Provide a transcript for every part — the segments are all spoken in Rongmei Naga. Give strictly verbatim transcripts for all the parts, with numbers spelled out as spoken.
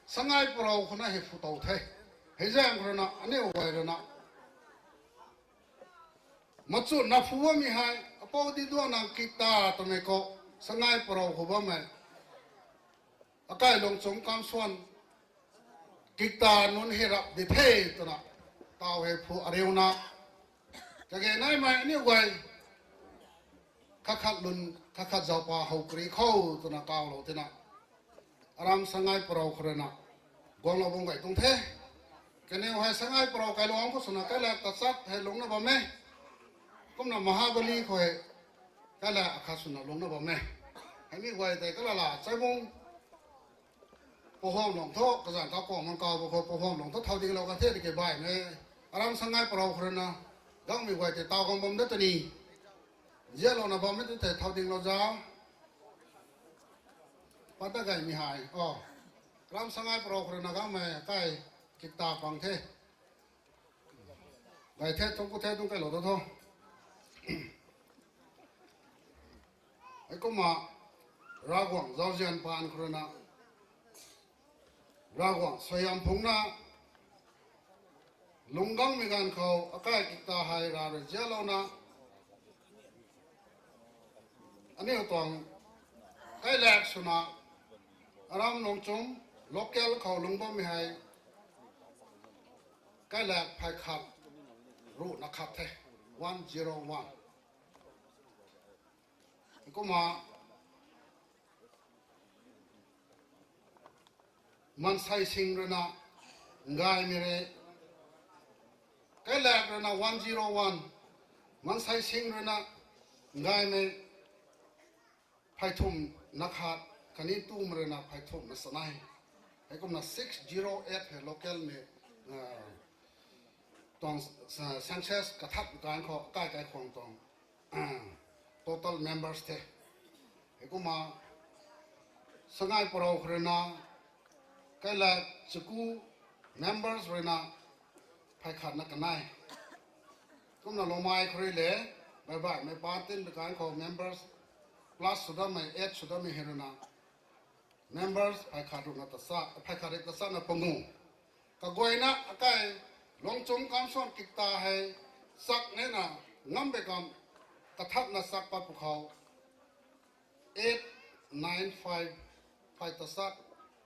Sangai Parou khou na hei phu tow the. Hei zaeng khou rui na aniu guay rui na machunna phu bammei hei, apou di duan nang kikta twmei khou, Sangai Parou khou bammei akai Lungchum Kamson kikta nunc hei rap di the twna, taw hei phu ariuna, kage naimei aniu guay, kakhat lun, kakhat zaupa how kari khou twna kawlou tina, aram Sangai Parou khou rui na guanglou bam gay tuang the. Kaniw hei Sangai Parou kailuangc khou swna kailak tachat hei lungcna bam e. Kumna Mahabali khou hei kailak akhat swna lungcna bam e. Hei mi guay tei kalala chaibung Poham lung thu, kazanc kakuang mang kaw bu khou Poham lung thu thau dinglou ka the tiki baihmei, aram Sangai Parou khou rui na gangmei guay tei taw gang bam da tw ni, zialouna bammei tu thei thau dinglou zau. Pat ta gaymei hei, o, aram Sangai Parou khou rui na gangmei kai kikta pang the. Gay the, thungc ku the, thungc kailou ta tho. Heikumna Ravguangc zauzian paan khou rui na, Ravguangc suaihiam phungna, lungc gangmei ganv khou akai kikta hei ra rui zialouna, aniu tuang kailak swna, aram Lungchum local khou lungc bammei hei kailak phay khat ruhna khat the, one zero one. Kumna Mansei Sing rui na ngaymei re, kailak rui na one zero one, Mansei Sing rui na ngaymei pheythumh na khat, khatni tumei rui na pheythumh na chanei. Heikumna six zero eight hei local mei, tuang census kathat kan khou akai kaikhwang tuang total members the. Heikumna Sangai Parou khou rui na kailak chaku members rui na phay khat na kanei. Kumna Lungmei khou rui le, baihbaihmei pa tin bi kan khou members plus sw dammei, add sw dammei hei rui na members phay khat ruhna tachat, phay khat ri tachatna pangu. Kaguayna akai Lungchum Kamson kikta hei chak nena ngam bei kam kathatna chak pat pwkhou eight nine five, phay tachat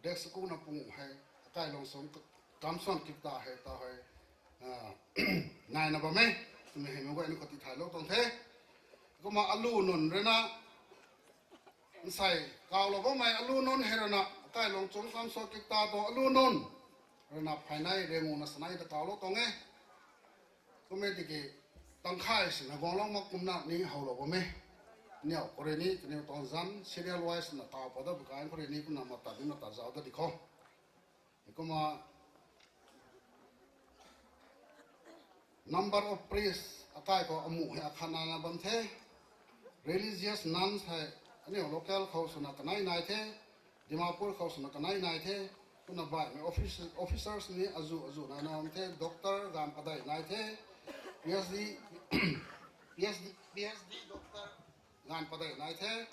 dek sakuna pangu hei akai Lungchum Kamson kikta hei ta hei naina bam e. Twmei hei meic guayna khou tithaylou tuang the. Kumna alu nunc rui na, nsei kawlou bammei alu nunc hei rui na, akai Lungchum Kamson kikta tuang alu nunc rui na pheynei riangu na chanei ta kawlou tuang e. Kummei tiki tangkhay sina guanglou mak kumna ni howlou bam e. Niw khou rui ni kaniw tuang zanc serial wise na kaw pat da bu kan khou rui ni kumna matat ni matat zauc da di khou. Heikumna number of priests akai khou amuh hei akhat naina bam the. Religious nuns hei aniu local khou swna kanei nai the. Dimapur khou swna kanei nai the. Kumna baihmei office, officers ni azuh azuh naina bam the. Doctor ganv padeih nai the. PhD, PhD, PhD doctor ganv padeih nai the.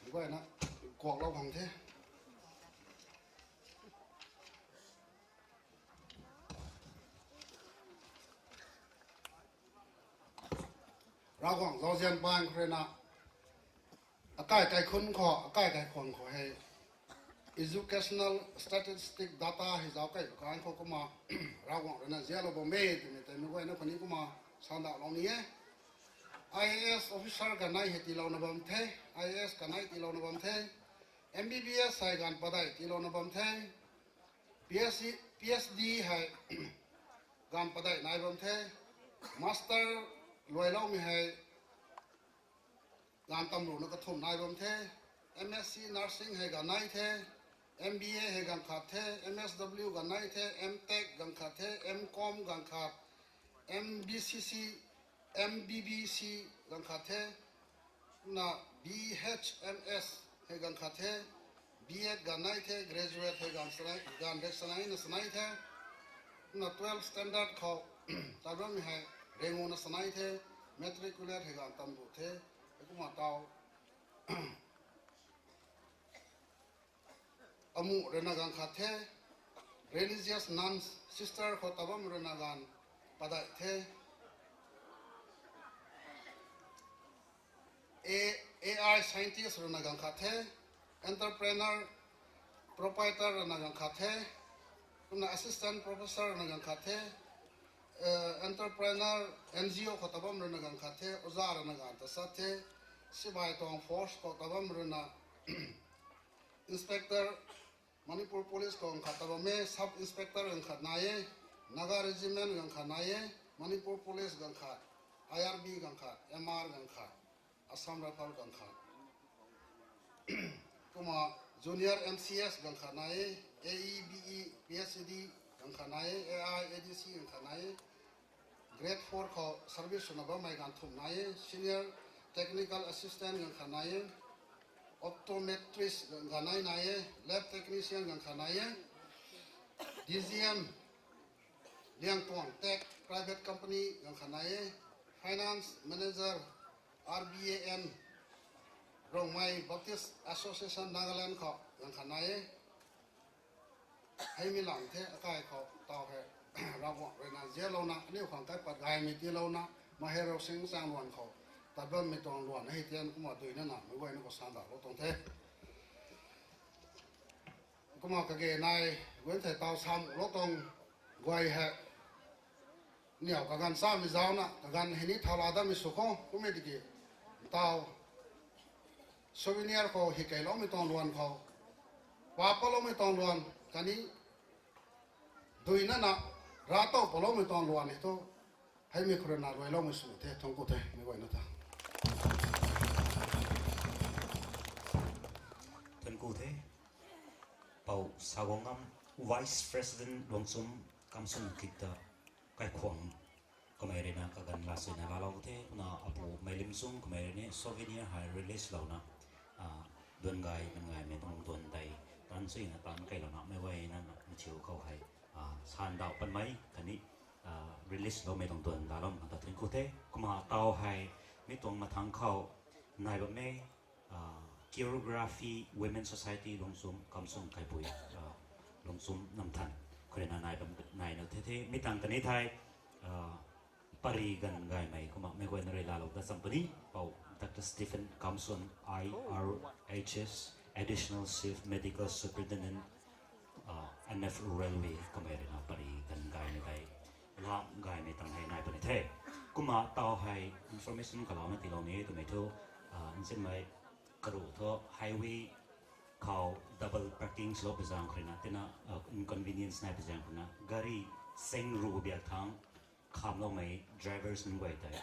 Guayna kuaklou khang the. Ravguangc zauzian paan khou rui na, akai kaikhun khou, akai kaikhwang khou hei educational statistic data hei zauc kei kan khou kumna Ravguangc rui na zialou bam e twmei tei meic guayna khou ni kumna sandauhlou ni e. IAS officer kanei hei tiilouna bam the, IAS kanei tiilouna bam the, MBBS hei ganv padeih tiilouna bam the, PhD, PhD hei ganv padeih nai bam the, master luailoumei hei Ganv tam ruhna kathumh nai bam the. M S C nursing hei ganv nai the. M B A hei ganv khat the. M S W ganv nai the. M Tech ganv khat the. M Com ganv khat. M B C C, M B B C ganv khat the. Kumna B H M S hei ganv khat the. B Ed ganv nai the. Graduate hei ganv sanai, ganv rek sanai na sanai the. Kumna twelve standard khou tat bammei hei renguna sanai the. Matriculate hei ganv tam ruh the. Kumna tau amuh ruina ganv khat the. Religious nuns, sister khou tat bam ruina ganv padeih the. A, A I scientist ruina ganv khat the. Entrepreneur, proprietor ruina ganv khat the. Kumna assistant professor ruina ganv khat the. Eh, entrepreneur, N G O khou tat bam ruina ganv khat the. Oja ruina ganv ta sat the. Sibai tuang force khou tat bam ruina inspector, Manipur Police khou ganv khat tat bam e. Sub inspector ganv khat nai e. Naga regiment ganv khat nai e. Manipur Police ganv khat, I R B ganv khat, M R ganv khat, Assam Rifle ganv khat. Kumna junior M C S ganv khat nai e. A E, B E, P H E D ganv khat nai e. A I, A D C ganv khat nai e. Grade four khou service swna bammei ganv thumh nai e. Senior technical assistant ganv khat nai e. Optometrist ganv nai nai e. Lab technician ganv khat nai e. D G M, Liangtuang Tech Private Company ganv khat nai e. Finance manager, R B A N, Rongmei Baptist Association Nagaland khou ganv khat nai e. Hei mi lang the, akai khou tau hei Ravguangc ruina zianlouna, aniu khang kaipat gaymei tiilouna, Mahei Rosing chang luan khou tat bammei tuang luan hei tian kumna duina na meic guayna khou sandalou tuang the. Kumna kage nai, guan thei tau samlou tuang guay hei niw kaganv chamei zauna, kaganv hei ni thau la datmei sw khou, kummei tiki tau souvenir khou hi keiloumei tuang luan khou, pa patloumei tuang luan khatni duina na ra tow paloumei tuang luan hei thu, hei mi khou ruina luailoumei sw the, thuanc ku the, meic guayna ta. Thuanc ku the. Pou Saguangam, Vice President Luangchum Kamsun Kit ta kaikhwang kamei ruina kaganv lasuina laalou the, kumna apu Meilimchung kamei rui ni souvenir hei release louna, duan gay, man gaymei tuang duan tei, taanv suina taanv keilouna meic guayna na mathiu khou hei sandau patmei khatni release loumei tuang duan laalou khang ta thuanc ku the. Kumna tau hei mi tuang mathangc khou nai bammei Choreography Women Society Luangchum Kamsun Kaipui, Luangchum Namthan khou ruina nai bam, nai na the the. Mi tangv kani thei pary ganv gaymei kumna meic guayna rui laalou dat cham puni, pou Doctor Stephen Kamsun, I R H S, Additional Chief Medical Superintendent, N F Railway kamei ruina pary ganv gaymei tei, lam gaymei tang hei nai puni the. Kumna tau hei information kalouna tiilou ni twmei thu, nsinmei karuh thu highway khou double parking swlou pui zaeng khou ruina tina inconvenience nai pui zaeng khou ruina gari seng ru biak thangc khamloumei drivers nunc guay tei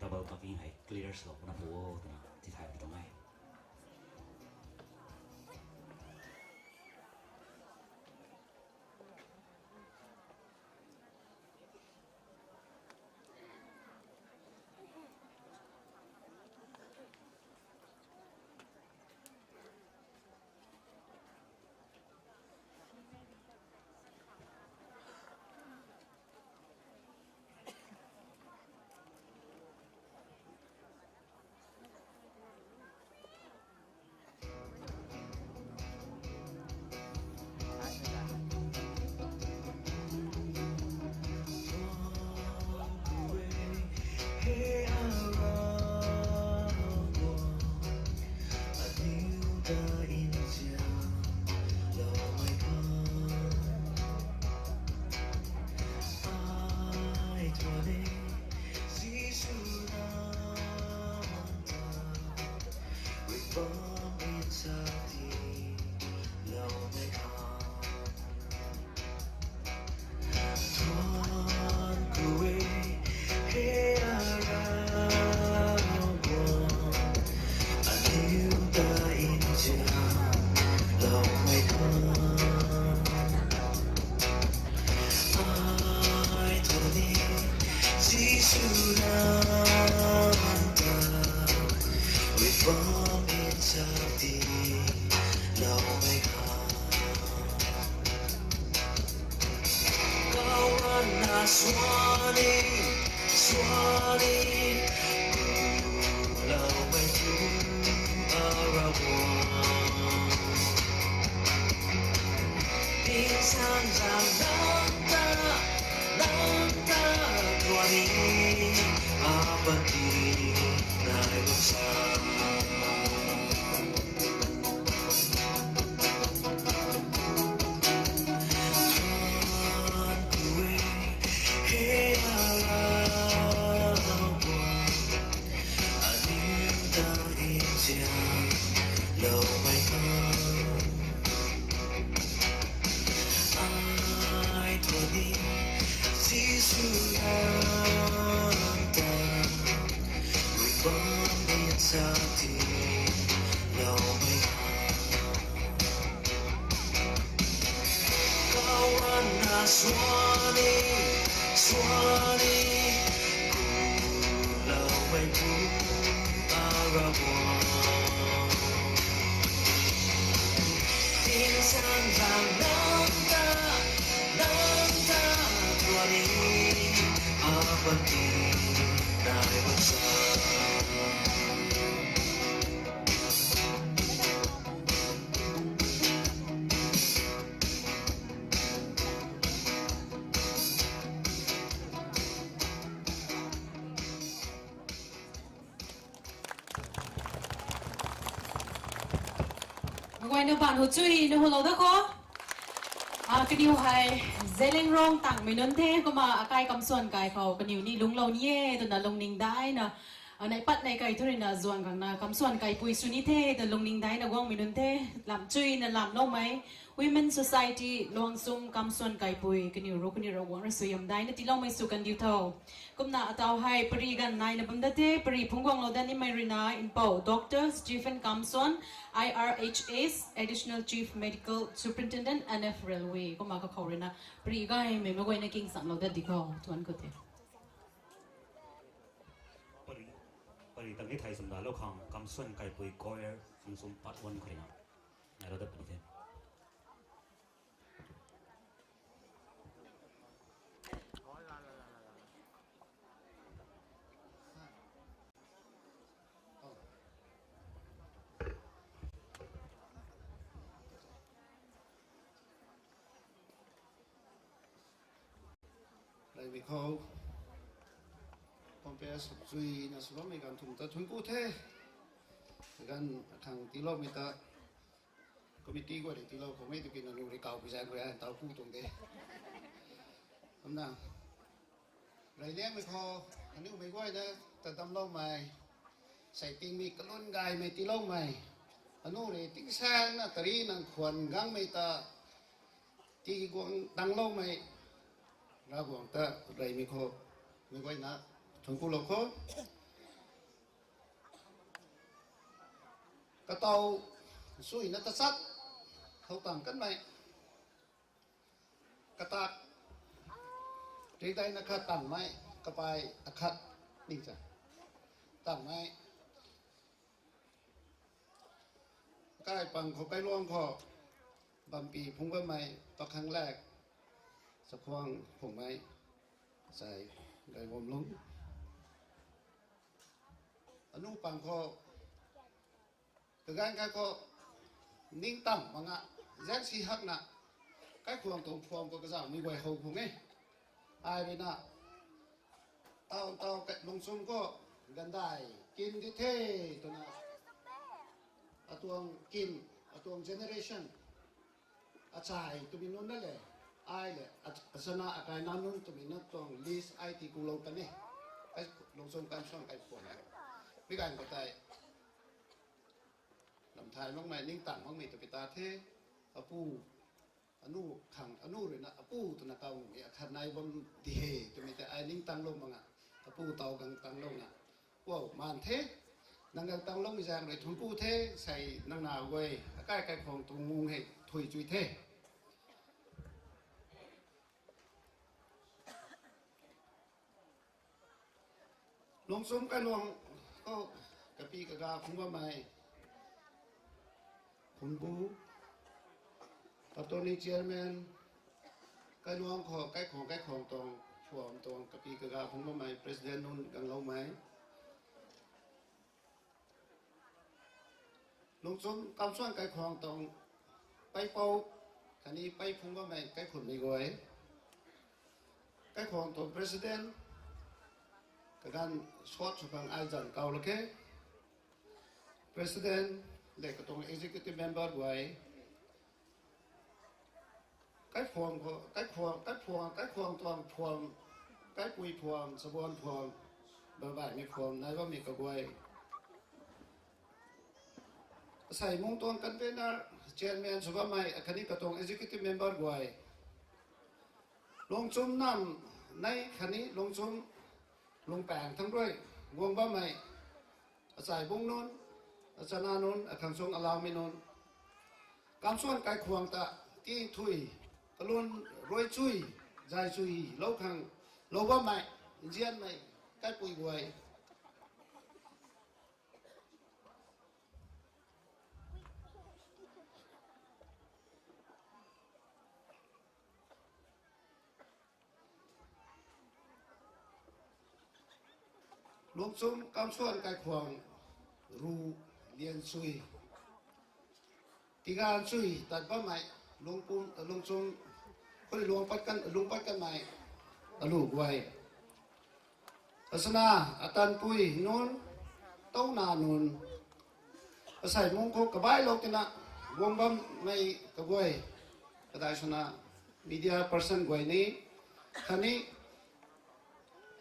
double parking hei clear swlou puna pu o twna tithay pui tuang e. Bam in sa ti loumei ha. Kawana suani, suani, loumei tu arawang. Insang zang nang ta, nang ta, tuani, apati, nai bam sa. Ai tuang ni, Jisu nang ta, rui bam in sa ti loumei ha. Kawana suani, suani, ku loumei tu arawang. Insang zang nang ta, nang ta, tuani, apati, nai bam sa. Maguayna baan hu chuina hulou da kho. A, kaniw hei Zeliangrong tangmei nunc the, kumna akai kamsuan kai khou kaniw ni lungclou ni e twna lungning daina, a, nai pat nai kai thu ruina zuang gangna kamsuan kaipui sw ni the twna lungning daina guangmei nunc the, lam chuina lamloumei Women Society Luangsum kamsuan kaipui kaniw ru kaniw Ravguangc rui suaihiam daina tiiloumei sw kandiu tho. Kumna ataw hei pari ganv naina bam dat the, pari phungc guanglou dat nimei ruina Npou Doctor Stephen Kamson, I R H S, Additional Chief Medical Superintendent, N F Railway, kumna kakhou ruina pari gaymei meic guayna king sanglou dat di khou thuanc khou the. Pari, pari tang ni thei swmdalou khang kamsuan kaipui choir Luangsum part one khou ruina nailou dat puni the. Reymei khou, pampe sukchuina sw bammei ganv thumh ta thuanc ku the. Ganv akhang tiiloumei ta committee guay rui tiilou khoumei tu ki nangniw rui kawpui zaeng rui ai ntaw ku tuang de. Kumna, reyliangmei khou, aniu meic guayna ta damcloumei, sei tingmei kalun gaymei tiiloumei, aniu rui tingsaengna tari nang khwan gangmei ta tiguang tangcloumei, Ravguangc ta reymei khou, meic guayna thuanc kulou kho. Kataw suina tachat khou tang kanmei, katak, ridai na khat tangmei, kapai akhat ni cha tangmei, kai pang khou kailuang khou bampi phungc bammei, pakhang lak, chakhwang phungmei, sai, gay guam lung. Aniu pang khou, kaganv kai khou, ningtang manga, zaengsi hakna, kaikhwang tuang phuam khou kazauhmei guay how khwang e. Ai ruina, taw taw kai Luangsum khou, gandai kin di the, twna, atuang kin, atuang generation, achai twmei nunc na le, ai le, ach-, achana akai na nunc twmei nunc tuang list ai tii kulou kan e. Ai Luangsum kamsuan kai phuan e. Mi ganv khou tei, lam thay makmei, ningtang makmei twpui ta the, apu, aniu khang, aniu ruina apu twna kaw nuhmei akhat nai bam di he, twmei tei ai ningtanglou manga, apu taw gang tanglouna, wow, maan the, nang gang tangloumei zaeng rui thuanc ku the, sei nang na guay, akai kaikhwang tuang ngung hei, thui chui the. Luangsum kailuang khou, Kapi kaga phungc bammei, Khumbu, Attorney Chairman, kailuang khou, kaikhwang, kaikhwang tuang, phuam tuang, kapi kaga phungc bammei, President nunc gangloumei. Lungchum kamsuan kaikhwang tuang, peipou, khatni pei phungc bammei, kaikhunmei guay. Kaikhwang tuang President, kaganv sot sw khang ai zanc kau lak khe. President, le katuang Executive Member guay. Kaiphuam khou, kaikhwang, kaiphuam, kaikhwang tuang phuam, kaipui phuam, chabuan phuam, babaihmei phuam, nai bammei kaguay. Asei mung tuang convener, chairman sw bammei, akhatni katuang executive member guay. Lungchum nam nei khatni Lungchum lungpaeng thangc rui guang bammei, achai bung nunc, achana nunc, akhang sung alaumei nunc. Kamsuan kaikhwang ta ting thui, kalun rui chui, zay chui, lou khang, lou bammei, nzianmei, kaipui guay. Lungchum kamsuan kaikhwang ru lian chui, tigan chui tat bammei, lungpum, lungchum, khou luang pat kan, lung pat kanmei, alu guay. Asana, atanpui nunc, touna nunc, asei mung khou kabailou tina, guang bammei kaguay, kadai swna media person guay ni, khatni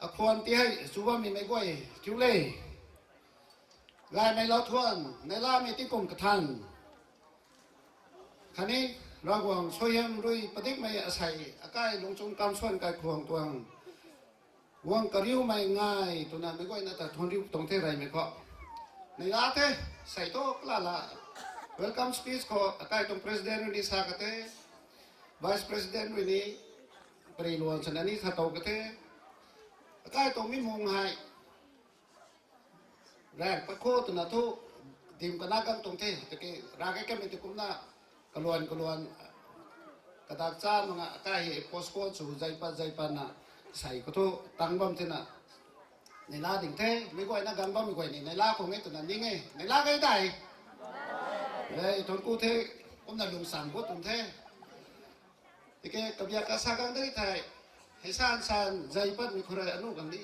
akhwan ti hei chu bammei mei guay, thiu le. Gaymei lau thuan, neilamei tingkum kathan. Khatni Ravguangc suaihiam rui padikmei asei akai Lungchum kamsuan kaikhwang tuang guang kariumei ngai twna meic guayna ta thuanriu tuang the reymei khou. Neila the, sei thu kalala welcome speech khou akai tuang president rui ni sa ka the, vice president rui ni pari luan sana ni sa tow ka the. Akai tuang mi mung hei raeng pat khou twna thu dim kana gang tuang the, tiki ra kei kamei ti kumna kaluan kaluan kadak cha manga akai hei postpone sw zai pat zai patna sei khou thu tang bam thena neila ding the, meic guayna gang bammei guay ni neila khang e twna ning e, neila kei dai. E, thuanc ku the, kumna lungsam khou tuang the. Tiki kabiak kasa gang de thei, hei san san zai patmei khou rui anu gang ni,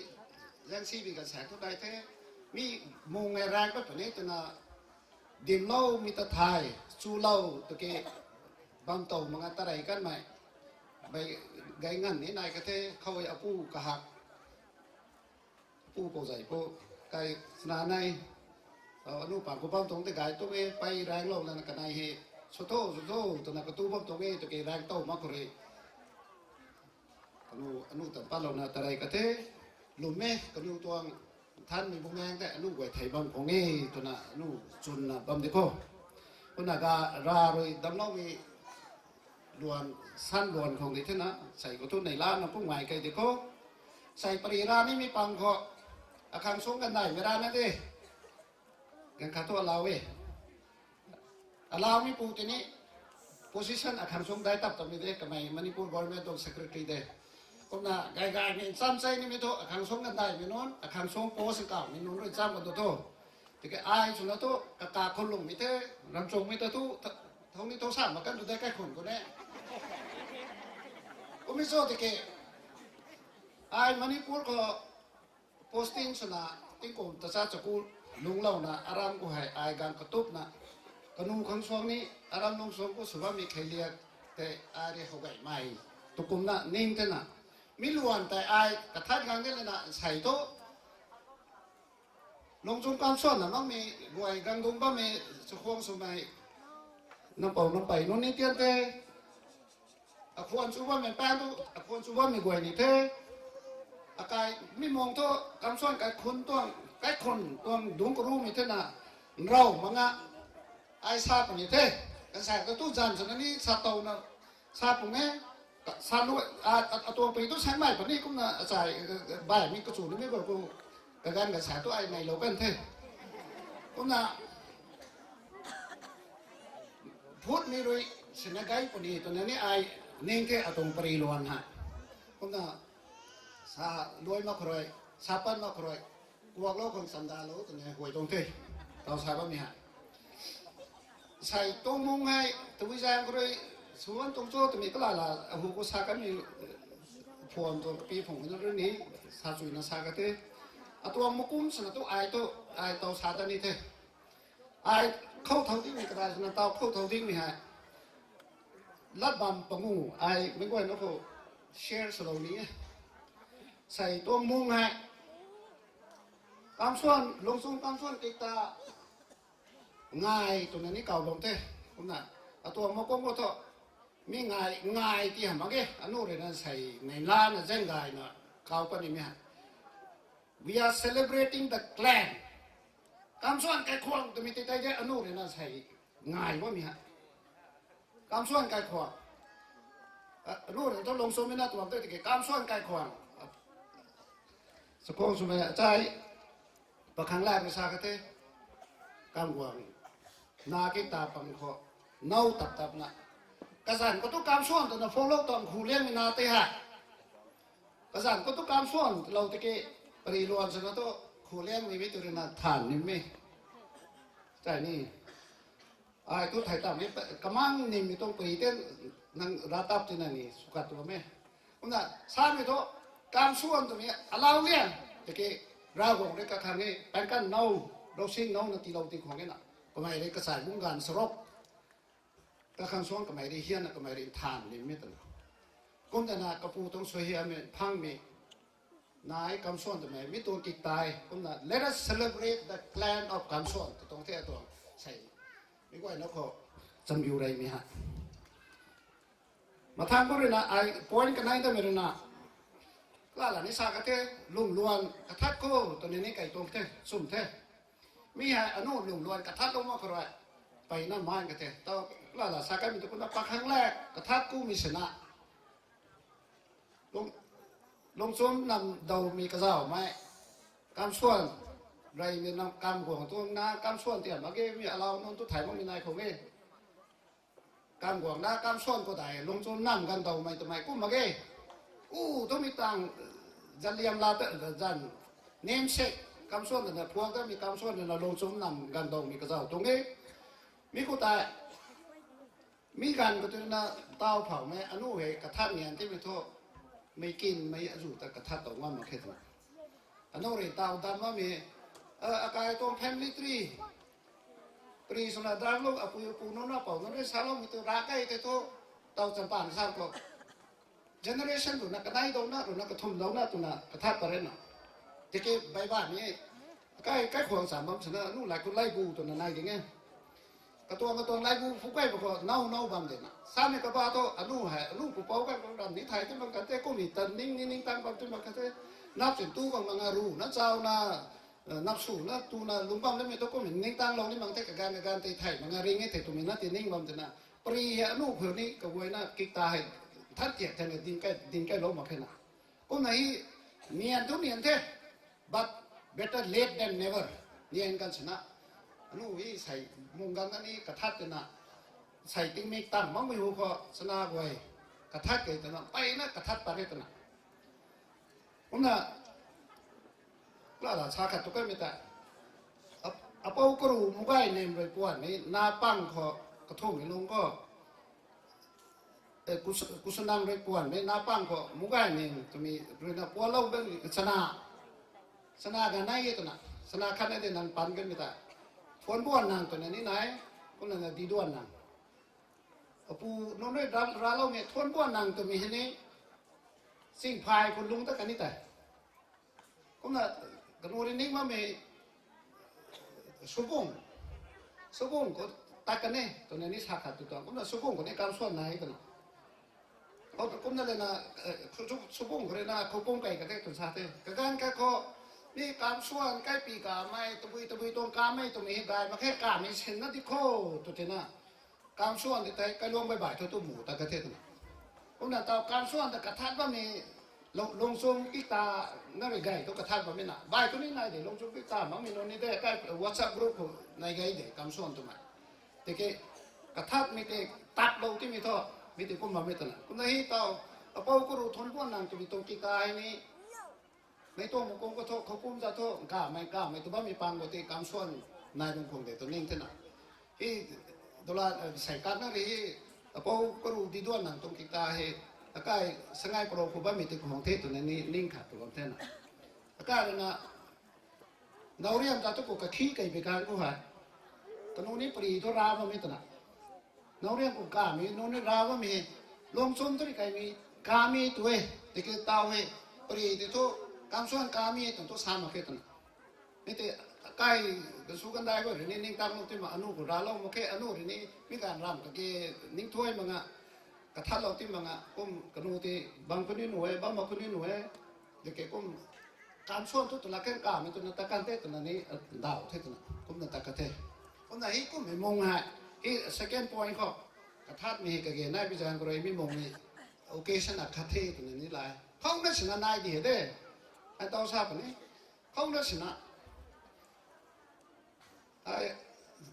zaeng si bi ganv sa thu dai the, mi mung e raeng pat puni twna dimloumei ta thei, chulou tiki bam tow manga tarey kanmei, bei gay nganv ni nai ka the, khou apu kahak, pu pou zai pu, kai sna nai, anu pang khou bam tuang tei gay tuang e, pei raenglou lana kanei hei, sw tho, sw tho, twna katu bam tuang e, tiki raeng tow mak khou rui. Kanu, anu tan patlouna tarey ka the, lwm e, kanu tuang thanmei bumaeng tei anu guay thei bam khang e, twna anu chwnna bam di kho. Kumna ga ra rui damcloumei luan, san luan khang di thena, sei khou thu neilana pu ngai kei di kho. Sei pari ra nimei pang khou, akhang sung gandaimei rana de. Ganv khat thu alau e. Alaumeipu tini position akhang sung dai tap tamei de, kamei Manipur government tuang secretary de. Kumna gay gaymei ncham chei nimei thu, akhang sung gandaimei nunc, akhang sung post kawmei nunc rui cham ka tu tho. Tiki ai swna thu, kaka khou lungmei the, ramchungmei ta thu, tha-, thau ni thau sa mak kan tu de kaikhun khou ne. Kummei cho tiki, ai Manipur khou posting swna, tingkum tacha chaku lungclouna, aram khou hei ai gang katupna, kanu khang suang ni, aram lung suang khou sw bammei kheiliak tei ai rui how gaymei tu kumna ning thena, mi luan tei ai kathat gang de lana sei thu, Lungchum kamsuanna makmei guay gang dungc bammei, chakhwang swmei, nampou nampey nunc ni tian the, akhwan chu bammei pan tu, akhwan chu bammei guay ni the, akai mi mung thu, kamsuan kaikhun tuang, kaikhun tuang dungc karumei thena, nraw manga, ai sa puni the, kasak ta tu zan swna ni sa towna, sa pung e, sa lu, a, a, atuang pui tu saengmei puni kumna achai, baihmei kachu nimei guay khou, kaganv kasa tu ai neilou kan the. Kumna phutmei rui sina gay puni twna ni ai ning the atuang pari luan hei. Kumna sa luai mak khou rui, sa pat mak khou rui, kuaklou khang chamdalou twna huay tuang the. Tau sa bammei hei. Sei tuang mung hei, tabui zaeng khou rui, suan tuang cho twmei kalala, ahu khou sa kanmei, phuam tuang kapi phungmei na rui ni, sa chuina sa ka the. Atuang makum swna tu ai tu, ai tau sa ta ni the. Ai khou thau dingmei kadai swna tau khou thau dingmei hei. Lat bam pangu, ai mei guayna khou share swlou ni e. Sei tuang mung hei. Kamsuan, lungchung kamsuan kik ta ngai twna ni kaw bam the. Kumna, atuang makum khou thu, mi ngai, ngai ti hamh mak ge, anu rui na sei, nei lana zeng gayna, kaw kanimei hei. We are celebrating the clan. Kamsuan kaikhwang twmei tei tei de anu rui na sei, ngai bammei hei. Kamsuan kaikhwang. Anu rui na thu lungchumna tuang tei tiki, kamsuan kaikhwang. Chakhwang swmei achai, pakhang laimei sa ka the, kamguang. Na kik ta pang khou, now tap tapna. Kazanc khou tu kamsuan twna follow tuang khu liangmei na tei hei. Kazanc khou tu kamsuan lou tiki, pari luan swna tu khu liangmei mi tu rui na than nimei. Chai ni. Ai tu thei tamei, kamang nimei tuang pari ten nang ra tap tina ni sw kat tu e. Kumna, samei thu, kamsuan twmei, alau liang, tiki, Ravguangc rui kakhang e, pan kan now, rosing now na tiilou ti khwang e na. Kamei rui kachai bungc ganv sarok. Kakhang suang kamei rui hianna kamei rui nthan nimei twna. Kumtana kapu tuang suaihiammei, phangmei, nai kamsuan twmei, mi tuang kik tei, kumna, let us celebrate the clan of kamsuan, tw tuang the atuang, sei. Mi guayna khou, chambiu reymei hei. Mathang khou rui na, ai point kanei tamei rui na. Kalala ni sa ka the, lungluan kathat khou, twna ni kai tuang the, sum the. Mi hei anu lungluan kathatlou mak khou rui. Peyna man ka the, tau kalala sa kanmei tu kumna pakhang le, kathat kumei sina. Lung, lungchum nam dawmei kazauhmei. Kamsuan, reymei nam kamguang tuang na, kamsuan tiam mak ge, mi alau nunc tu thay makmei nai khou e. Kamguangna kamsuan khou dai, lungchum nam ganv dawmei twmei kum mak ge. U, twmei tang, zaliam la ta, zan, namesake, kamsuan twna phuak tamei kamsuan twna lungchum nam ganv dawmei kazauh tuang e. Mi khou tei, mi ganv khou twna taw phauhmei, anu hei kathat nian timei thu, mei kinmei azu ta kathat tow ngam mak khe twna. Anu rui taw dam bammei, akai tuang family tree, pari swna darlou, apui apu nunc na pou nunc rui saloumei tu rak kei tei thu, taw chan pan sa khou. Generation rui na kanei dawna, rui na kathumh dawna twna kathat pat rui na. Tiki bai bamei, kai, kaikhwang cham bam swna, nu lai khou laibu twna nai ding e. Katuang katuang laibu phu kai ba khou now now bam de na. Samei kaba thu, anu hei, anu pupouc kan ram ni thay tei bam kan the, kummei ta ning ni ningtang bam tei bam kan the. Nap chin tu bam mak nga ru na chau na, nap su na tu na lung bam lamei thu kummei ningtang lou ni mak the, kaganv kaganv tei thay mak nga ring e thei twmei na ti ning bam twna. Pari hei anu khou ni kaguayna kik ta hei, than tiak thena ding kai, ding kailou mak khe na. Kumna hi, nian tu nian the, but better late than never. Nian kan swna. Anu hi sei mung ganv ani kathat twna. Sei tingmik tang makmei hu khou, chana guay. Kathat kei twna, peyna kathat pat e twna. Kumna, kalala sa khat tu kanmei ta. Ap-, apou karu Mugai Nim rui puanmei, na pang khou, kathumhmei lung khou. Kusunang rui puanmei, na pang khou, Mugai Nim twmei rui na pualou bam, chana. Chana ganv nai e twna, chana khat nai de nang pan kanmei ta. Thuanc Buan Nang twna ni nai, kumna na Di Duan Nang. Apu nunc rui raloumei Thuanc Buan Nang twmei hei ni, Chingphay khou lung ta kan ni tei. Kumna, kanu rui ning bammei, Subung. Subung khou tat kan e, twna ni sa khat tu tuang. Kumna Subung khou ni kamsuan nai twna. Kumna lena, Subung khou rui na khou kum kei ka the twna sa the. Kaganv khat khou, mi kamsuan kaipi kamei, tabui tabui tuang kamei twmei hei gay mak khe kamei sinna di kho, tw tina. Kamsuan tei tei kailuang bai bai thu tu mu ta ka the twna. Kumna taw kamsuan ta kathat bammei, Lung, lungchum kikta na rui gay tu kathat bammei na. Bai tu ni nai de, lungchum kikta makmei nunc ni de, kai WhatsApp group khou nai gay de, kamsuan twmei. Tiki kathatmei tei taplou timei thu, mi tei kum bammei twna. Kumna hei tau, apou kuru thun puan nang twmei tuang kikta hei ni, mei tuang mukung khou thu, khou kum za thu, nkamei, nkamei tu bammei pang khou tei kamsuan nai bam khang de tu ning thena. Hei, dola, sei katna rui hei, apou kuru di duan nang tuang kikta hei, akai sangai kuru khou bammei tei khang the twna ni ning khat tu bam thena. Akai rui na, nauriam ta tu khou kakhi kei bi kan khou hei. Kanu ni pari thu ra bammei twna. Nauriam khou kamei, nunc ni ra bammei hei. Lungchum tu ni kaimei, kamei tu e, tiki tau hei. Pari tei thu, kamsuan kamei tang thu sa mak khe twna. Mi tei, kai, kasu kandai khou rui ni, ningtang lou ti mak, anu khou ralou mak khe, anu rui ni, mi kan ram kage, ningthuai mak nga, kathatlou ti mak nga, kum kanu tei, bam khou ni nu e, bam mak khou ni nu e, tiki kum, kamsuan thu twna kang kamei twna ta kan the twna ni, daw the twna, kumna ta ka the. Kumna hei kummei mung hei, hei second point khou, kathatmei hei kage nai bi zang khou rui mi mung ni, occasion akhat the twna ni lai. Khouna sina nai di he de. Ai tau sa puni. Khouna sina. Ai,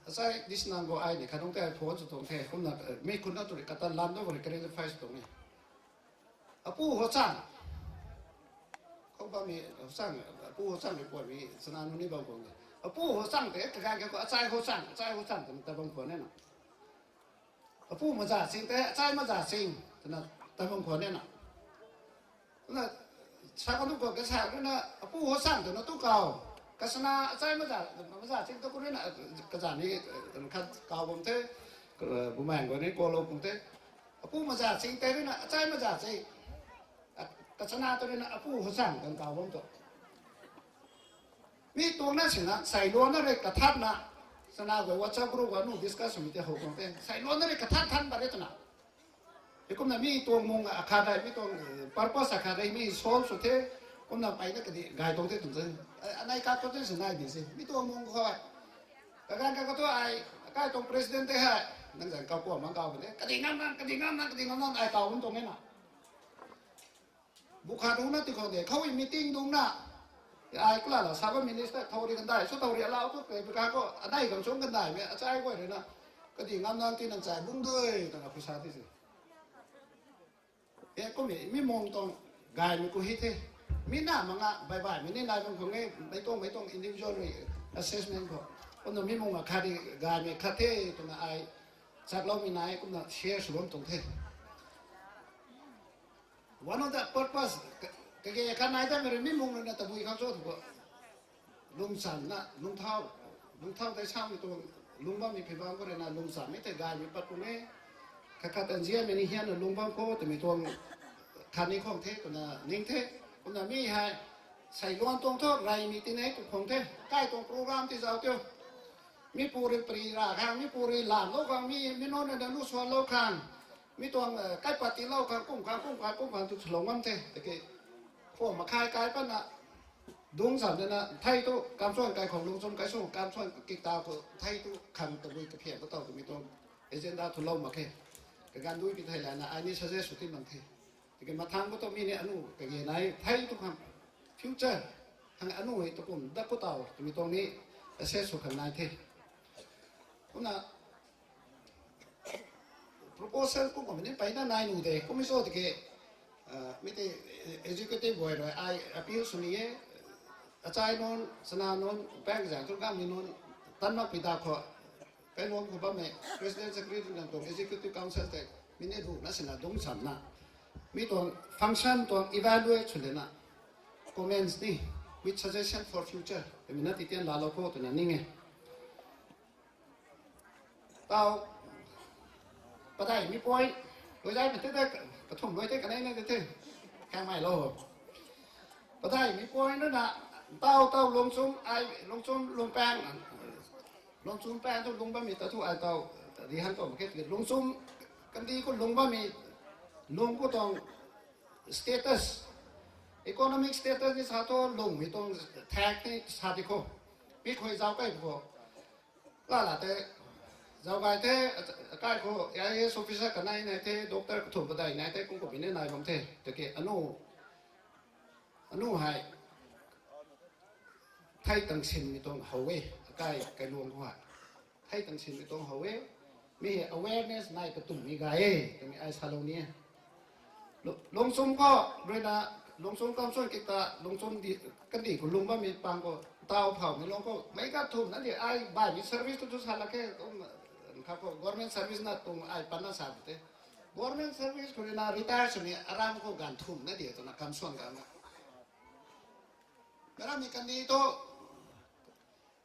asai dis nang khou ai ni khat nung tei phone sw tuang the. Kumna, mi khunna tu rui kata lam tu khou rui clarify sw tuang e. Apu ho chang. Khou bammei ho chang, apu ho chang rui puanmei chana nunc ni bam khwan de. Apu ho chang tei, kaganv khe khou achai ho chang, achai ho chang twna ta bam khwan e na. Apu maza ching tei, achai maza ching twna ta bam khwan e na. Kumna, sa kanu khou kasa rui na, apu ho chang twna tu kau. Kasana achai maza, maza ching tu khou rui na, kaza ni, khat kau bam the, bumaeng khou ni kalou bam the. Apu maza ching tei rui na, achai maza ching. Kasana tu rui na, apu ho chang twna kau bam tu. Mi tuang na sina, sailuanna rui kathatna, sana khou WhatsApp group khou nu discuss swmei tei how tuang the. Sailuanna rui kathat than pat re twna. Hei kumna mi tuang mung akhat rei, mi tuang purpose akhat rei, mi solve sw the, kumna peyna kadi gay tuang the twna. Anei kak khou tei sw nai di se, mi tuang mung khou. Kaganv kha katu ai, akai tuang president tei hei, nang zan kau kuam mang kau bam de, kadi ngam nang, kadi ngam nang, kadi ngam nang, ai kau bam tuang e na. Bu khat runa ti khou de, khou meeting dungna. Ai kula la saba minister thau ri kandai, sw thau ri alau tu kei pika khou, anei khang chung kandaimei, achai guay rui na. Kadi ngam nang ti nang chai bung dui, twna khou sa ti se. E, kummei, mi mung tuang gaymei khou hei the. Mi na manga, bai baimei ni nai bam khang e, mei tuang, mei tuang individual rui assessment khou. Kumna mi mung akhat rui gaymei khat the, twna ai, chakloumei nai, kumna share sw bam tuang the. One of the purpose, kage khat nai tamei rui mi mung rui na tabui khang cho tu khou. Lungchamna, lungthau, lungthau tei samei tuang, lung bammei phey bam khou rui na lungchammei tei gaymei pat puni. Khat khat ta nzianmei ni hianna lung bam khou twmei tuang khatni khwang the, twna ning the. Kumna mi hei, sailuan tuang thu, reymei tinei tu khwang the. Kai tuang program ti zauc tiu. Mi pu rui pari ra khang, mi pu rui lamlou khang, mi, mi nunc rui na lu suanlou khang. Mi tuang, kaipat tiilou khang, kum khang, kum khang, kum khang tu swlou ngam the. Tiki, khwang makhai kai patna, dungc cham de na, thei tu, kamsuan kai khou lungchum kai sung, kamsuan kikta khou, thei tu, khang tabui kaphian khou taw twmei tuang, agenda thulou mak khe. Kaganv dui pi thei lana, ai ni suggest sw ti mang the. Tiki mathang khou tu mi ni anu, kage nai, thei tu khang, future, khang anu hei tu kum, dak khou taw, twmei tuang ni, assess sw khang nai the. Kumna, proposal kum kumhmei ni peyna nai nu de, kummei cho tiki, mi tei executive guay rui ai appeal sw ni e, achai nunc, chana nunc, bank zang tu gammei nunc, tan makpui da khou, kailuang khou bammei, president secretary nang tuang executive council tei, mi ni runa sina dungc chamna, mi tuang function tuang evaluate sw lana, comments ni, with suggestion for future, twmei na titian laalou khou twna ning e. Tau, padeihmei point, luaizaimei tei tei, kathumh luai tei kanei na tei the, khaengmeilou. Padeihmei point rui na, tau tau lungchum, ai lungchum lungpaeng, lungchum paeng thu lung bammei ta thu ai tau, rihan tau mak khe, lungchum, kandih khou lung bammei, lung khou tuang status, economic status ni sa thu lungmei tuang thak ni sa di khou. Mi khui zauc kai khou. Lala tei, zauc gay the, akai khou I A S officer kanei nai the, doctor kathumh padeih nai the, kum kummei ni nai bam the. Tiki anu, Anu hei, thei tang sinmei tuang how e, akai kailuang khou hei. Thei tang sinmei tuang how e, mi hei awareness nai katumhmei gay e, twmei ai salou ni e. Lu-, Lungchum khou, ruina, Lungchum kamsuan kika, Lungchum di, kandih khou lung bammei pang khou, tau phau ni lung khou, meic kat thumhna di, ai baihmei service tu tu sa lak khe, kum, kha khou, government service na tuang ai panna sa te. Government service khou ruina retire swmei aram khou ganv thumhna di, twna kamsuan ganv na. Meic rammei kandih tu,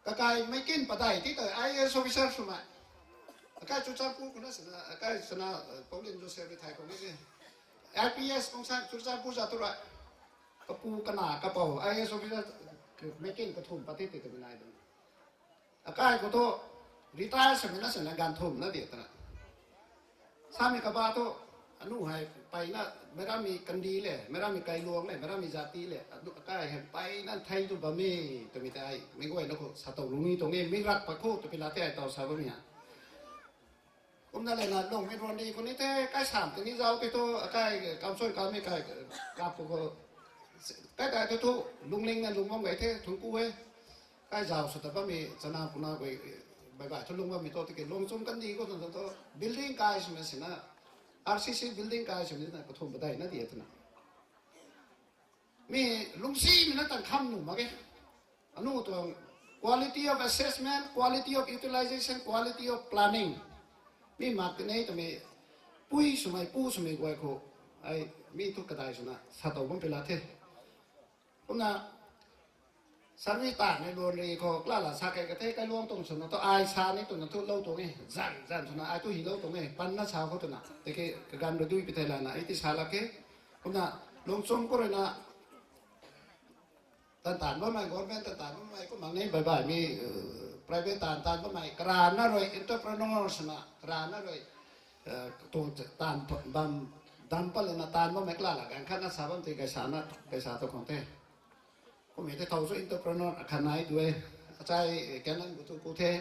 kakai meic kin padeih ti tei I A S officer swmei. Akai Churachandpur khou na sina, akai sina, Paulin Joseph rui thay khou ni se. I P S kung san Churachandpur za tu rui. Kapu kana kapou I A S officer meic kin kathumh pat ti tei twmei nai dun. Akai khou thu retire swmei na sina ganv thumhna di twna. Samei kaba thu, anu hei mpeyna, meic rammei kandih le, meic rammei kailuang le, meic rammei jati le, anu akai hei mpeyna thei tu bam e, twmei tei ai meic guayna khou sa tow lung ni tuang e, mi rak pat khou twpui la the ai taw sa bammei ha. Kumna lana lungmei ruan di khou ni the, kai sam tei ni zauc tei thu, akai kamsuan kamei kai, kap khou khou, kai kai thu thu, lungning na lung bam gay the, thungc ku e. Kai zauc sw ta bammei chana puna guay, bai bai thu lung bammei tu tiki Lungchum kandih khou tu tu building kai swmei sina, R C C building kai swmei na kathumh padeihna di e twna. Mi lungcsimei na tang kham nuh mak e. Anu tuang quality of assessment, quality of utilization, quality of planning. Mi mak tei ni twmei pui swmei pu swmei guay khou, ai mi thu kadai swna sa tow bam pui la the. Kumna service tanmei luan ri khou kala la sa kei ka the, kailuang tuang swna tu ai sa ni twna thu lou tuang e, zan zan swna ai tu hylou tuang e, panna sa khou twna. Tiki kaganv rui dui pi thei lana ai ti sa lak khe. Kumna Lungchum khou ruina tan tan bammei, government tan tan bammei, kumna ni bai baimei, private tan tan bammei, karana rui entrepreneur swna, karana rui, tuang tan bam, dam pat lana tan bammei kala la ganv khatna sa bam tei gaysa na, gaysa tu khang the. Kummei tei thow chu entrepreneur akhat nai tu e. Achai kanan bu tu ku the.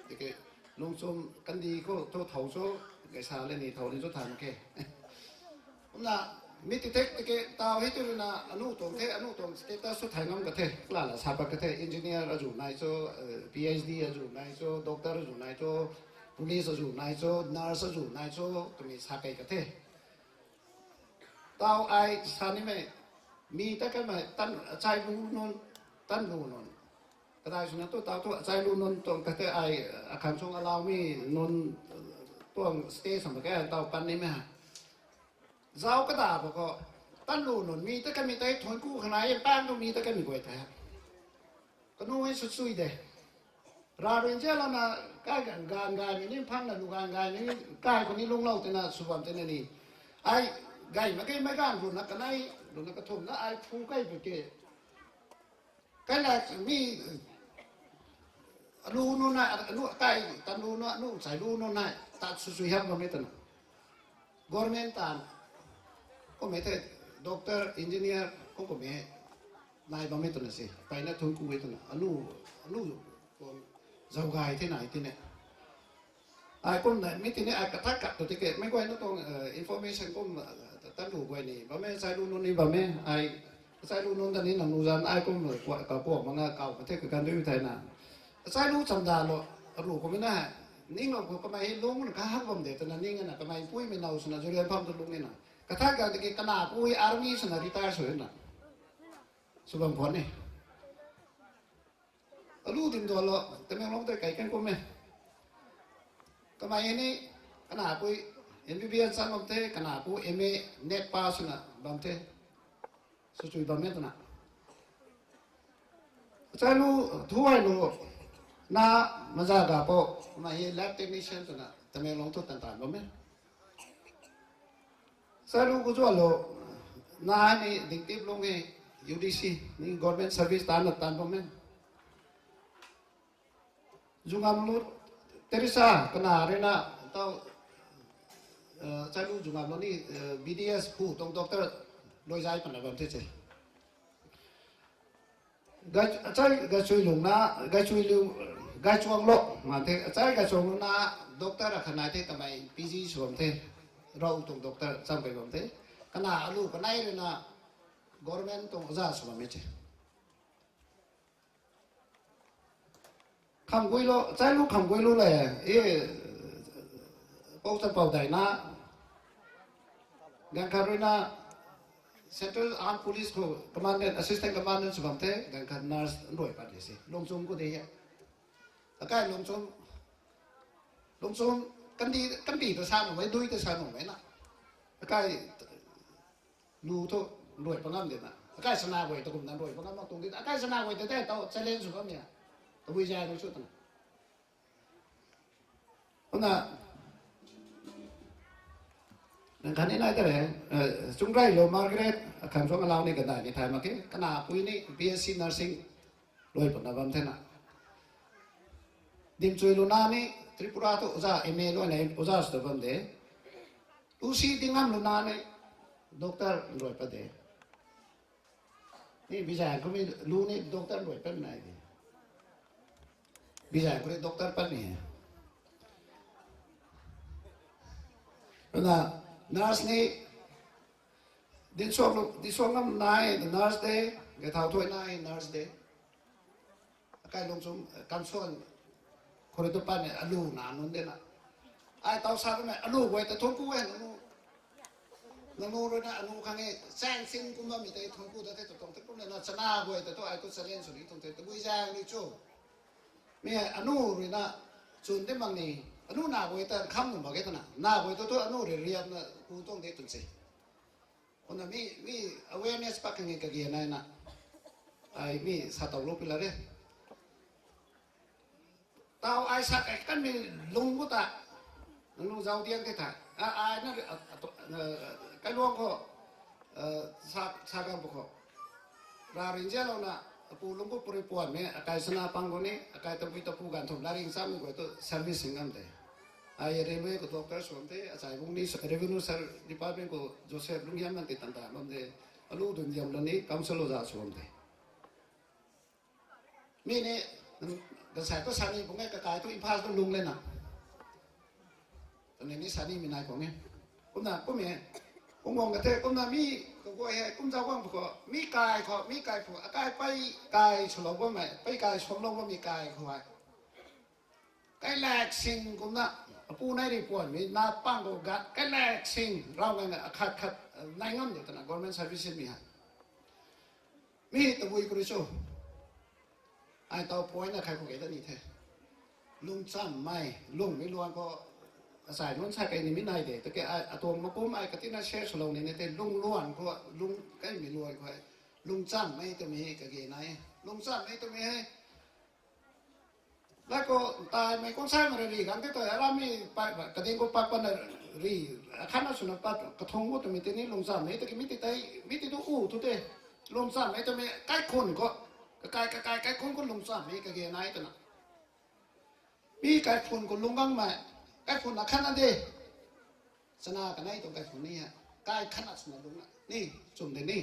Tiki Lungchum kandih khou thu thow chu gaysa le ni thow ni chu than khe. Kumna mi ti thek tiki taw hei tu ruina anu tuang the, anu tuang status chu thay ngam ka the, kala la sa pat ka the, engineer azu nai cho, P H D azu nai cho, doctor azu nai cho, police azu nai cho, nurse azu nai cho, twmei sa kei ka the. Taw ai sa nimei, mi ta kanmei tan achai lu nunc, tan lu nunc. Kadai swna tu taw thu achai lu nunc tuang ka the ai, akhang chung alaumei nunc, tuang state swna ke taw pan nimei ha. Zauc kada ba khou, tan lu nunc mi ta kanmei tei thuanc ku khana e, pang tu mi ta kanmei guay tei. Kanu hei sw sui de. Rav rui nzianlouna kai ganv gaymei ni phangna lu ganv gaymei ni kai khou ni lungclou tina sw bam tina ni. Ai gay mak ge meic ganv runa kanei, runa kathumhna ai phu kai pui ke. Kai la mi, alu nunc na, anu kai tan lu nunc, anu chai lu nunc na, tat sw sui hak bam e twna. Government tan, kummei the doctor, engineer, kum kummei nai bam e twna se, mpeyna thuanc ku e twna, anu, anu, tuang zauc gay the nai tine. Ai kumna mi tini ai kathat kat tu tiki meic guayna tuang information kum, tan lu guay ni bam e, achai lu nunc ni bam e, ai, achai lu nunc ta ni nang lu zan ai kum, kakuak makna kaw ka the kaganv dui thei na. Achai lu chamdalou, aru kummei na, ninglou khou kamei hei lung na kahak bam de twna ning na, kamei puimei now swna Zoreang Pham tu lung e na. Kathat kat tiki kanapui army swna retire sw e na. Sw bam khwan e. Alu dim dualou, Tamenglong tei kai kan kum e. Kamei ni, kanapui, M B B S chang bam the, kanapu M A, NET pass swna bam the. Sw chui bam e twna. Achai lu, thu ai lu, na, maza ga pou, kamei hei lab technician twna, Tamenglong thu tan tan bam e. Achai lu ku zualou, na ni dingtip lung e, U D C, ni government service tanna tan bam e. Zungam lu, Teresa, kana ruina, taw, achai lu Zungam lu ni, B D S hu tuang doctor, luai zai pana bam the se. Achai Gachuilung na, Gachuilung, Gachuanglou man the, achai Gachuanglou na, doctor akhat nai the, kamei P G sw bam the, rou tuang doctor cham kai bam the. Kana alu kanei ruina, government tuang oja sw bammei te. Kham guilo, chai lu kham guilo le, e, pou ta pou daina, ganv khat ruina, Central Armed Police khou commandant, assistant commandant sw bam the, ganv khat nurse nruai pat de se. Lungchum khou de he. Akai lungchum, lungchum, kandi, kandi ta sa nuh mei, dui ta sa nuh mei na. Akai lu thu nruai pat ngam de na. Akai sana guay ta kumna nruai pat ngam mak tuang di. Akai sana guay ta tei tau challenge sw bam ya. Tabui zay nung sw twna. Kumna, nang khatni nai ta re, Chungrailo Margaret, akhang suang alau ni kadai ni thay mak khe, kana pui ni B S C nursing, luai patna bam thena. Dimchui Luna ni Tripura tu oja M A luaina oja sw ta bam de. Lucy Dingam Luna ni doctor nruai pat de. Ni Bizaeng khou mi lu ni doctor nruai pat nai de. Bizaeng khou ni doctor pat ni. Kumna nurse ni, Dinsuang, Dinsuang Ngam nai nurse de, Gathau Thuai nai nurse de. Akai Lungchum, Kamsuan khou rui tu patmei alu na nunc de na. Ai tau sa bammei alu guay ta thuanc ku e nangniw. Nangniw rui na anu khang e, chaeng sin kum bammei tei thuanc ku ta the tu tuang the kumna na chana guay ta tu ai tu challenge sw ni tuang the, tabui zaeng ni chu. Mi anu rui na chwn de mak ni, anu na guay ta kham nuh mak ge twna, na guay ta tu anu rui riapna ku tuang de twn se. Kumna mi, mi awareness pak khang e kage nai na. Ai mi sa tow lou pi la re. Tau ai sa kai kanmei lung khou ta, nangniw zauc diang the tha. A, ai na, a, a, a, kailuang khou, a, sa, sa gam pu khou. Ra rinzianlouna, apu lung khou puri puanmei, akai sana pang khou ni, akai tabui tapu ganv thum la ring chammei guay tu service sing ngam the. Ai railway khou doctor sw bam the, achai bung ni revenue ser-, department khou Joseph Lunghiam nang ti tan ta bam de, alu dun yam la ni council oja sw bam the. Mi ni, gansai tu sani bung e kakai tu Imphal tu lung le na. Tani ni sani mi nai khang e. Kumna, kum e. Kum guang ka the, kumna mi, kaguay hei, kum zauc guang pu khou, mi kai khou, mi kai phu, akai pei kai swlou bammei, pei kai swlou bammei kai khou hei. Kailak sing kumna, apu nai ri puanmei, na pang khou gat, kailak sing, rau ngang akhat khat, nai ngam de twna government service mi hei. Mi tabui kuri cho. Ai tau point na khai khou ke ta ni the. Lungchammei, lungmei luan khou, asai nunc sa kai ni mi nai de, ta ke ai, atuang makum ai katina share swlou ni ni the, lung luan khou, lung kaimei luan khou, lungchammei twmei kage nai. Lungchammei twmei hei, lai khou taimei kung sai ma ri gang te tu, aramei pa, kading khou pak pana ri, akhatna swna pat, kathung khou twmei tei ni lungchammei, ta ki mi ti tei, mi ti tu u tu te, lungchammei twmei, kaikhun khou, kakai, kakai, kaikhun khou lungchammei, kage nai twna. Mi kaikhun khou lung gangmei, kaikhun akhatna de, chana kanei tuang kaikhun ni hei, kai khatna swna lungna, ni, chum de ni.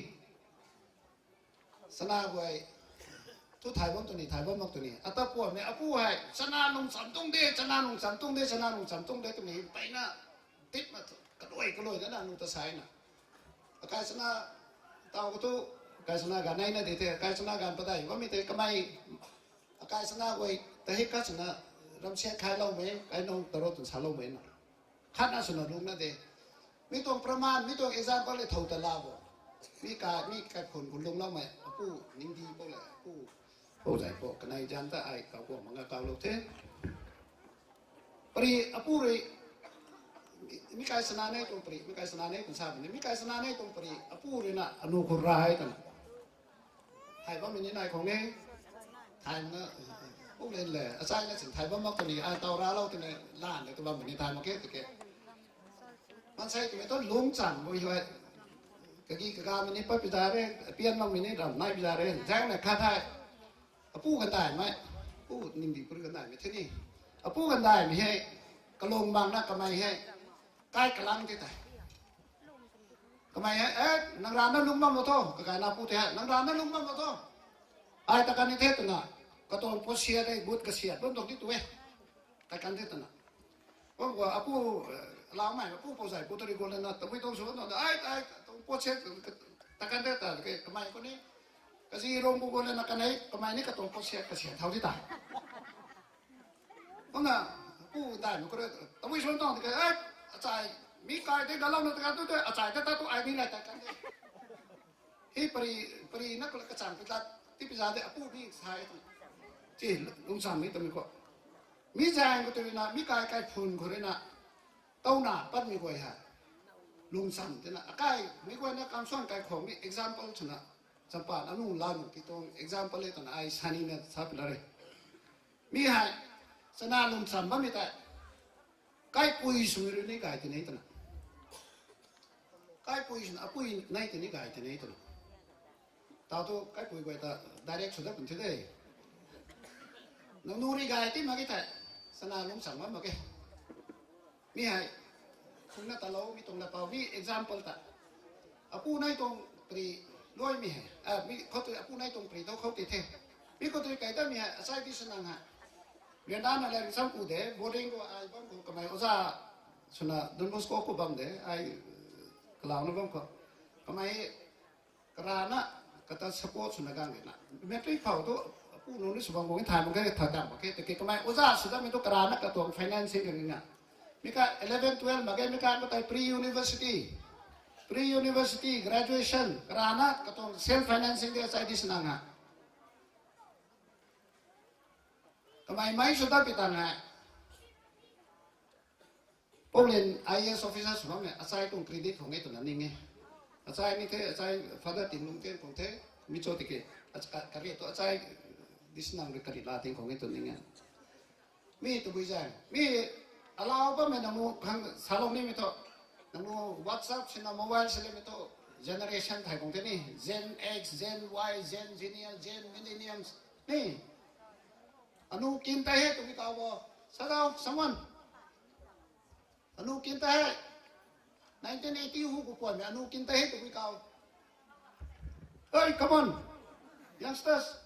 Chana guay, thu thay bam tu ni, thay bam mak tu ni. Ata puanmei apu hei, chana lungcham tuang de, chana lungcham tuang de, chana lungcham tuang de twmei, mpeyna, tip na, kaluai, kaluai na, na, nu ta sai na. Akai chana, tau khou tu, akai chana ganv nai na de the, akai chana ganv padai bammei tei kamei, akai chana guay, ta hei ka chana, ramsiat khailoumei, kai nung tarot tun saloumei na. Khatna swna lungna de. Mi tuang praman, mi tuang example le thow ta la bo. Mi ka, mi kaikhun khou lungloumei, apu ningdi pou le, apu. Pou zai pou, kanei zan ta ai kau kuang manga kaulou the. Pari, apu rui, mi kai sana nei tuang pari, mi kai sana nei tuang sa bini, mi kai sana nei tuang pari, apu rui na, anu khou rai twna. Thay bammei ni nai khang e. Thay na, uk len le, achai na sin thay bam mak tu ni, ai tau raclou twna, lan de tu bammei ni thay mak khe, tiki. Maansei twmei tu lungcham bui hei. Kagi kagamei ni pat pi za re, pian makmei ni ram nai pi za re, zaeng na khat hei. Apu gandaimei, apu ningdi puri gandaimei the ni. Apu gandaimei hei, kalung bangna kamei hei, kai kalang the tei. Kamei hei, e, nang rana lung bam lo tho, kagaina pu tei hei, nang rana lung bam lo tho. Ai ta kan ni the twna, katuang pot siat e, gut kasiat bam tuang ti tu e. Ta kan the twna. Bam khou apu, e, laumei, apu pou zai, pu tu ri gol na, tabui tuang sw na, ai, ai, tuang pot siat, Kan ta ta ke kamei khou ni, kazi rom pu gu le na kanei kamei ni katuang khou siat kasiat thau di ta. Kumna, pu dai nu kore, tabui suan tang de ke, eh, achai, mi kai de galau na ta tu de, achai ta ta tu ai ni lai ta kan de. Hei pari, pari na kala kachang pi lat, ti pi za de, apu ni sa e tu. Chi, lungsam ni tu mi khou. Mi zang khou tu na, mi kai kai phun khou rui na, tau na pat mi guay ha. Lungsam tina, akai, mi guay na kam suan kai khou mi example chuna, champan anu la nu ti tuang example e tana ai sani na sa pi la re. Mi hei, chana lungsam bammei tei, kaipui swmei rui ni gay ti nei twna. Kaipui swna, apui nei ti ni gay ti nei twna. Tau tu kaipui guay ta direct sw dat pun the de. Nangniw rui gay ti mak ge thei, chana lungsam bam mak ge. Mi hei, khungna taloumei tuang lapau, mi example ta. Apu nei tuang pri luaimei hei, ah, mi khou tu apu nei tuang pri tho khou ti the. Mi khou tu kai tamei hei, asai di sanang hei. Liandana le ringcham ku de, boarding khou ai bam khou kamei oja swna Don Bosco khou bam de, ai, kalauna bam khou. Kamei karana, kata support swna gang de na. Matric khou tu, apu nunc ni sw bam khou, thay mak khe, thay dam mak khe, tiki kamei oja sw dammei tu karana katuang financing kan ni na. Mi ka eleven, twelve mak ge, mi ka katai pre-university. Pre-university, graduation, karana katuang self financing de asai di sanang ha. Kamei mei sw dat pi tang hei. Paulin I A S officer sw bammei, achai tuang credit khang e twna ning e. Achai ni the, achai father Tinlungten khang the, mi cho tiki, ach-, ka-, kari tu achai, di sanang rui kari la ting khang e tw ning e. Mi tabui zang, mi alau bammei nangniw khang salou nimei thu, nangniw WhatsApp sina mobile sina mi thu, generation thai khang the ni, Gen X, Gen Y, Gen Zillennial, Gen Millennials, ni. Anu kin tei he twmei kau bo, sadau, someone. Anu kin tei he, nineteen eighty hu ku puanmei, anu kin tei he twmei kau. Hey, come on, youngsters.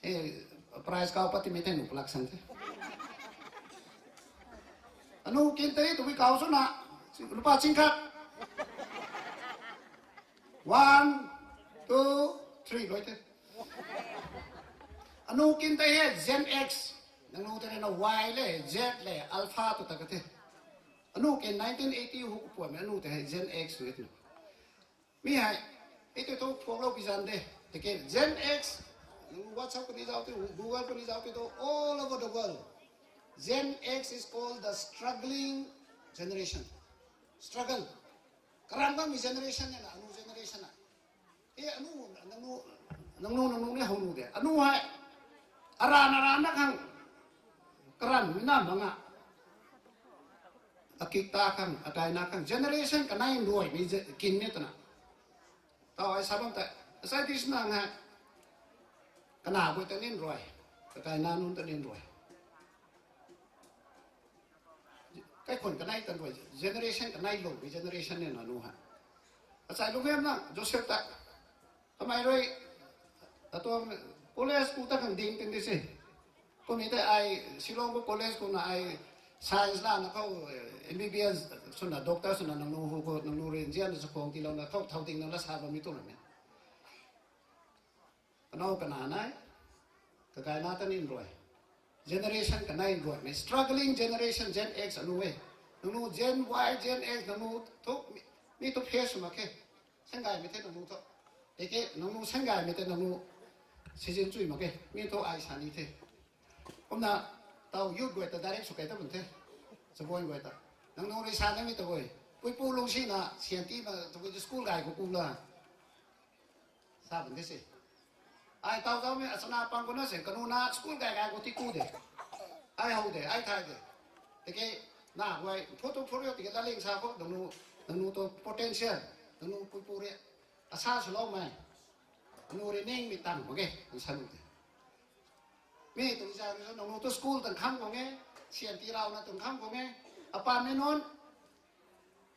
Eh, prize kau pati mei tei nu palak san the. Anu kin tei he twmei kau swna, lupa ching khat. One, two, three, luai the. Anu kin tei he Gen X, nangniw tei na Y le, Z le, Alpha tu ta ka the. Anu kin nineteen eighty hu ku puanmei anu tei he Gen X tu e twna. Mi hei, e tei thu phuaklou pi zan de. Tiki Gen X, nangniw WhatsApp khou ni zauc tei, Google khou ni zauc tei tu, all over the world. Gen X is called the struggling generation. Struggle. Karam bammei generation e na, anu generation na. E anu, nangniw, nangniw, nangniw ni how nu de. Anu hei, aran, aran na khang, karam mi na manga. Akik ta khang, akai na khang, generation kanei nruaimei ze-, kin ni twna. Tau ai sa bam tei, asai di sanang hei, kana guay ta nin ruai, kakai na nunc ta nin ruai. Kaikhun kanei tan ruai, generation kanei lungmei generation ni na nu hei. Achai lung em na, Joseph ta, kamei rui, atuang college ku ta khang ding tin di se. Kummei tei ai, Shillong khou college kuna ai, science lana khou, eh, M B B S swna, doctor swna, nangniw hu khou, nangniw rui nzianna sa khang tiilouna khou, thau ding na la sa bammei tu na me. Kanow kana nai, kakai na ta nin ruai. Generation kanei ruaimei, struggling generation, Gen X anu e. Nangniw Gen Y, Gen X, nangniw thu, mi, mi thu face sw mak khe. Sanggaymei the nangniw thu. Tiki nangniw sanggaymei tei nangniw season chui mak khe. Mi thu ai sa ni the. Kumna, tau youth guay ta direct sw kei ta bun the. Chabuan guay ta. Nangniw rui sa nimei ta guay. Puipu lungsina, sian ti ma, ta guay school gay khou ku la. Sa bun the se. Ai tau zaumei achana pang khou na se, kanu na school gay gay khou ti ku de. Ai how de, ai thay de. Tiki, na guay, photo photo tiki laling sa khou, nangniw, nangniw tu potential, nangniw puipu rui, asa swloumei, nangniw rui ningmei tang mak ge, nang sa nu de. Mi tuang zan rui nangniw tu school tang kham khang e, sian ti rauna tang kham khang e, apammei nunc,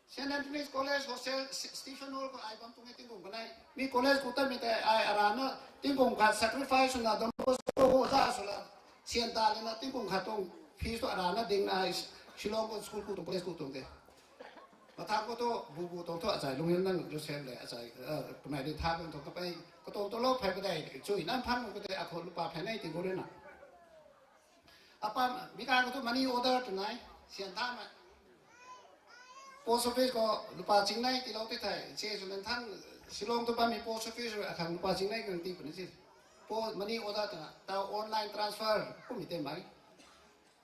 Saint Anthony's College Hostel, S-, Stephen Hall khou ai bam tuang e tingkum kanei. Mi college khou tatmei tei ai arana tingkum khat sacrifice swna Don Bosco khou ta swna sian ta lana tingkum khat tuang fees tu arana dingna ai Shillong khou school khou tuang college khou tuang de. Mathang khou tu, bu bu tuang thu achai lunghin nang Joseph le achai, kamei di tha kan thu kapei, katuang tu lou phey padeih, chui nang phang khou tei akhou lupa phey nei ti gu rui na. Apa, mi kai khou tu money order tw nai, sian tha mei. Post office khou lupa ching nei tilou ti thei, che sw nang thang, Shillong tu bammei post office rui akhang lupa ching nei kan ti puni si. Post money order twna, tau online transfer, kummei tei mei.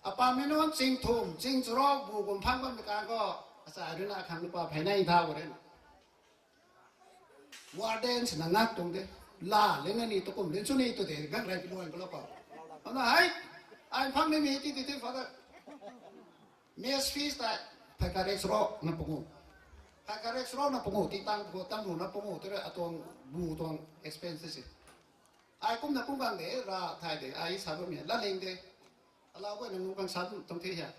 Apa mi nunc ching thum, ching charuk, bu kum phang bammei kan khou, achai rui na akhang lupa phey nei tha gu rui na. Warden sina ngak tuang de. La, lena ni tu kum, lin sw ni tu de, gang rai pi luan ko la pa. Ana hei, ai phang ni mi ti ti ti father. Mess fees ta, phey karek srok na pungu. Phey karek srok na pungu, ti tang pungu, tang ru na pungu, tere atuang bu tuang expenses si. Ai kumna kum gang de, ra thai de, ai sa bam mi, la ling de. Alau guay nang nu khang sa tuang the hia.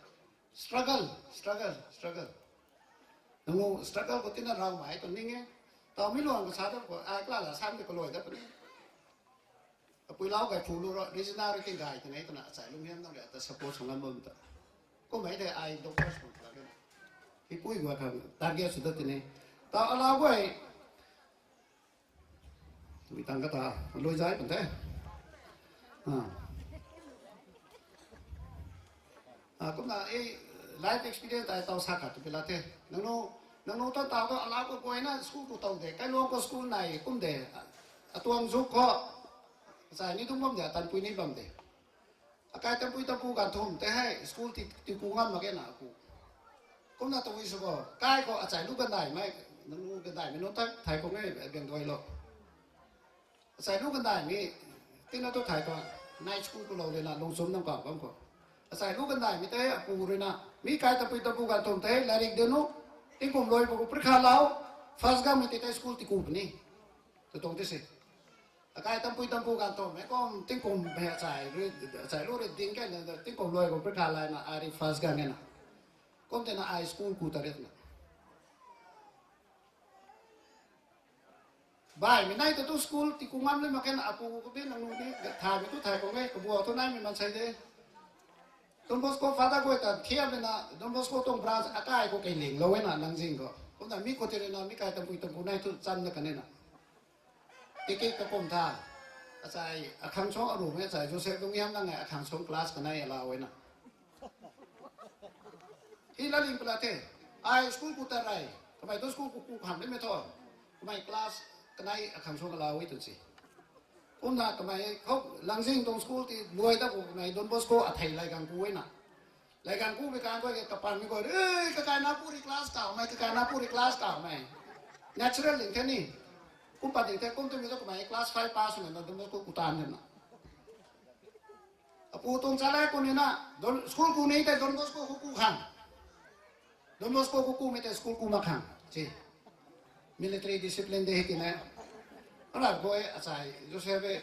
Struggle, struggle, struggle. Nang nu struggle khou tina raw mai tuang ning e. Tau mi luang khou sa dat khou, ai kla la san de kaloi dat puni. Apui lau gay phu lu ro, regional ri king gay twna twna achai lunghiam nang ri ata support sw ngam bam ta. Kummei tei ai doctors khang ta na. Hei pui guay khang target sw dat tini. Tau alau guay. Tui tang kata, lui zai pan the. Kumna e life experience ai tau sa khat tu pi la the. Nang nu, nang nu tan tau tu alau khou guayna school khou tow de, kailuang khou school nai kum de, atuang zuk khou, achai ni tung bam de, tanpui ni bam de. Akai tanpui tanpu ganv thum tei hei school ti, ti ku ngam mak ge na ku. Kumna tabui sw khou, kai khou achai lu gandaimei, nang lu gandaimei nunc ta thai khou nge biang duailou. Achai lu gandaimei, tina tu thai khou, night school khou lou lena lungchum nang kau bam khou. Achai lu gandaimei tei apu rui na, mi kai tanpui tanpu ganv thum tei lairik de nu, tingkum luai pu khou prikha lau, first ganmei tei tei school ti ku puni. Tu tuang ti si. Akai tanpui tanpu ganv thum mei kum tingkum mei achai lu rui ding kai na tingkum luai khou prikha lai na ai ri first ganv e na. Kum tei na ai school ku ta ri na. Baihmei nai ta tu school ti ku ngam le mak khe na apu khou bin nang nu ni, thaymei tu thay khou nge, kabuak thu naimei maansei de. Don Bosco father guay ta thiammei na, Don Bosco tuang branch akai khou kei linglou e na Langzing khou. Kumna mi khou ti rui na, mi kai tanpui tanpu nai thu chan na kan e na. Tiki kakum tha, achai akhang suang arumei achai Joseph Lunghiam nang e akhang suang class kanei alau e na. Hi laling pala the, ai school ku ta rei, kamei tu school ku ku khang nimei thu, kamei class kanei akhang suang alau e tu si. Kumna kamei khou Langzing tuang school ti luai ta ku kamei Don Bosco athei laigang ku e na. Laigang ku bi kan khou ke kapanmei khou, "Ei, kakai na pu ri class kaumei, kakai na pu ri class kaumei." Natural ding the ni. Kum pat ding the, kum twmei tu kamei class five pass swna Don Bosco ku tan the na. Apu tuang chalai ku ni na, school ku ni tei Don Bosco khou ku khang. Don Bosco khou kumei tei school ku mak khang si. Military discipline de hei ti na. Ara guay achai Joseph e,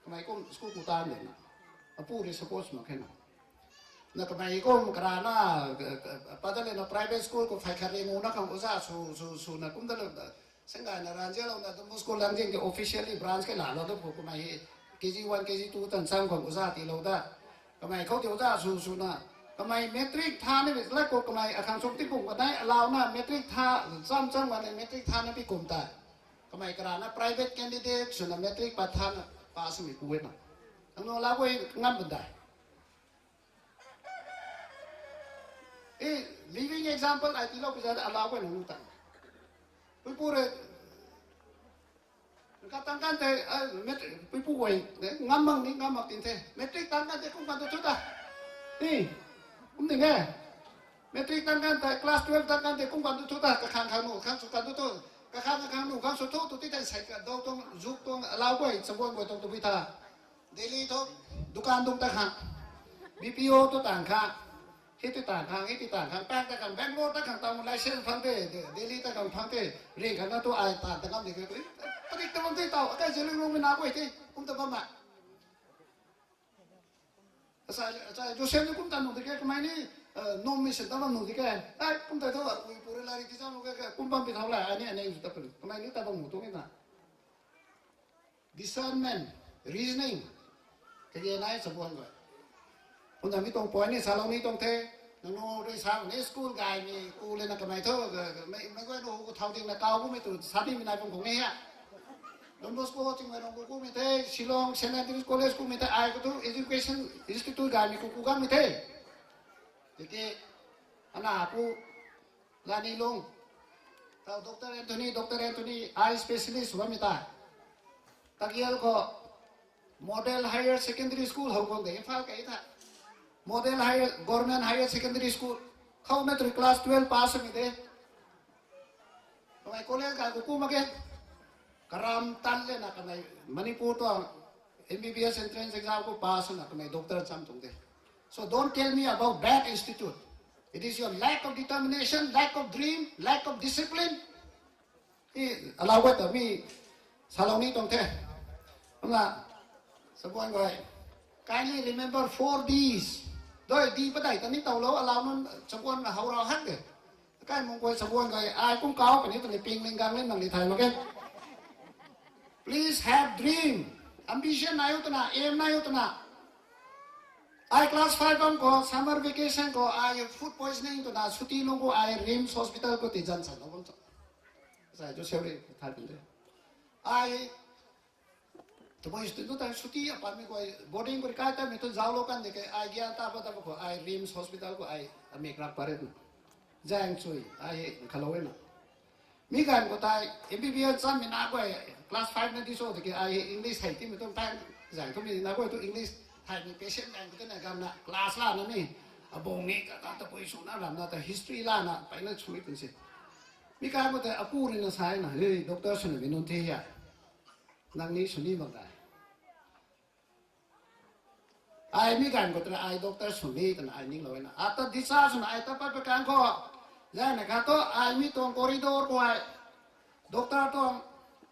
kamei kum school ku tan de na. Apu ri support mak khe na. Na kamei kum karana, pada le na private school khou phey khat ri ngu na khang oja sw, sw, sw na kum da le, senggaina ranzialouna Don Bosco Langzing ke officially branch ke laalou da khou kamei hi K G one, K G two tan cham khang oja tiilou da. Kamei khou ti oja sw swna, kamei matric tha ni bi la khou kamei akhang sung ti kum kanei alauna matric tha, cham cham kanei matric tha na bi kum ta. Kamei karana private candidate swna matric pat tha na pass mi ku e na. Nang nu la guay ngam bam dai. E, living example ai tiilou pi zat alau guay nang nu ta. Puipu rui, ka tang kan tei, puipu guay, ngam mak ni ngam mak tin the. Matric tang kan tei kum kan tu thu ta. Ni, kum ding e. Matric tang kan tei, class twelve tang kan tei kum kan tu thu ta. Kakhang khang nu khang sw kan tu thu. Kakhang khang nu khang sw thu tu ti tei sei ka dou tuang, zuk tuang, alau guay, chabuan guay tuang tu pui tha. Delhi thu, dukan dung ta khang, B P O tu tang khang, hei tu tang khang, hei tu tang khang, pang ta khang, Bangalore ta khang, tang license phang the, Delhi ta khang phang the, ring khang na tu ai tan ta ngam di khe, padik ta bam the tau, akai ziling lungmei na guay the, kum ta bam ma. Achai, achai Joseph ni kum ta nu di khe, kamei ni, nom mi sen ta bam nu di khe, ai, kum ta thu, ui puri lari ti cham lu khe, kum bam pi thau la, ani, ani, ta pun, kamei ni ta bam nu tuang e na. Discernment, reasoning, kage nai chabuan guay. Kumna mi tuang point ni salou ni tuang the, Nang nu rui sa ni school gaymei ku le na kamei thu, mei guay nu hu thau ding na kau kumei tu sa nimei nai pung khou ni ha. Don Bosco Tingmei Rong ku kumei the, Shillong Saint Andrew's College kumei the, ai khou thu education institute gaymei ku ku gammei the. Tiki ana pu Lani Lung, tau Doctor Anthony, Doctor Anthony, eye specialist bammei ta. Tagial khou Model Higher Secondary School how khang de, Imphal kei tha. Model Higher, Government Higher Secondary School. Khou matric class twelve pass mi de. Kamei college kai ku ku mak ge. Karam tan le na kamei Manipur tuang M B B S entrance exam khou pass na kamei doctor cham tuang de. So don't tell me about bad institute. It is your lack of determination, lack of dream, lack of discipline. Alau guay ta mi salou ni tuang the. Kumna, sabuan guay, kindly remember four Ds. Doi D padeih ta ni towlou, alau nunc sabuan na how rau hak de. Kai mung guay sabuan guay, ai kum kau kani twni ping ling gang ling nang ni thay mak ge. Please have dream. Ambition nai u twna, aim nai u twna. Ai class five bam khou, summer vacation khou, ai food poisoning twna, chuti lung khou, ai RIMS hospital khou ti zan san lou bam tu. Sai tu seuri thai pun de. Ai, tabui student tu ta chuti apanmei khou, boarding khou kai tamei tu zauclou kan de ke, ai gyan ta pa ta pa khou, ai RIMS hospital khou, ai amik rak paret na. Zaeng chui, ai khalou e na. Mi ganv khou tei, M B B S chammei na khou, class five na di so de ke, ai English hei timei tu pan, zaeng thumei na khou tu English, thaymei patient ganv khou tei na ganv na, class lana ni, abang ni, kata tabui swna ramna ta history lana, pai na chui tun se. Mi ganv khou tei, apu rui na sa na, hey, doctor swna mi nunc the hia. Nang ni sw ni mak dai. Ai mi ganv khou tei ai doctor sw ni twna ai ninglou na. Ata disa swna ai ta pat pa kan khou. Zana kha tu ai mi tuang corridor khou ai. Doctor tuang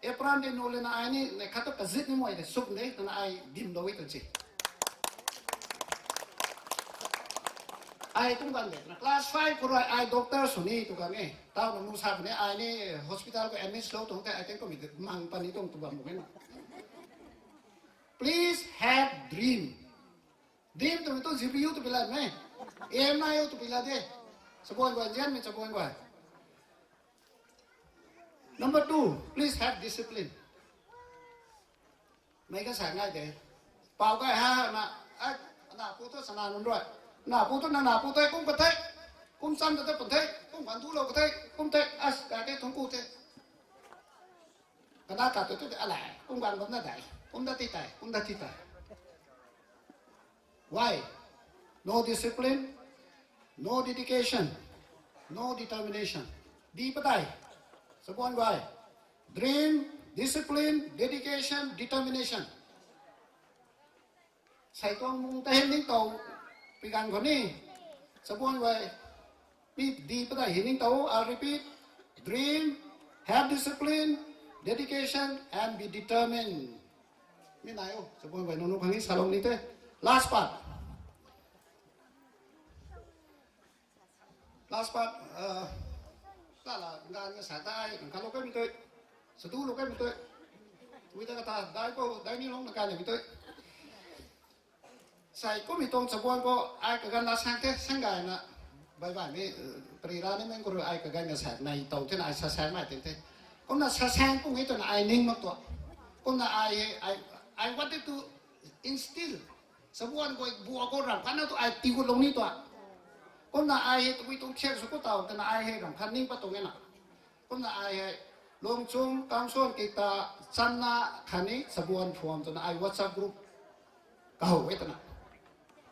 apron di nu le na ai ni, ne kha tu kazit ni mei de suk de twna ai dimlou e tun se. Ai kum ganv de twna class five khou rui ai doctor sw ni tw kan e. Tau na nu sa puni ai ni hospital khou admit lou tuang tei ai tei kumei mang pani tuang tu bam bam e na. Please have dream. Dream twmei tu G P U tu pi la me. Aim nai u tu pi la de. Sabuan guay, nzianmei sabuan guay. Number two, please have discipline. Mei ka sa ngai de. Pau kai ha na, ai, na pu tu sana nunc rui. Na pu tu na, na pu tei kum ka tei. Kum cham ta tei pun tei, kum kan dulou ka tei, kum tei, as, ka tei thungc ku tei. Kana ka tu tu tei, alai, kum kan bam na dai, kum da ti tai, kum da ti tai. Why? No discipline, no dedication, no determination. Di patai, sabuan guay. Dream, discipline, dedication, determination. Sai tuang mung ta hei ningtow pi ganv khou ni, sabuan guay, mi di padeih hei ningtow, I'll repeat, dream, have discipline, dedication, and be determined. Mi nai o, sabuan guay nunc nunc khang ni salou ni the. Last part. Last part, lala nganv ka sa dai, nang kha lou kaimei tei, sadu lou kaimei tei, wi ta kata dai khou dai ni lung na kai nimei tei. Sai kummei tuang chabuan khou ai kaganv la sang the, sang gayna, bai baimei, pari ra nimei khou rui ai kaganv ka sa nai tow thena ai sa sang nai tin the. Kumna sa sang pung e twna ai ning mak tuang. Kumna ai, I, I wanted to instill, chabuan khou bua khou ramh khatna tu ai tiigutlou ni tuang. Kumna ai hei tabui tuang thiak sw khou taw twna ai hei ramh khat ning pat tuang e na. Kumna ai hei Lungchum, Kangsuan, Kikta, Chamna khatni Chabuan Phuam twna ai WhatsApp group kahow e twna.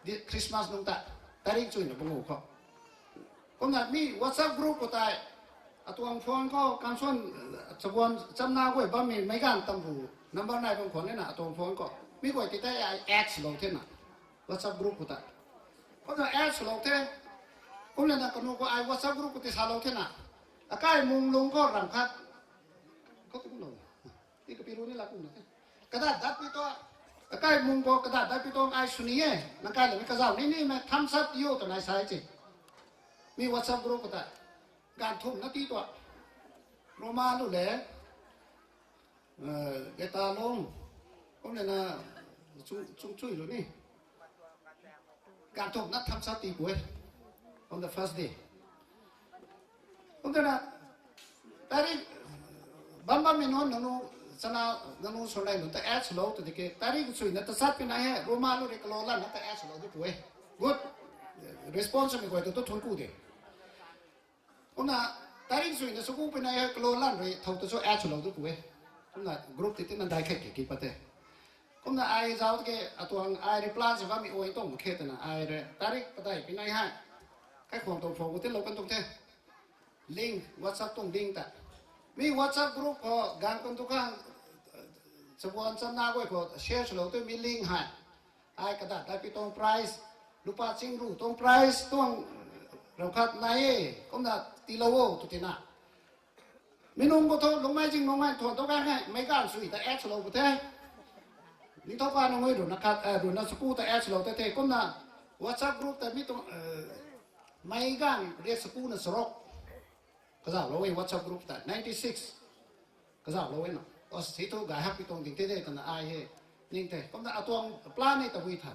Di Christmas nungc ta, tarik chuina pangu khou. Kumna mi WhatsApp group khou tei, atuang phone khou, Kangsuan, Chabuan, Chamna guay bammei meic ganv tamru number nai bam khwan e na atuang phone khou. Mi guay ti tei ai add swlou the na. WhatsApp group khou tei. Kumna add swlou the. Kumna na kanu khou ai WhatsApp group khou ti salou the na. Akai mung lung khou ramh khat. Khou tu kumlou. Ti kapi ru ni la kumna the. Kada dat pi tu. Akai mung khou kada dat pi tu ai sw ni e. Nang kai lami kazauh ni nimei thumbs up ti o twna ai sa e ci. Mi WhatsApp group khou tei. Ganv thumh na ti tu. Roma lu le. Geta lung. Kumna na chung, chung chui lu ni. Ganv thumh na thumbs up ti pu e. On the first day. Kum tana, tarik bam bammei nunc nangniw chana, nangniw swlou nunc ta add swlou tw di ke, tarik chuina tachat pina he, Roma lu rui kalo lan na ta add swlou di pu e. Good response mei guay tu tu thun ku de. Kumna, tarik chuina saku pina he, kalo lan rui thou ta chu add swlou di pu e. Kumna group ti tina dai khat ke ki pat e. Kumna ai zauc ke atuang ai reply sa bammei oi tuang mak khe twna ai rui tarik padeih pina hei kaikhwang tuang phone khou tinlou kan tuang the. Link, WhatsApp tuang link ta. Mi WhatsApp group khou ganv kan tu khang, chabuan channa guay khou share swlou tu mi link hei. Ai kadat daipi tuang price, lupa chingru tuang price tuang ram khat nai e, kumna tiilou o tw tina. Mi nunc khou thu lungmei zing nunc hei thuan tu kan hei, meic ganv sui ta add swlou pu the. Ningthouka nunc hei runa khat, runa saku ta add swlou ta the, kumna WhatsApp group ta mi tuang, meic ganv riak sakuna charuk kazauhlou e WhatsApp group ta, ninety six kazauhlou e na. O, si thu gay hakpi tuang ding the de twna ai he ning the. Kumna atuang plan e tabui tha.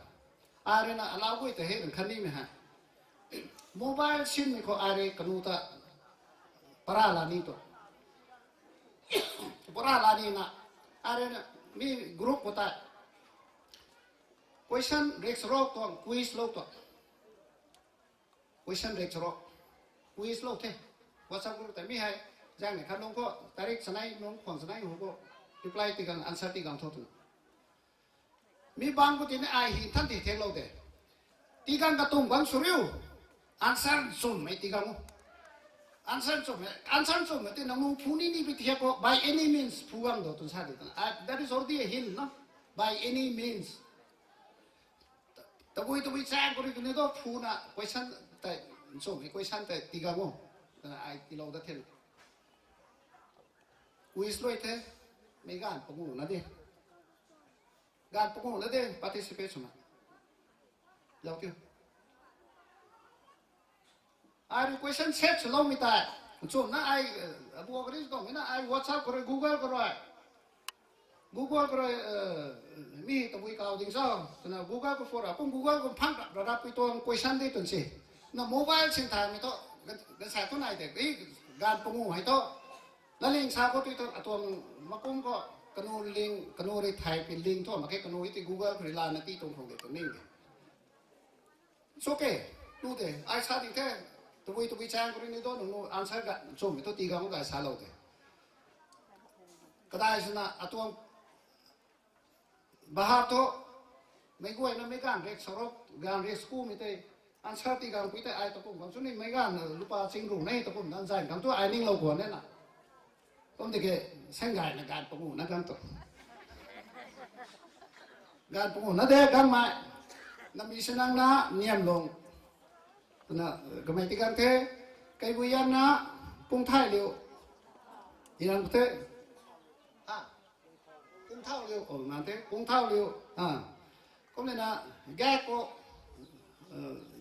Ai rui na alau gui ta he run khatnimei hei. Mobile sinmei khou ai rui kanu ta para la ni tu. Para la nina, ai rui na mi group khou tei question riak charuk tuang quiz lou tu. Question riak charuk quiz lou the. WhatsApp group tei mi hei, zaeng ni khat nunc khou tarik chanei nunc khwang chanei hu khou reply tii gang, answer tii gang tho twna. Mi bang khou tini ai hi than ti thenglou de. Tii gang katum gang sw riu. Answer nchumhmei tii gang o. Answer nchumhmei, answer nchumhmei ti nangniw phu ni ni pi thiak khou by any means phu gang do twn sa di twna. That is already a hint, no? By any means. Tabui tabui chaeng khou rui kani tu phuna question tei, nchumhmei question tei tii gang o twna ai tiilou dat the. Quiz lui the, meic ganv pangu na de. Ganv pangu na de participate swna. Lou tiu. Ai rui question set swloumei tei, nchumhna ai, abu kari tuangmei na ai WhatsApp khou rui, Google khou rui, Google khou rui, mi tabui kau ding cho twna Google khou phura, kum Google khou phang rap rap rap pui tuang question di twn se. Na mobile sin thaymei thu, ganv sa thu nai de, ganv pangu hei thu. Laling sa khou tui thu atuang makum khou, kanu ling, kanu rui thay pi ling thu mak khe, kanu i ti Google khou rui lana ti tuang khang de tw ning de. It's okay. Tu de, ai sa ding the, tabui tabui chaeng khou rui ni tu nangniw answer ga nchumhmei thu tii gang gay salou de. Kadai swna atuang bahar thu, meic guayna meic ganv riak charuk, ganv riak sakumei tei, answer tii gang pui tei ai takum khang chu ni meic ganv lupa chingru nei takum dan zaeng khang thu ai ninglou guan e na. Kum tiki, saeng gayna ganv pangu na gang tu. Ganv pangu na de gangmei. Nami Sinang na Niamlung. Na, kamei tii gang the, Kaibui Yang na Pungthailiu. Yang the. Ha. Pungthauliu, o, na the, Pungthauliu. Ha. Kumlena, Gak khou,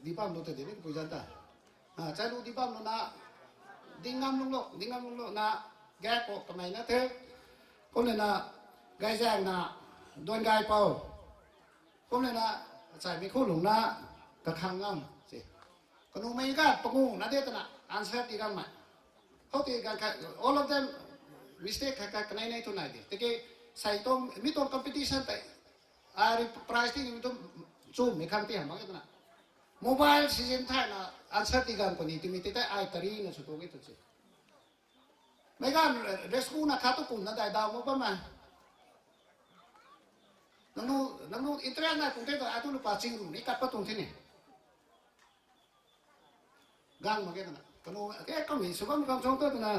di bam lu te de ni pui zan ta. Chai lu di bam lu na, Dingam Lunglu, Dingam Lunglu na, Gak khou kamei na the. Kumlena, Gayzaeng na, Duangaipou. Kumlena, Chaimei Khulung na, Kakhang Ngam se. Kanumei ganv pangu na de twna answer tii gangmei. Khoutei ganv khat, all of them mistake khat khat kanei nei thu nai de. Tiki, sei tuang, mi tuang competition tei, ai rui prize ti ni mi tuang chumhmei khang ti hamh mak e twna. Mobile season thayna answer tii gang puni timi tei tei ai tarina sw tuang e tw se. Meic ganv riak sakuna khat tu kumna dai daw mak bammei. Nangniw, nangniw interest nai tuang the tu, ai tu lupa chingru ni kat pat tuang the ni. Gang mak ge twna. Kanu, ke kamei sw bam kam chong tu twna,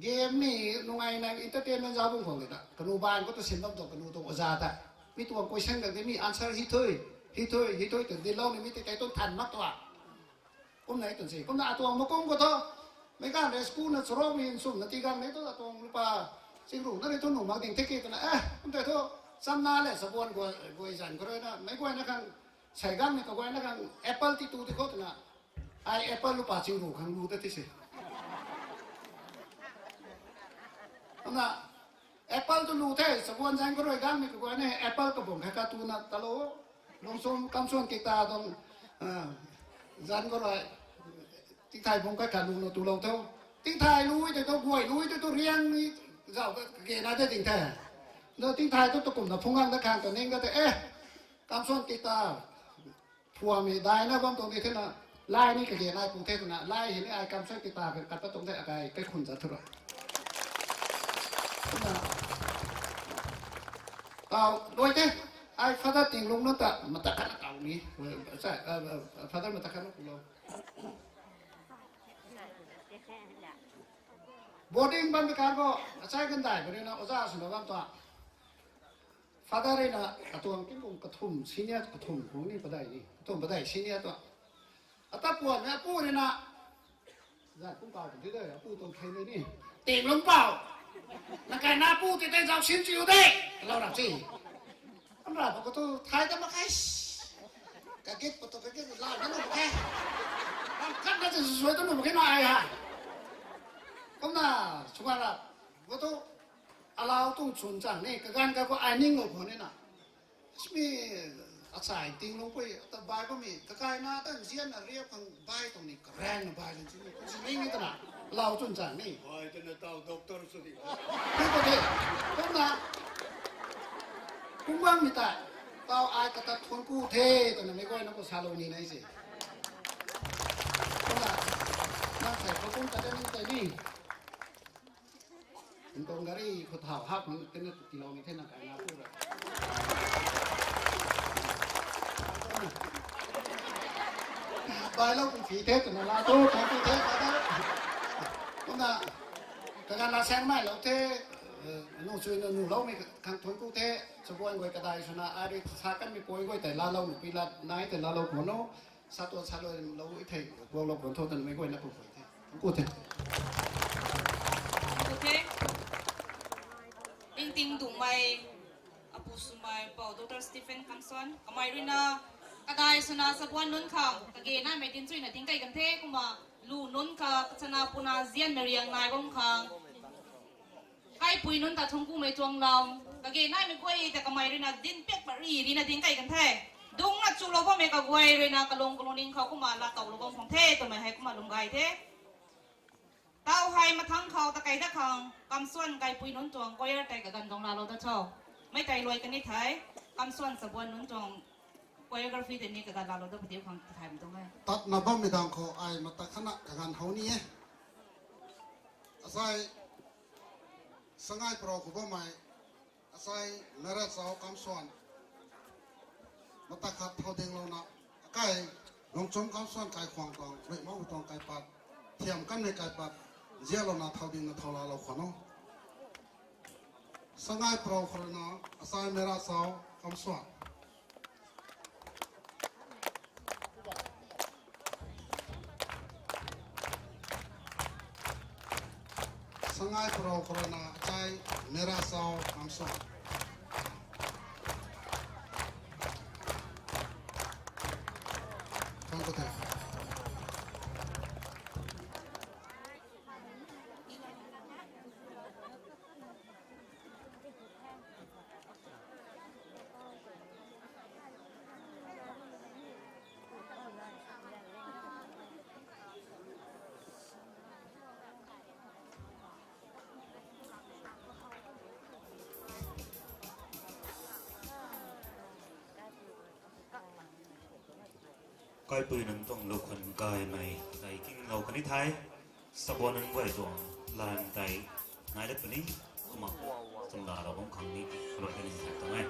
game ni nungaina entertainment zauc bam khang de ta. Kanu ban khou tu sin bam tu, kanu tuang oja ta. Mi tuang question gang de mi answer hi thui, hi thui, hi thui tw dilou ni mi tei tei tu than mak tua. Kumna e twn se. Kumna atuang makum khou thu, meic ganv riak sakuna charuk mi nchumhna tii gang ni thu atuang lupa chingru na rui thu nuh mak ding the ki twna, e, kum tei thu, chamna le sabuan guay, guay zan khou rui na, meic guayna khang, sei gang ni kaguayna khang apple ti tu di khou twna, ai apple lupa chingru khang lu ta ti se. Kumna, apple tu lu the, sabuan zan khou rui gang ni kaguayna apple kabung khat khat tuna talou, lungchum kamsuan kik ta tuang, zan khou rui, Tingthai bung kai khat lu na tulou tho. Tingthai lui tei tu, guay lui tei tu, riang ni zau kage na de ting the. Do tingthai tu, tu kum na phung gang da khang tu ning da te, eh, kamsuan kita. Phuam mi dai na bam tuang di the na, lai ni kage nai pung the twna, lai hei ni ai kamsuan kita khat pat tuang the, akai kaikhun zat thu ra. Kumna, tau, luai the, ai Father Tinglung na ta, mata khat na tau ni, sa, eh, eh, Father mata khat na kulou. Boarding bam bi kan bo, asai kan dai, bari na, oja suna bam ta. Father rui na, atuang tingkum kathum, senior kathum, kung ni padai ni, kathum padai senior tu. Ata puan na, apu rui na, zat kum pau tu de, apu tuang khen ni. Tinglung pau. Na kai na pu ti tei zau sin chiu de. Lau rap si. Am ra pa ko tu, thai ta ma kai. Ka git pa tu, ka git la na nu ke. Ram khat na tu sui tu nu ke na ai ha. Kumna, suma ra. Ko tu, alau tuang chwn chang ni, kaganv ka ko ai ning lo khou ni na. Smi, achai Tinglung pui, ta bai bammei, kakai na ta nzian na riap khang bai tuang ni, karang na bai lan si ni, si ning ni ta na, lau chwn chang ni. Bai ta na tau doctor sw di. Pi ko the, kumna, kum bam mi ta, tau ai kata thuanc ku the, twna mei guay na khou salou ni nai si. Kumna, nang sai khou kum ta ta ni ta ni. Ntuang gari khou thau hak nunc tina tilou ni the na kai na pu ra. Bailou kum phi the twna la tu, thank you the, brother. Kumna, kaganv la saeng mei lou the, eh, nu chui na nu loumei khang thuanc ku the, chabuan guay kadai swna, ai rui sa kanmei pui guay tei laalou, nupi la nai tei laalou khwan o. Sa tuan sa lou lou i thei, kuaklou kuan tho twna mei guayna pu pui the. Thuanc ku the. Thuanc ku the. Ningting dungmei, apu swmei, Pou Doctor Stephen Kamson, kamei rui na, kadai swna chabuan nunc khang, kage naimei dinc chuina dinc kai kan the, kumna, lu nunc kha, kachana puna zianmei riang nai bam khang. Kaipui nunc ta thuanc kumei tuang lam, kage naimei guay ta kamei rui na dinc piak pary rina dinc kai kan the. Dungcna chulou bammei kaguay rui na kalung kalungning khou kumna laatowlou bam khang the twmei hei kumna lwm gay the. Tau hei mathangc khou ta kai dat khang, Kamson kaipui nunc tuang choir tei kaganv tuang laalou dat tho. Mei tei luai kan ni thei, Kamson chabuan nunc tuang choreography tei ni kaganv laalou dat padiu khang tithaymei tuang e. Tatna bammei dang khou ai mata khatna kaganv how ni e. Asai, Sangai Parou khou bammei, asai Mera Chau Kamson, mata khat thau dinglouna, akai, Lungchum Kamson kaikhwang tuang, ruimou tuang kaipat, thiam kanmei kaipat, zialouna thau dingna thau laalou khwan o. Sangai Parou khou rui na, asai Mera Chau Kamson. Sangai Parou khou rui na, asai Mera Chau Kamson. Thuanc ku the. Kaipui nunc tuang lu khwan gaymei tei kinglou kan ni thei, chabuan nunc guay tuang lam tei nai dat puni, kumna chamdalou bam khang ni kalung kan ni thei tuang e.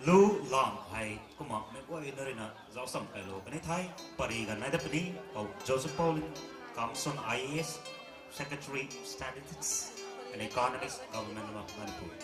Lu lam hei kumna mei guayna rui na zaucsam kailou kan ni thei, pary ganv nai dat puni, Pou Joseph Paulin Kamson, I A S, Secretary, Statistics and Economics, Government of Manipur.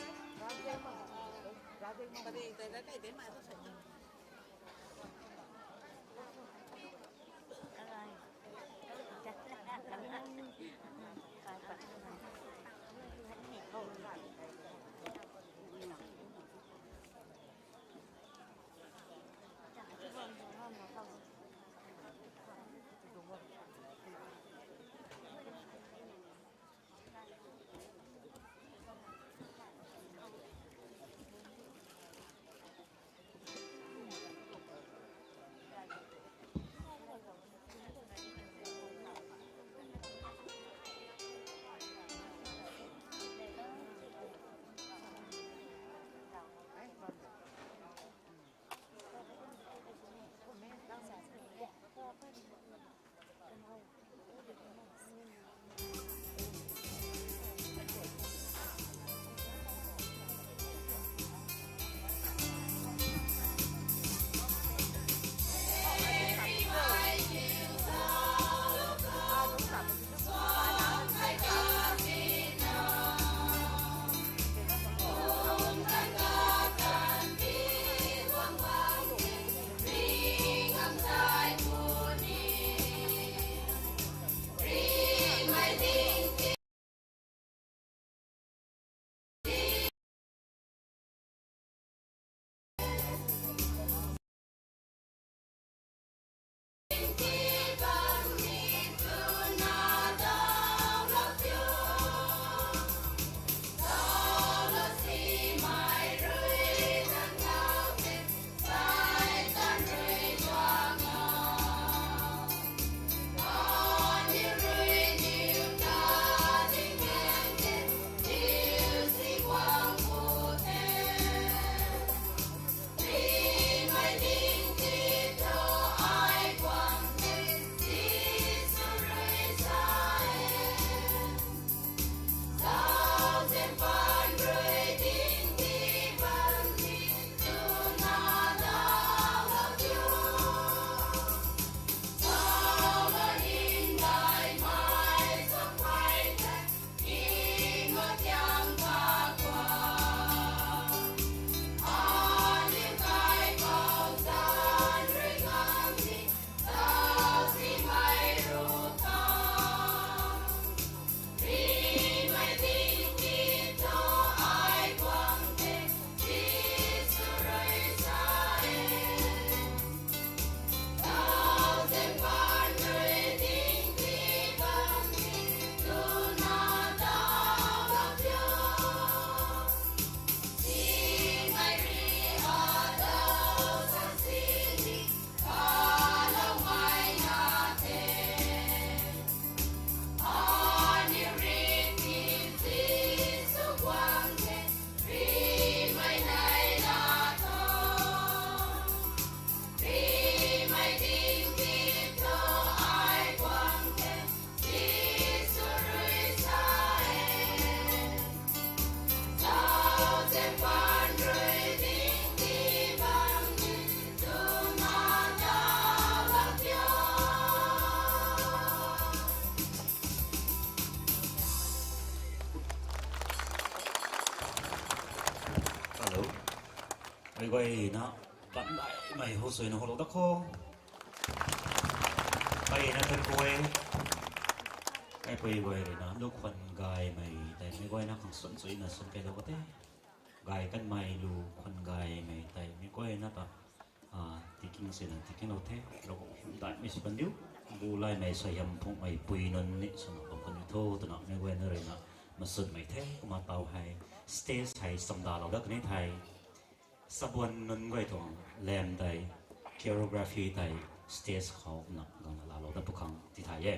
Guayna, bamdaihmei hu suina hulou dat kho. Guayna thank you e. Kaipui guay ruina lu khwan gaymei tei meic guayna khang swn suina swn keylou ka the. Gay kanmei lu khwan gaymei tei meic guayna ta, a, tiking sina tikinglou the. Ravguangc hymdaihmei sw kan diu. Bu laymei suaihiam phungmei pui nunc ni swna bam kan diu tho twna meic guayna ruina masunmei the. Kumna taw hei stage hei chamdalou dat kan e thei, sabuan nunc guay tuang lam tei, choreography tei stage khou na gangna laalou dat pw khang ti thay e.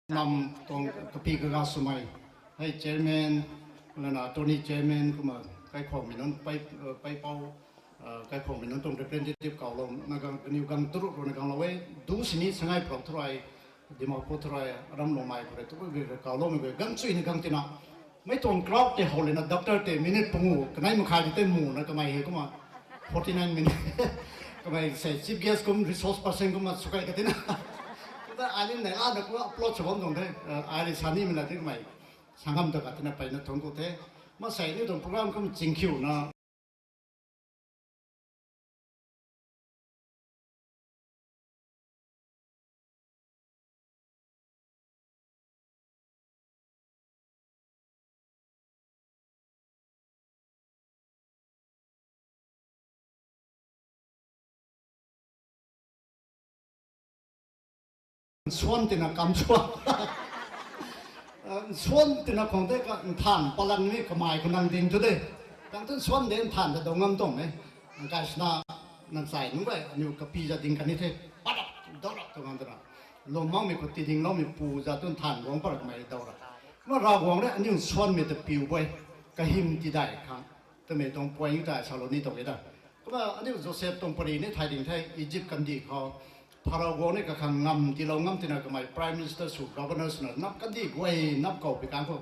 Nam tuang kapi kaga swmei, hei chairman, kumna attorney chairman, kumna kaikhwangmei nunc, pei, uh, peipou, uh, kaikhwangmei nunc tuang representative kawlou, na gang, kaniw gang turu rui na ganglou e, du sini Sangai Prok thu rui, Dimapur thu rui, Aram Longmei khou rui, turu rui kawloumei guay, gang chuina gang tina. Mei tuang crowd tei how lena doctor tei minute pangu, kanei makhai di tei mu na kamei hei kumna, forty nine minute. Kamei sei chief guest kum resource person kumna sukai katina. Kumna ai ni neihla na kumna upload sw bam tuang the. Uh, ai rui sa nimei la the kamei. Sangam ta katina peyna thuanc ku the. Masei ni tuang program kum chingkhiuna. Nsuan tina kam suan. Nsuan tina khwang tei ka nthan palan ni kamei khou nang ding thu de. Tang tu nsuan de nthan ta dou ngam tuang e. Guys na, nang sai nunc rui aniu kapi za ding kan ni the. Padak, daurak tu ngam twna. Lwm makmei khou tidingloumei pu za tu nthan guang par kamei dau ra. Kumna Ravguangc rui aniu nsuanmei ta piu bui. Kahym tidai khang twmei tuang point ta salou ni tuang e da. Kumna aniu Joseph tuang pary ni thay ding the Egypt kandih khou. Pharaoh guang ni kakhang ngam tiilou ngam tina kamei prime minister sw, governor swna nap kandih guay nap kau pi kan khou.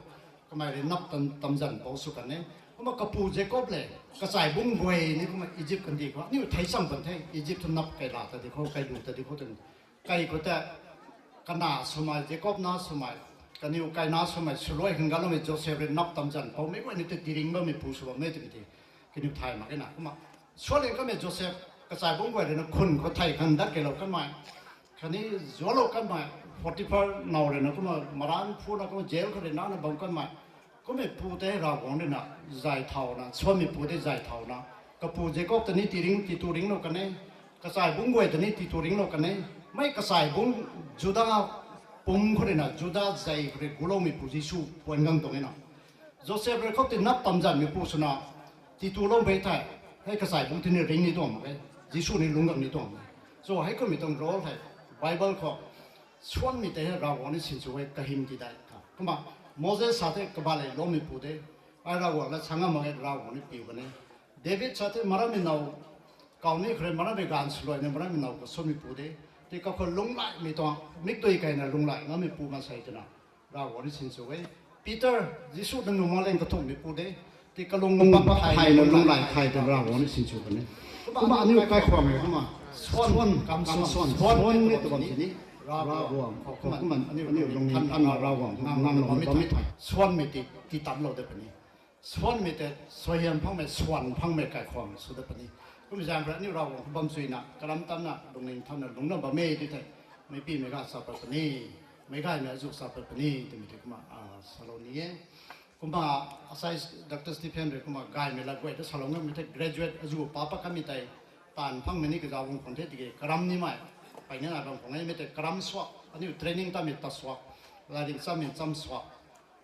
Kamei rui nap tam, tamzan pou sw kan e. Kumna kapu Jacob le, kachai bungc guay ni kumna Egypt kandih khou aniu thei chang pan the, Egypt thu nap kai la ta di khou, kai lu ta di khou twna. Kai khou ta, kana swmei, Jacob na swmei, kaniw kaina swmei, swluai khang galoumei Joseph rui nap tamzan poumei guay ni tei tiringloumei pu sw bammei twmei tei. Kaniw thay mak kena kumna. Suanling kamei Joseph, kachai bungc guay rui na khun khou thei khang dat keylou kanmei. Khatni zualou kanmei, Potiphar now rui na kumna, maran phuna kumna jail khou rui na na bam kanmei. Kummei pu tei Ravguangc rui na, zay thauna, nsuanmei pu tei zay thauna. Kapu Jacob ta ni tiring, titu ringlou kan e. Kachai bungc guay ta ni titu ringlou kan e. Mei kachai bungc Juda pum khou rui na, Juda zay khou rui guloumei pu Jisu puan gang tuang e na. Joseph rui khou tei nap tamzanmei pu swna, titulou bei thei, hei kachai bungc tini ring ni tuang mak e. Jisu ni lungc gang ni tuang mak e. So, hei kummei tuang role hei, Bible khou, suanmei tei hei Ravguangc ni sinsw e kahym tidai kha. Kumna, Moses sa the kabaleloumei pu de, ai Ravguangc la sa ngam mak e Ravguangc ni piu kan e. David sa the marammei now, kau ni khou rui marammei gaanv swluaina marammei now kasuanmei pu de. Tei kakhou lunghlaimei tuang, mikdui kaina lunghlai ngammei pu maansei twna. Ravguangc ni sinsw e. Peter, Jisu nang nu maleng kathumhmei pu de. Tei kalung bam thayna lunghlai thay twna Ravguangc ni sinsw kan e. Kumna aniu kaikhwang e kumna. Suan, kam suan, suan ni ta bam sini. Ravguangc, kumna aniu lungning thanna Ravguangc, nang nang lung bam e thei. Suanmei tei, titanlou de puni. Suanmei tei, suaihiam phangmei, suan phangmei kaikhwang sw de puni. Kum zaeng rui aniu Ravguangc khou bam chuina, karam tanna, lungning thanna, lungna bam e ti thei. Meicpimei ga sa pat puni, meic gaymei azu sa pat puni, twmei tei kumna, ah, salou ni e. Kumna asai Doctor Stephen rui kumna gaymei la guay ta salou ngammei tei graduate azu pa pat kanmei tei taanv phangmei ni kazauc bam khwan the tiki karam nimei. Peyna na bam khwan e mei tei karam suak, aniu training tamei ta suak, lairik chammei cham suak,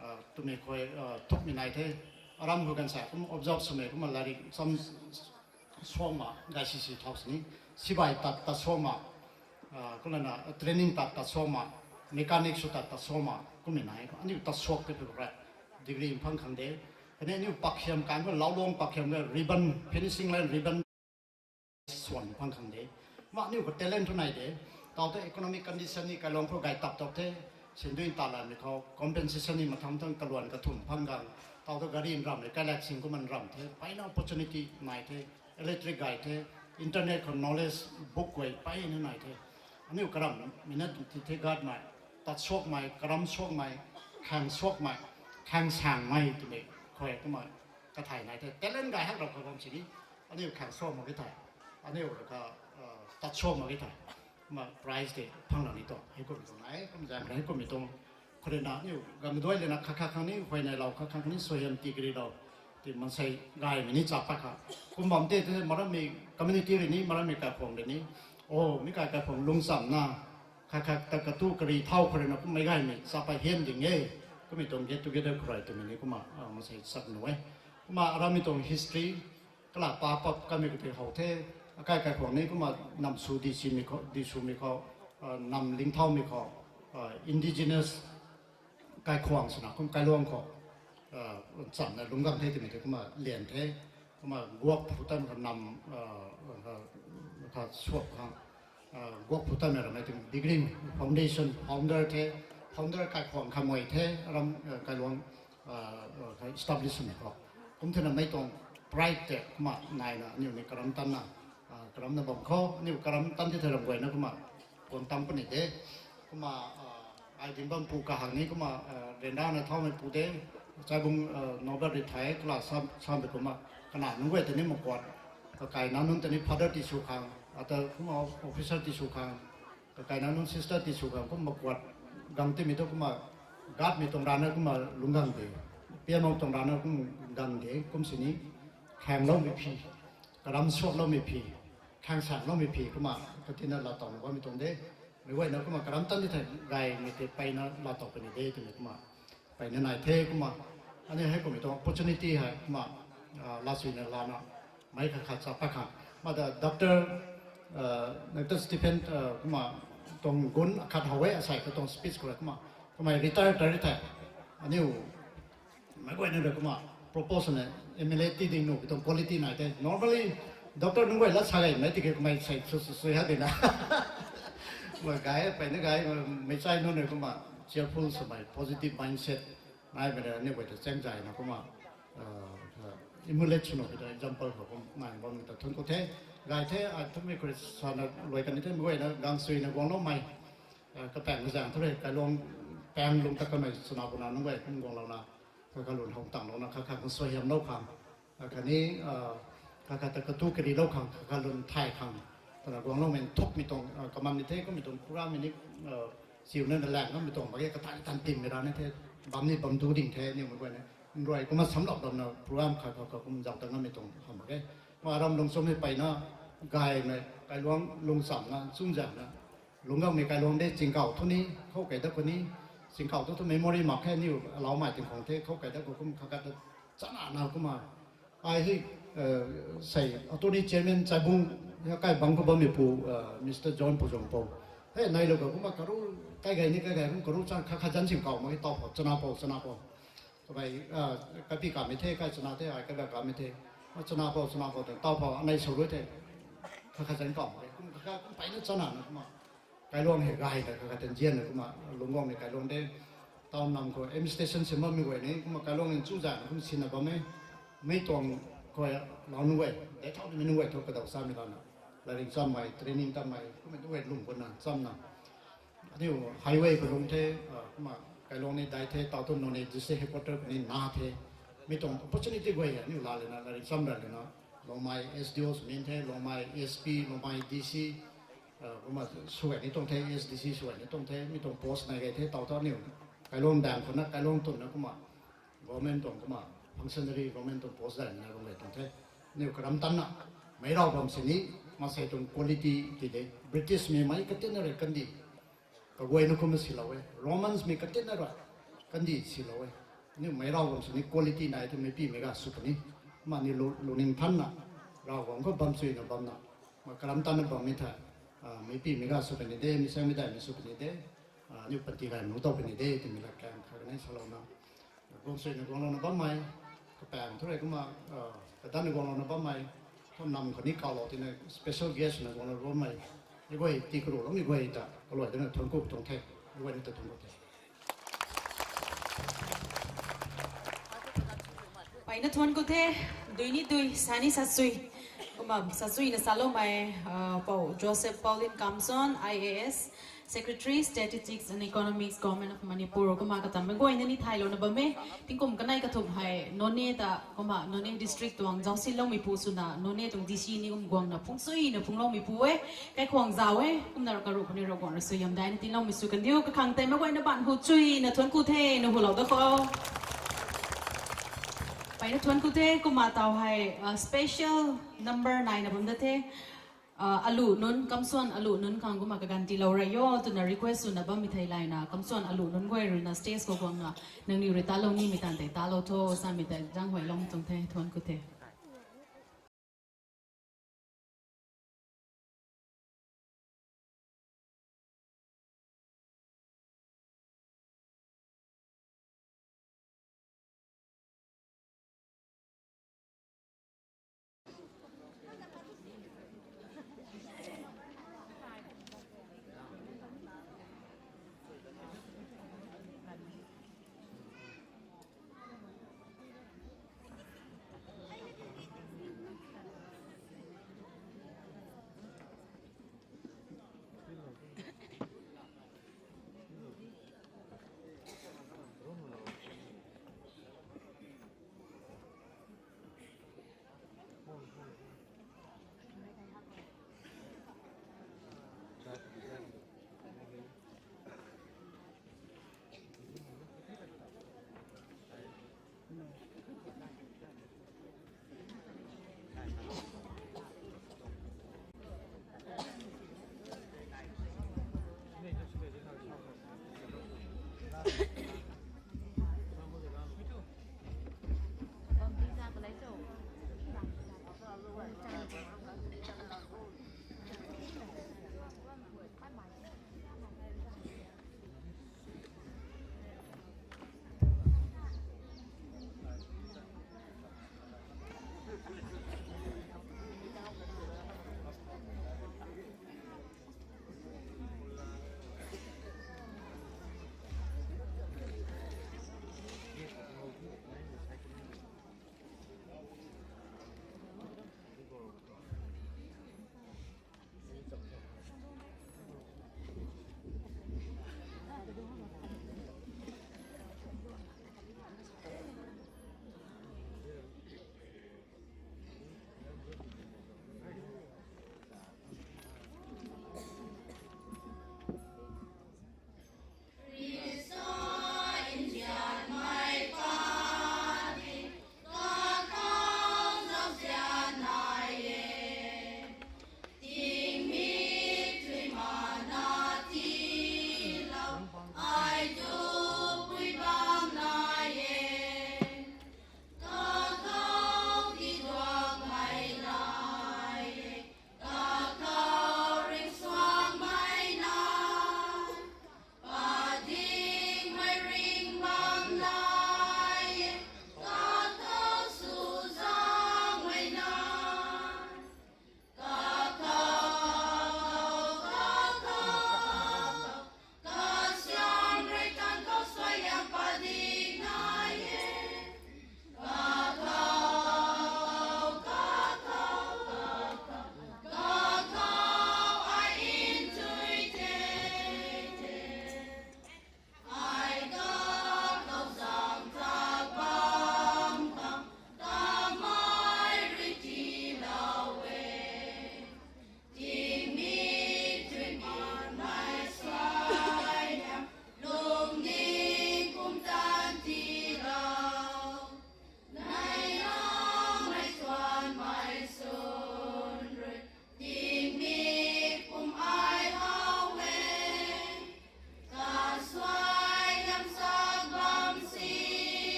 ah, twmei khou, ah, thukmei nai the. Aram khou ganv sa kum observe swmei kumna lairik cham suak ma, gay sisi thau sini. Sibai tat, tat suak ma, ah, kumna na training tat, tat suak ma, mechanic sw tat, tat suak ma, kummei nai. Aniu tat suak tei pu rui degree phang khang de. Khatni aniu pakkhiam kan khou, laulung pakkhiam khou ribbon, finishing line ribbon suan phang khang de. Kumna aniu khou talent thu nai de. Tau the economic condition ni kailuang khou gay tap tap the. Sindui ta lanmei khou compensation ni mathang thang kaluan kathumh phang gang. Tau the gari nram le kailak sing kumna nram the. Peyna opportunity nai the. Electric gay the. Internet khou knowledge book guay peyna nai the. Aniu karam minute ti the gatmei, tat suakmei, karam suakmei, khang suakmei, khang sangmei twmei khou kumna kathai nai the. Talent gay hak rap khou bam sini. Aniu khang suak mak ki thei. Aniu rui kha, ah, tat suak mak ki thei. Kumna prize tei phang lou ni tuang. Hei kummei tuang nai, kum zaeng rui hei kummei tuang. Khou rui na aniu gang duai lana kha kha khang ni huayneylou, kha kha khang ni suaihiam ti kari lou. Ti maansei gaymei ni cha pat kha. Kum bam tei the marammei community rui ni, marammei kaikhwang rui ni. O, mi kai kaikhwang lungchamna. Kha kha ta katu kari thau khou rui na kum meic gaymei cha pat hian ding e. Kummei tuang get together khou rui twmei ni kumna, ah, maansei sak nu e. Kumna arammei tuang history, kala pa pap kamei khou tei how the, akai kaikhwang ni kumna nam sw di simei khou, di swmei khou, ah, nam lingthaumei khou, indigenous kaikhwang swna kum kailuang khou chamna lungc gang the twmei tei kumna lian the. Kumna guak phu tan kha nam kha suak khang guak phu tanmei ramei tei beginning foundation founder the, founder kaikhwang kha mei the ram kailuang establish swmei khou. Kum thena mei tuang pride tei kumna naina aniu ni karam tanna karamna bam khou aniu karam tan ti the ram guayna kumna kuang tam puni de. Kumna ai din bam pu kahang ni kumna renda na thaumei pu de. Chaibung Norbert ri thai kala sam samei kumna kana nunc guay tei ni makuat, kakaina nunc tei ni father ti sw khang, ata kumna officer ti sw khang, kakaina nunc sister ti sw khang kum makuat gang timei thu kumna gatmei tuang rana kumna lungc gang de, pianmei tuang rana kum gang de kum sini khangloumei phi, karam suakloumei phi, khang sangloumei phi kumna katina laa towna bammei tuang de. Mei guayna kumna karam tan di thei gaymei tei peyna laa tow puni de twmei kumna peyna nai the kumna. Aniu hei kummei tuang opportunity hei kumna laa suina lana mei khat khat cha pat khang. Kumna ta doctor, doctor Stephen kumna tuang gun akhat how e asei katuang speech khou rui kumna, kummei retire tari thei aniu meic guayna rui kumna propose na M L A ti ding nuh pi tuang quality nai the. Normally doctor nunc guay lat sa gaymei tiki kummei sei sw sw sw ha dina. Kumna gay peyna gay meic chai nunc rui kumna cheerful swmei positive mindset naimei rui aniu guay ta chaeng zayna kumna emulate sw nuh pi tuang example khou kum nai bam ta thuanc ku the. Gay the, ai thumei khou rui sana luai kan ni the, meic guayna gang suina guangloumei kapaeng kazaeng thu rui kailuang paeng lung ta kanmei chana puna nunc guay kum guanglouna kakhat lun howng tanglouna kakhat khang suaihiamlou khang, khatni kakhat ta katu karilou khang, kakhat lun thay khang twna guangloumei nthukmei tuang kaman ni the. Kummei tuang program ni chiuna na lang ngammei tuang mak ge, katai tan timmei ra ni the, bam ni bam du ding the aniu meic guayna nruai kumna samlou bamna program khat khou khou kum zauc ta ngammei tuang hamh mak ge. Kumna aram lungc chumhei peyna gaymei kailuang lungchamna chungzaengna lungc gangmei kailuang de. Chingkauh thu ni khou kei dat khou ni, chingkauh thu thu memory mak khe aniu alaumei tingkhang the, khou kei dat khou kum kakhat ta chana na kumna ai hei sei attorney chairman Chaibung kai bang khou bammeipu Mister John Puzuangpou hei neilou kha kumna karu kai gay ni kai gay kum karu cha kakhat zanc chingkauh mak e, taw khou chana pou chana pou. Kamei kapi kamei the, kai chana the, ai kapi kamei the. Chana pou chana pou tei taw khou anei sw rui the, kakhat zanc kau mak e kum kakhat kum peyna chana na kumna kailuang hei gay ta kakhat ta nzianna kumna lungc guangmei kailuang de. Taw nam khou administration si bammei guay ni kumna kailuang ni chungzaengna kum sinna bam e. Mei tuang khou lau nunc guay dei thau nimei nunc guay thu kadaw samei lana latrik chammei, training tammei kummei nunc guay lum kuna chamna aniu highway khou lung the, kumna kailuang ni dai the, taw thu Noney district headquarter khou ni na the. Mi tuang opportunity guay aniu laa lana latrik cham ra lana Longmei S D O sw ni the, Longmei S P, Longmei D C, kumna sw gay ni tuang the, S D C sw gay ni tuang the, mi tuang post nai gay the, taw thu aniu kailuang daeng khou na kailuang twn na kumna government tuang kumna functionary, government tuang post daeng na lung gay tuang the. Aniu karam tanna meic rav bam sini, maansei tuang quality ti de, British mei mei katinna rui kandih kaguayna kumna silou e, Romans mei katinna rui kandih silou e. Aniu meic rav bam sini quality nai thu meicpimei ga sw puni. Kumna ni lu- luning thanna Ravguangc khou bam chuyna bamna ma karam tanna bammei thei meicpimei ga sw puni de, mi saengmei daihmei sw puni de, aniu panty gay nuh tow puni de twmei lat kaeng kha kanei salouna guang suina guanglouna bammei, kapaeng thu rui kumna kadanna guanglouna bammei, thu nam khou ni kawlou tina special guest swna guanglouna bammei, mei guay tii karuhloumei guay ta kaluai dana thuanc ku tuang the, mei guay ni ta thuanc ku the. Peyna thuanc ku the, dui ni dui, sa ni sa sui. Kumna sa suina saloumei, Pou Joseph Pauline Kamson, I A S, Secretary, Statistics and Economics, Government of Manipur. Kumna katammei guayna ni thaylouna bam e. Tingkum kanei kathumh hei Noney ta kumna Noney district tuang zaucsinloumeipu swna Noney tuang D C ni kum guangna phungsuina phungloumeipu e. Kaikhwang zauc e, kumna karuh khou ni Ravguangc rui suaihiam daina tiiloumei sw kandiu, kakhang tei meic guayna baanv hu chuyna thuanc ku the, na hulou da khou. Peyna thuanc ku the, kumna taw hei special number naina bam da the. Aluh nunc, Kamsuan aluh nunc khang kumna kaganv tiilou rey o twna request swna bammei thei layna, Kamsuan aluh nunc guay ruina stage khou guangna nangniw rui talou nimei taanv tei talou tho samei tei zaenghuaylou tuang the, thuanc ku the.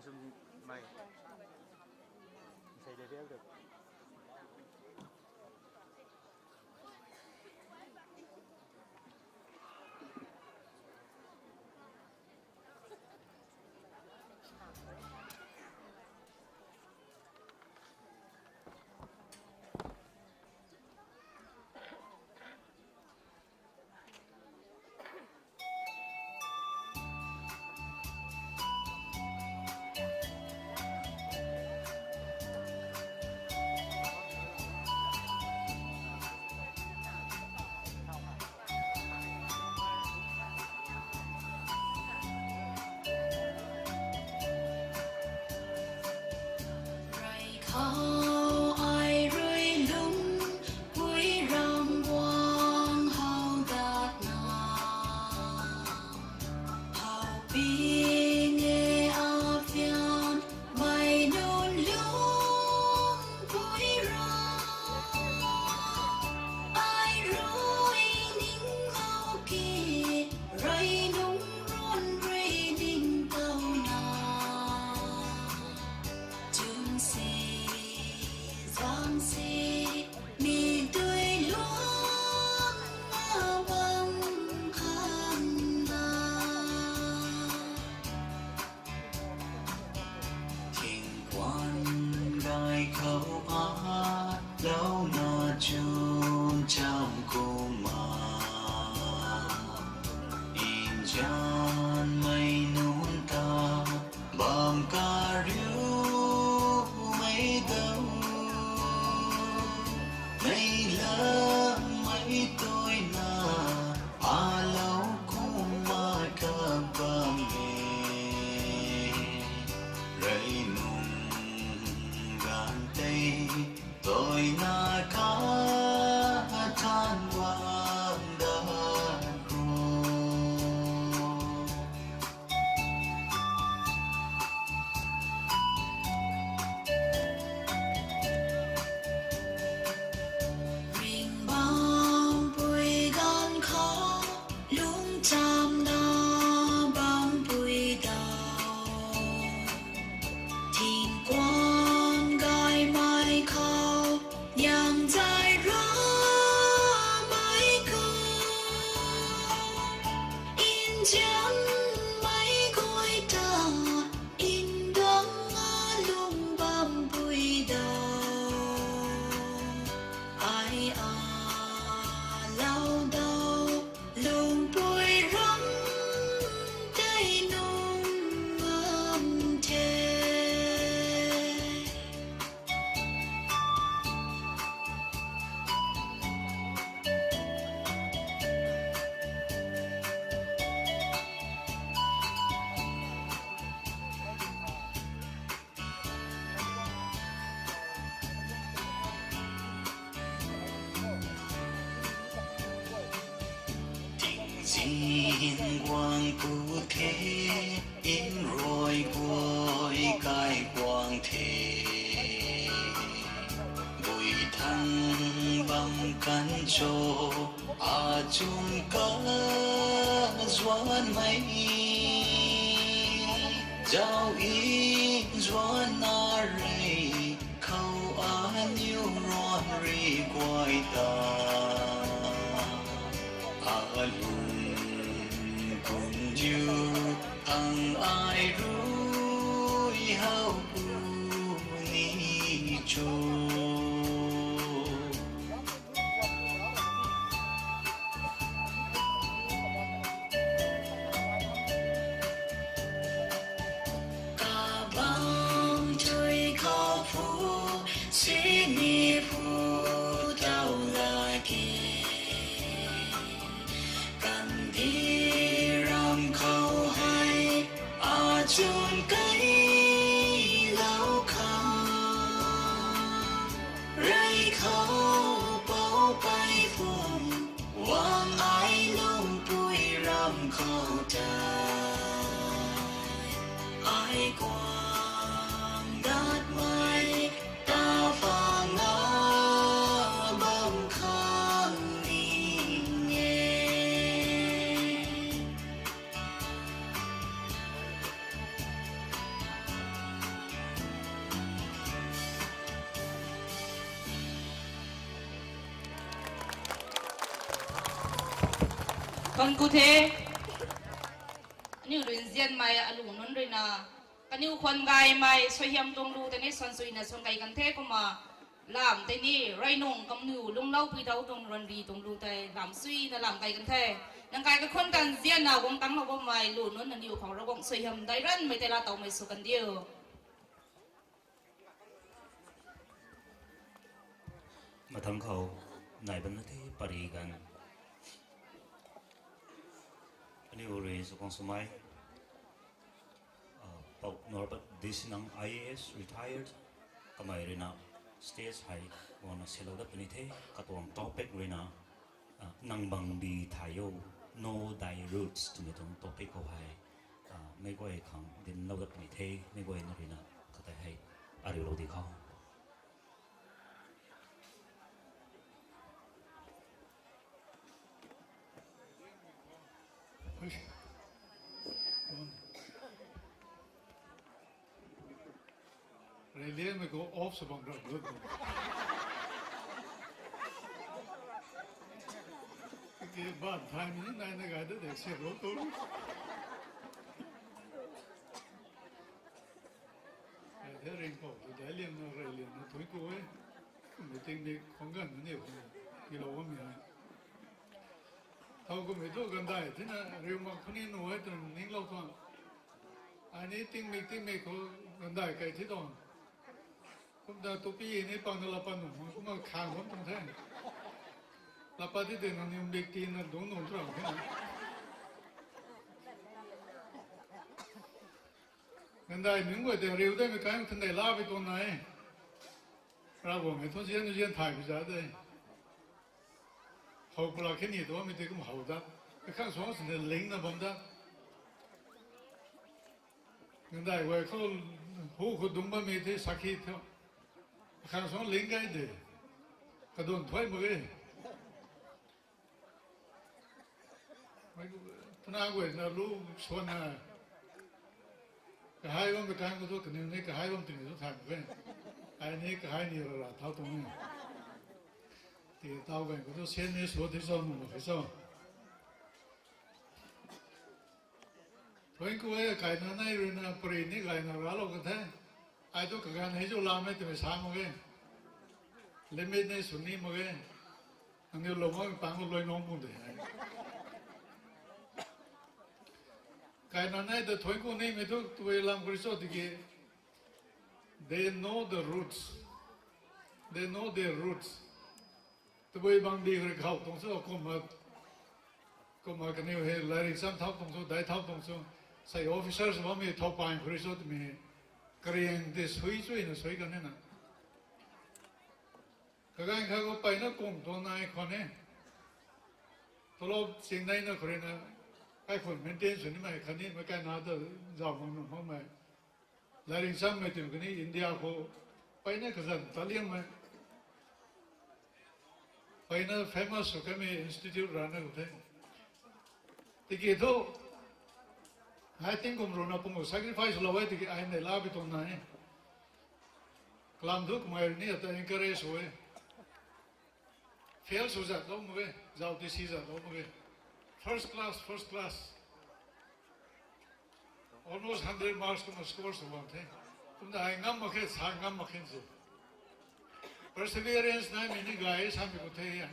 Zumhmei. Sei level tu. Rey khou ai rui lungpui ram guang how datna, how ping e apian mei nunc lungpui ram. Ai rui ning how ki, rey nunc ruan rui ning tow na. Chun si, zang si, mi tui luang na bam khan na. Thingkuan gay khou a, louna chun cham kumna. Nzianmei nunc ta, bam kariumei dau. Mei lamei tuina, alou kumna kabam e. Rey nunc ganv tei, tuina kathan guang dat kho. Ringh bampui ganv khou, lungchamna bampui dau. Thingkuan gaymei khou, yang zay ramei khou. Nzianmei guay ta, nduang a lung bampui dau. Ai alou dau, lungpui ram tei nung bam the. Tingzin guang pu the, nruai guay kai guang the. Bui thang bam kan cho, achun kazuanmei. Zauc nzuanna rey khou aniu ruan rui guay ta. Alung kumdiu thang ai rui how puni cho. Kabam tui khou phu, sini phu tau laki. Kandih ram khou hei, achun kai lou khang. Rey khou pou pei phum, wang ai lungpui ram khou tei. Ai guang datmei ta pha nga bam khang ning e. Thank you the. Aniu rui nzianmei alu nunc ruina, kaniw khwan gaymei suaihiam tuang lu tei ni suan suina suan kai kan the kumna, lam tei ni rui nung kamniw lungloupui dau tuang ranri tuang lu tei lam suina lam kai kan the. Nang kai kakhun tan nzianna guang tanglou bammei lu nunc nangniw khou Ravguangc suaihiam dairanmei tei laa towmei sw kan diu. Mathang khou nai bam na the pari ganv. Aniu rui sw khang swmei, ah, Pou Norbert D. Sinang I A S retired, kamei ruina stage hei guangna silou dat puni the, katuang topic ruina, ah, nang bangbi thay o, Know Thy Roots twmei tuang topic khou hei, ah, meic guay khang dinlou dat puni the, meic guayna ruina katei hei ariulou di khou. Relianmei khou off sw bam rap gut. Ki ban thaymei ni naina gay da de se ro tu. Ai the ringpou tu daic liangna rey liangna thuanc ku e. Meeting ni khang ganv ni khang kilou bammei hei. Thow kummei thu gandai thina riu mak khou ni nuh e twna ninglou tuang. Ai ni tingmik tingmik khou gandai kai thi tuang. Kumna tupi ni pang na lapat nuh, kumna khang bam tuang the. Lapat ti de nangniw mik tina dungc nunc tu ram the. Gandai nunc guay tei riu daimei kai thun dei la pi tuang nai. Ravguangc e thu zian zian thay pi za de. How pula khe ni tuangmei tei kum how da. Akhang suang sini lingna bam da. Gandai guay khou hu khou dungc bammei tei sakhi thu. Akhang suang ling gay de. Kadun thuai mak e. Twna guayna lu suanna. Kahai bammei kan khou thu kaniw ni kahai bam tini thu thay mak e. Ai ni kahai ni ra ra thau tuang e. Ti tau gan khou thu sian ni sua thi cho, nuh mak khe cho. Thuanc ku e, kaina nei ruina pari ni gayna raclou kan the. Ai thu kaganv hei zu lamei twmei sa mak e. Limit ni sw ni mak e. Nangniw lou makmei pang khou luai nungc pung de. Kaina nei ta thuanc ku nimei thu tui lam khou rui cho tiki, they know the roots. They know their roots. Tabui bangbi khou rui khou tuang cho, kumna, kumna kaniw hei lairik cham thau tuang cho, daic thau tuang cho, sei officers bammei thau pang khou rui cho twmei, kariang tei sui chuina sui kan e na. Kaganv khat khou peyna kum tuang nai khwan e. Tolop ching neina khou ruina, kaikhun maintain sw nimei khatni meic kaina ta zau mak nuh makmei. Lairik chammei twmei kani India khou peyna kazanc ta liangmei, peyna famous sw kamei institute rana khou the. Tiki thu, hei tingkum ruina pung khou sacrifice lou e tiki ai nei la pi tuang nai. Kalam thu kamei rui ni ata encourage sw e. Fail sw zatlou mak e, zauc ti si zatlou mak e. First class, first class. Almost hundred marks kumna score sw bam the. Kumna ai ngam mak khe, sa ngam mak khe se. Perseverance naimei ni gay samei khou the e.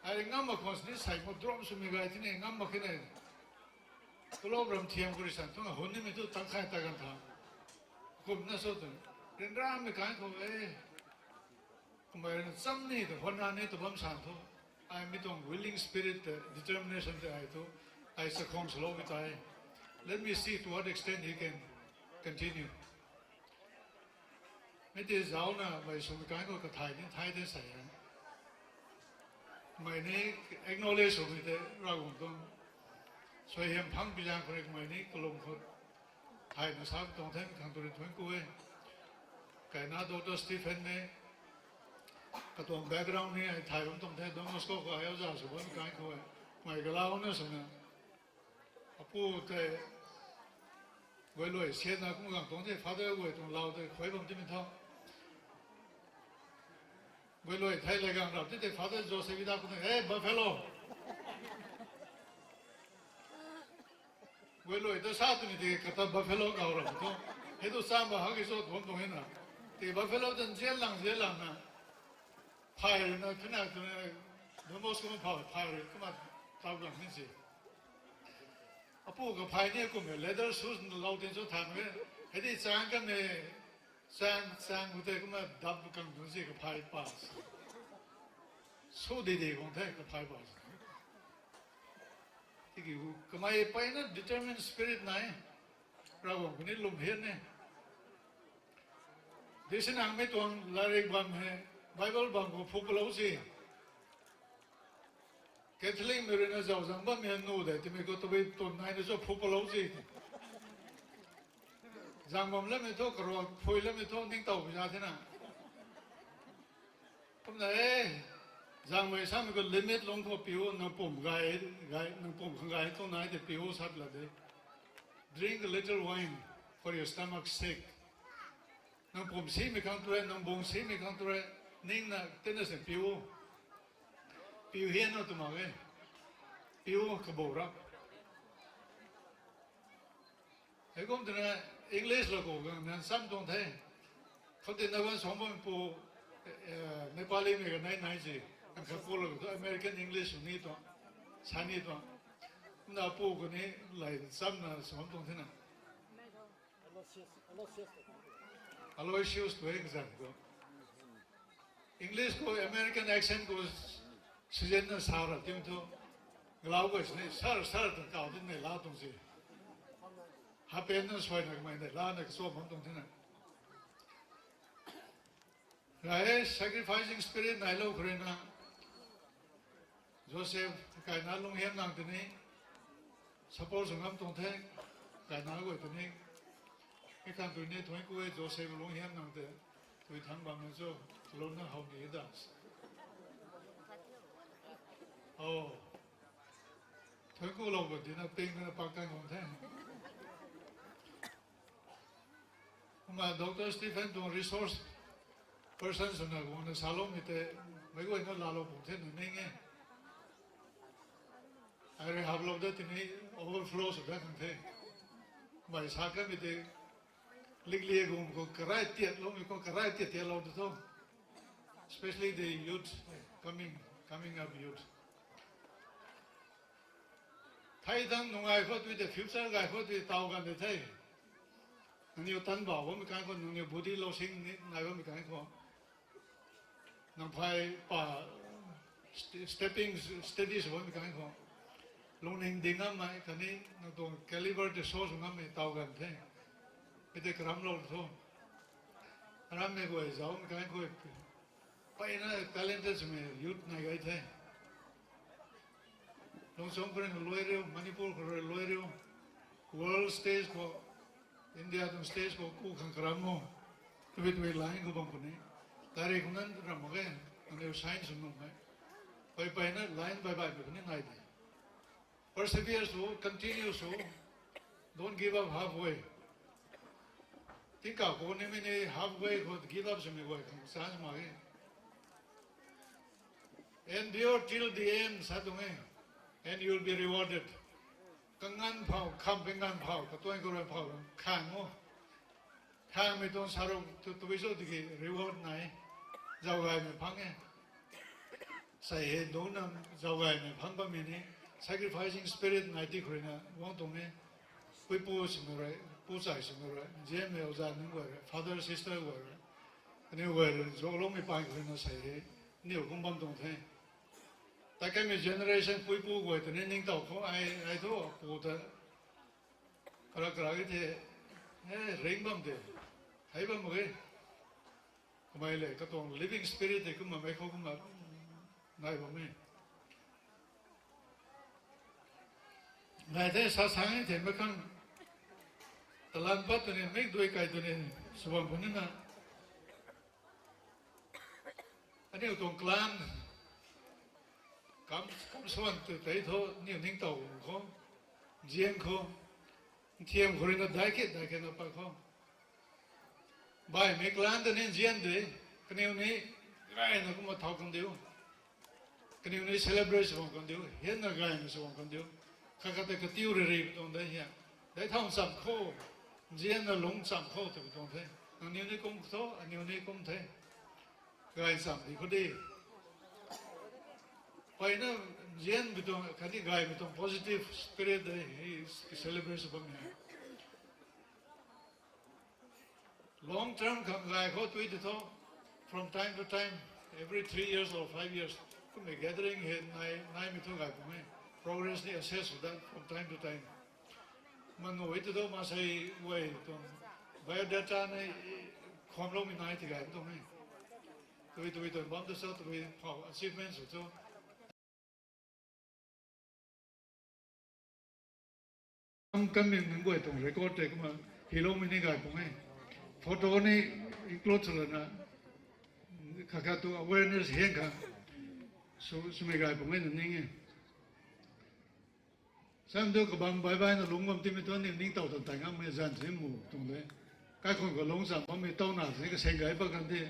Ai ngam mak khwan sini sei mo drop swmei gay tini ngam mak khe ne. Kalou ram thiam khou rui san, twna hun nimei thu tangkhai ta ganv tha. Kumna sw tu. Ryanramei kan khou e. Kamei rui cham ni ta, hwana ni ta bam san thu. Ai mi tuang willing spirit tei, determination tei ai thu, ai chakhwang swloumei tei. Let me see to what extent he can continue. Mi tei zauna mei swmei kan khou kathay ni thay de sei e. Mei ni acknowledge swmei tei Ravguangc tuang suaihiam phang pi zaeng khou rui kamei ni kalum khou thayna sa tuang the, khang tu rui thuanc ku e. Kaina Doctor Stephen ni, katuang background ni ai thay bam tuang the, Don Bosco khou ai oja sw bammei kan khou e. Mei galauna swna, apu tei, guay luai sianna kum gang tuang the, Father guay tuang lau tei khuay bam timei tho. Guay luai thei lay gang rap ti tei Father Joseph Ida khou tei, "Hey, Buffalo!" Guay lui ta sa twni ti kata buffalo kau ra thu. Hei tu sa ba hak ki cho tuang tuang hei na. Ti buffalo tan zian lang zian lang na. Phay rui na thuna thuna Don Bosco kumna phay, phay rui kumna tau gang ni si. Apu ka phay ni kum e, leather shoes na lou tin cho thang e. Hei di chang kan e, chang, chang hu te kumna dap kang tuang si ka phay pa si. Su di di kong the ka phay pa si. Tiki hu kamei peyna determined spirit nai. Ravguangc kuni lwm hian e. Di sinangmei tuang larik bam hei, Bible bam khou phu palou si. Catholicmei rui na zau zang bammei nu de, timei khou tabui twn nai na cho phu palou si. Zang bam lamei thu, karuak phui lamei thu, ningtow pi za thena. Kumna e, zangmei samei khou limit lung khou piu, nang pum gay, gay, nang pum khang gay tuang nai de piu sat la de. Drink a little wine for your stomach sake. Nang pum simei khang tu re, nang bung simei khang tu re, ningna tina se piu. Piu hian na tu mak e. Piu kabou ra. Hei kum twna English la khou gang nan sam tuang the. Khoutei na ban suang bam pu, eh, Nepalimei kanei nai si. Kan khat pu la khou tu American English ni tuang, sa ni tuang. Kumna pu kuni lay samna suang tuang thena. Aloysius tu e kazan khou. English khou American accent khou sizanna sa ra tim thu. Galau guay sini sir, sir twna kau tin nei la tuang si. Hapen na suaina kamei nei lana kachuam bam tuang thena. Rai sacrificing spirit nailou khou rui na. Joseph kaina lunghiam nang tini. Support sw ngam tuang the. Kaina guay tini. Mi kan tui ni thuanc ku e Joseph lunghiam nang te. Tui thang bam na cho. Kalumna how ni da. O. Thuanc ku lou bam tina ping na pak kan khang the. Kumna Doctor Stephen tuang resource person swna guangna saloumei tei, meic guayna laalou pung the na ning e. Ai rui haplou dat tini overflow sw dat khang the. Kumna sa kanmei tei, likliak gum khou karai tiatloumei khou karai tiat tiatlou tu tho. Especially the youth, coming, coming up youth. Thei thang nungai khou tui tei future gay khou tui taw kan de the. Nangniw tan bau bammei kan khou, nangniw body lou sing ni nai bammei kan khou. Nang phey pa st-, stepping st-, steady sw bammei kan khou. Lungning ding ngammei khatni nang tuang caliber tei show sw ngammei taw kan the. Mi tei karamlou tho. Arammei guay zaumei kan khou. Peyna talented swmei youth nai gay the. Lungchung khou rui luai riu, Manipur khou rui luai riu, world stage khou, India tuang stage khou ku khang karam o. Tabui tabui line khou bam puni. Tari khou nan ram mak ge, nangniw sign sw nuhmei. Pey peyna line bai baimei puni nai de. Persevere sw, continue sw. Don't give up halfway. Tingkauh khou nimei ni halfway khou give up swmei guay khang chance mak e. Endure till the end sa tuang e, and you will be rewarded. Kanganv phou, kham pui nganv phou, katuang karuan phou, khang o. Khangmei tuang saruk tu, tabui cho tiki reward nai, zaugaymei phang e. Sei hei dungc nam zaugaymei phang bammei ni, sacrificing spirit nai ti khou rui na guang tuang e. Puipu swmei rui, puchai swmei rui, nzianmei oza nunc guay rui, father sister guay rui, aniw guay rui zaucloumei paan khou rui na sei hei, aniw kum bam tuang the. Tei kaimei generation puipu guay tei ni ningtow khou ai, ai thu apu ta, karak karak e the, e, ring bam de, hei bam mak e. Kamei le katuang living spirit tei kumna mei khou kumna nai bam e. Nai the sa sang e the mei khang, talan pat twni, mikdui kai twni, sw bam puni na. Aniu tuang clan, kam, kam swan tu tei thu, aniu ningtow khou, nzian khou, nthiam khou rui na dai kit, dai kit na pat khou. Baihmei clan ta ni nzian de, kaniw ni gayna kumna thau kan diu. Kaniw ni celebrate sw bam kan diu, hianna gayna sw bam kan diu. Khat khat tei katiu riri tuang de hia. Dei thau cham khou, nzianna lungc cham khou twmei tuang the. Nangniw ni kum tho, aniw ni kum the. Gay cham di khou di. Peyna nzianmei tuang, khatni gaymei tuang positive spirit de, he is celebrate bam e. Long term khang gay khou tui ti tho, from time to time, every three years or five years, kummei gathering hei nai, naimei thu gay pung e. Progress ni assess sw dat from time to time. Manu e tu tho, masei guay tuang biodata ni khwamloumei nai ti gay tuang e. Tui tui tuang bam tu cho, tui phau achievement sw cho. Kam, kamei nunc guay tuang record tei kumna hiloumei ni gay pung e. Photo ni include sw lana, khat khat tu awareness hiang kha sw, swmei gay pung e na ning e. Sam tu kabam bai baina lungc bam timei thu aniw ningtow tan tai ngammei zan si mu tuang de. Kaikhwang khou lungc cham bammei towna si kaseng gay pat kan the,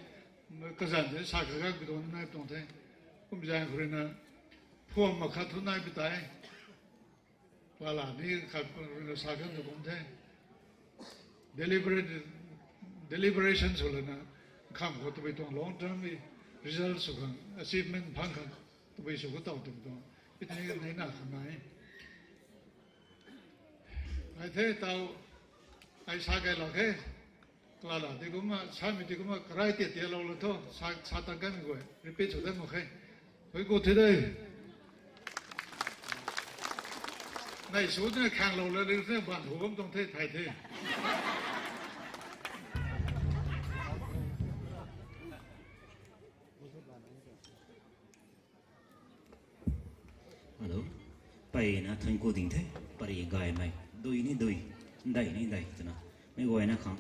kazanc si sa kagak pi tuang nai tuang the. Kum zaeng khou ruina, phuam mak khat thu nai pi tei. Pala ni khat ruina sa kan tu kum the. Deliberate, deliberation sw lana, kham khou tabui tuang long term result sw khang, achievement phang khang, tabui sw khou tow twmei tuang, itni nei na khang nai. Ai the tau, ai sa kai lak khe. Kalala ti kumna, samei ti kumna, karai tia tialou la tho, sa, sa tan kanmei guay, repeat sw dat mak khe. Thei ku thi de. Nei sw tina khanglou la, ri tina ban hu bam tuang the, thay the. Hello. Peyna thank you ding the, pari gaymei, dui ni dui, ndai ni ndai twna, mei guayna khang,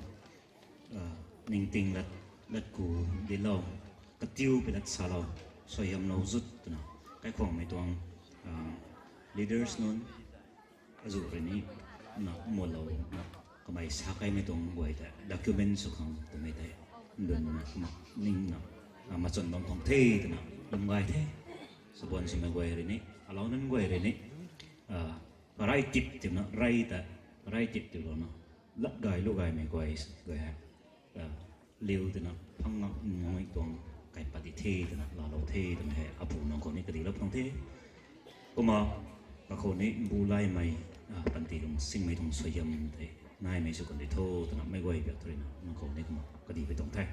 ningting lat, lat ku dilou, katiu pi lat salou, suaihiamlou zut twna, kaikhwangmei tuang leaders nunc, azuh rui ni, na mulou na, kamei sa kaimei tuang guay tei document sw khang twmei tei, ndunna kumna ningna, machun bam khang the twna lum gay the. Sabuan swmei guay rui ni, alou nunc guay rui ni, rai tip twna rai ta, rai tip tilouna, lat gay lu gaymei guay, guay hei, liu twna phang ngak nungai tuang kaipat di the twna laalou the twmei hei apu nang khou ni kadihlou tuang the. Kumna, kakhou ni mbulaimei, panty lung singmei tuang suaihiam tei naimei sw kan di tho twna meic guay biak thu ruina nang khou ni kumna kadi pi tuang the.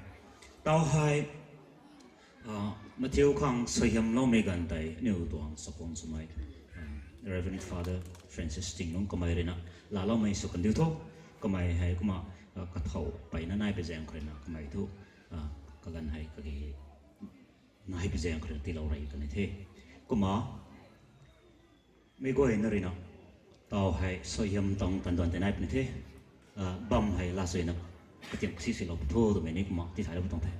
Tau hei, mathiu khang suaihiamloumei ganv tei aniu tuang chakhwang swmei, Reverend Father Francis Tinglung kamei ruina laaloumei sw kan diu tho. Kamei hei kumna, kathau peyna nai pi zaeng khou ruina kamei thu, kaganv hei kage nai pi zaeng khou ruina tiilou rey kan the. Kumna, meic guayna ruina, tau hei suaihiam tuang tanduan tei nai puni the, bam hei laa suina, katiam si silou pu tho twmei ni kumna tithaylou pu tuang the.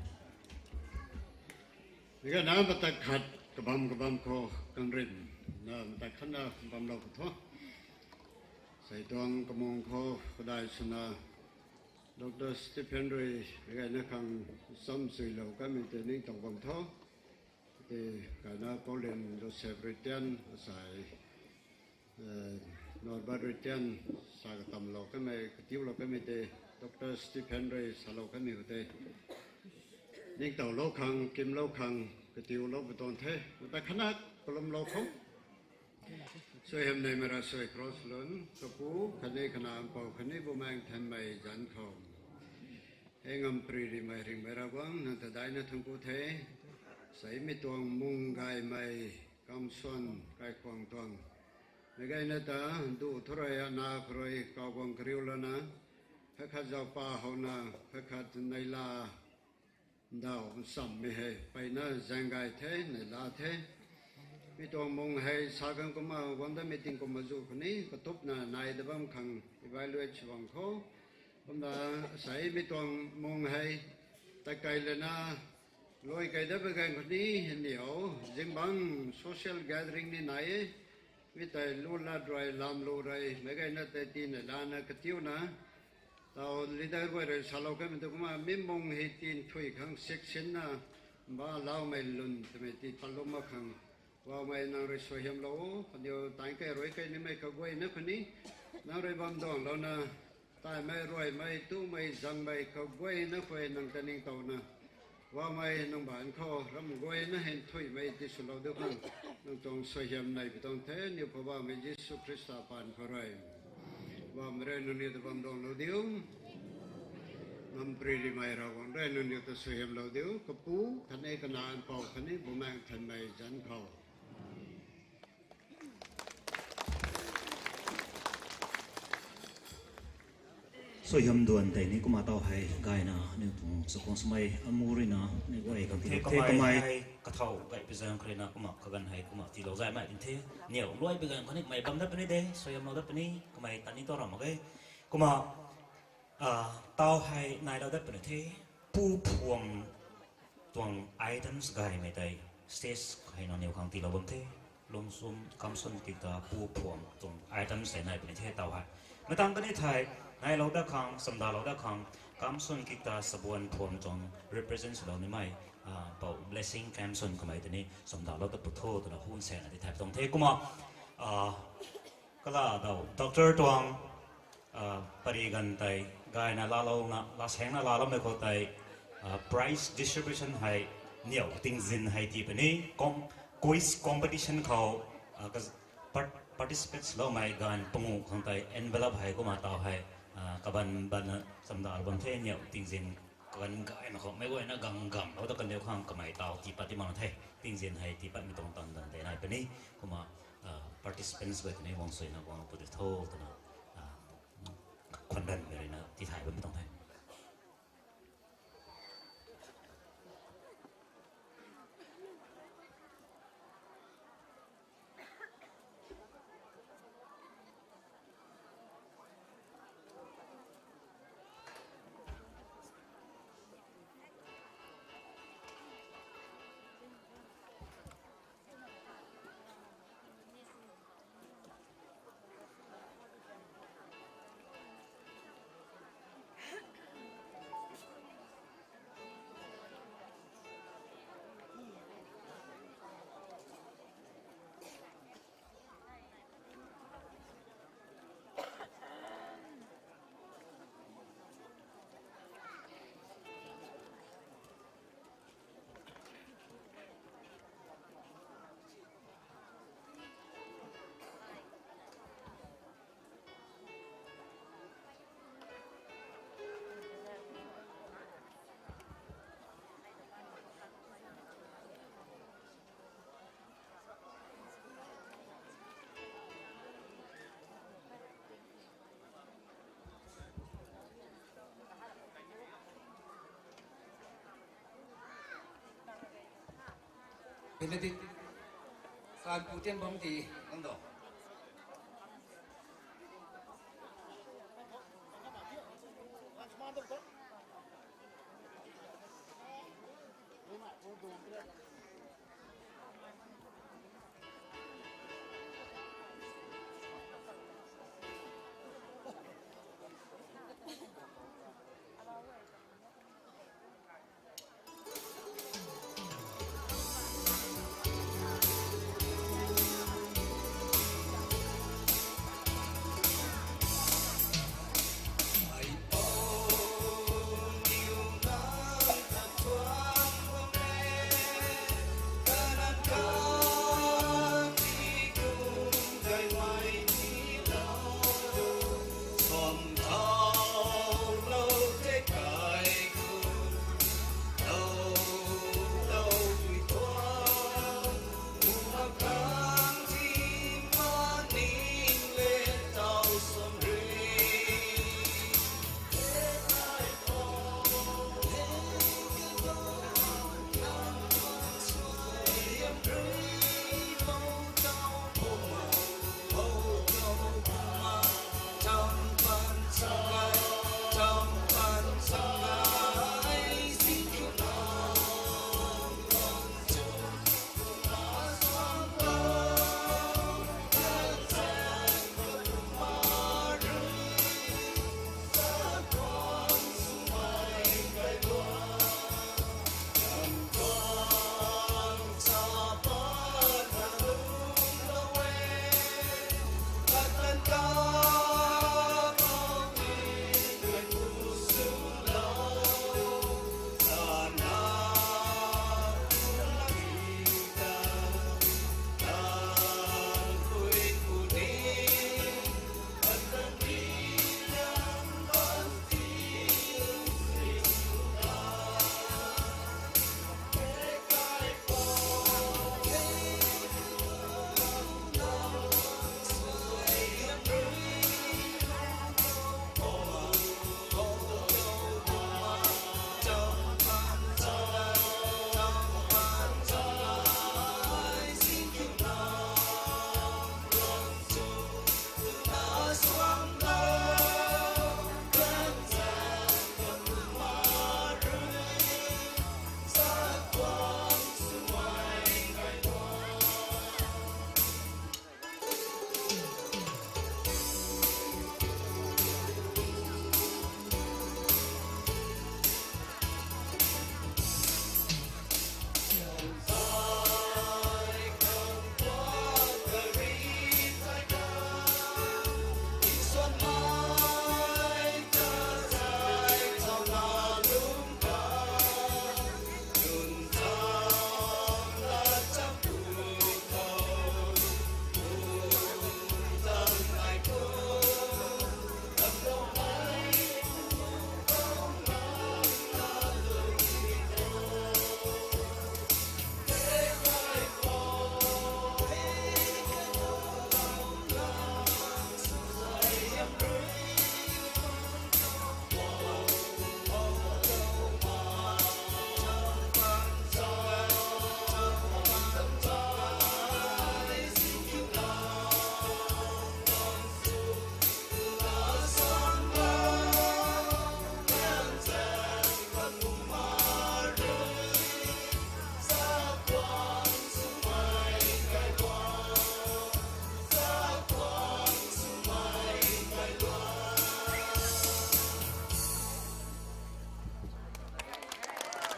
Meic guayna matat khat kabam kabam khou kanrinna matat khatna bamlou pu tho. Sei tuang kamung khou kadai swna, Doctor Stephen rui meic guayna khang chamchuilou kamei tei ningtow bam tho. Tei kaina Paulian Joseph rui tian asei, Norbert rui tian, sa katamlou kamei, katiulou kamei tei, Doctor Stephen rui salou kamei khou tei ningtowlou khang, kimlou khang, katiulou pu tuang the. Matat khatna kalumlou khou, suaihiam neimei ravsuai cross lun, Kapu khatni Kanac Mpouh khatni Bumaengh Nthanmei zanc khou, hei ngamparymei ringhmei Ravguangc nang ta daina thuanc ku the. Seimei tuang mung gaymei, kamsuan, kaikhwang tuang, meic guayna ta, duh thu rui ana khou rui kawguang kariu lana, phay khat zaupa howna, phay khat neihla ndauh nchammei hei peyna zaeng gay the, neihla the. Mi tuang mung hei sa kan kumna guang datmei tingkum azuh khou ni katupna nai da bam khang evaluate sw bam khou, kumna seimei tuang mung hei tatkei lana, lui kei dat pi ganv khou ni, niw zingbangc social gathering ni nai e. Mi tei lu lat rui, lam lu rui, meic guayna tei tina lana katiuna, tau leader guay rui salou kamei tu kumna, mi mung hei tin thui khang siksinna, mba laumei lun twmei ti patlou mak khang, Poubauhmei nang rui suaihiamlou o, kaniw taanc kei rui kei nimei kaguayna khou ni, Nang rui bam duanglouna, taimei, ruaimei, tumei, zangmei khou guayna khou nang ta ningtowna, wamei nang baanc khou ram guayna hei nthuihmei tiswlou diu khang, nang tuang suaihiam nei pi tuang the, niw Poubauhmei Jisu Khrista paan khou rui. Bam rui nangniw ta bam duanglou diu. Nampri rimei Ravguangc rui nangniw ta suaihiamlou diu. Kapu khatni Kanac Mpouh khatni Bumaengh Nthanmei zanc khou suaihiam duan tei ni kumna taw hei gayna aniu tuang sakhwang swmei amu ruina ni guay khang the kamei, kamei hei kathau gay pi zaeng khou ruina kumna kaganv hei kumna tiilou zaymei tin the. Niw luai pi ganv khou ni mei bam dat puni de, suaihiamlou dat puni, kamei ta ni taw ram mak ge. Kumna, taw hei nailou dat puni the. Pu phuam tuang items gaymei tei stage hei nangniw khang tiilou bam the. Lungsum Kamson Kikta pu phuam tuang items tei nai puni the taw hei. Matang kani thei, nailou dat khang, chamdalou dat khang, Kamson Kikta sabuan phuam tuang represent swlou nimei, Pou Blessing Kamson kamei tei ni chamdalou dat pu tho twna hun sana ti thay tuang the kumna, kala daw doctor tuang pari ganv tei gayna laalouna, laa saengna laaloumei khou tei, prize distribution hei niw tingzin hei tii puni, quiz competition khou participate swloumei ganv panguh khang tei envelope hei kumna taw hei kaban banna chamdalou bam the. Niw tingzin kaganv gaymei khou meic guayna gang ganglou ta kaniw khang kamei taw tii pat ti mak the. Tingzin hei tii patmei tuang tan dan tei nai puni. Kumna participants guay tei ni guang suina guang pu di tho twna khwan danmei ruina tithay bammei tuang the. Benedict, kaanpu tian bam ti nang do.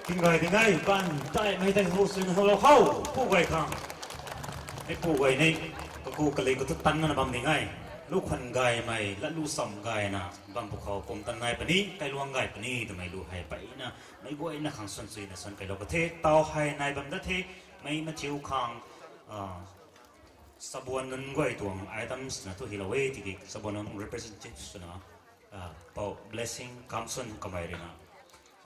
King gay ding e, ban tei mei tei hu swn hu lou khou, pu gay khang. Mei pu gay ni, kaku kali katu tan na bam ding e. Lu khwan gaymei, lat lu sam gayna, bam pu khou kum tan nai puni, kailuang gay puni, twmei lu hei peyna, mei guayna khang swn suina swn kailou ka the, tau hei nai bam da the, mei mathiu khang, ah, Sabuan nunc guay tuang items na thu hilou e, tiki Sabuan nunc representative swna, ah, Pou Blessing Kamson kamei ruina,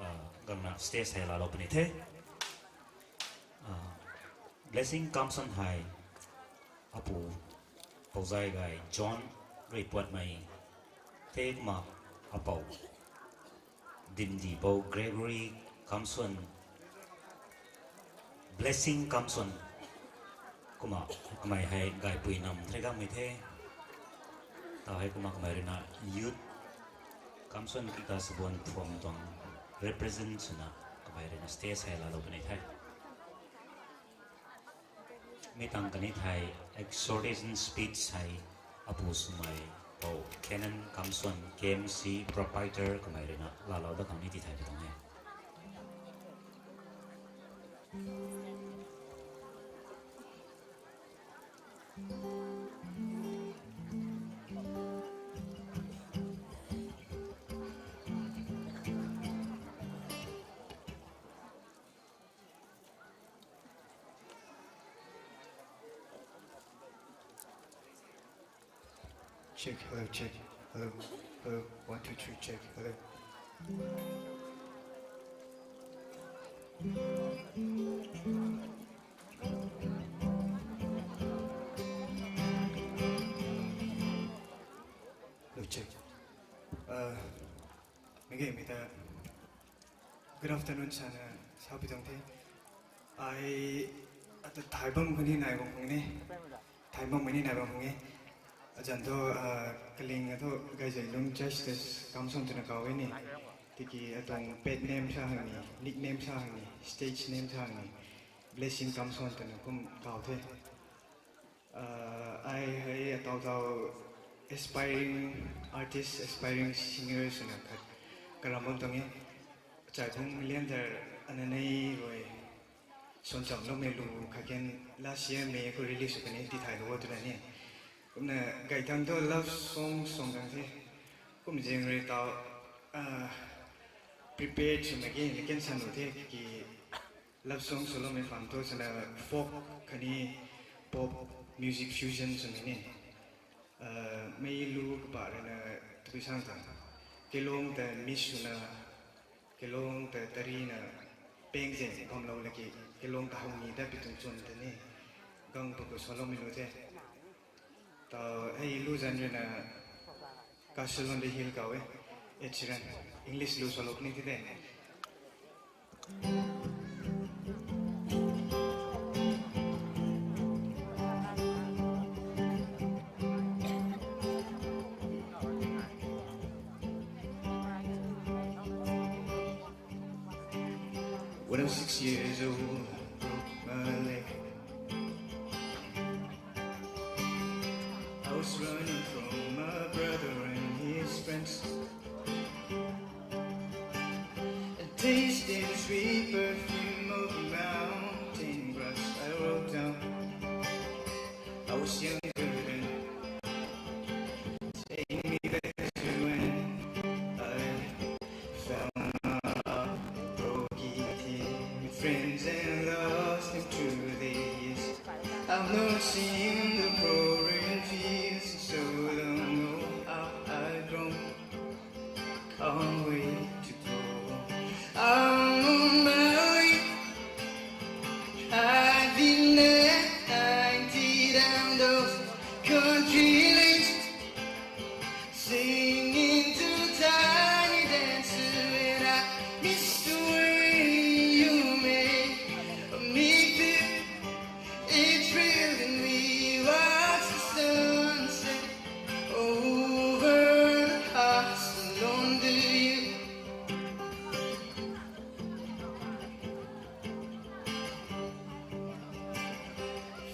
ah, gangna stage hei laalou puni the. Ah, Blessing Kamson hei apu Pouzai gay John rui puatmei the kumna apou Dimdi Pou Gregory Kamson, Blessing Kamson, kumna kamei hei gaipui nam thei gangmei the. Tau hei kumna kamei ruina youth Kamson kikta Sabuan phuam tuang represent swna kamei ruina stage hei laalou puni the. Mi tang kani thei exhortation speech hei apu swmei Pou Canon Kamson, K M C proprietor kamei ruina laalou da khang ni ti thei pi tuang e. Check, hello, check, hello, hello, one, two, three, check, hello. Hello, check. Uh, mei ge mei ta, good afternoon sana sa pi tuang the. Ai, ata thay bam khou ni nai bam khou ni. Thay bam khou ni nai bam khou ni. Azanc thu, ah, kaling a thu Gayzanlung Justice Kamson twna kaw e ni. Tiki atuang pet name sa hang ni, nickname sa hang ni, stage name sa hang ni, Blessing Kamson twna kum kaw the. Ah, ai hei ataw taw aspiring artist, aspiring singer swna khat karam bam tuang e. Chai phung Leander Ananei rui suan chamloumei lu khat kan last year May khou release sw kan e, tithaylou o twna ni. Kumna gay thangc thu love song song kan the. Kum zaeng rui taw, ah, prepared swmei ge, ni kan sa nu the ki love song swloumei phaan thu sana folk khatni pop music fusion swmei ni. Ah, mei lu kapa ruina tabui sang ta. Kelong ta miss swna, kelong ta tarina peng zaeng bamlou laki, kelong ta howni ta pi tuang chwn ta ni. Gang pa khou swloumei lu the. Taw hei lu zanc ruina Castle on the Hill kaw e, Ed Sheeran. English lu swlou ni the de. When I was six years old, I broke my leg. I was running from my brother and his friends. And tasting the sweet perfume of the mountain grass, I wrote down, I was younger then. Take me back to when I found my broken team, friends and lost them through the years. I've not seen the roaring fields in so long, oh, how I've grown. Can't wait to go. I'm on my way, driving at ninety down those country lanes, singing to the tiny dancer, and I miss the way you make me feel. It's real, and we watch the sunset over the castle on the hill.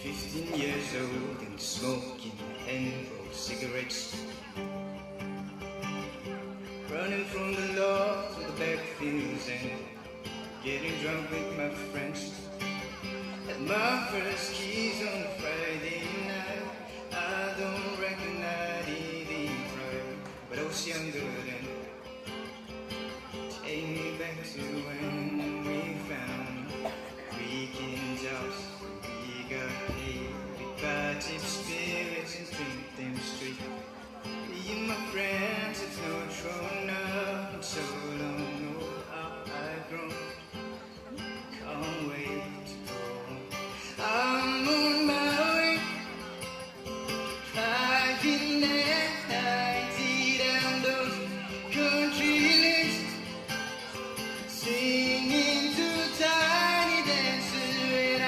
Fifteen years old and smoking hand-rolled cigarettes. Running from the law to the backfields and Getting drunk with my friends. Had my first kiss on a Friday night. I don't reckon I did it right, but I was younger then. Take me back to when we found weekend jobs. We got paid, we buy cheap spirits and drink them straight. Me and my friends have no throne up, so long know how I've grown. Can't wait to go home. I'm on my way. Driving at ninety down those country lanes, singing to Tiny Dancer, and I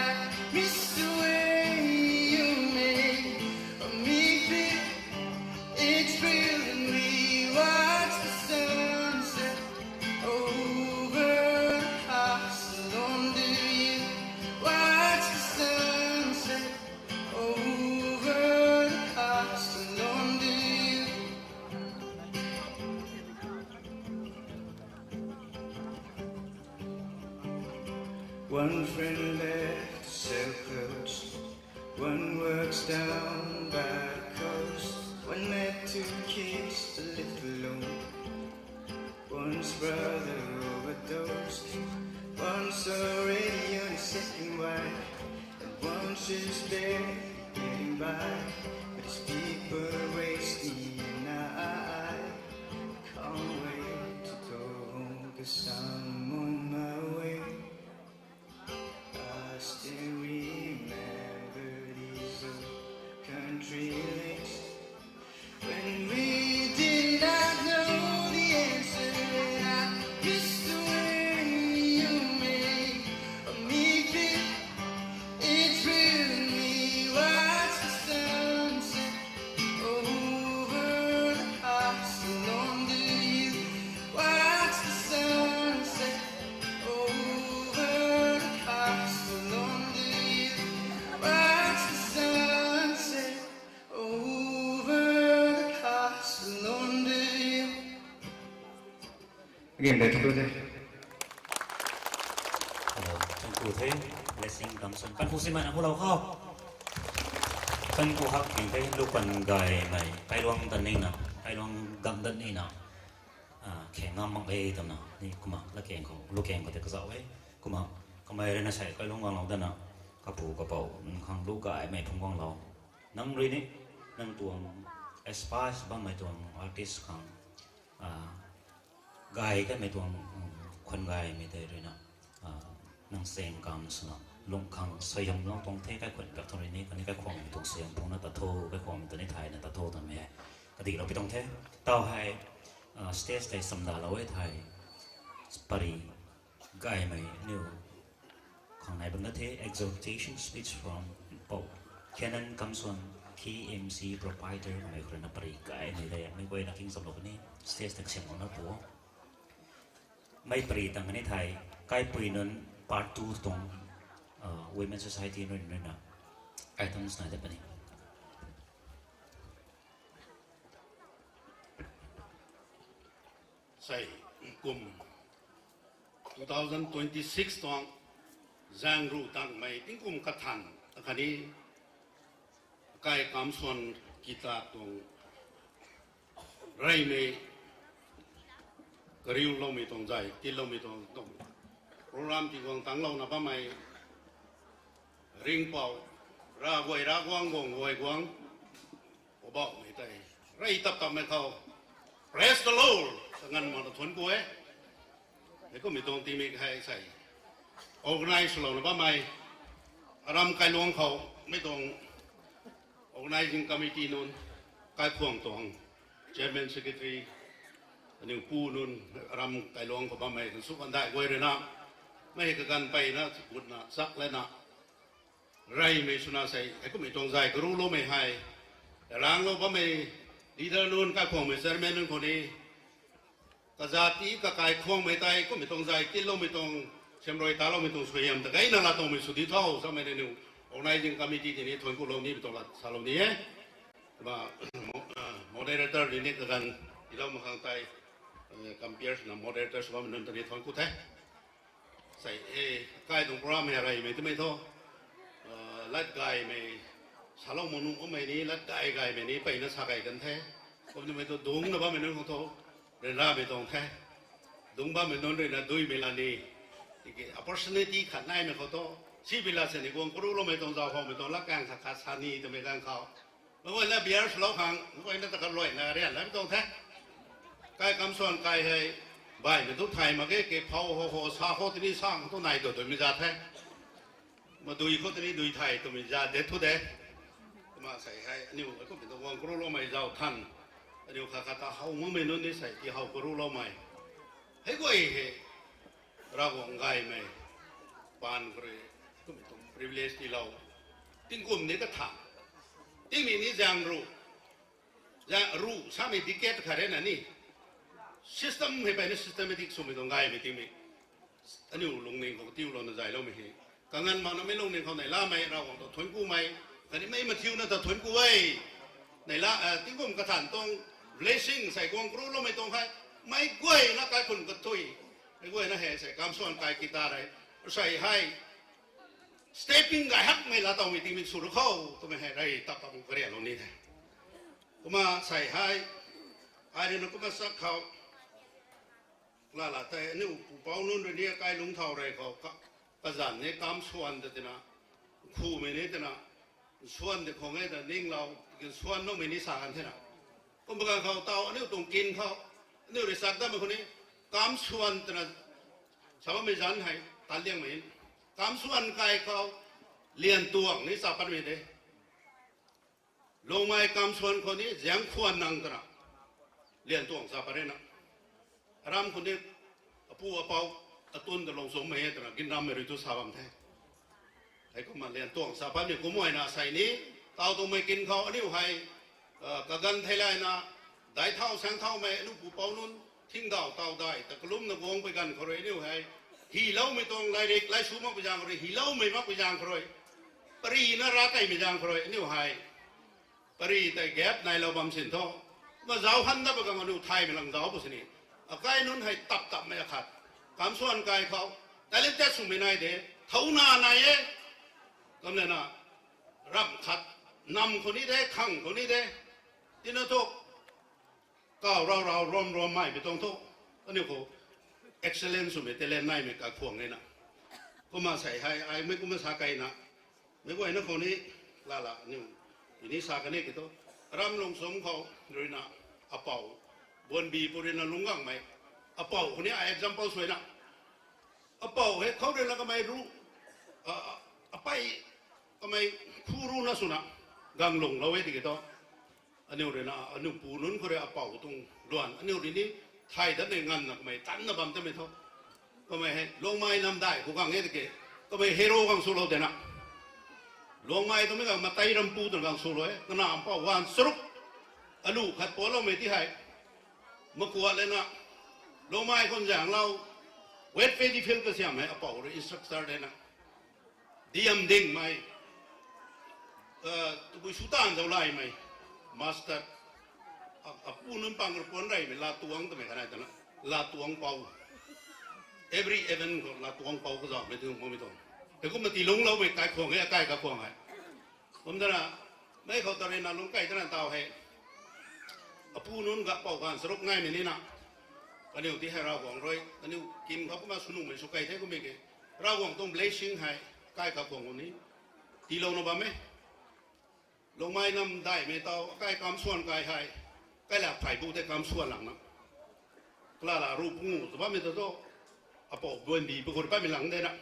miss the way you make me feel. It's real, and we watch the sunset over the castle on the hill. Watch the sunset over the castle on the hill. One friend left to sell clothes, one works down by the coast, one met two kids to live alone. One's brother overdosed, one's already on his second wife, and one's just barely getting by. But these people waste me, and I can't wait to go home, 'cause I'm on my way. I still remember these old country lanes when we did not know the answer, and I miss the way you made me feel. It's when we watch the sunset over the castle on the hill. Watch the sunset over the castle on the hill. Watch the sunset over the castle on the hill. Again, thank you. Hello, thank you the. Blessing Kamson. Pan phu si mana hu lou khou. Pan phu hak ting the, lu pan gaymei. Kailuang tan nina, kailuang gam dat nina. Ah, kheng ngam mak e twna ni kumna lakeng khou, lukeng khou tei kazauh e. Kumna kamei rui na sei kailuang guang lou dana, kapu kapou nunc khang lu gaymei phung guang lou. Nang rui ni, nang tuang aspire bammei tuang artist khang, ah, gay kanmei tuang, um, khwan gaymei tei rui na, ah, nang seng kam swna lung khang suaihiam lou tuang the, kaikhwang pak tuang rui ni, khatni kaikhwangmei tuang suaihiam phungna ta tho, kaikhwangmei ta ni thayna ta tho twmei hei kadihlou pi tuang the. Tau hei, ah, stage tei samdalou e thei, pari gaymei aniu khang nai bam na the, exhortation speech from Pou Canon Kamson, K M C proprietor kamei khou rui na pari gaymei tei mei guayna king samlou puni, stage tei kasiamlou na pu. Mei pari tang kani thei, kaipui nunc part two tuang, uh, Women Society nunc rui na items nai dat puni. Sei kum two thousand twenty-six tuang zaeng ruh tangmei tingkum kathan akhatni kai Kamson Kita tuang reymei kariuloumei tuang zay tiiloumei tuang tuang program tiguang tanglouna bammei Ringhpouc Ravguay Ravguangc guang guay guang Poubauhmei tei rey tap tapmei khou Praise the Lord sa nganv mak na thuanc ku e. Hei kummei tuang tingmik hei sei organize swlouna bammei aram kailuang khou mei tuang organizing committee nunc, kaikhwang tuang chairman, secretary, aniu pu nunc, aram kailuang khou bammei kan sw kandai guay rui na mei hei kaganv peyna chiputna chak lana reymei swna sei hei kummei tuang zay karuloumei hei ranglou bammei leader nunc, kaikhwangmei chairman nunc khou ni kazat ti kakaikhwangmei tei kummei tuang zay tiiloumei tuang, siamruai taloumei tuang suaihiam ta gayna laa tuangmei sw di tho samei ni aniu organizing committee tei ni thuanc kulou nimei tuang lat salou ni e. Kumna mo-, ah, moderator rui ni kaganv tiilou mak khang tei, eh, compare swna moderator sw bammei nunc ta ni thuanc ku the. Tei e, kai tuang program hei reymei twmei thu, lat gaymei, salou mak nuh bammei ni, lat gay gaymei ni, peyna sa key kan the. Kum twmei thu dungcna bammei nunc khou thu, ryanramei tuang the. Dungc bammei nunc ruina duimei la ni, tiki opportunity khat naimei khou thu, si bi la sini guang karuloumei tuang, zauc howmei tuang, lat kaeng khat khat sa ni twmei ganv khou, meic guayna beer swlou khang, meic guayna ta kaluaina rian lam tuang the. Kai kamsuan kai hei, baihmei tu thay mak ge, ke phou ho ho sa khou tini sang tu nai tu duimei za the. Madui khou tini dui thay twmei za de thu de. Kumna sei hei, aniu kummei tuang guang karuloumei zauc than. Aniu khat khat ta how makmei nunc ni sei, ti how karuloumei. Hei guay hei, Ravguangc gaymei, paan khou rui, kummei tuang privilege tiilou. Tingkum ni kathan. Tingmei ni zaeng ru. Zaeng ru samei decade khat rui na ni. System hei peyna systematic swmei tuang gaymei tingmei. Aniu lungning khou tiulouna zayloumei hei, kanganv makna meic lungning khou neihlamei Ravguangc ta thuanc kumei, khatni mei mathiuna ta thuanc ku e. Neihla, tingkum kathan tuang blessing sei guang karuloumei tuang hei, meic guayna kaikhun kathui, meic guayna hei sei kamsuan kai kita rei, sei hei stepping gay hakmei laa towmei tingmei sw ru kho, twmei hei rey tap tap karianlou ni the. Kumna sei hei, ai rui na kumna sak khou, lala tei aniu pupouc nunc rui ni akai lungcthau rey khou, kazanc ni kamsuan ta tina, khumei ni tina, nsuan de khang e ta ninglou, nsuan makmei ni sa kan thena. Kum ganv khou taw aniu tuang kin khou, aniu rui sak dammei khou ni, kamsuan twna sa bammei zanc hei tan liangmei. Kamsuan kai khou, liantuang ni sa patmei de. Lungmei kamsuan khou ni ziangc khwan nang twna, liantuang sa pat rina. Aram khou ni, apu apou, atun ta lungcsuangmei e twna ginrammei rui tu sa bam the. Heikumna liantuang sa patmei kumna na sei ni, taw tuangmei kin khou aniu hei, kaganv theilayna, daic thau saeng thaumei aniu pupouc nunc, thingdau taw dai ta kalumna guangpui ganv khou rui aniu hei, hyloumei tuang lairik laisu makpui zaeng khou rui, hyloumei makpui zaeng khou rui, parina rav keymei zaeng khou rui aniu hei, pari tei gap nailou bam sin thu, mazauc han dap bam kang aniu thaymei lang zauc pu sini. Akai nunc hei tap tapmei akhat, kamsuan kai khou, talented swmei nai de, thouna nai e. Kumna na, ramh khat, nam khou ni de, khang khou ni de, tina thu, kaw rau rau, ram ram mei bi tuang thu, aniu khou excellence swmei talent naimei kakhwang e na. Kumna sei hei, ai mei kumna sa keyna, meic guayna khou ni, lala aniu, ini sa kani ki thu, aram lungcsum khou, ruina, apou, buanbi pu ruina lungc gangmei, apou khou ni a example suina, apou hei khou ruina kamei ru, apei, kamei khu runa swna, gang lungclou e tiki thu, aniu ruina, aniu pu nunc khou rui apou tuang luan, aniu rui ni, thay dat ni nganvna kamei tanna bam tamei thu. Kamei hei, Lungmei namdai khou gang e tiki, kamei hero gang swlou de na. Lungmei twmei gang matei rampu twna gang swlou e, kana mpouh ganv charuk, alu khat paloumei ti hei, makuat lana, Lungmei khou zaenglou, wet paddy field kasiam hei apou rui instructor de na. Diam dingmei, tabui su taanv zauc laymei, master, apu nunc pang rupuan reymei, latuang twmei khanei twna, latuang pou. Every event khou latuang pou kazauhmei tu makmei tuang. Heikumna tiilungcloumei kaikhwang e, akai kakhwang hei. Kum dana, mei khou ta ruina lungc key dana taw hei, apu nunc ga pou ganv charuk ngaimei nina, kaniw ti hei Ravguangc rui, kaniw kin khou kumna swnuhmei sw key the kummei ki, Ravguangc tuang blessing hei, kai kakhwang u ni, tiilouna bam e. Lungmei namdaimei taw, akai kamsuan kai hei, kailak phey bu tei kamsuan langna, kalala ru pungu ta bammei ta thu, apou buanbi pu khou rui patmei lang de na.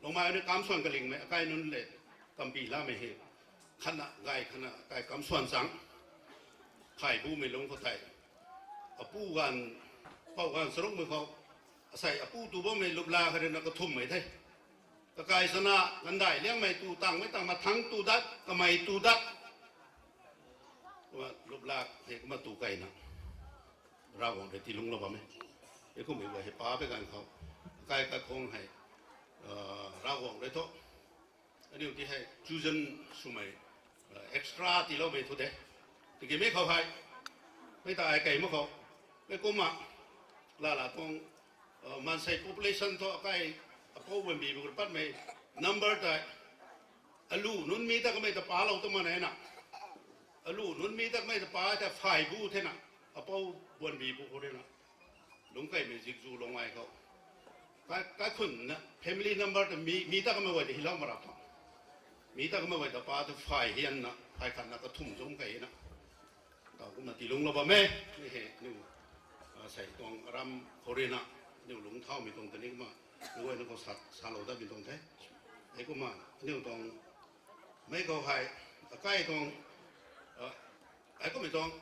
Lungmei ni kamsuan kalingmei, akai nunc le, kampi lamei hei, khatna gay khatna kai kamsuan chang, phey bumei lungc khou tei, apu ganv, pou ganv charukmei khou, asei apu tu bammei lupla khat ruina kathumhmei the. Kakai sana, gandai liangmei tu tangmei tang mathang tu dat, kamei tu dat. Kumna lupla hei kumna tu keyna, Ravguangc rui tiilungclou bam e. Heikummei guay hei pa pei ganv khou, akai kakhwang hei, Ravguangc rui thu, aniu ti hei chosen swmei, extra tiiloumei thu de. Tikimei khou hei, mei ta ai key mak khou, mei kumna, lala tuang, maansei population thu akai, Apou Buanbi bu patmei number tei, alu nunc mi ta kamei ta palou ta mana na. Alu nunc mi ta kamei ta pa ta five bu thena. Apou Buanbi bu khou rui na. Lungc kaimei Zikzu Longmei khou. Ka, kaikhunc na family number ta mi, mi ta kamei guay ta hilou marap tho. Mi ta kamei guay ta pa ta five hian na, five khat na kathumh zung kai na. Tau kumna tiilung lou bam e, ni he, niu, a, sei tuang ram khou rui na, niu lungc thaumei tuang ta ni kumna, niu guay na khou sa, salou datmei tuang the. Hei kumna, niu tuang, mei khou hei, akai tuang, a, hei kummei tuang,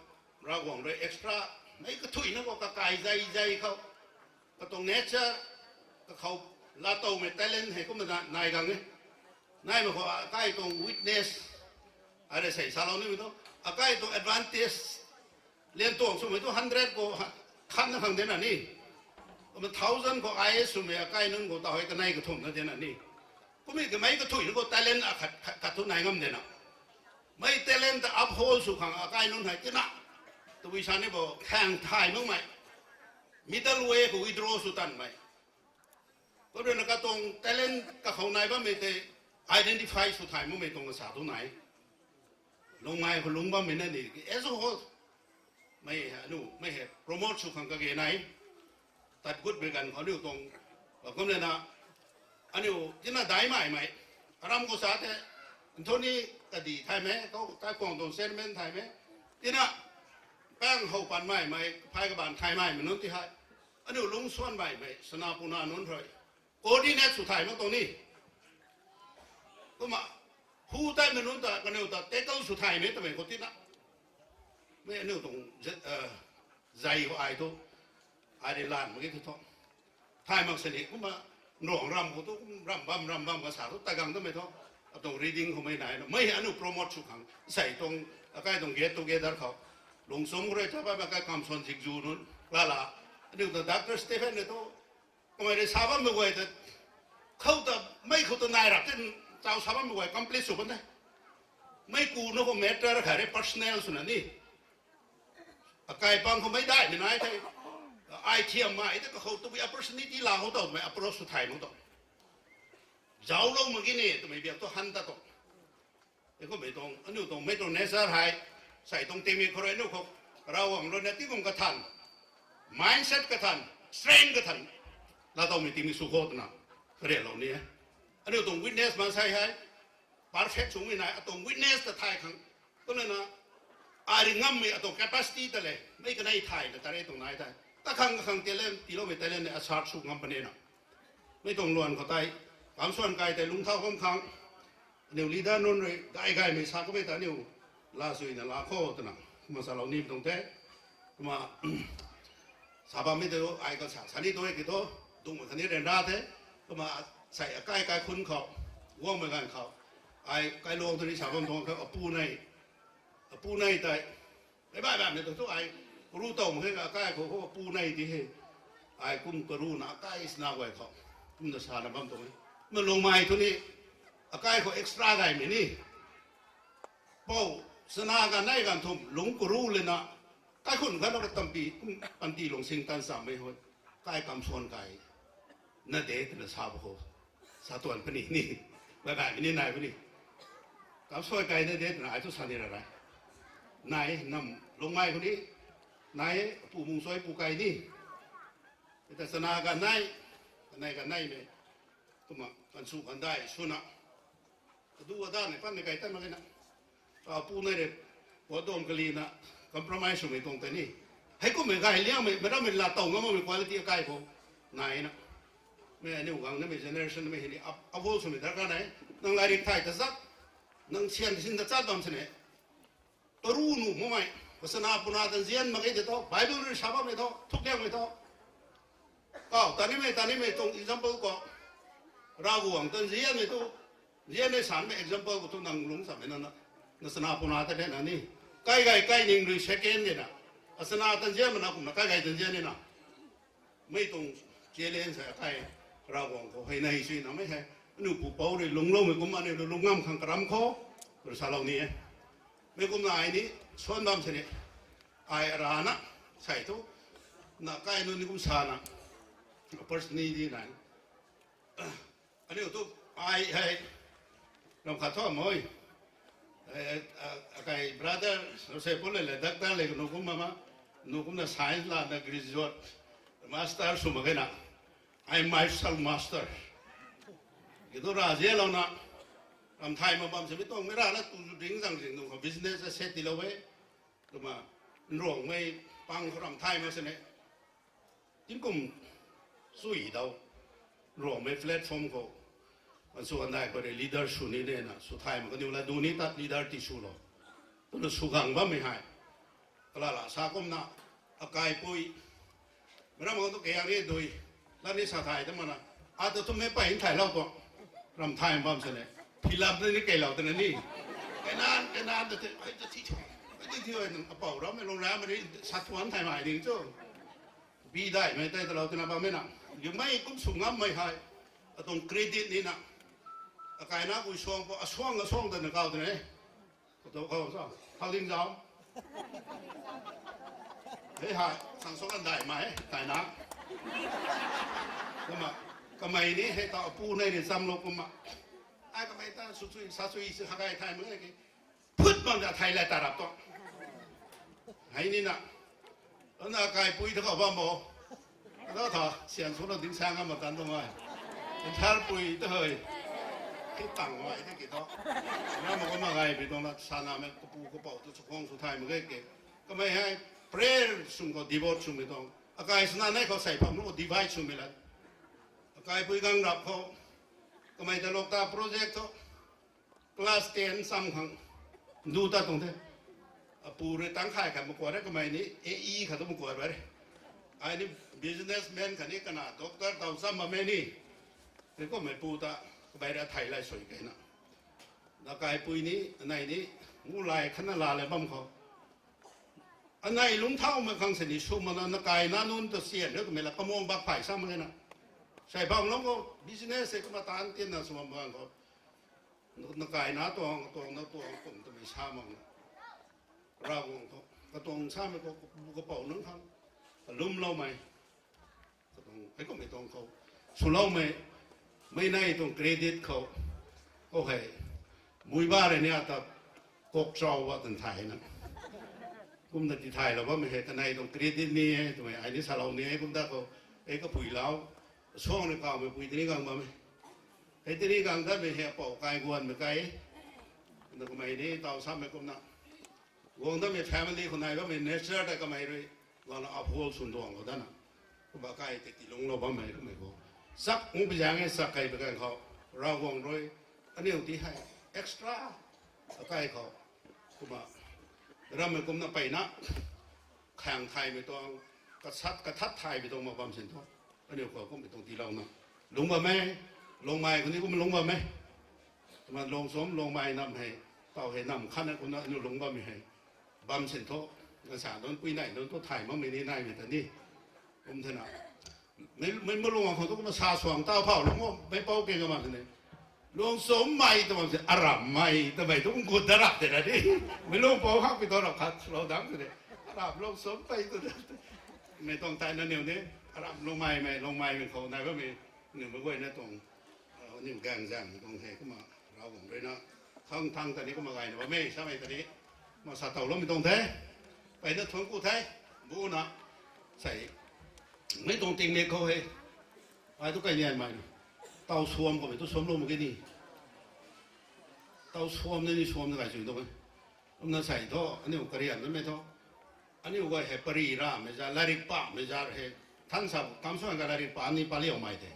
Ravguangc rui extra, mei kathuina khou kakai zai zai khou, katuang nature, kakhou, laatowmei talent hei kumna na, nai gang e. Naimei khou akai tuang witness, arei sei salou nimei thu, akai tuang advantage, lian tuang swmei thu hundred khou, khatna khang dena ni. Kumna thousand khou I A S swmei akai nunc khou tau hei kanei kathumhna dena ni. Kummei kamei kathuina khou talent akhat, khat, khat thu nai ngam dena. Mei talent ta uphold sw khang akai nunc hei tina. Tabui sa ni bo khang thay makmei. Middle way khou withdraw sw tanmei. Kumna katuang talent kakhou nai bammei tei identify sw thay makmei tuang kasa tu nai. Lungmei khou lungc bammei na ni, as a whole. Mei hei, aniu, mei hei promote sw khang kage nai. Tat gutmei ganv khou aniu tuang, kumna na, aniu, tina daihmei mei. Aram khou sa the, Anthony kadi thaymei, kau, Kaikuang tuang chairman thaymei. Tina, pang how panmeimei, phay kabaanc thaymeimei nunc ti hei. Aniu lungc suanmeimei, Sanapuna nunc rui. Coordinate sw thay mak tuang ni. Kumna, hu taimei nunc ta, kaniw ta tackle sw thaymei twmei khou tina. Mei aniu tuang, zai khou ai thu, ai rui lan mak ki thu thu. Thay mak sini, kumna, nruang ram khou thu, kum ram bam, ram bam kasa thu, tagang tamei thu. Atuang reading khou mei nai na. Mei aniu promote sw khang, sei tuang, akai tuang get together khou. Lungchum khou rui ta ba, akai Kamson Zikzu nunc, lala. Aniu ta Doctor Stephen ni thu, kamei rui sa bammei guay ta, khou ta, mei khou ta nai rap tin, tau sa bammei guay complete sw bam the. Mei ku na khou matter khat rui personal swna ni. Akai pang khou mei daihmei nai the. Ai thiam mei ta kakhou tabui opportunity la khou tau twmei approach sw thay mak tuang. Zauclou mak ki ni twmei biak thu han ta tuang. Hei kummei tuang, aniu tuang mei tuang nature hei, sei tuang tingmik khou rui aniu khou, Ravguangc rui na tingkum kathan, mindset kathan, strength kathan, laatowmei tingmik sw khou twna, karianlou ni e. Aniu tuang witness maansei hei, perfect swmei nai, atuang witness ta thay khang, kumna na, ai rui ngammei atuang capacity ta le, mei kanei thayna ta re tuang nai the. Kakhang kakhang talent, tiiloumei talent ni asat sw ngam puni na. Mei tuang luan khou tei, Kamson kai tei lungcthau bam khang, aniu leader nunc rui gay gaymei sa kamei ta aniu, laa suina laa khou twna, kumna salou ni tuang the. Kumna, sa bammei tei ai kan sa, sa ni tu e ki thu, dungmei khatni ryanra the, kumna sei akai kaikhunc khou, guangmei ganv khou, ai kailuang tu ni sa bam tuang khou, apu nei, apu nei tei, mei bai bammei tu thu ai, karu tow mak khe akai khou, khou apu nei ti he, ai kum karuna akai sina guay khou, kumna sana bam tuang e. Kumna Lungmei thu ni, akai khou extra gaymei ni, pou, sana ganv nei ganv thumh, lungc karu lana, kaikhunc khat na tampi, kum panty lung sing tan chammei hoi, kai Kamson kai, na de twna sa ba khou, sa tuan puni ni, bai baihmei ni nai puni. Kamson kai na de twna ai thu sa ni ra rai. Nai, nam, Lungmei khou ni, nai, pu Mungsuai pu kai ni. Ita sana ganv nei, kanei ganv neimei, kumna, kansu kandai swna, kadu ada ni pan ni kai tan mak khe na. Apu nei rui, pu dam kalina, compromise swmei tuang tei ni. Heikummei gay liangmei, mei rammei laatow ngam makmei quality akai khou, nai na. Mei aniu guang namei generation mei hei ni, ap, apou swmei darkar nai. Nang lairik thay ta zat, nang syan sin ta chat bam sini. Karu nuh makmei, kasana puna ta nzian mak ge tei thu, Bible rui sa bammei thu, thukliangmei thu. Kau, tanimei, tanimei tuang example khou, Ravguangc ta nzianmei thu, nzian nei sanmei example khou thu nang lungc samei na na, na sana puna ta de na ni. Kai gay kai ning rui second de na. Asana ta nzianmei na kumna kai gay ta nzian de na. Mei tuang challenge hei akai Ravguangc khou hei nei sui namei hei. Aniu pupouc rui lungcloumei kum aniu rui lungc ngam khang karam khou, rui salou ni e. Mei kumna ai ni, suan bam sini. Ai rana, sei thu, na kai nunc ni kum sana. Personally nai. Aniu tu ai hei ram khat thu mei. Akai brother se pun le le doctor le nu kum ma, nu kumna science lana graduate, master sw mak ge na. Ai martial master. Kiu thu razianlouna ram thay mak bam se mi tuang mei rana tu ding zang zing nu khou business set tilou e. Kumna Nruangmei pang khou ram thay mak sini. Tingkum sui dau. Nruangmei platform khou. An sw andai khou rui leader sw ni de na, sw thay mak kaniw la du ni tat leader ti sw lo. Twna sw gang bammei hei. Kalala sa kumna, akaipui. Meiram khou tu kaya ni dui. Lani sa thay ta mana. Ata tu mei pey thaylou tuang. Ram thay bam sini. Philap ni keilou twna ni. Kainan, kainan ta the, ai ta thi thu. Ai ti thi oi nang apou rammei lung rammei ni sa tuan thay mai ding chu. Bi daihmei tei talou twna bammei na. Yumei kum sw ngammei hei. Atuang credit ni na. Akaina gui suang pw, asuang asuang twna kau twna e. Khou tu khou sa. Khou ding zau. Hei hei, sang suang kan daihmei, kaina. Kumna, kamei ni hei ta apu nei ni chamlou kumna. Ai kamei ta sw chui, sa chui si kha gay thay mak e ki. Phut bam ta thay la ta rap tu. Hei ni na. Ana kaipui ta khou bam bo. Ata tha, sian sw na ding sang a ma tan tuang ai. Ntharpui ta hei. Ki tang ai ta ki thu. Na ma kumna gay pi tuang na, sanamei kapu kapou tu sw khang sw thay mak ge ke. Kamei hei, prayer sung khou devote swmei tuang. Akai swna nei khou sei pham nu khou divide swmei la. Akaipui gang rap khou. Kamei ta lok ta project thu. Class ten cham khang. Du ta tuang the. Apu rui tang khai khat makua re kamei ni, A E khat tu makua re. Ai ni businessman khat ni kana doctor tau cham bammei ni. Tei kummei pu ta, kabai ra thei lai sui kei na. Akaipui ni, anei ni, ngu lai khatna la le bam khou. Anei lungcthaumei khang sini sw mana, nakaina nunc ta sian riu twmei la kamuang bak phey sa mak ge na. Sei bam lung khou business se kumna taanc tianna sw bam bang khou. Nakaina tuang, tuang na tuang kum twmei sa mak na. Ravguangc thu, katuang samei khou, kapou nunc khang, kalumloumei. Katuang, hei kummei tuang khou. Swloumei, mei nei tuang credit khou. Khou hei, mui ba rui ni ata, kok chau ba tan thay na. Kumna ti thaylou bammei hei, kanei tuang credit ni e, twmei ai ni salou ni e, kumta khou, ei kapui lau. Suang rui kawmei pui tini gang bammei. Hei tini gang datmei hei apou kai guanmei kai. Na kamei ni taw samei kumna. Guang datmei family khou nai bammei nature tei kamei rui. Lana uphold swn duang lou dana. Kumna kai tei tilunglou bammei kamei khou. Chak ngu pi zaeng e chak kai pi kan khou. Ravguangc rui. Aniu ti hei. Extra. Akai khou. Kumna. Rammei kumna peyna. Khang thaymei tuang. Kasat, kathat thaymei tuang ma bam sin thu. Aniu khou kummei tuang tiilouna. Lungc bam e. Lungmei khou ni kum lungc bam e. Kumna Lungchum, Lungmei nam hei. Taw hei nam khatna kumna aniu lungc bammei hei. Bam sin thu. Nasa nunc pui nei nunc thu thay makmei ni naimei ta ni. Kum thena. Mei, mei malung khou tu kumna sa suang taw phau lungc o, mei pou ke kaman ni. Lungchummei twmei se, arammei twmei tu kum gut da rap tei na di. Mei lungpou hak pi tu rap khat, lou dang tei. Aram Lungchummei tu da. Mei tuang tei na niw ni. Aram Lungmeimei, Lungmeimei khou nai bammei. Niw mei guayna tuang. Niw gang zang tuang hei kumna. Ravguangc rui na. Thang thang ta ni kumna gayna bammei, samei ta ni. Kumna sa towloumei tuang the. Peyna thuanc ku the. Buna. Sei. Mei tuang tingmik khou hei. Ai tu kai nianmei. Taw suam khou mei tu suamlou mak ge ni. Taw suam na ni suam na gay sui tuang e. Kumna sei thu, aniu karian namei thu. Aniu guay hei pary ramei za, latrik pamei za hei. Than sa, kam suan ka latrik pa ni paliaumei tei.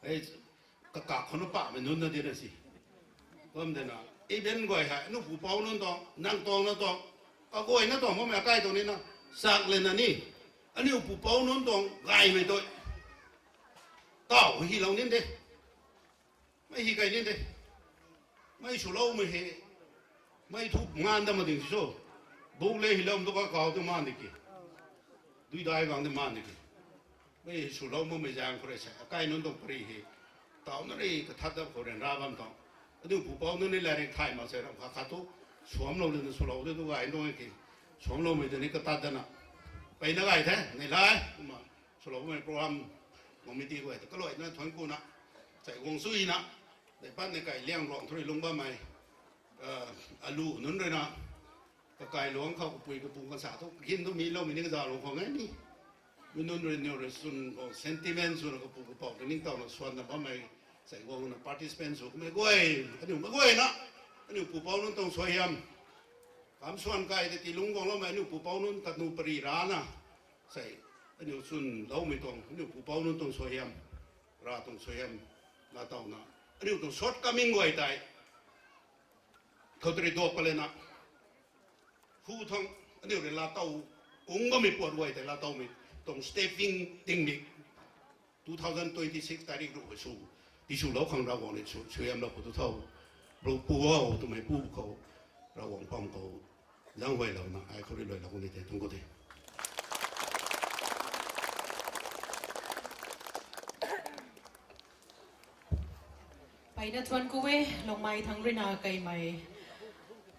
Hei, kakak khou na pamei nunc na di na si. Kum de na, even guay hei, aniu pupouc nunc tuang, nang tuang na tuang, kaguayna tuang bammei akai tuang ni na, chak lana ni, aniu pupouc nunc tuang gaymei tu. Taw hylou nin de. Mei hy kai nin de. Mei swloumei hei. Mei thu ngan dat mak ding si cho. Buk le hyloumei tu kakau tu maan di ki. Duidai gang di maan di ki. Mei swlou makmei zaeng khou rui sei. Akai nunc tuang pary hei. Taw na rui kathat dat khou ryanra bam tuang. Aniu pupouc nunc ni latrik thay mak sei ram khat khat tu. Suamlou lana swlou de tu gay nung ki. Suamloumei tei ni katat dana. Peyna gay the, nei lai. Kumna. Swloumei program committee guay ta kaluaina thuanc ku na. Tei guang suina, tei pat nei kai liang ruang thu rui lung bammei, alu nunc ruina, kakai luang khou kapui kapu kansa thu, khin thu mi loumei ni kazauh lung khang e ni. Mi nunc rui niw rui swn khou sentiment swna kapu kapouc ta ningtowna swanna bammei, sei guangna participant sw kamei guay, aniu mei guayna, aniu pupouc nunc tuang suaihiam, kamswan kai tei tii lungc guangloumei aniu pupouc nunc kanu pari rana, sei, aniu chwn loumei tuang, aniu pupouc nunc tuang suaihiam, ra tuang suaihiam, laatowna, aniu tuang shortcoming guay tei, khou tari duak palena, hu thang, aniu rui laatow, ung bammei puat guay tei laatowmei, tuang stepping tingmik, two thousand twenty-six tarik ruh sw, tiswlou khang Ravguangc ni sw, suaihiamlou khou tu tho, bro pu o twmei pu khou, Ravguangc pam khou, zanghuaylouna ai khou rui luailou ni the, thungc ku the. Peyna thuan ku e, Lungmei thangc ruina kaimei,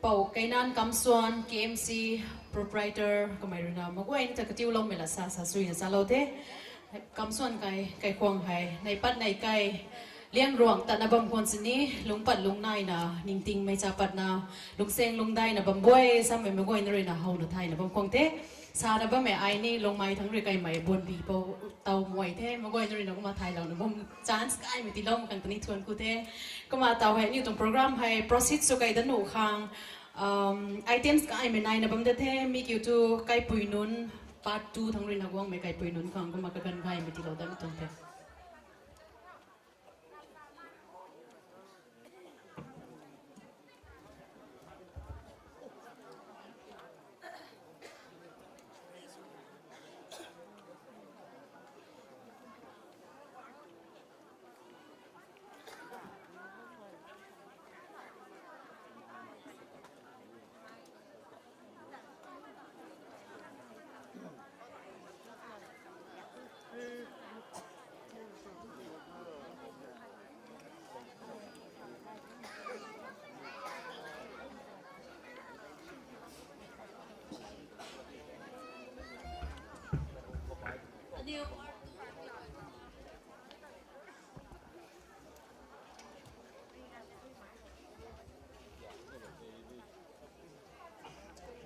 Pou Kainan Kamswan, K M C proprietor kamei ruina maguayna ta katiuloumei la sa sa suina salou the. Kamswan kai, kaikhwang hei nei pat nei kai, liang ruang tatna bam khwan sini, lungc pat lungc naina, ningtingmei cha patna, lungcsaeng lungcdaina bam guay samei maguayna ruina howna thayna bam khwan the. Sana bammei ai ni Lungmei thangc rui kaimei buanbi pou tow muay the, maguayna ruina kumna thaylouna bam chance kaimei tiiloumei khang ta ni thuan ku the. Kumna taw hei aniu tuang program hei proceed sw kai dat nuh khang, items kaimei naina bam da the, mi kiu thu kaipui nunc, part two thangc ruina guangmei kaipui nunc khang kumna kaganv gaymei tiilou dat tuang the.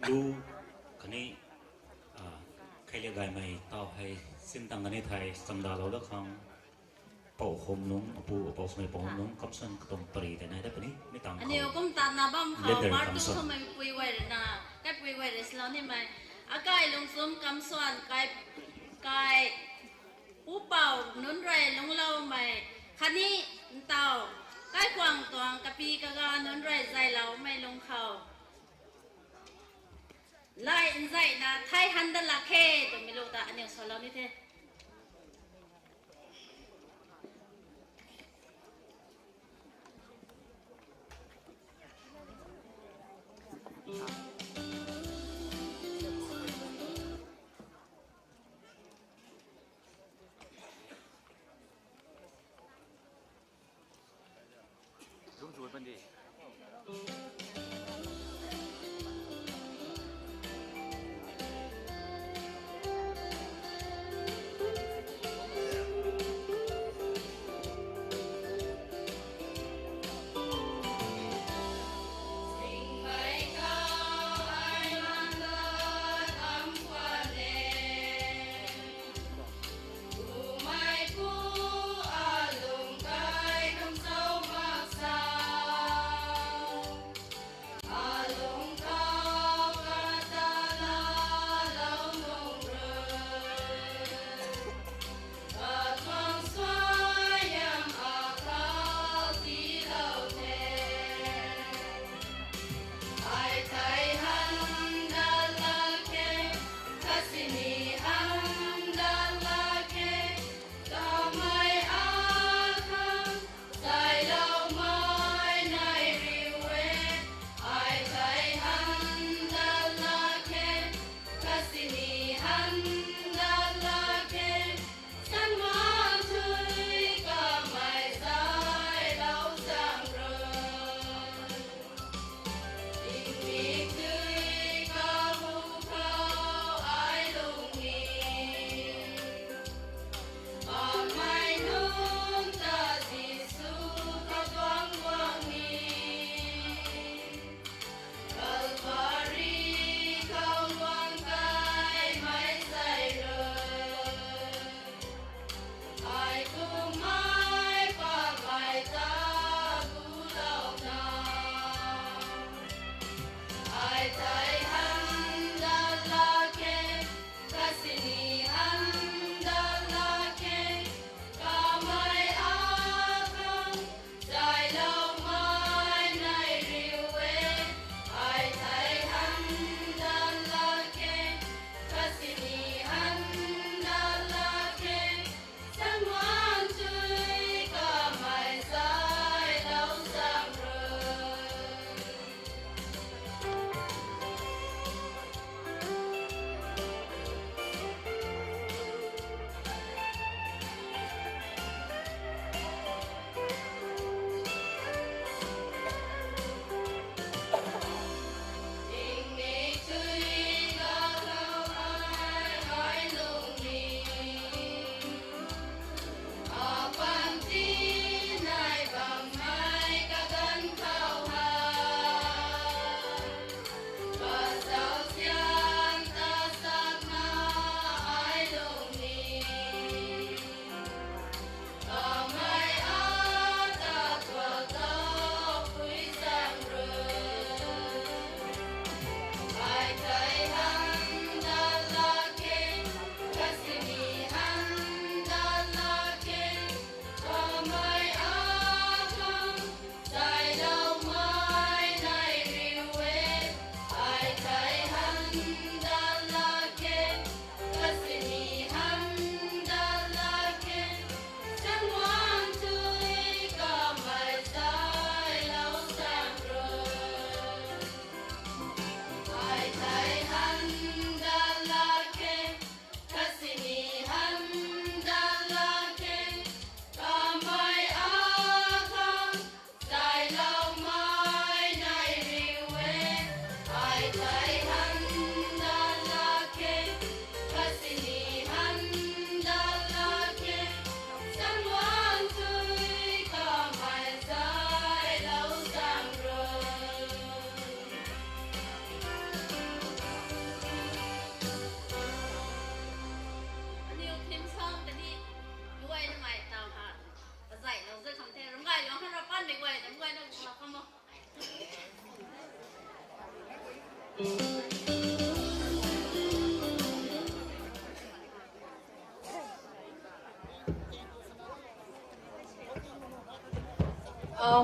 Lu khatni, kheiliak gaymei taw hei sintang kani thei chamdalou dat khang, pou hum nunc, apu apou swmei pou hum nunc, Kamswan katuang pari tei nai dat puni, mi tang aniu khou kum tatna bam khou leader part two Kamswan swmei pui guay ruina, kaipui guay rui salou nimei, akai Lungchum Kamswan kai, kai, pupouc nunc rui lungcloumei, khatni ntaw, kaikhwang tuang kapi kaga nunc rui zayloumei lung khou, lai nzaina thei han dat lak khe twmei lu ta aniu salou ni the.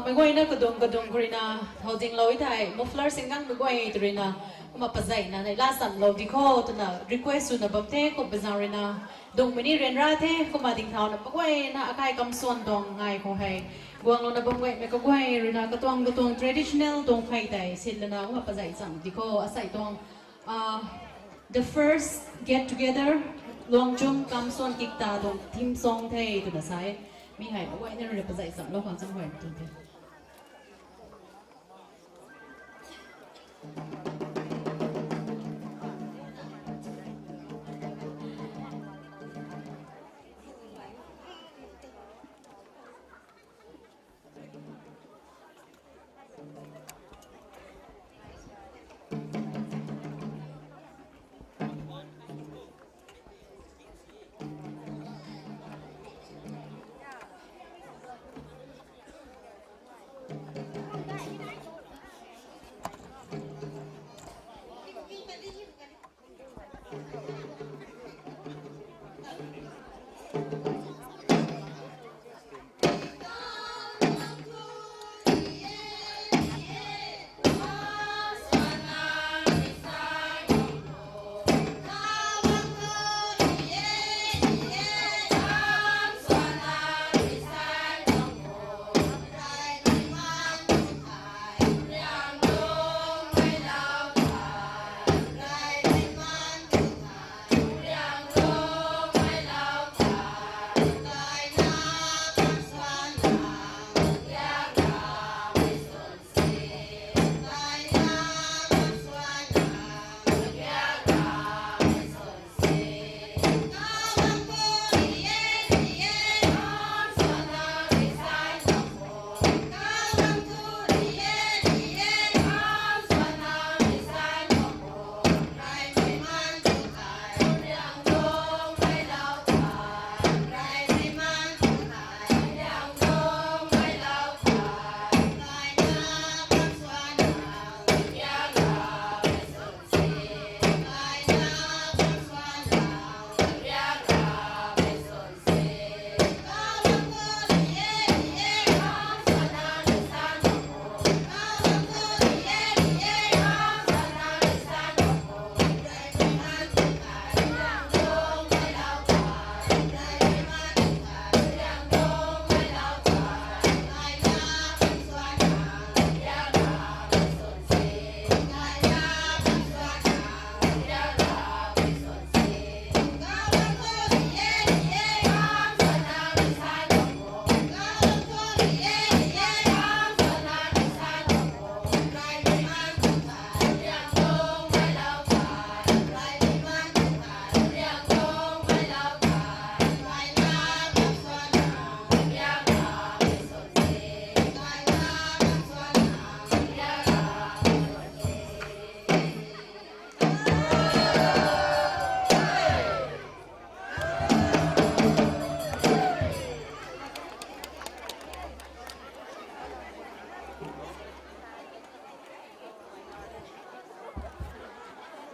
Meic guayna kadung kadung khou ruina, houdinglou e thei, muffler singkangmei guay tw ruina, kumna pazeina nei la sanlou di kho twna request swna bam the, kum bazang ruina, dungmei ni ryanra the, kumna dingthauna meic guayna akai kamsuan tuang ngai khou hei, guanglouna bam guaymei kaguay ruina, katuang katuang traditional tuang phey tei sinlana kumna pazei cham di kho, asei tuang, the first get together, Luangchum Kamsuan Kikta tuang theme song the twna sa e. Mi hei meic guayna ruina pazei chamlou khang cham guay tu the.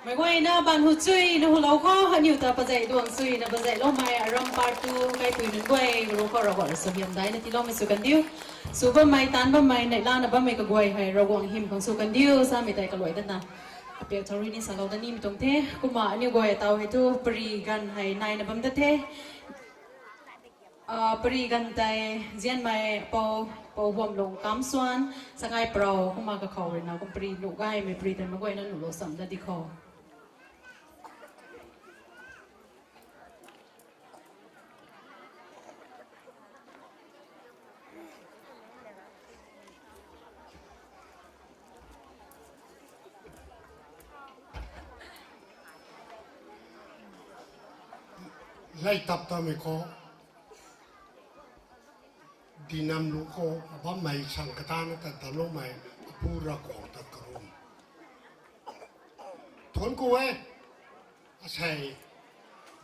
Meic guayna ban hu chuina hulou kho, aniu ta pazei duang chuina pazei loumei aram part two kaipui nunc guay ru khou Ravguangc rui suaihiam daina tiiloumei sw kandiu. Sw bammei, taanc bammei, neihlana bammei kaguay hei Ravguangc hym khang sw kandiu samei tei kaluai datna apiak thau rui ni salou dat nimei tuang the. Kumna aniu guay taw hei thu pari ganv hei naina bam dat the. Pari ganv tei zianmei pou, pou Huamlung Kamsuan, Sakai Prou, kumna kakhou ruina kum pari nuh gaymei pari tei meic guayna nuhlou cham dat di kho. Lei tap tamei khou, dinam lu khou bammei sang katana ta daloumei Apu Ravguangc ta karum thuanc ku e. Asei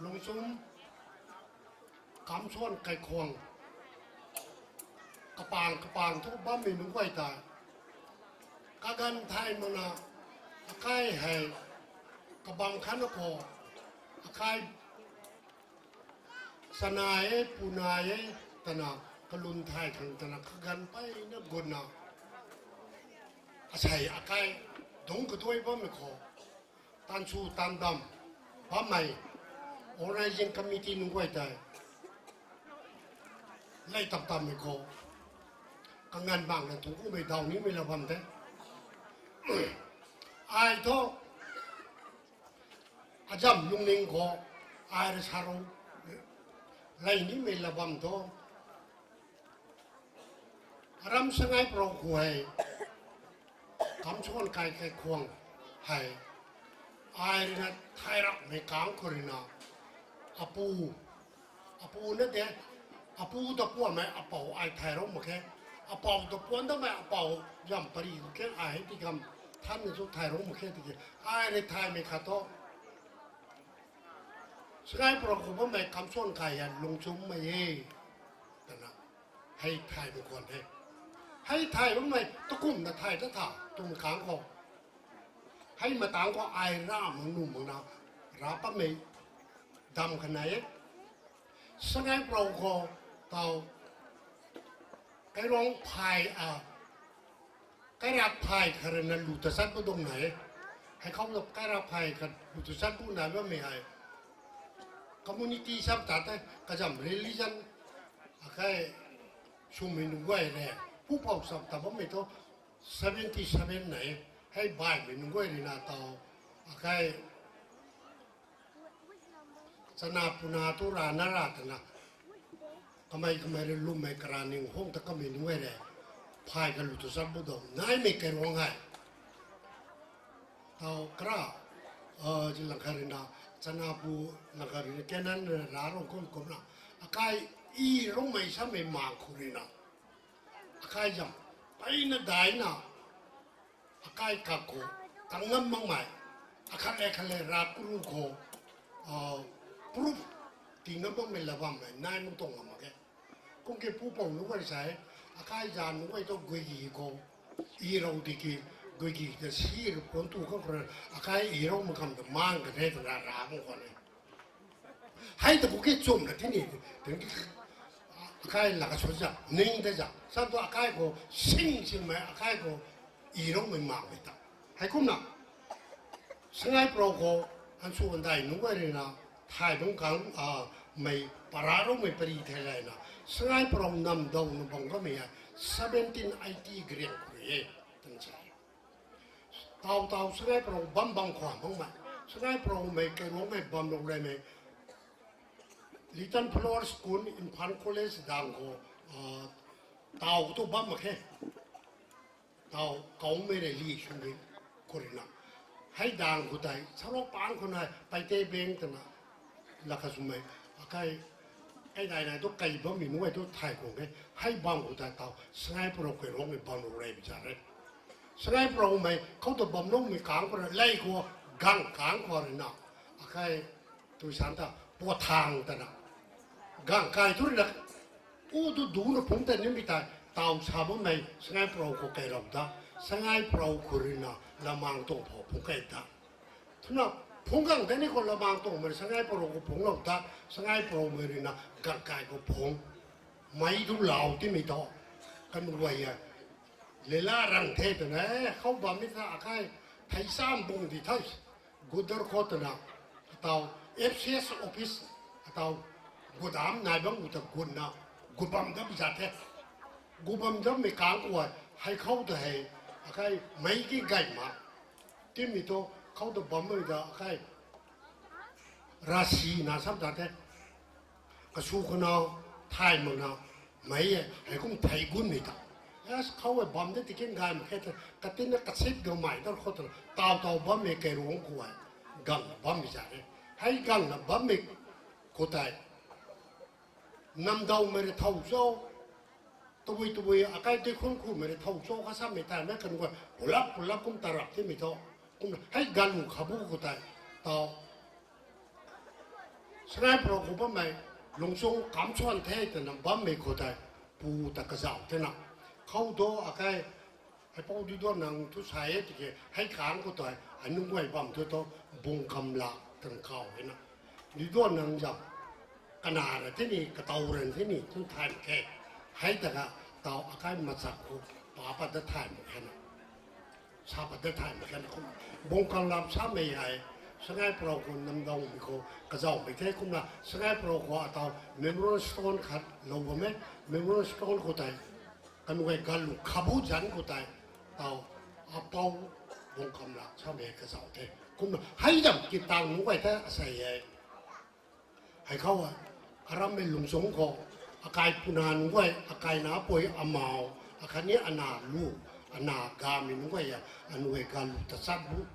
Luangchum Kamsuan Kaikhwang kapang kapang thu bammei nunc guay ta kaganv thay makna Akai hei, kabang khatna khou, akai chana e, puna e, twna, kalun thay khang twna, kaganv peyna gutna, asei akai, dungc kaduai bammei khou, tansw tandam bammei, organizing committee nunc guay tei, lei tam tammei khou, kanganv bangna thungc kumhmei daw nimei la bam the. Ai thu, azam lungning khou, ai rui sa rou, lei nimei la bam thu, aram Sangai Parou khou hei, Kamsuan Kai Kaikhwang hei, ai rui na thay rapmei kang khou rui na, apu, apu na de, apu ta puanmei apou ai thay rou mak khe, apou ta puan damei apou zam pari khou khe ai hei ti kam, thanna chu thay rou mak khe tiki, ai rui thaymei khat thu, Sangai Parou khou bammei Kamsuan Kai hei lungchummei e, twna, hei thay mak khwan the. Hei thay bammei takumna thay ta tha twmei kang khou, hei matang khou ai ra mak nuh makna, ra pammei dam khat nai e. Sangai Parou khou, taw, Kairuang phay a, Kairak phay khat rui na lu ta chat pu dungc nai e. Hei khou na Kairak phay khat lu ta chat pu nai bammei hei, community sam ta tei kazam religion, akai, swmei nunc guay re, pupouc cham ta bammei thu, seventy seven nai e. Hei baihmei nunc guay rui na taw, akai, chana puna tu rana ra twna, kamei kamei rui lwmmei kara ning hung ta kamei nunc guay re, phay kalu tu chat pu dungc naimei Kairuang hei, taw kara, zi lang khat rui na, chana pu lang khat rui na, Kanan rui na ra rou kum kumna, akai, i roumei samei mang khou rui na, akai zam, peyna daina, akai kak khou, kangam makmei, akhat le khat le ra kuru khou, proof, ti ngam makmei la bammei nai mak tuang ngam mak khe. Kum ki pupouc nunc guay sa e, akai zanc nunc guay thu guigi khou, i rou tiki, guigi ta si rui puan tu khou khou rui, akai i rou mak kam ta mang ka the twna ra mak khwan e. Hei ta khou ki chumna tini, tiki, akai lak ka sw za, ning ta za, sam tu akai khou, sing singmei akai khou, i roumei makmei ta. Heikumna, Sangai Parou khou, answ andai nunc guay rui na, thay bam kang, mei para roumei pari thei layna, Sangai Parou nam dawna bam kamei hei, seventeen eighty gariang khou rui e, twna sa e. Taw taw Sangai Parou bam bam khwan makmei, Sangai Paroumei Kairuangmei bam lou reymei, Little Flower School, Imphal College dang khou, taw khou tu bam mak khe. Taw kaumei rey li swmei khou rui na, hei dang khou tei sarok pang khou nai Paite Beng twna, lak kha swmei, akai, hei dai nai tu kei bammei nunc guay tu thay khwan e, hei bam khou tei taw Sangai Parou Kairuangmei bam lou rey bi za re. Sangai Paroumei khou ta bam loumei kang khou rui lei khou, gang kang khou rui na, akai, tui san ta puat thang twna, gang kai tu rui na, u tu duna phungc tei nimei tei, taw sa bammei Sangai Parou khou keylou ta, Sangai Parou khou rui na, Lamang tuang phou phungc key ta. Twna, phungc gang tei ni khou Lamang tuangmei Sangai Parou khou phungc lou ta, Sangai Paroumei rui na, gang kai khou phungc, mei tu lau timei thu, kan guay e, leila rang the twna, khou bammei ta akai, thei sam bung di the, gudar khou twna, ataw, F C S office, ataw, gudam nai bam gu ta gutna, gu bam dam za the. Gu bam dammei kang khou, hei khou ta hei, akai, mei ki gay ma, timei thu, khou ta bammei ta akai, rasi na sam ta the. Kasu kanau, thay makna, mei e, hei kum thei gunmei ta. As khou e bam de tikin gay mak khe ta, katinna kasit gamei ta khou ta, taw taw bammei Kairuang khou e, gangna bammei za e. Hei gangna bammei khou tei, namdawmei rui thow cho, tabui tabui akai dui khun khumei rui thow cho kha sammei tei mei kan guay, pulap pulap kum tarap timei thu, kumna hei galu khabu khou tei, taw Sangai Parou khou bammei, Lungchung Kamsuan the twna bammei khou tei, pu ta kazauh thena, khou tu akai, Hei pou Diduan Nang thu sa e tiki, hei kang khou tei, anunc guay bam thu thu, Bungkam Lak twna kaw e na. Diduan Nang zam, kana ra the ni, katow ran the ni, thu thay mak khe. Hei ta ka, taw akai machak khou, pa pat da thay mak khe na. Sa pat da thay mak khe na kum. Bungkam Lak samei hei, Sangai Parou khou namdangmei khou, kazauhmei the kumna, Sangai Parou khou ataw, memorial stone khat lou bam e, memorial stone khou tei, kanei galu khabu zanc khou tei, taw, apou, Bungkam Lak samei kazauh the. Kumna, hei zam kitang nunc guay the asei e. Hei khou a, arammei lungchung khou, akai puna nunc guay, akai na pui amau, akhatni ana lu, ana gamei nunc guay a, anunc guay galu tachat bu.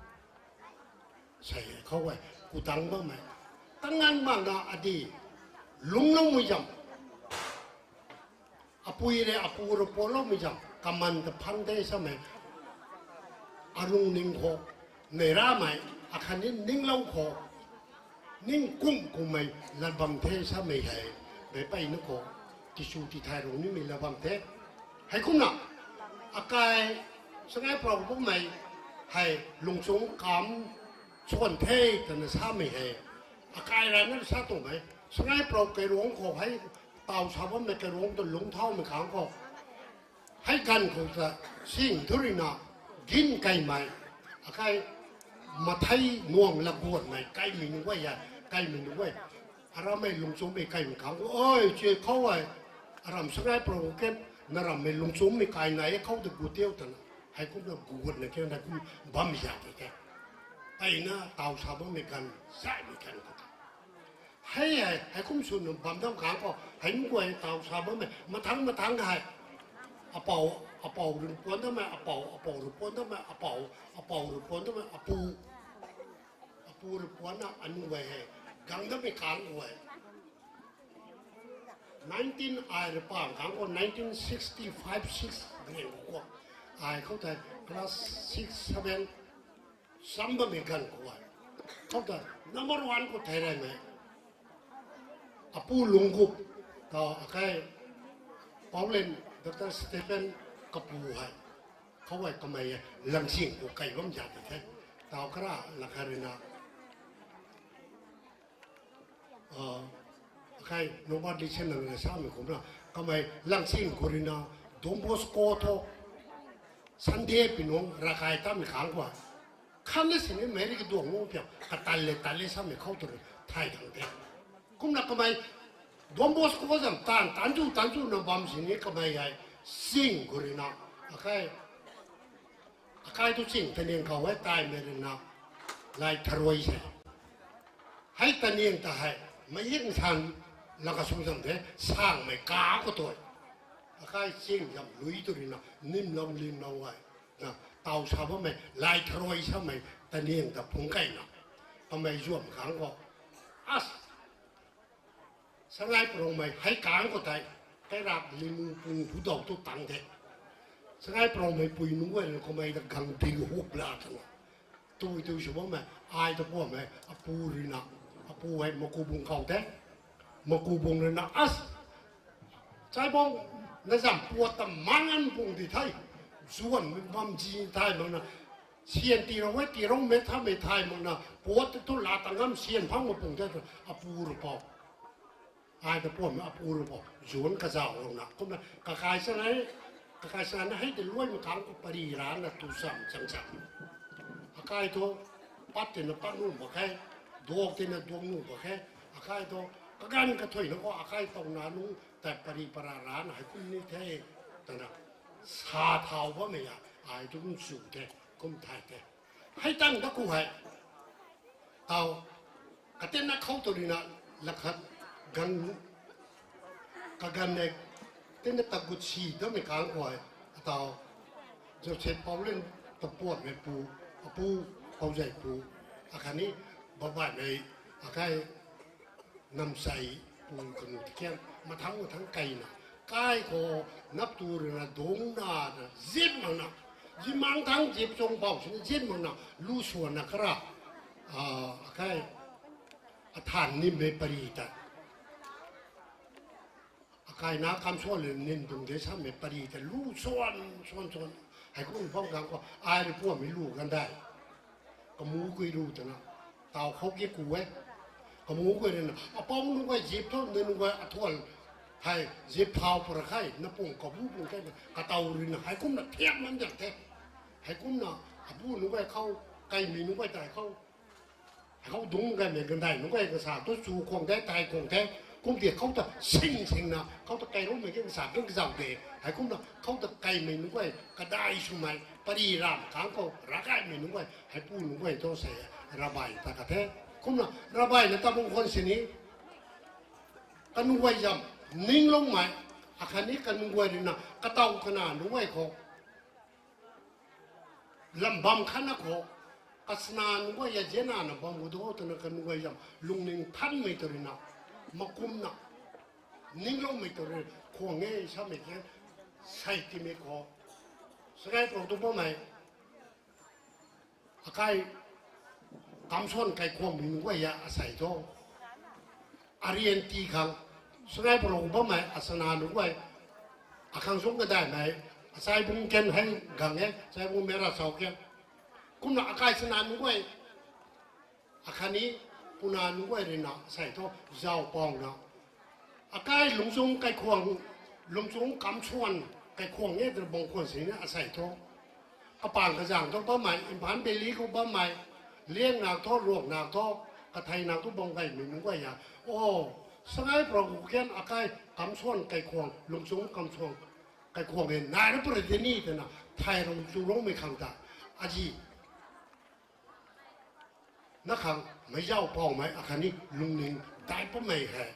Sei e khou e, ku tang bammei. Tangan makna adi, lungcloumei zam. Apui le apu rui puanloumei zam, kaman ta phang the samei. Arung ning khou, nei ramei, akhatni ninglou khou, ning kum kummei lat bam the samei hei, meic peyna khou, tisu tithay rung nimei lat bam the. Heikumna, akai, Sangai Parou bammei, hei lungchung kam, swan the twna samei hei, akai rana sa tuang e, Sangai Parou kairuangc khou hei, taw sa bammei kairuangc ta lungc thaumei khang khou, hei ganv khou ta, sing thu ruina, gin kaimei, akai, mathei nuang laguanmei kaimei nunc guay e, kaimei nunc guay, arammei lungchungmei kaimei khang khou, oi, che khou e, aram Sangai Parou ken, na rammei lungchungmei kai nai e khou ta gu tiu twna, heikumna guatna khe na kum bam zat te the. Peyna taw sa bammei ganv, zaymei ganv khou ta. Hei hei, heikum swna bam dam khang khou, hei nunc guay taw sa bammei, mathang mathang hei. Apou, apou rui puan dammei, apou, apou rui puan dammei, apou, apou rui puan dammei, apu. Apu rui puanna anunc guay hei, gang dammei khang guay. Nineteen ai rui pang khang khou nineteen sixty five six gren khou, ai khou tei class six, seven, sam bammei ganv khou e. Khou ta number one khou thei reymei, apu Lunggup, taw akai, Paulen, Doctor Stephen kapu hei. Khou e kamei e, Langsing khou kai bam zat te the. Taw kara lakha ruina, akai, Norbert Lee Hsien Lung rui samei kumna, kamei Langsing khou ruina, Don Bosco thu, Sunday pi nung, rakai tamei khang khou e. Khatna sini mei rui kaduang nung piang, katan le tan le samei khou tu rui, thay dang the. Kumna kamei, Don Bosco zam taanv, taanv zu, taanv zu na bam sini kamei hei, sing khou ruina, akai, akai tu sing taniang khou e, taimei ruina, Lai Tharui se. Hei taniang ta hei, mei hing san, laka sung zam the, sangmei ka khou tui. Akai sing zam lui tu ruina, nimlou limlou e. Na, taw sa bammei, Lai Tharui samei, taniang ta phungc kaina. Kamei zuam khang khou. As, Sangai Paroumei, hei kang khou tei, kairak limu pung phu daw tu tang the. Sangai Paroumei pui nunc guay rui kamei ta gang ding hup la twna. Tui tui sw bammei, ai ta puammei, apu ruina, apu hei Makubung khou the. Makubung ruina, as, Chaibang, na zam puat ta mang an pung di the. Zuanmei bam zi thay makna, syan tii rou e, tii roumei thamei thay makna, puat tu la ta ngam syan phang ma pung the, apu rui pou. Ai ta puammei apu rui pou, zuanc kazauh louna. Kumna, kakai sa na, kakai sa na hei tei luaimei khang khou pary rana tu cham chang cham. Akai thu, pat tina pat nuh mak khe, duak tina duak nuh mak khe, akai thu, kaganv kathuina khou akai tauna nunc tei pary para rana hei kum ni the, twna, sa thau bammei a, ai tu kum chu the, kum thay the. Hei tang da khou hei, taw, katinna khou tu ruina, lakhat, gang, kaganv e, tinna tagut si dammei khang khou hei, ataw, Joseph Paulen ta puatmei pu, apu, Pauzei pu, akhatni, babaihmei, akai, Namsei pu kanu tikian, mathang mathang kaina, kai khou, nap tu ruina dungcna, zip makna, zip mang thang zip chung bau sini zip makna, lu swanna kara, akai, athan nimmei pary ta. Akai na kam swan le nin dung de sammei pary ta lu swan, swan, swan. Heikum bam khang khou ai rui puammei lu kan dei. Kamu kui ru twna. Taw khou ki ku e. Kamu kui rui na. Apou nunc guay zip thu, nunc guay athual. Hei, zip thau pura khe, na pung kabu pung khe, kataw rui na. Heikumna thiam man diak the. Heikumna, abu nunc guay khou, kaimei nunc guay tei khou. Heikhou dungc gaymei gandai nunc guay kasa tu chu khwang the, tai khwang the, kum ti khou ta sing sing na, khou ta kairoumei ke kasa king kazauh de, heikumna khou ta kaimei nunc guay, kadai swmei, pari ram khang khou, ravgaymei nunc guay, heipu nunc guay tu sei, rabbi ta ka the. Kumna, rabbi na tabung khwan sini, kanunc guay zam, ningloumei, akhatni kanunc guay rui na, kataw kana nunc guay khou, lam bam khatna khou, kasana nunc guay ya zianna na bam gu do twna kanunc guay zam, lungning thanmei tw rui na, makumna, ningloumei tw rui, khwang e samei ke, sei timei khou. Sakai pang tu bammei, akai, kamsuan kaikhwangmei nunc guay ya asei thu. Arian ti khang, sakai pang bammei, asana nunc guay, akhang sung kadaimei, asai bung ken hei gang e, asai bung mera sau ken. Kumna akai sana nunc guay, akhatni puna nunc guay rui na asei thu, zau pang na. Akai lungchung kaikhwang, lungchung kamsuan kaikhwang e twna bang khwan sini asei thu. Kapang kazang thu bammei, Imphal Valley khou bammei, liang nak thu, ruak nak thu, kathei nak thu bam gaymei nunc guay ya. O, sakai pang ken akai kamsuan kaikhwang, lungchung kamsuan kaikhwang e, nai ra pura tini twna, thei rong chu rongmei khang ta. Azi. Na khang, meic zau pawmei akhatni lungning dai pamei hei.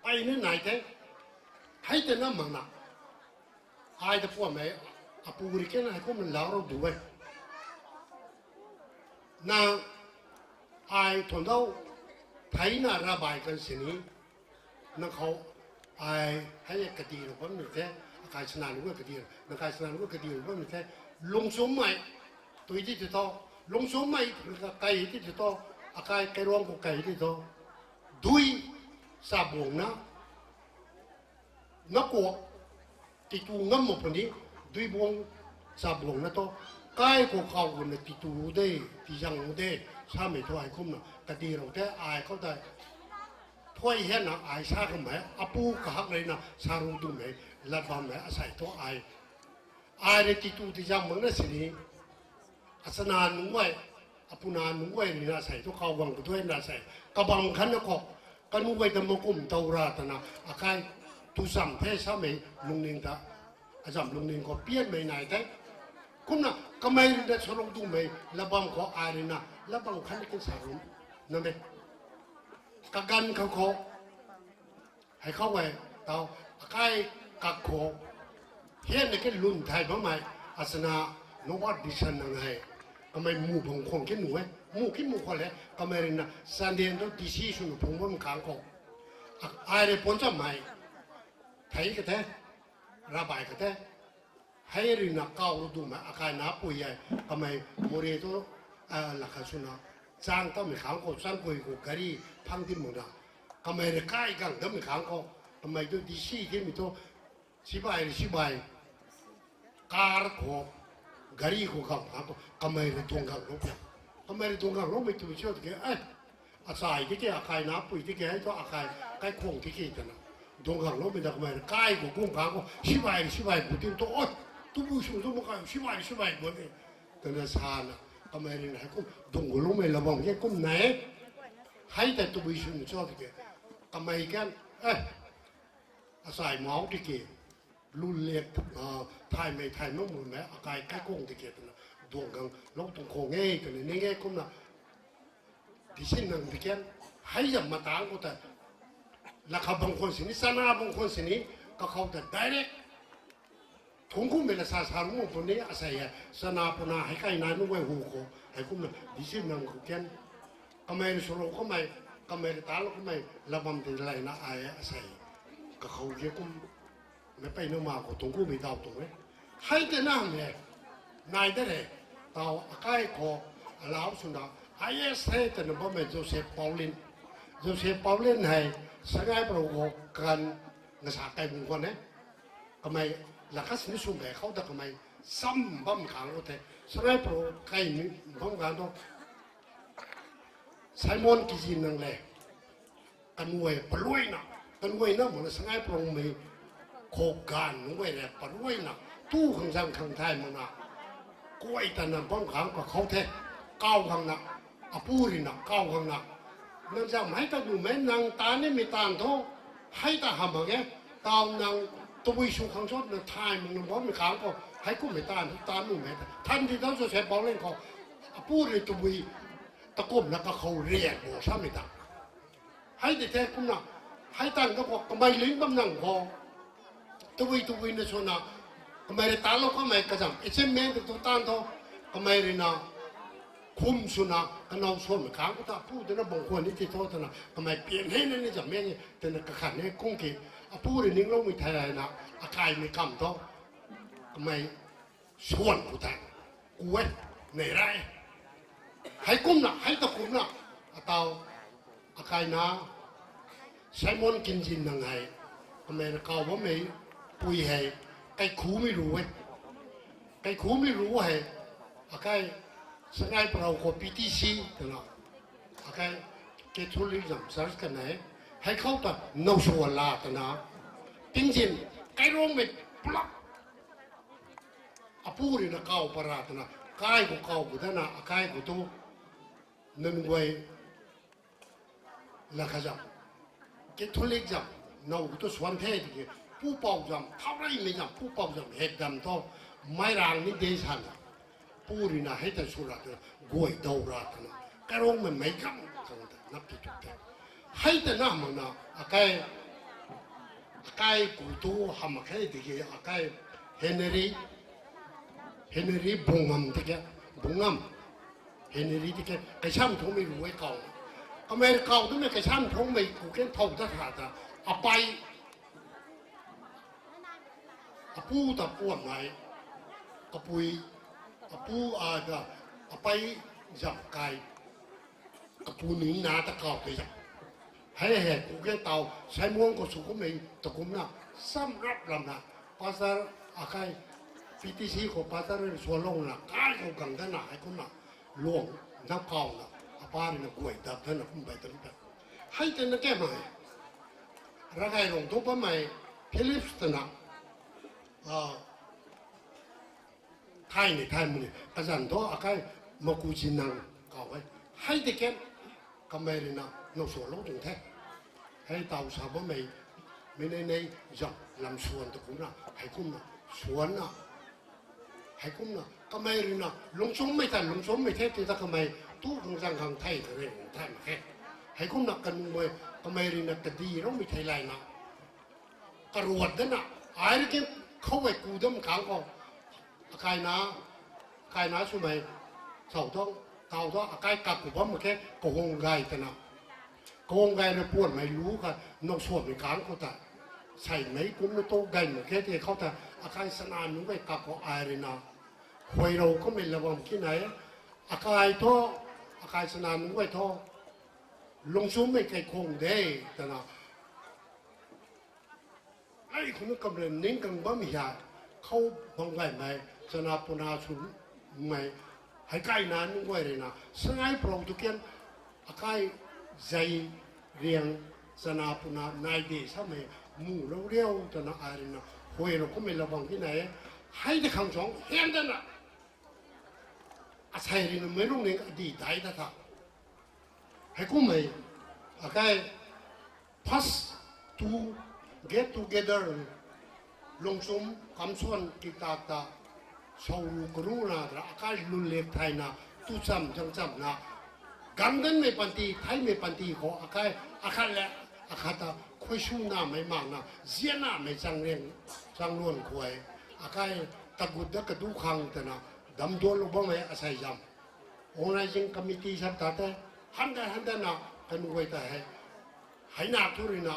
Peyna nai the, hei tei na mak na. Ai ta puammei, apu ri ken hei kumna lau rou du e. Na, ai thuan dau, theina rabbi kan sini, na khou, ai, hei kadirou bammei the, akai sana lu kadi, na kai sana lu kadirou bammei the, lungchummei, tui ti ti tho, lungchummei, kai ti ti tho, akai kairuang khou kai ti tho, dui, chabuangna, na kuak, titu ngam mak puni, dui buang chabuangna thu, kai khou khou guna titu de, tizang de, samei thu ai kumna, kadirou the, ai khou tei, thuai hena ai sa kamei, apu kahak rui na, sa ru dumei, lat bammei, asei thu ai. Ai rui titu tizang makna sini, asana nunc guay, apuna nunc guay rui na sei thu khou guang kaduai na sei. Kabang khatna khou, kanunc guay ta makum tow ra twna, akai, tu cham the samei lungning ta, azam lungning khou pianmei nai the. Kumna, kamei rui na saruk dumei, lat bam khou ai rui na, lat bam khatna kin sa ru, na me. Kaganv khou khou, hei khou e, tau, akai kak khou, hianna ke lun thay bammei, asana, Noah Dixon nang hei, kamei mu bang khwang ke nu e, mu ki mu khou le, kamei rui na, Sunday tu D C swna phung bam khang khou. Ai rui puan chammei, thei ka the, rabbi ka the, hei rui na kau ru dumei, akai napui e, kamei Moreh tu, lakha swna, chang tamei khang khou, changkui khou gari phang din mak na, kamei rui kai gang dammei khang khou, kamei tu D C timei tu, sibai rui sibai, car khou, gari khou gang khang khou, kamei rui tuang ganglou pia. Kamei rui tuang gangloumei tu cho tiki, e, achai tiki, akai napui tiki, hei thu akai, kaikhwang tiki twna. Tuang gangloumei ta kamei rui kai khou kum khang khou, sibai rui sibai bu tin tu, o, tabui sw tu mak kai, sibai rui sibai bu ni, twna sana, kamei rui na hei kum, tuang gangloumei lat bam ke kum nai e. Hei tei tabui sw cho tiki, kamei kan, e, achai mau tiki, lun lek, thaymei thay mak mumei, akai kaikhwang tiki twna, tuang ganglou tuang khwang e twna, ning e kumna, D C nang di ken, hei zam matang khou ta, lakha bang khwan sini, chana bang khwan sini, kakhou ta direct, thungc kummei la sa sa ru mak puni asei e, chana puna hei kai nai nunc guay hu khou, hei kumna, D C nang khou ken, kamei rui sarou kamei, kamei rui talou kamei, lat bam ti layna ai asei, kakhou ge kum, meic peyna ma khou thungc kummei daw tuang e. Hei tei na hamh e, nai de re, tau akai khou, alau swna, I S hei twna bammei Joseph Paulin. Joseph Paulin hei, Sagaing Paro khou kan, ngasa kai bung khwan e. Kamei, lakha sini swmei khou ta kamei, sam bam khang khou the. Sangai Pro kai ni bam khang thu, Simon Kizin nang le, kanuai paluaina, kanuaina mana Sangai Prongmei khou ganv nunc guay le paluaina, tu khang zang khang thay mana, kuay tana bam khang kakhou the, kau khang na, apu rui na kau khang na, nang zang hei ta nuhmei nang ta nimei taanv thu, hei ta hamh mak ge, tau nang tabui sw khang sot na thay mak nang bammei khang khou, hei kummei taanv thu ta nuhmei ta than di tau Joseph Baulen khou, apu rui tabui, takumna kakhou riak bo samei ta. Hei di the kumna, hei taanv thu khou kamei ling bam nang khou, tabui tabui na swna, kamei rui talou kamei kazam achievement tu taanv thu, kamei rui na, khum swna kanow suanmei khang khou ta apu twna bang khwan ni ti tho twna kamei pian he na ni zam e ni twna kakhan e kung ki, apu rui ningloumei thei na, akaimei kam thu, kamei suan khou tei, ku e, nei ra e. Heikumna, hei ta kumna, atau, akaina, Simon Kizin nang hei, kamei rui kau bammei, pui hei, kaikhumei ru e. Kaikhumei ru hei, akai, Sangai Parou khou P T C twna, akai, Catholic zam church kanei, hei khou ta now sw la twna, tingzin, kairongmei pulap, apu rui na kau para twna, kai khou kau khou dana, akai khou tu, nunc guay, la kha zam, Catholic zam, now khou tu suan the tiki, pupouc zam, thaureymei zam, pupouc zam, hek dam thu, mei rang ni de sana, pu rui na hei ta sw ra twna, guay daw ra twna, kairongmei meic gam khang ta nap ti tu the. Hei ta na mana, akai, akai ku tu hamh mak khe tiki, akai, Henry, Henry Bungam tiki, Bungam, Henry tiki, Kaisam Thungmei ru e kau. Kamei rui kau twmei Kaisam Thungmei ku ken thow ta tha ta, apei, apu ta puan nai, kapui, apu a ta, apei zam kai, kapu ni na ta kau tei zam. Hei hei, ku ke tau, Simon khou sw kummei, ta kumna, sam rap lamna, pastor akai, P T C khou pastor rui sualouna, kai khou gang dana, hei kumna, luang, nap kauna, apa rui na guay dap dana kum bai ta ri ta. Hei tei na ke mai. Rakai rong thu bammei, Philips twna, a, thay ni thay muni, kazanc thu akai, Maku Chin nang, kau e. Hei tei ken, kamei rui na, now sualou tuang the. Hei tau sa bammei, mei nei nei zam lam suan ta kumna, hei kumna, suanna, hei kumna, kamei rui na, lungchummei ta, lungchummei the, ti ta kamei, tu khang zang khang thei, ta rui thay mak khe. Hei kumna, kanumei, kamei rui na, kadi roumei thei layna, karuat dana, ai rui ken, khou e ku dam khang khou, akaina, akaina swmei, sau thu, tau thu, akai kak ku bam mak khe, kahung gay twna. Kahung gay na puanmei lu kha, now suanmei khang khou ta. Seimei kumna tu gay mak khe ti khou ta, akai sana nunc guay kak khou ai rui na. Huayrou kummei la bam ki nai, akai thu, akai sana nunc guay thu. Lungchummei kaikhung de, twna. Ai khou na kamren ning kang bam hia, khou bam gaymei, chana puna swmei, hei kaina nunc guay rui na, Sangai Parou tu ken, akai zai riang, chana puna nai de samei, mu lou riau twna ai rui na, huayrou kummei la bam ki nai, hei de khang chuang, hian dana. Asei rui na meic lungning adi dai ta tha. Hei kummei, akai, first to get together, lungchum kamsuan kitak ta, sauru karu na ra, akai lulek thayna, tu cham chang chamna, gangdanmei panty, theimei panty khou, akai, akhat le, akhat ta, khuaisunamei makna, ziannamei chang riang, chang luan khuay, akai, tagut da kadu khang twna, damduanlou bammei asei zam. Organising committee sa ta tei, handa handa na, kanu guay ta hei. Heina thu rui na,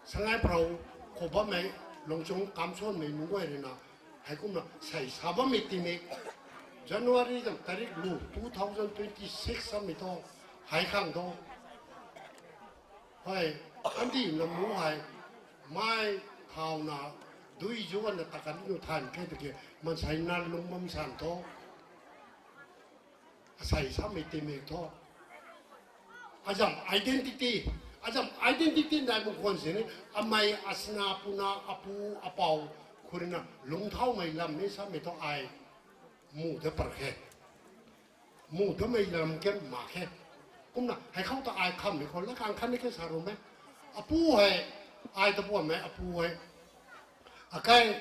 Sangai Parou khou bammei, lungchung kamsuanmei nunc guay rui na, heikumna sei sa bammei tingmik, January zam tarik lu two thousand twenty six samei thu, hei khang thu. Hei, andi namu hei, mei thauna, Dui zuanna ta kan nu than ke tiki, mansei na lung bam san tho. Asei samei timei tho. Azam identity. Azam identity nai bung khwan sini, amei asna puna apu apou khurina lungthaumei lam ni samei tho ai mu de par khe. Mu damei lam ke ma khe. Kumna hei khou ta ai khammei khou la kang khan ni ke sa ru me. Apu hei, ai ta puammei apu hei. Akai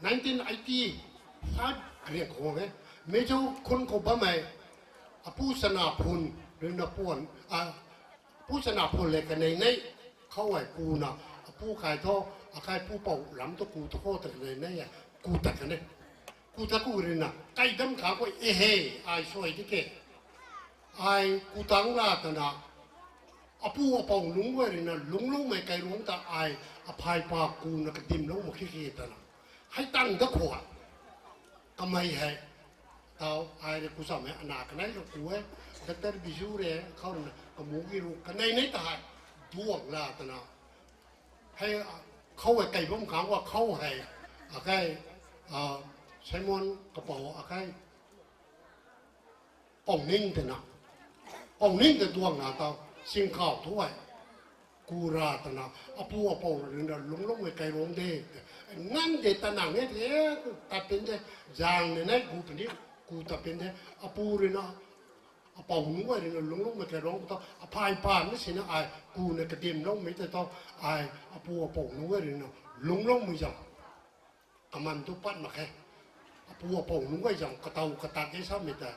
nineteen eighty five riak khou e. Meizou khun khou bammei apu sana phun rina puan, a, pu sana phun le kanei nei. Khou ai kuna, apu kai tho, akai pu pou lam tu ku tu khou ta kanei nei e. Ku ta kanei. Ku ta ku rina, kai dam kha khou e he, ai suai di ke. Ai ku tang la tana, apu apou nunc guay rina lungclungmei kairuangc ta ai aphay pa kuna kadimlou mak khe khe tana. Hei tang da khou a. Kamei hei. Tau, ai rui ku samei ana kanei ka ku e. Doctor Biju re, khou rina, kamu ki ru, kanei nei ta hei. Duang la tana. Hei, khou hei kai bam khang wa khou hei. Akai, a, Simon kapou akai. Pau ning tena. Pau ning te duang na tau, singkau thu hei. Ku ra tana, apu apou rui na lungclungmei kairuangc de. Ngan de tanang e the, tat pin de, zang ne nai gu puni, ku tat pin de, apu rui na, apou nunc guay rui na lungclungmei kairuangc tho, aphay pa na sina ai, ku na kadimloumei tei tho, ai, apu apou nunc guay rui na, lungclungmei zam. Kaman tu pat mak khe. Apu apou nunc guay zam kataw katak e samei ta,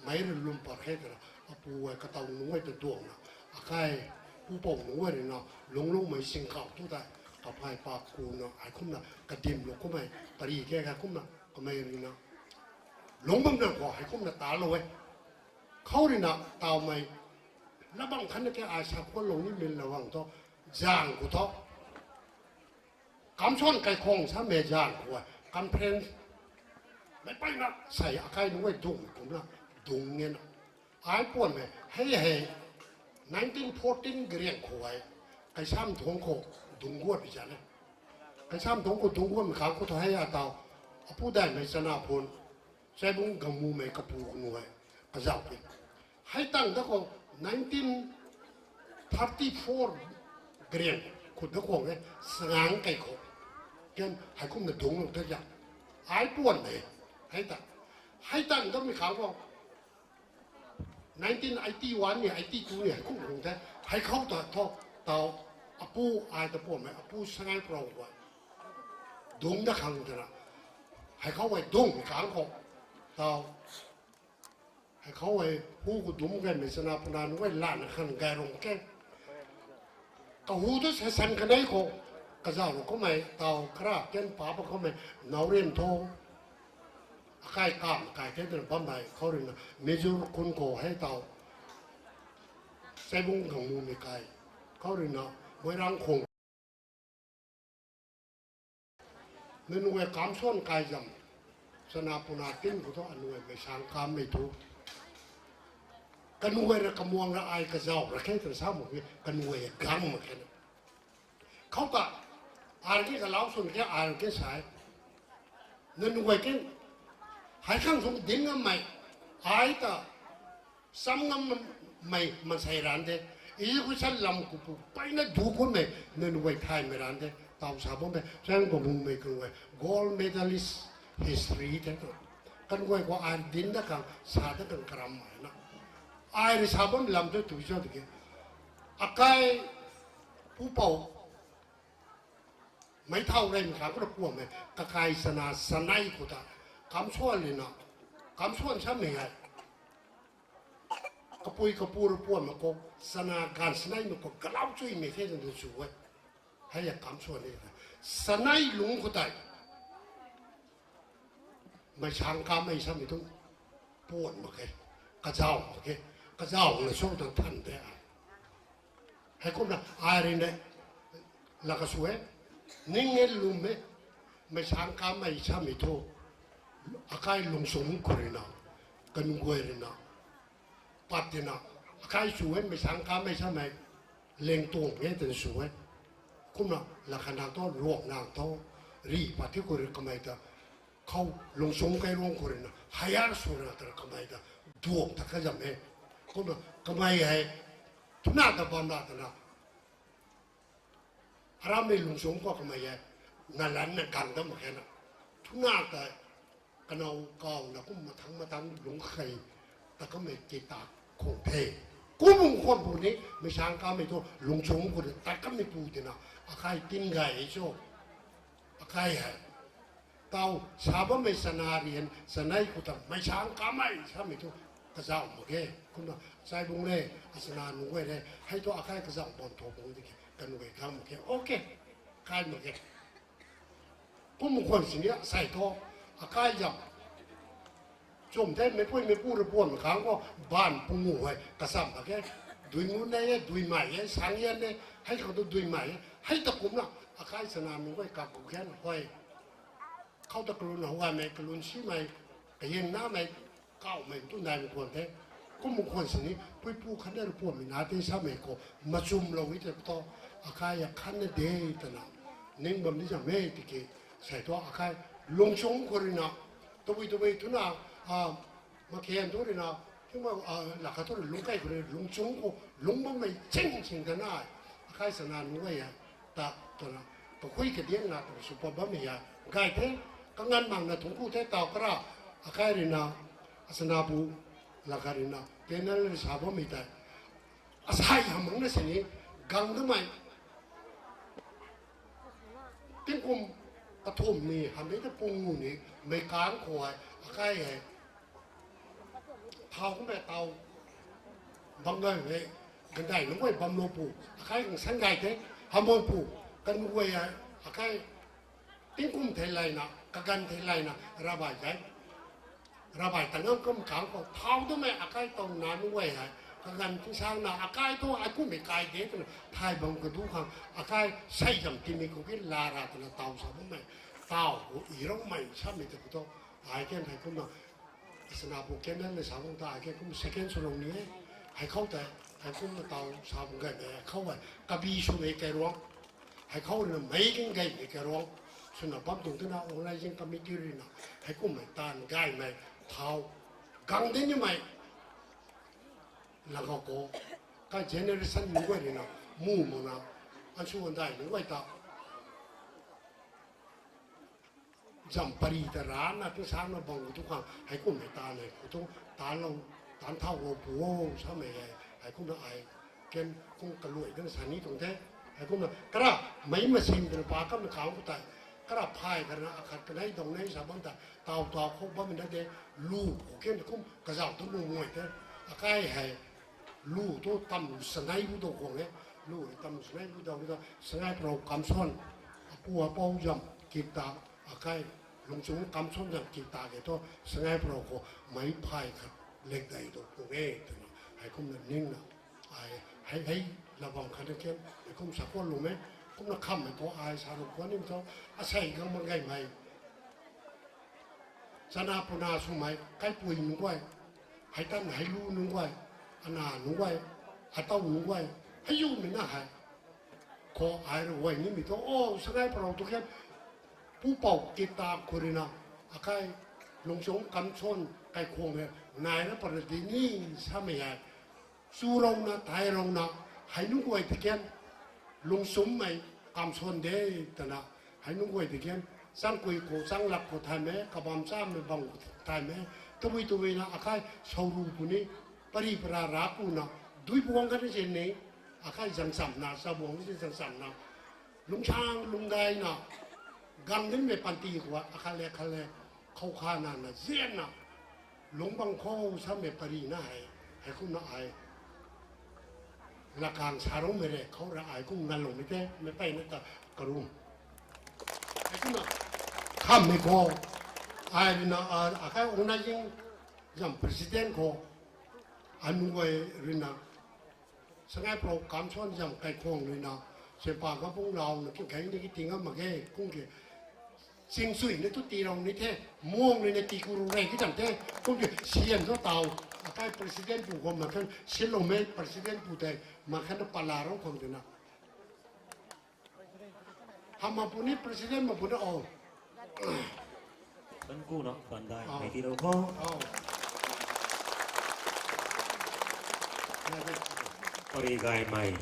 meic rui lwm pat khe twna, apu guay kataw nunc guay ta duangna, akai, pu pou nunc guay rui na, lungclungmei singkau thu tei, kaphay pa ku na, hei kumna, kadimlou kummei, pari ke kai kumna, kamei rui na, lungc bam na khou, hei kumna talou e. Khou rui na, tawmei, na bam khan na ke ai sa khou lou ni min la bam thu, zang khou thu. Kamsuan kaikhwang samei zan khou e, conference. Meic peyna sei akai nunc guay dungmei kumna, dung nge na. Ai puanmei, hei hei, nineteen fourteen gariang khou e, kaisam thuangc khou, dungc guat bi zan e. Kaisam thuangc khou dungc guatmei khang khou thu hei ataw, apu daihmei chana phun, Chaibung Gangmumei kapu nu e, kazauh pi. Hei tang da khou nineteen thirty-four gariang khou da khwang e, sangang kai khou. Ken hei kumna dungclou ta zan. Ai puanmei, hei ta. Hei tang damei khang khou nineteen eighty-one ni, eighty-two ni, hei kum khung the. Hei khou ta thu, taw, apu, ai ta puanmei, apu Sangai Prou khou. Dungc da khang tana. Hei khou hei dungc khang khou. Taw. Hei khou hei hu khou dungc gaymei chana puna nunc guay lana khang gay rung ke. Kahu tu session kanei khou, kazauh rui kummei, taw kara ken pa pa kummei, Naurian Tho, akai kam kai the twna bammei, khou rui na, Mizo kun khou hei taw, Chaibung Gangmumei kai, khou rui na, Moirang khung. Nunc guay kamsuan kai zam, chana puna tin khou thu, anunc guay mei sang kammei thu. Kanunc guay ra kamuang ra ai kazauh ra khe twna sa mak khe, kanunc guay gang mak khe na. Khou ta, ar ke kalau swn ke ar ke sai. Nunc guay ke, hei khang sung dinc ngammei, ai ta, sam ngammei mansei ran de. Education lam khou pu peyna du kummei, nunc guay thaymei ran de. Taw sa bammei, Chaibung Gangmumei kanunc guay, gold medalist history the tu. Kanunc guay khou ai dinc da khang, sa da khang karam mai na. Ai rui sa bam lam tu tu cho tiki. Akai, pu pou, meic thau reymei khang khou ra puammei, kakai chana sanei khou ta, kamsuan lina, kamsuan samei hei. Kapui kapu ra puammei khou, chana ganv saneimei khou, galau chuimei the twna sw e. Hei a kamsuan ni ta. Sanei lungc khou tei. Mei sang kamei samei tu. Puan mak khe. Kazauh mak khe. Kazauh na sw tang than the ai. Hei kumna ai rui na, la ka sw e, ning e lwm e, mei sang kamei samei thu, akai lungsung khou rui na, kanunc guay rui na, pat tina, akai sw e, mei sang kamei samei, leng tuang e twna sw e. Kumna lakhan nang tho, ruang nang tho, ri pat thi khou rui kamei ta, khou lungchung kairuang khou rui na hire sw na ta kamei ta, duang ta kazam e. Kumna kamei hei, thuna ta bam la twna, aramei lungchung khou kamei hei, nalanna gang dam mak khe na. Thuna ta, kanow kaw na kum mathang mathang lungc khei, ta kamei kei ta khwan the. Kum bung khwan bu ni, mei sang kamei thu lungchung khou rui tat kamei pu tina, akai tin gay e cho. Akai hei, taw sa bammei chana rian, chanei khou ta mei sang kamei samei thu kazauh mak ge. Kumna, chai bung le, achana nunc guay le, hei thu akai kazauh bam tho bung di ke, kanu gay khang mak ge. Okay, kai mak ge. Kum khwan sini asei thu, akai zam. Chum the, meipui meipu rui puan khang khou, baanv pungu hei, kasam mak ge. Dui ngun e, dui mei e, sang yan e, hei khou tu dui mei e. Hei ta kumna, akai chana nunc guay kaku khen hei. Khou ta kalun howmei, kalun simei, kayin namei, kawmei tu naimei khwan the. Kum khwan sini, puipu khatna rui puanmei na the samei khou, machumlou e tei thu, akai a khatna de twna, ning bam ni zam e tiki, sei thu akai, lungchung khou rui na, tabui tabui thuna, a, makhen thu rui na, thuma, a, lakha thu rui lungc kai khou rui lungchung khou, lungc bammei ching ching ta na, akai chana nunc guay a, ta, twna, kakhui kadiangna ta sw pat bammei a, gay the, kanganv makna thungc ku the taw kara, akai rui na, achana bu, lakha rui na, panel rui sa bammei tei, asei hamh makna sini, gang damei, tingkum kathumh ni hamhmei ta pungu ni, mei kang khou hei, akai hei, thau kummei taw, bam gay e, gandai nunc guay bamlou pu, akai khang san gay the, hamh pu, kanu guay hei, akai, tingkum thei layna, kaganv thei layna, ravai zai, ravai ta ngam kum kang khou, thau damei akai taw na nunc guay hei, kaganv tingsangna, akai thu, ai kummei kai de twna, thay bam kadu khang, akai sei zam timei khou ki la ra twna taw sa bammei, taw khou i roumei samei ta khou thu, ai ken hei kumna, achana bu ken na le sa bam ta, ai ken kum second swlou ni e, hei khou tei, hei kumna taw sa bam gay e, khou hei, kabi swmei kairuang, hei khou rui na meic king gaymei kairuang, swna bam tuang twna organizing committee rui na, hei kummei taanv gaymei, thau, gang de nimei, lagau khou, ka generation nunc guay rui na, mu makna, ansu andai nunc guay ta, zam pari ta rana tingsangna bam khou tu khang, hei kummei taanv e khou tu, taanlou, taanv thaulou pu o, samei hei, hei kumna ai, ken kum kaluai dang sa ni tuang the, hei kumna, kara, meic masing twna pa kamna kang khou tei, kara phay karna akhat kanei dang nei sa bam ta, taw taw khou bammei na de, lu khou ken kum kazauh tu lu muay the, akai hei, lu tu tam sanei bu dau khwang e, lu hei tam sanei bu dau ta, Sangai Parou Kamson, apu apou zam kik ta, akai, lungchung Kamson zam kik ta ke thu, Sangai Parou khou meic phay khat lek dei dau khwang e, twna, hei kumna ningna, ai, hei, hei, la bam khat na ken, hei kum sa kuan lum e, kumna khammei khou ai sa ru kuan nim thu, asei gang bam gaymei. Chana puna swmei, kaipui nunc guay, hei tan hei lu nunc guay, ana nunc guay, ataw nunc guay, hei zumei na hei. Khou ai rui guay nimei thu, o, Sangai Parou tu khe, pupouc kit ta khou rui na, akai, lungchung Kamson, kaikhwang e, nai na para di ni, samei hei. Chu rouna, thei rouna, hei nunc guay ta kian, lungchummei, Kamson de, twna, hei nunc guay ta kian, changkui khou, changlak khou thaymei, kabam chamei bam khou thaymei, tabui tabui na, akai, sawru puni, pari para ra puna, dui buang kan si ni, akai zangchamna, chabuang si zangchamna, lungchang lungdaina, gang dinmei panty khou, akhat le, khat le, khou khana na zianna, lungc bam khou samei pari na hei, hei kumna ai, lakang sa roumei re, khou ra ai kum nganloumei the, mei peyna ta karum. Hei kumna, khammei khou, ai rui na, a, akai organizing zam president khou, anunc guay rui na, Sangai Parou Kamson zam kaikhwang rui na, sempa kapunglau na, kingkei ni ki ti ngam mak ge, kum ke, chingchui ni tu tii rou ni the, muang rui na tii ku rou re ki zam the, kum ke, sian thu taw, akai president pu khou mak khan, sinloumei president pu tei, mak khan na pala rou khang twna. Hamh mak puni president mak puni o. Kan ku na bandai, oh, mei ti lo kho. Oh. Pari gaymei,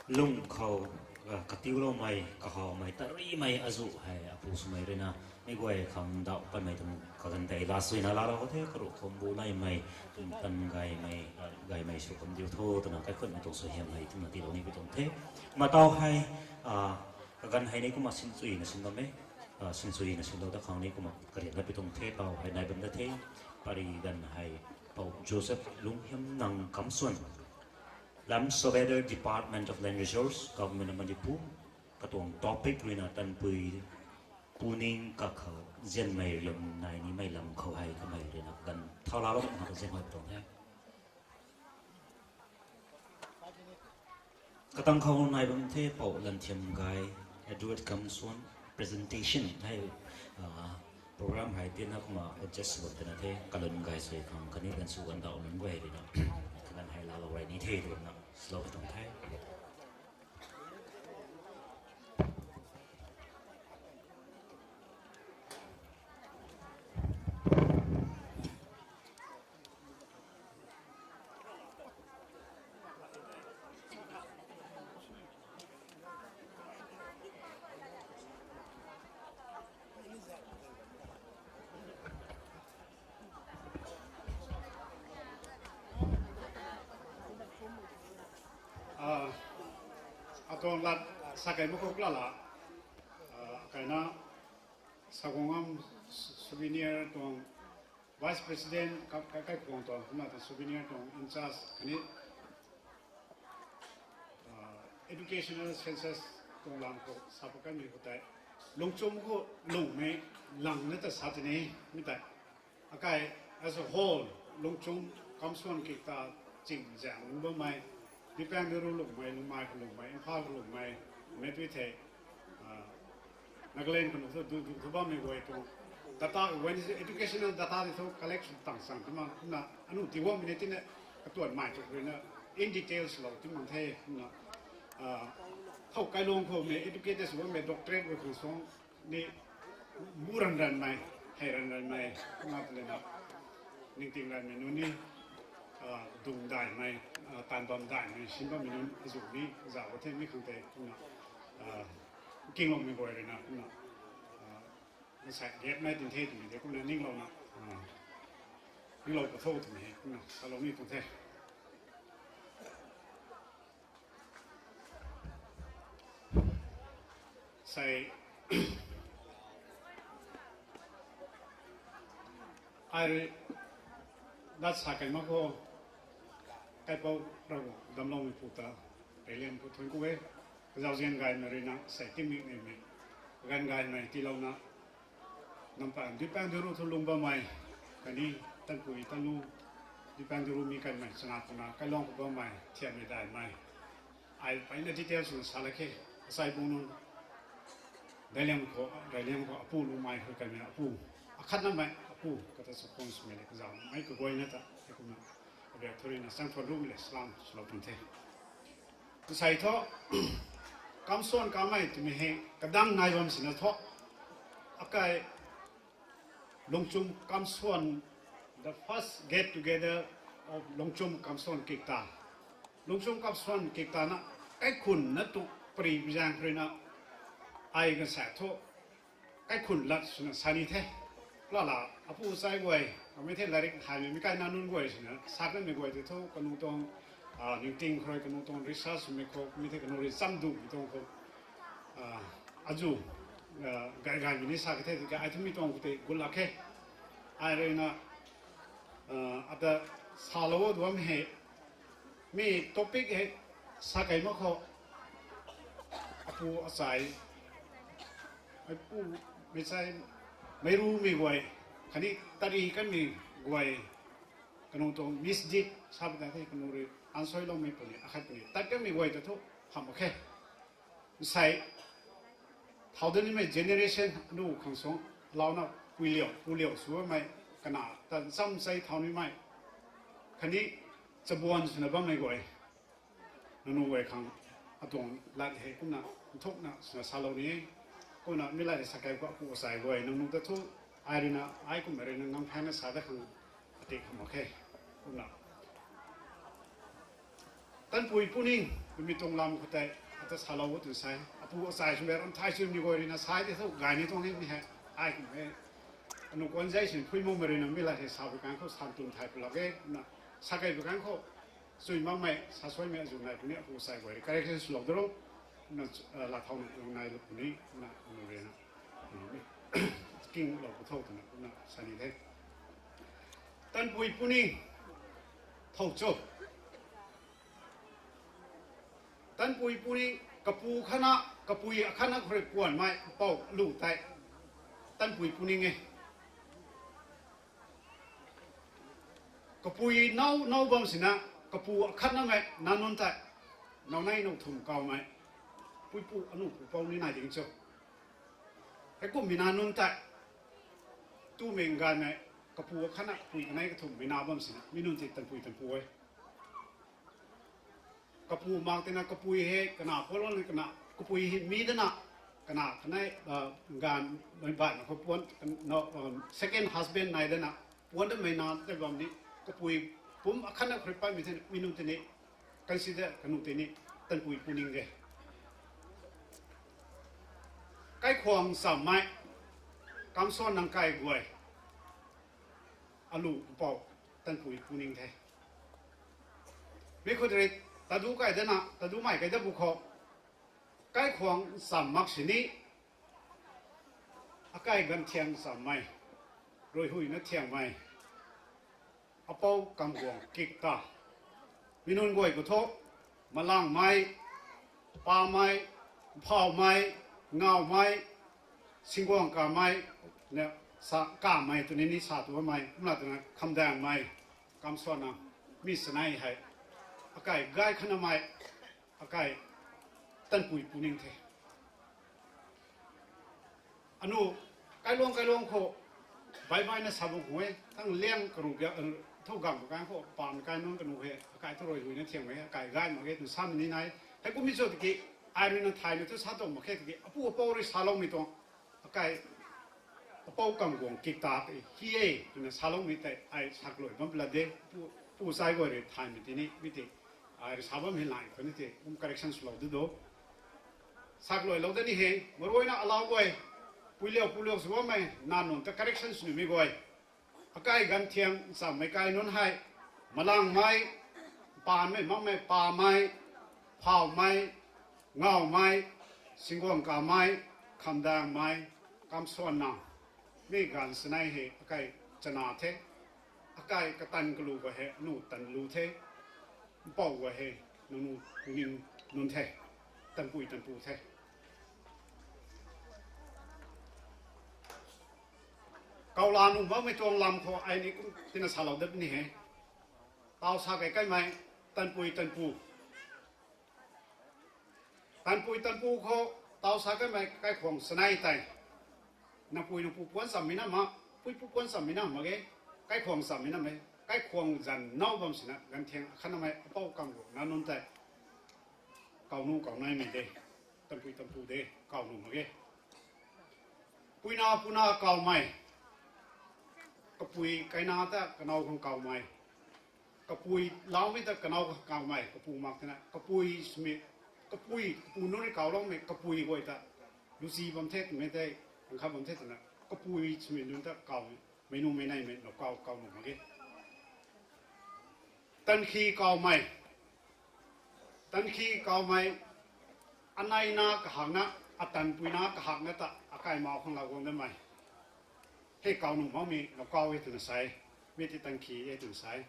lung khou, ah, katiuloumei, kahawmei, tarimei azu hei apu swmei ruina, mei guay khang dauh patmei tuang kaganv tei laa suina laalou the, karuh khou mbu naimei, tuang tan gaymei, ah, gaymei sw kham diu tho, twna kaikhunmei tuang suaihiam hei twna tiilou ni pi tuang the. Matau hei, ah, kaganv hei ni kumna sinchui na sin bam e, ah, sinchui na sinlou da khang ni kumna karian la pi tuang the, tau hei nai bam da the, pari ganv hei, Pou Joseph Lunghiam Nang Kamsuan, Land Surveyor, Department of Land Resource, Government of Manipur, katuang topic ruina tanpui puning kakhou zianmei riam nai nimei lam khou hei kamei ruina kaganv thau laalou na kazian hoi tuang the. Katang khou nai bam the Pou Lanthiam Gay, Edward Kamsuan, presentation hei, ah, program hei tina kumna adjust bam tina the, kalun gay sei khang khatni ganv sw ganv dauh nunc guay ruina, kaganv hei laalou rey ni the twna slou tuang the. Ah, atuang lat sakei mak khou klala, ah, kaina Saguangam Souvenir tuang Vice President, ka, ka, kaikhwang tuang, kumna ta Souvenir tuang in charge khatni, ah, educational census tuang lam khou sa pakanmei khou tei, Lungchum khou lungmei lang na ta sa tini, mi tei. Akai, as a whole, Lungchum Kamsuan kikta ching zaeng lung bammei, Dipandiru lungmei, Lungmai khou lungmei, Imphal khou lungmei, mei tui thei, ah, Nagaland khou nu thu du, du, thu bammei guay tuang data khou guay ni educational data di thu collection tang chang ti mak, kumna anu tiwangmei ni tina katuanmei tu ruina in details lou ti mak the, kumna, ah, khou kailung khou mei educators guay mei doctorate guay khou suang ni bu ran ranmei, hei ran ranmei, kumna ta lena ningting ranmei nunc ni, ah, dung daihmei, ah, taanv bam daihmei sin bammei nunc azu ni zauc the mi khang tei, kumna, ah, kingloumei guay ruina, kumna, ah, masai riapmei tin the twmei tei kumna ninglouna, ah, ninglou patho twmei kumna salou ni tuang the. Sei, ai rui lat sa kei mak khou, kaipouc Ravguangc damcloumei pu ta, Reiliam khou thuanc ku e, kazauzian gaymei ruina sei tingmik nimei, kaganv gaymei tiilouna, Nampan Dipandiru thu lung bammei, khatni tanpui tanlu, Dipandiru mi kanmei chana twna kailung khou bammei thiammei daihmei, ai peyna details swna sa la khe, asai bung nunc, Dailiam khou, Dailiam khou apu Lungmai khou kanmei apu, akhatnamei apu kata chakhwang swmei le kazauhmei kaguayna ta heikumna, abiak thu ruina chang thuan rumei le salam swlou tuang the. Sei thu, Kamsuan kamei twmei hei kadang nai bam sina thu, akai Lungchum Kamsuan, the first get together of Lungchum Kamsuan kikta. Lungchum Kamsuan kikta na, kaikhunc na tu pari bizaeng pharina, ai kan sa thu, kaikhunc lat swna sa ni the. Lala, apu chai guay, kamei the lairik haimei mi kaina nunc guay swna, sa kanmei guay tei thu, kanu tuang, ah, ningting khou rui kanu tuang research swmei khou, mi the kanu rui cham dumei tuang khou, ah, azu, ah, gay gaymei ni sa ka the, tiki ai thu mi tuang khou tei gut lak khe. Ai ruina, ah, ata salou duam hei, mi topic hei sa kei mak khou, apu achai, meipu, meichai, meirumei guay, khatni tari kanmei guay, kanu tuang misdeed sa pu ta the, kanu rui ansoiloumei puni, akhat puni tat kanmei guay ta thu hamh mak khe. Sei, thau dat nimei generation anu khang suang, launa puiliu, puliu sw bammei, kana ta cham sei thau nimei, khatni chabuan swna bammei guay, nanu guay khang atuang lat hei kumna nthukna swna salou ni. Kumna mi lat hei sa kei khou apu achai guay nang nunc ta thu, ai rui na, ai kumhmei rui na ngang phaina sa dat khang atik hamh mak khe. Kumna Tanpui Puning twmei tuang lam khou tei ata salou o twna sa e. Apu achai swmei ram thai swmei guay rui na sa tei thu gay ni tuang e mi hei. Ai kumhmei anu kuanzei sin phui makmei rui na mi lat hei sa pui kang khou san tun thay pulak e. Kumna sa kei pui kang khou chui makmei, sa suaimei azuh nai puni apu achai guay rui correction swlou daro. Kumna, latthau nai lou puni, kumna anu rui na kinglou pu tho twna kumna sa ni the. Tanpui Puning thow cho. Tanpui Puning kapu khatna, kapui akhatna khou rui puanmei pou lu tei Tanpui Puning e. Kapui now now bam sina, kapu akhatnamei nac nunc tei now nei now thum kawmei puipu anu pupou ni nai ding cho. Heikumhmei nac nunc tei tumei nganvmei kapu akhatna kapui kanei kathumhmei nac bam sina mi nunc tei Tanpui Tanpu e. Kapu mak tina kapui hei kana puanlou ni kana kapui hei mi dana, kana kanei, ganv mei baihmei khou puan, second husband nai dana, puan damei nac tei bam ni, kapui pum akhatna khou rui patmei thena mi nunc tei ni consider kanu tei ni Tanpui Puning de. Kaikhwang chammei Kamsuan Nang kai guay alu mpou Tanpui Puning the. Mi khou rui tadu kai dana, tadu mei kai dat bu khou, kaikhwang cham mak sini, akai ganv thiang chammei, ruihuina thiangmei, apou Kamguang Kikta, mi nunc guay khou thu, Malangmei, Pamei, Phaumei, Ngaumei, Singuang Kamei, ne, sa Kamei twni ni sa tu bammei kumna twna Khamdaengmei, Kamsuanna, mi sanei hei, akai gay khatnamei, akai Tanpui Puning the. Anu, kailuang kailuang khou, baihbaihna sa bam khou e, thang liang karuh biak, thu gamv kang khou pamei kai nunc kanu hei akai thu ruihuina thiangmei akai gay mak ge twna samei ni nai. Heikummei cho tiki, ai rui na thaymei thu sa tuang mak khe tiki apu apou rui saloumei tuang, akai apou Kamguang Kikta tei hi e twna saloumei tei ai saklui bam pla de, pu, pu sai guay rui thaymei tini mi tei, ai rui sa bam hei lai khou ni tei kum correction swlou du do. Sakluilou da ni hei, maruina alau guay, puiliu puiliu sw bammei nac nunc ta correction sw nimei guay, akai ganv thiang chammei kai nunc hei, Malangmei, Panmei, Makmei, Pamei, Phaumei, Ngaumei, Singuang Kamei, Khamdaengmei, Kamsuanna, mi ganv sanei hei akai chana the, akai katan kalu guay hei anu tanlu the, mpouh guay hei nangnu Puning nunc the, Tanpui Tanpu the. Kaula nuh makmei tuang lam khou ai ni kum tina salou dat ni he. Tau sa kei kaimei, Tanpui Tanpu. Tanpui Tanpu khou tau sa kaimei kaikhwang sanei tei, napui napu puan chammei na ma, puipu puan chammei na mak ge, kaikhwang chammei na mei, kaikhwang zan now bam sina ganv thiang akhatnamei apou Kamguang nac nunc tei, kau nuh kau naimei de, Tanpui Tanpu de, kau nuh mak ge. Puina puna kawmei, kapui kaina ta kanow khang kawmei, kapui laumei ta kanow khang kawmei, kapu mak tina kapui swmei, kapui kapu nunc rui kawloumei kapui guay ta, lusi bam the twmei tei, ang kha bam the twna kapui swmei nunc ta kawmei, meic nunc meic neimei na kaw kaw nuh mak ge. Tankhi kawmei, tankhi kawmei, aneina kahakna, atanpuina kahakna ta akai mau khang lou guang damei, hei kaw nuh makmei na kaw e twna sa e, mi tei tankhi e twna sa e.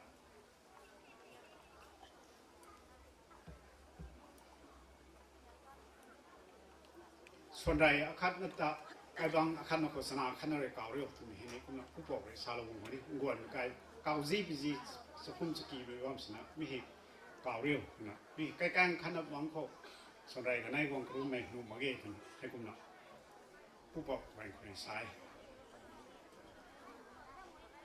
Swanrei akhatna ta, kaibang akhatna khou chana akhatna rui kaw riu twmei hei ni kumna kupouc rui salou guang ni, nguanmei kai, kaw zi pi zi, chakhum chaki rui bam sina mi hei kaw riu twna mi hei kaikang khatna bang khou, swanrei kanei guang karumei nuh mak ge twna hei kumna kupouc bang khou rui sa e.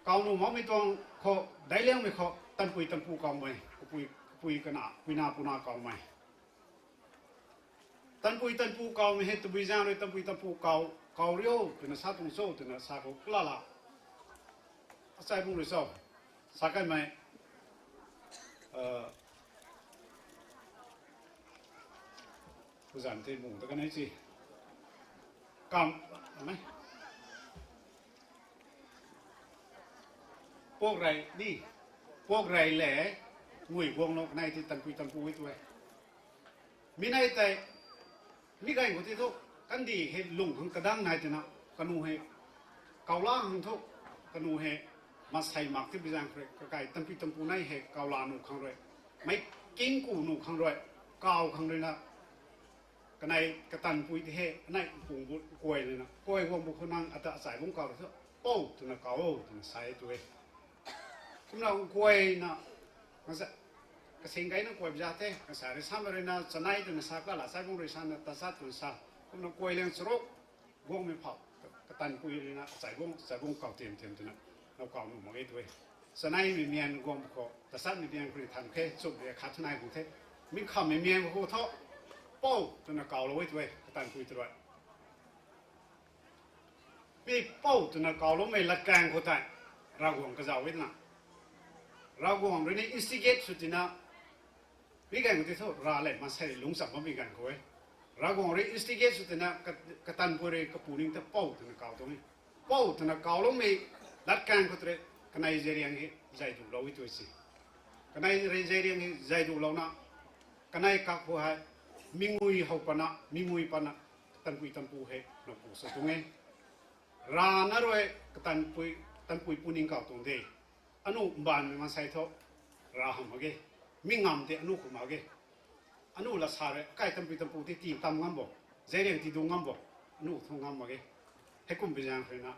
Kaw nuh makmei tuang khou, daic liangmei khou, tanpui tanpu kawmei, kapui, kapui kana, puina puna kawmei, Tanpui tanpu kawmei hei tabui zaeng rui tanpui tanpu kaw, kaw riu twna sa tuang cho twna sa khou kalala. Achai bung rui cho. Sa kaimei, uh, puzan tei bung ta kanei chi. Kam, amei. Pok rei ni, pok rei le, ngui guang lou kanei tei tanpui tanpu e tu e. Mi nei tei, mi gay khou tei thu, kandih hei lung khang kadang nai twna, kanu hei, kawla khang thu, kanu hei, masei mak tei bizaeng khou rui, kakai tanpui tanpu nei hei, kawla nuh khang rui, meic king ku nuh khang rui, kaw khang rui na, kanei katanpui tei hei, anei pung bu kuay rui na, kuay guang bu khou nang ata achai bung kaw rui thu, pou twna kaw o twna sa e tu e. Kumna kuay na, masa, kasing gayna kuay biza the, kasa rui sa rui na, chanei twna sa kala, achai bung rui sa na, tachat twna sa. Kumna kuay liang charuk, guangmei phau, katanpui rui na, achai bung, achai bung kaw tiam tiam twna, nau kaw nuh mak e tu e. Chaneimei mian guang khou, tachatmei mian khou rui than khe, chumh rui khat thu nai bung the. Mi khammei mian khou thu, pou twna kawlou e tu e, katanpui tu rui. Mi pou twna kawloumei latkaeng khou tei, Ravguangc kazauh e twna. Ravguangc rui ni instigate sw tina, mi ganv khou tei thu, rav le, maansei lungcham bammei ganv khou e. Ravguangc rui instigate sw tina, ka-, katanpui rui kapu ning ta pou twna kaw tuang e. Pou twna kawloumei latkaeng khou tei, kanei Zeiriang hei zay dulou e tu si. Kanei Zeiriang hei zay dulouna, kanei kak khou hei, mingui how patna, mingui patna, tanpui tanpu hei, na pu sa tuang e. Rana rui, katanpui, tanpui puning kaw tuang de. Anu mbaanvmei maansei thu, rav hamh mak ge. Mi ngam tei anu khou mak ge. Anu lat sa rui, kai tanpui tanpu tei tii tam ngam bo. Zeiriang tii dung ngam bo. Anu thu ngam mak ge. Heikum bizaeng rui na,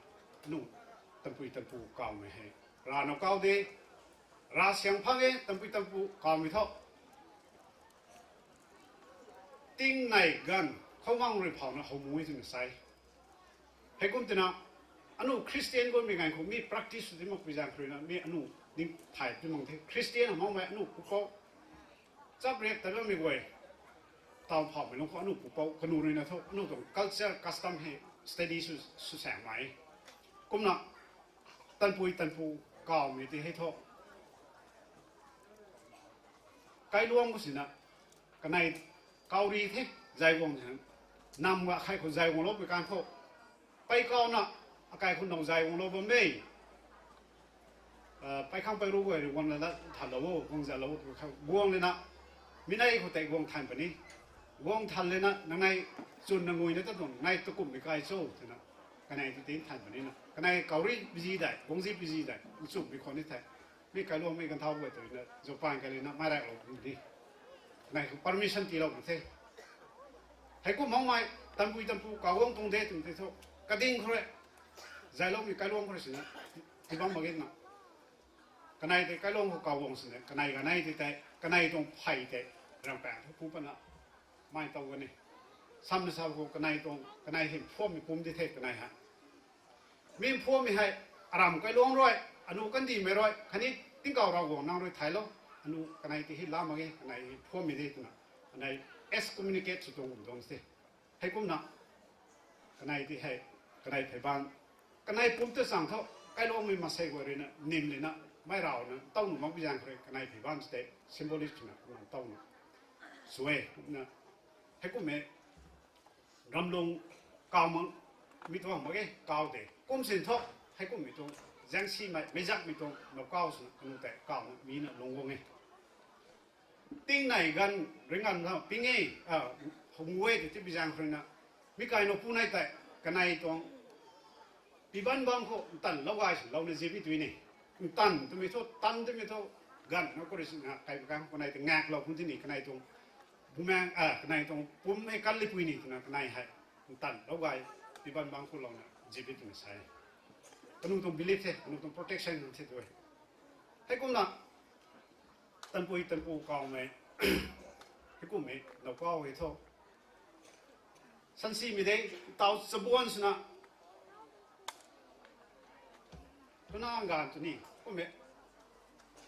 anu tanpui tanpu kawmei hei. Rav nau kaw de, rav siang phang e, tanpui tanpu kawmei thu. Tingnei ganv, khou mang rui phauna how mu e twna sa e. Heikum twna, anu Christian guangmei ganv khou mi practice sw ti mak bizaeng rui na, mi anu ning thay ti mang the. Christian hamh makmei anu pupouc, chap riak ta bammei guay, taw phauhmei lung khou anu pupouc, kanu rui na thu, anu tuang culture, custom hei study sw, sw saeng mai. Kumna, tanpui tanpu kawmei tei hei thu. Kailuang khou sina, kanei kaw ri the, zay guang the. Nam ga khai khou zay guangloupui kan khou. Pei kawna, akai khou now zay guanglou bam e. Pei khang pei ru guay rui guang lana thanlou o, guang zalou o, guang lana. Mi nei khou tei guang than puni. Guang than lana, nang nei chwn na nguina ta tuang, nei takumhmei kai cho, twna. Kanei tu tin than puni na. Kanei kaw ri pzi dai, guangzi pzi dai, nchumhmei khou ni the. Mi kailuangmei ganthau guay twna, Japan kai lana, mei raklou puni. Kanei khou permission tiilou pu the. Heikum makmei, tanpui tanpu kaw guang tuang de twmei tei thu, kading khou rui, zayloumei kailuang khou rui sina, ti bam mak ge na. Kanei tei kailuang khou kaw guang sina, kanei kanei tei tei, kanei tuang phey tei, ramhpaeng thu pu patna, mei tow gani. Samna sa khou kanei tuang, kanei hei mphuammei pum di the kanei hei. Mi mphuammei hei, aram kailuang rui, anu kandihmei rui, khatni tingkauh Ravguangc nang rui thaylou, anu kanei tei hei la mak ge, kanei hei mphuammei de twna, kanei excommunicate sw tuang kum tuang se. Heikumna, kanei tei hei, kanei phey bam, kanei pumc ta chang thu, kailuangmei maansei guay rui na, nim lana, mei rauna, ntaw nuh mak bizaeng khou rui, kanei phey bam tei, symbolic twna, kumna ntaw nuh. Sw e, kumna, heikumhmei, ramlung kaw mak, mi tuang mak ge, kaw de. Kum sin thu, heikumhmei tuang, zaengsimei, meizakmei tuang, now kaw swna, kanu tei, kawna, mi na lung guang e. Tingnei ganv, ringh ganv na, ping e, a, hung e tei ti bizaeng khou rui na. Mi kai now pu nei tei, kanei tuang, piban bam khou, ntanlou gay swlouna zip e tui ni. Ntan twmei thu, tan twmei thu, ganv na khou rui sina, kai pa kan khou kanei tei ngaklou khun ti ni, kanei tuang, bumaeng, a, kanei tuang, pum hei kan lipui ni twna, kanei hei, ntanlou gay, piban bam khou louna, zip e twna sa e. Kanu tuang belief the, kanu tuang protection the tu e. Heikumna, tanpui tanpu kawmei, heikumhmei, now kaw hei thu. Sansimei de, taw chabuan swna. Twna ganv tu ni, kumhmei.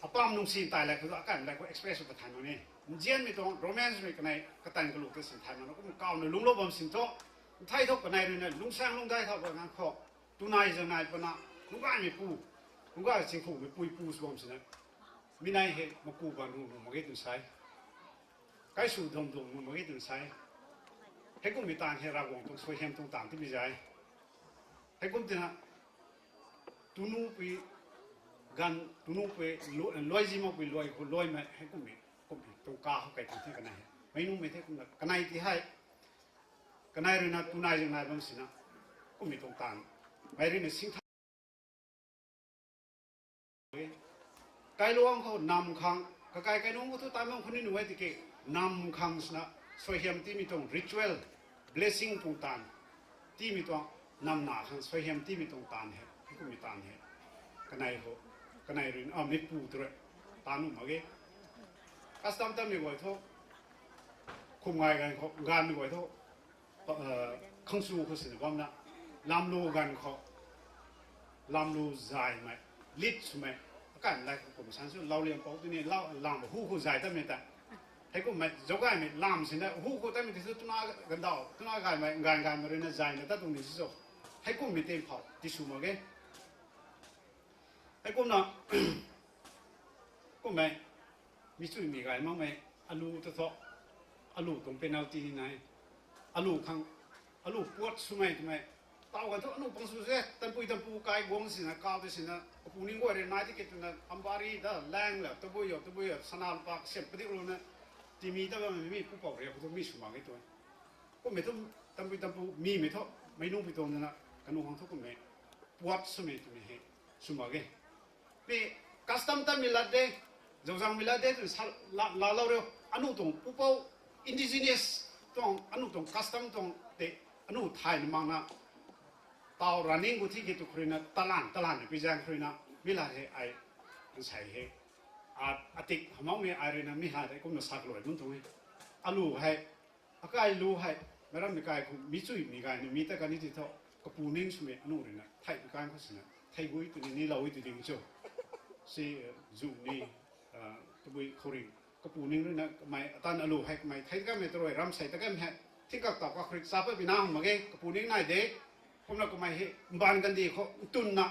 Apam nungsi tai lak khou, akan lak khou express sw ta than mak ni. Nzianmei tuang romance mei kanei katan kalu ta sin thay mana kum kawna lungclou bam sin thu, nthei thu kanei ruina lungsaeng lungcdai thau bam ngan khou, tunai zangnai pana, lungcgaymei pu, lungcgay chingkhumeipui pu sw bam sina, mi nei hei maku bam nuh nuh mak ge twn sai, kaisw dam dam nuh mak ge twn sai. Heikummei taanv hei Ravguangc tuang suaihiam tuang taanv tibi zay. Heikum tina, tunupui ganv, tunupui luai, luaizim makpui luai khou luaimei, heikummei, kummei tuang ka khou kai tuang the kanei hei. Meic nunc mei the kumna kanei ti hei, kanei ruina tunai zangnai bam sina, kummei tuang taanv, mei ruina singtha Kailuangc khou nam khang, kakai kainunc khou thu taimang khou ni nuh e tiki, nam khang swna, suaihiam tiimei tuang ritual, blessing tuang taanv, tiimei tuang, namna khang suaihiam tiimei tuang taanv hei, kummei taanv hei, kanei khou, kanei rui, a, mipu tu rui, taanv nuh mak ge. Custom tamei guay thu, khum ngai ganv khou, ganvmei guay thu, khangchu khou sina bamna, lamlu ganv khou, lamlu zaymei, lit swmei, akai lai khou kum san sw, lau liam pou tini, lau, lam hu khou zay tamei ta. Heikummei, zaugaymei, lam sina, hu khou tamei ti sw, tuna gandau, tuna gaymei, gan ganmei ruina zayna ta tuang ni sw. Heikummei tei phou, ti sw mak ge. Heikumna, kummei, mi chuimei gay makmei, alu ta thu, alu tuang penalty ni nai, alu khang, alu puat swmei twmei, taw ganv thu anu pang sw se, tanpui tanpu kai guang sina, kau tei sina, apu ning guay rui nai tiki twna, ambari ta, lang la, tabui yo, tabui yo, sana lupa kasiam padik luna, timi ta bammei mi pupouc riak khou thu mi sw mak ge tu. Kummei thu, tanpui tanpu mimei thu, meic nunc pui tuang dana, kanu khang thu kummei, puat swmei twmei hei, sw mak ge. Mi custom tamei lat de, zauzangmei lat de twna sa, la, laalou riu, anu tuang pupouc, indigenous tuang, anu tuang custom tuang tei, anu thayna makna, taw running khou thi ki tu khruina, talan, talan na pizaeng khruina, mi lat hei ai, nsei hei, a, atik hamoumei ai ruina mi hat hei kumna sa kaluai bun tuang e. Alu hei, akai lu hei, meic rammei kai khou mi chuimei gay nuh mi ta kani ti thu, kapu ning swmei anu ruina, theihmei kan khou sina, thei gui twni ni lou e tw ding cho. Si, zu ni, tabui khouring, kapu ning ruina kamei, atan alu hei kamei, thei kamei tarui, ramsei ta kamei hei, thingkak taw kakhurik sa pat pina mak ge, kapu ning nai de, kumna kamei hei, mbaanv kandih khou, ntunna,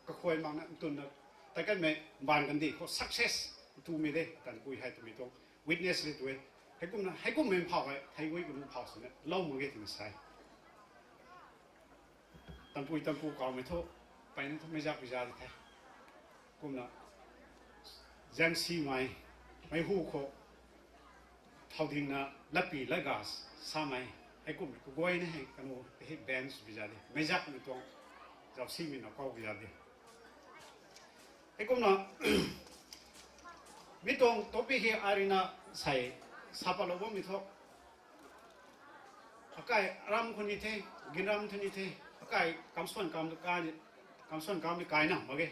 kakhuay makna, ntunna, tei kanmei, mbaanv kandih khou, success, ntumei de, tanpui hei twmei tuang, witness le tu e. Heikumna, heikummei mphauh hei, thei gui kanu phauh swna, lou mak ge twna sa e. Tanpui tanpu kawmei thu, peyna thu meic zak pui za di the. Kumna, zaengsimei, meic hu khou, thau dingna, latpi latga samei, heikummei kaguayna hei, kanu hei bench pui za di, meic zakmei tuang, zausimei na kau pui za di. Heikumna, mi tuang topic hei ai ruina sei, sa patlou bammei thu, akai ram khou ni the, ginram thu ni the, akai kamsuan kam, kamsuan kammei kaina mak ge.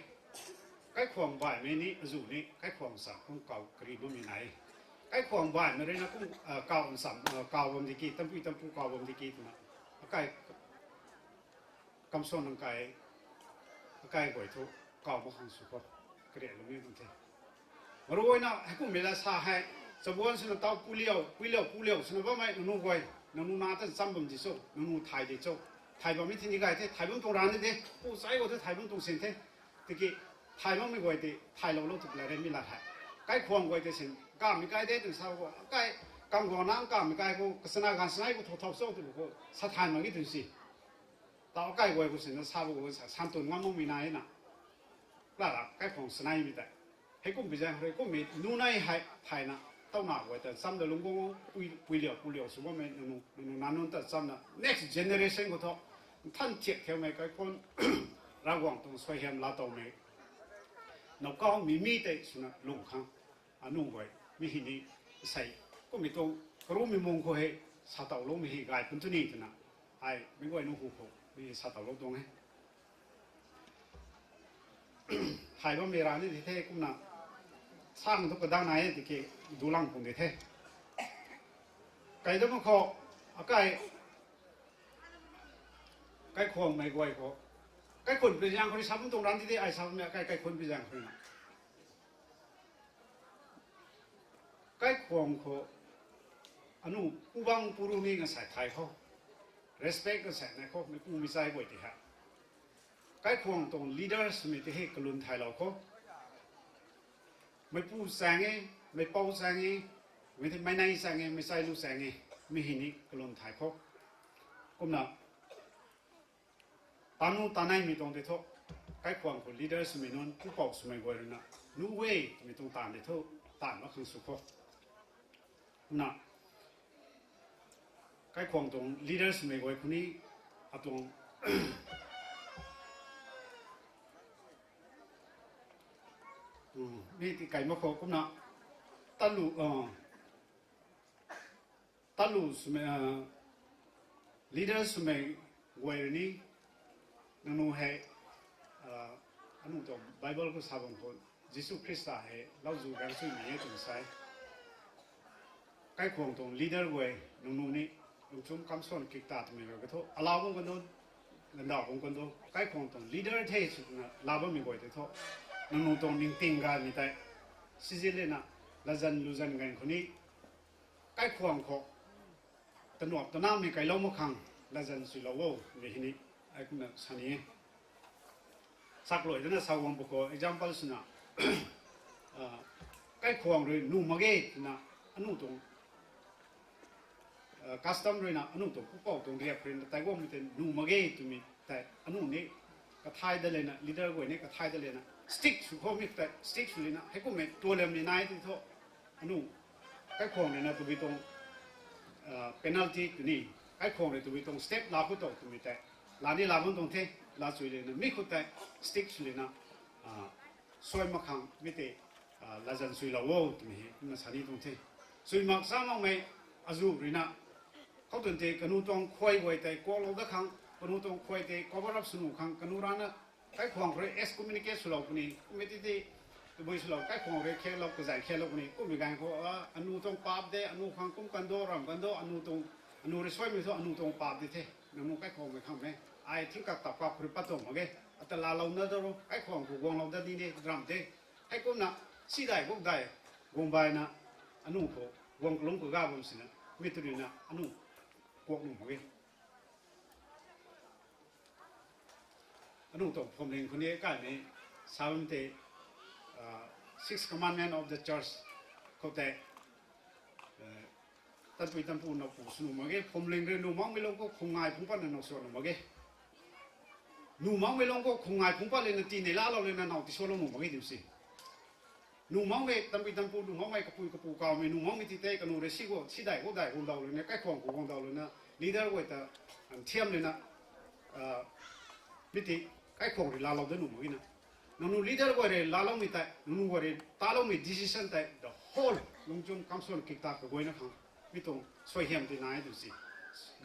Kaikhwang baihmei ni, azu ni, kaikhwang sa khang kau kari bammei nai. Kaikhwang baihmei ruina kum, kau nsam, kau bam di ki, tanpui tanpu kau bam di ki twna, akai kamsuan nang kai, akai guay thu, kau mak khang sw khou, kariaklou ni bam the. Maruina, heikummei la sa hei, chabuan swna taw puiliu, puiliu, puiliu swna bammei nangnu guay, nangnu na tan cham bam di cho, nangnu thay di cho, thay bammei thini gay the, thay bam tuang ran ni de, pu chai khou the, thay bam tuang sin the, tiki, thay bammei guay tei, thaylou lou tw pla re mi lat hei. Kaikhwang guay tei sin, kamei kai de twna sa khou, akai, kamguang na kamei kai khou, kasana ganv sanei khou thou thau cho tw khou, sa thay mak ge twn si. Taw akai guay khou sina sa bu khou sa, santun ngam makmei nai na. Lara, kaikhwang saneimei tei. Heikum pui zaeng khou rui kummei nunei hei thayna, tauna guay ta chamna lungc guang, pui, puiliu, puiliu sw bammei nangnu, nangnu nanunc ta chamna, next generation khou thu, nthan thiak theumei kaikhun, Ravguangc tuang suaihiam laatowmei, nowkaumei mi tei swna lung khang, anu guay, mi hei ni, sei, kummei tuang, karumei mung khou hei, satowloumei hei gay pun tw ni twna, ai, mi guay nu hu khou, mi satowlou tuang e. Thay bammei ra ni di the kumna, sang thu kadang nai e tiki, dulang pung di the. Kai dam khou, akai, kaikhwangmei guay khou, kaikhun pui zaeng khou rui sa bam tuang ran di de, ai sa bammei akai kaikhun pui zaeng khou rui na. Kaikhwang khou anu pubang puru ni ngasai thay khou, respect ngasai nai khou, meipu meichai guay ti hei. Kaikhwang tuang leader swmei ti hei kalum thaylou khou. Meipu chaeng e, meipou chaeng e, mei ti meinei chaeng e, meichai lu chaeng e, mi hei ni kalum thay khou. Kumna, tanu taneimei tuang tei thu, kaikhwang khou leader swmei nunc, pupouc swmei guay ruina, nu e, twmei tuang taanv tei thu, taanv mak khang sw khou. Kumna, kaikhwang tuang leader swmei guay khou ni, atuang, mi ti kai mak khou, kumna, talu, talu swmei, leader swmei guay rui ni, nangniw hei, anu tuang Bible khou sa bam khou, Jisu Khrista hei lauzu gaeng swmei e twna sa e. Kaikhwang tuang leader guay, nangniw ni, lungchum kamsuan kikta twmei guay kathu, alau bam kan do, gandauh bam kan do, kaikhwang tuang leader the swna laa bammei guay tei thu, nangniw tuang ningting gaymei tei, sizin lena, latzan luzan ganv khou ni, kaikhwang khou, tanuap tanamei kailou mak khang, latzan suilou o, mei hei ni, ai kumna sa ni e. Sakluai dana sa guang pwkhou, example swna, kaikhwang rui nuh mak ge twna, anu tuang, custom ruina, anu tuang pupouc tuang riak ruina, tei guangmei tei nuh mak ge twmei tei, anu ni, kathay dat lena, leader guay ni kathay dat lena, strict sw khoumei tei, strict sw lena, heikummei tualiammei nai ti thu, anu, kaikhwang ruina tabui tuang, penalty twni, kaikhwang rui tabui tuang step laa khou tow twmei tei, laa ni laa bam tuang the, laa chui lena, mi khou tei, strict sw lena, suai mak khang, mi tei, latzan suilou o twmei hei, kumna sa ni tuang the. Sui mak cha makmei, azu ruina, khou twn tei kanu tuang khuay guay tei kuaklou dat khang, kanu tuang khuay tei cover up sw nuh khang, kanu rana, kaikhwang khou rui excommunicate swlou puni, kummei ti ti, tabui swlou, kaikhwang rui khelou, kazay khelou puni, kummei ganv khou, anu tuang paap de, anu khang kum kan do, ram kan do, anu tuang, anu rui suaimei thu anu tuang paap di the, nangniw kaikhwangmei khang mei, ai thingkak tap kak khou rui pat tuang mak ge, ata laalouna da ro, kaikhwang khou guanglou dat ni de, ram de, heikumna, sidai gukdai, guang baina, anu khou, guang kalung kaga bam sina, mi tu ruina, anu, kuak nuh mak ge. Anu tuang phuamling khou ni kaimei, sa bam tei, Six Commandment of the Church khou tei, tanpui tanpu napu sw nuh mak ge, phuamling rui nuh makmei lung khou khungngai phungc patna now sw nuh mak ge. Nuh makmei lung khou khungngai phungc pat lena tinei laalou lena now tisualou nuh mak ge dim si. Nuh makmei tanpui tanpu nuh makmei kapui kapu kawmei nuh makmei ti tei kanu rui si khou, sidai khou dai guangdauh lana, kaikhwang khou guangdauh lana, leader guay ta, thiam lana, mi ti, kaikhwang rui laalou dat nuh mak ge na. Nangniw leader guay rui laaloumei tei, nangniw guay rui taloumei decision tei, the whole, lungchum kamsuan kikta kaguayna khang, mi tuang suaihiam ti nai tu si.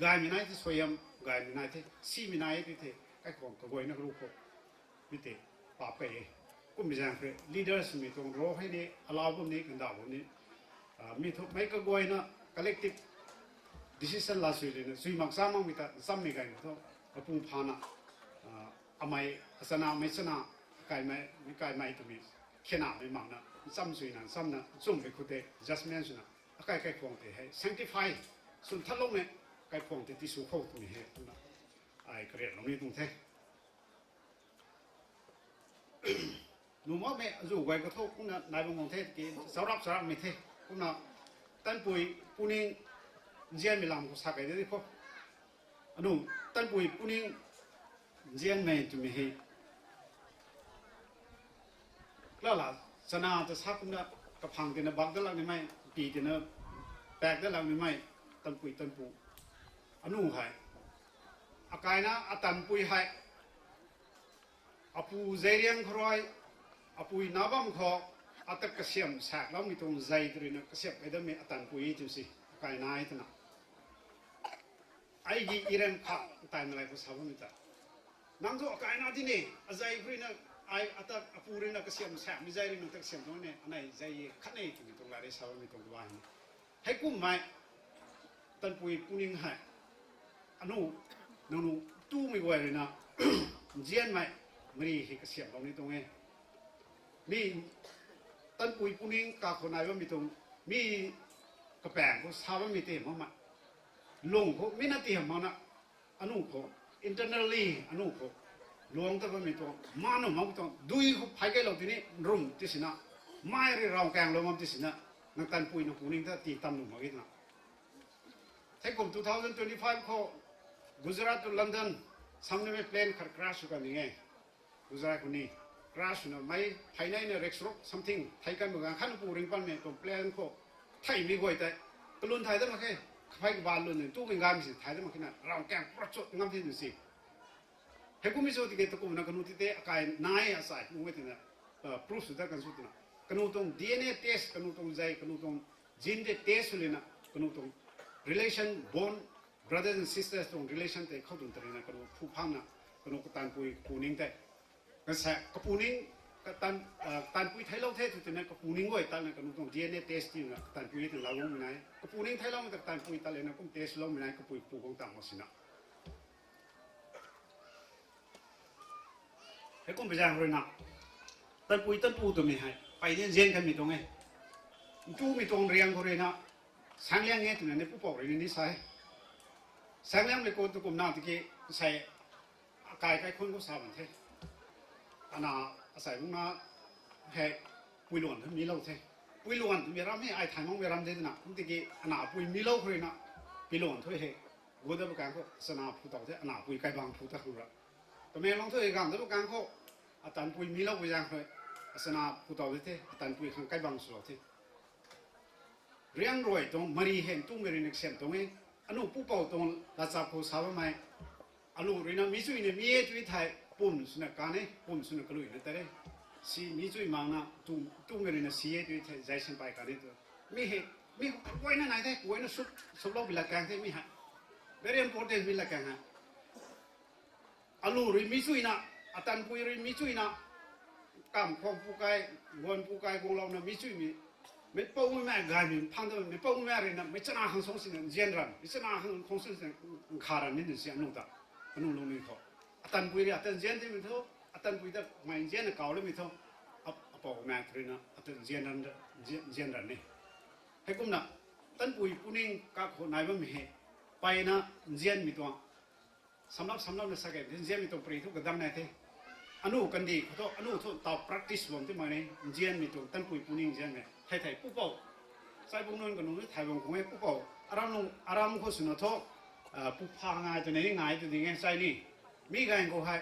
Gaymei nai ti suaihiam, gaymei nai the, simei nai ti the, kaikhwang kaguayna karu khou. Mi tei, paap key e. Kummei zaeng khou, leader swmei tuang role hei ni, alau bam ni, gandauh bam ni, mi thu, meic kaguayna, collective decision laa sui lena, sui mak cha makmei ta, nchammei gay thu, kapu phana, amei, achana, mei chana, kaimei, mi kaimei twmei, khenamei makna, ncham suina, nchamna, nchumhmei khou tei, judgment swna, akai kaikhwang tei hei, sanctify, swn thatloumei, kaikhwang tei tisw khou twmei hei, twna, ai karianlou ni tuang the. Nuh makmei azu guay kathu kumna nai bam guang the ki, charap charapmei the. Kumna tanpui puning nzianmei lam khou sa key de di khou. Anu, tanpui puning nzianmei twmei hei. Lala, chana ta sa kumna kaphang tina bak dat lak nimei, pi tina pak dat lak nimei, tanpui tanpu. Anu hei. Akaina atanpui hei. Apu zeiriang khou rui, apui na bam khou, ata kasiam sakloumei tuang zei tw ruina kasiam key datmei atanpui tw si, akai nai twna. Aigi iran kha, taimei lai khou sa bammei ta. Nang thu akai na di ne, azei khou ruina, ai ata apu ruina kasiam sakmei zei ruina ta kasiam tuang ne, anei zei khat ne twmei tuang la rei sa bammei tuang bam. Heikummei, tanpui puning hei, anu, nangniw tumei guay ruina, nzianmei, mari hei kasiamhlou ni tuang e. Mi, tanpui puning kakhou nai bammei tuang, Mi kapaeng khou sa bammei ti mak ma, lung khou mi na ti mak na, anu khou, internally anu khou, luang ta bammei tuang ma nu mak tuang dui khou phai kailou tini rum ti sina, mai rui rav kaenglou mak ti sina, nang tanpuina puning ta ti tam nu mak e twna. Thei kum two thousand twenty five khou Gujarat to London samnamei plane khat crash sw kan ding e. Gujarat khou ni crash swna mei phey naina rek sruk something thei kan mak gan khatna pu ring panmei tuang plane khou theimei guay tei kalun thay dat mak khe, kaphey kaban lun ni tumei gaymei si thay dat mak khe na rav kaeng pura chut ngam the nu si. Heikummei sw tiki takumna kanu ti tei akai nai asai pu e twna, proof sw dat kan sw twna, kanu tuang D N A test, kanu tuang zei, kanu tuang gene tei test sw lena, kanu tuang relation bond, brothers and sisters tuang relation tei khou tun tarina kanu phu phangna, kanu katanpui kapuning tei, kasa kapuning, katan, katanpui theilou the tw twna kapuning guay tatna kanu tuang D N A test tina katanpui twna laa guangmei nai, kapuning theiloumei ta katanpui tat lena kum test loumei nai, kapui pu guang tang mak sina. Heikum pui zaeng khou ruina, tanpui tanpu twmei hei peyni nzian kanmei tuang e. Ntumei tuang riang khou ruina, Saengliang e twna ni pupouc rui ni ni sa e. Saengliangmei khou tu kumna tiki, sei, akai kaikhunc khou sa bam the. Ana, asei bungna, hei, puiluan thu milou the. Puiluan twmei ram hei ai thay makmei ram de twna kum tiki ana pui milou khou ruina, puiluan thu hei, gu dat ba kang khou sana phu tow the, ana pui kaibang phu ta khang ra. Tamenglong thu hei gang dat ba kang khou, atanpui milou pui zaeng khou, asana phu tow de the, atanpui khang kaibang swlou the. Riang rui tuang mari hei ntumei ruina kasiam tuang e. Anu pupouc tuang lachap khou sa bammei, alu ruina mi chuina mi e tw thei pum swna kan e, pum swna kaluina tat e. Si mi chui makna, ntumei ruina si e tw thei zai sinpay kan e tu. Mi hei, mi guayna nai the, guayna sup, suplou bi lat kang the mi hei. Very important mi lat kang hei. Alu rui mi chuina, atanpui rui mi chuina, kamv khwang pu kai, guan pu kai guanglouna mi chuimei, meic poumei gaymei phang ta meic poumei ruina meic chana khang sung sina nzian ran, meic chana khang khang sung sina nkha ran ni si anu ta, anu lungning khou. Atanpui rui ata nzian timei thu, atanpui ta mei nzianna kaw lamei thu, apou mei ruina ata nzian ran, nzian ran ni. Heikumna, tanpui puning kakhou nai bammei hei, peyna nzianmei tuang, samlap samlapna sa kei nzianmei tuang pary thu kadang nai the. Anu kandih khou thu, anu thu taw practice bam ti mak ni, nzianmei tuang tanpui puning nzianmei. Thei thei pupouc, chai bung nunc kanunc ni thay bam khang e pupouc. Aram nunc, aram khou swna thu, pupha ngai twna ni ngai tw ding e chai ni. Mi gaeng khou hei,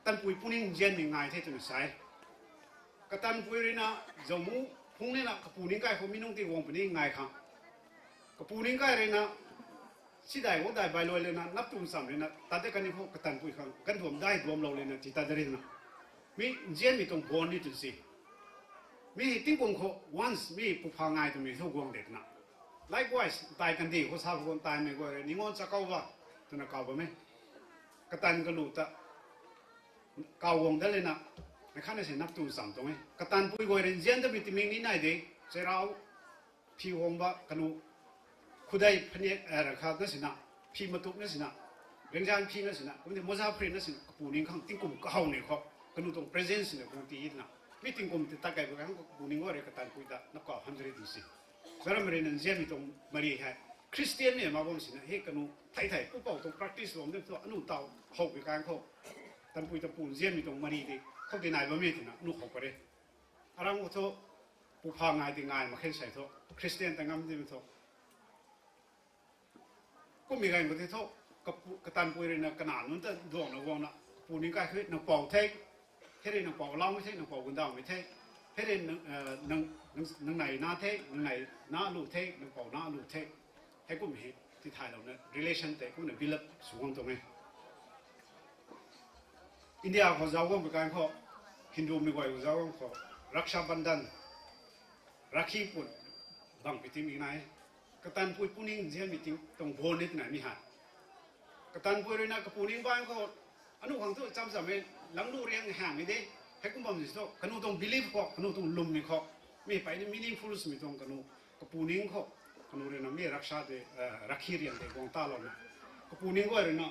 tanpui puning nzianmei ngai the twna sa e. Katanpui ruina, zaumu, phung nina kapu ning kai khou mi nung ti guang puni ngai khang. Kapu ning kai ruina, sidai guang dai bai luai lena, nap tum cham lena, tat de kani khou katanpui khang, ganduam dai duamlou lena, ti tat de rina. Mi nzianmei tuang bond ni tw si. Mi hei tingkum khou, once mi pupha ngai twmei thu guang de twna. Likewise, tai kandih khou sa khou taimei guay rui, ninguan chakau ba, twna kaw bam e. Katan kalu ta, kaw guang dat lena, mei khatna si nap tu cham tuang e. Katanpui guay rui nzian tamei timing ni nai de, cheirau, phi guang ba, kanu, khudei phaniak, rakha na sina, phi matuk na sina, rengzan phi na sina, kumdi moza phri na sina, kapu ning khang tingkum kahow ni khou, kanu tuang presence sina kung ti na. Mi tingkum ti ta kai ba khang kapu ning guay rui katanpui ta, nap kaw hamh de ri tu si. Zaram rui na nzianmei tuang mari hei, Christian ni ma bam sina, hei kanu, thei thei, pupouc tuang practice bam de thu, anu taw, how bi kan khou, tanpui tanpu nzianmei tuang mari di, khou di nai bammei tina, anu how pare. Aram khou thu, pupha ngai di ngai mak khe sei thu, Christian ta ngam di thu. Kummei gaeng khou ti thu, kapu, katanpui ruina kana nunc ta duangna guangna, kapu ning kai khe, nang pou the, hei rui nang pou laumei the, nang pou gundawmei the, hei rui nang, nang, nang, nang nai na the, nang nai na lu the, nang pou na lu the. Heikum hei, tithaylouna relation tei kumna build up sw guang tuang e. India khou zauc guang bi kan khou, Hindumei guay khou zauc guang khou, Raksha Bandhan, rakhi pun, bang pi tingmei nai. Katanpui puning nzianmei ting tuang bond ni twna mi hei. Katanpui ruina kapu ning bai khou, anu khang thu cham cham e, langlu riang hangmei de, heikum bam si thu, kanu tuang belief khou, kanu tuang lwmmei khou, mi peyna meaningful swmei tuang kanu, kapu ning khou, kanu ruina mi raksha de, rakhi riang de guang talouna. Kapu ning guay ruina,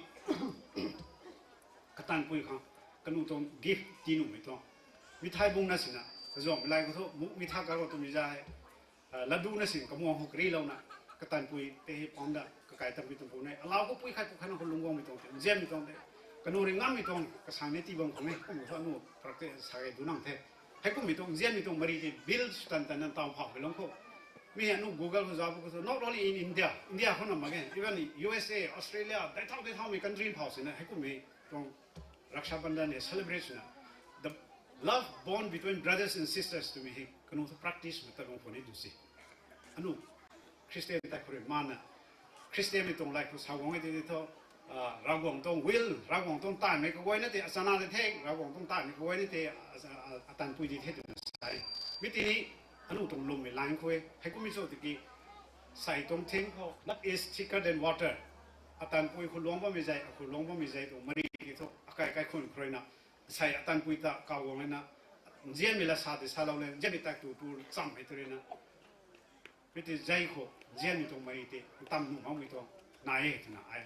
katanpui khang, kanu tuang gift tii nuhmei tuang. Mithai bung na sina, kazuangmei lai khou thu, mithai kar khou twmei za hei. laduna sin kamuang khou karilouna, katanpui tei hei pamda kakai tanpui tuang pu ne, alau khou pui khat pu khat na khou lungc guangmei tuang tei, nzianmei tuang tei, kanu ri ngammei tuang kasang ni tii bam khang e, kum thu anu practice sa ge du nang the. Heikummei tuang nzianmei tuang mari tei build sw tan tan na taw phauhmei lung khou. Mi hei anu Google khou zauc khou thu, not only in India, India khou na mak ge, even U S A, Australia, dai thau dai thaumei country phau sina, heikummei tuang Raksha Bandhan hei celebrate swna, the love bond between brothers and sisters twmei hei kanu thu practice mei ta lung khou ni du si. Anu Christian tei khou rui mana, Christian mei tuang life khou sa guang e tei thu, Ravguangc tuang will, Ravguangc tuang taimei kaguayna tei achana de the, Ravguangc tuang taimei kaguayna tei atanpui di the twna sa e. Mi tini anu tuang lwmmei line khou e, heikummei cho tiki, sei tuang thing khou, love is thicker than water. Atanpui khou luang bammei zai, akhou luang bammei zai tuang mari tei thu akai kaikhun khou ruina, sei atanpui ta kaw guang lana, nzianmei la sa tei salou le, nzianmei tak tu tu chammei tu ruina, mi tei zai khou nzianmei tuang mari tei ntam nuh makmei tuang nai e twna ai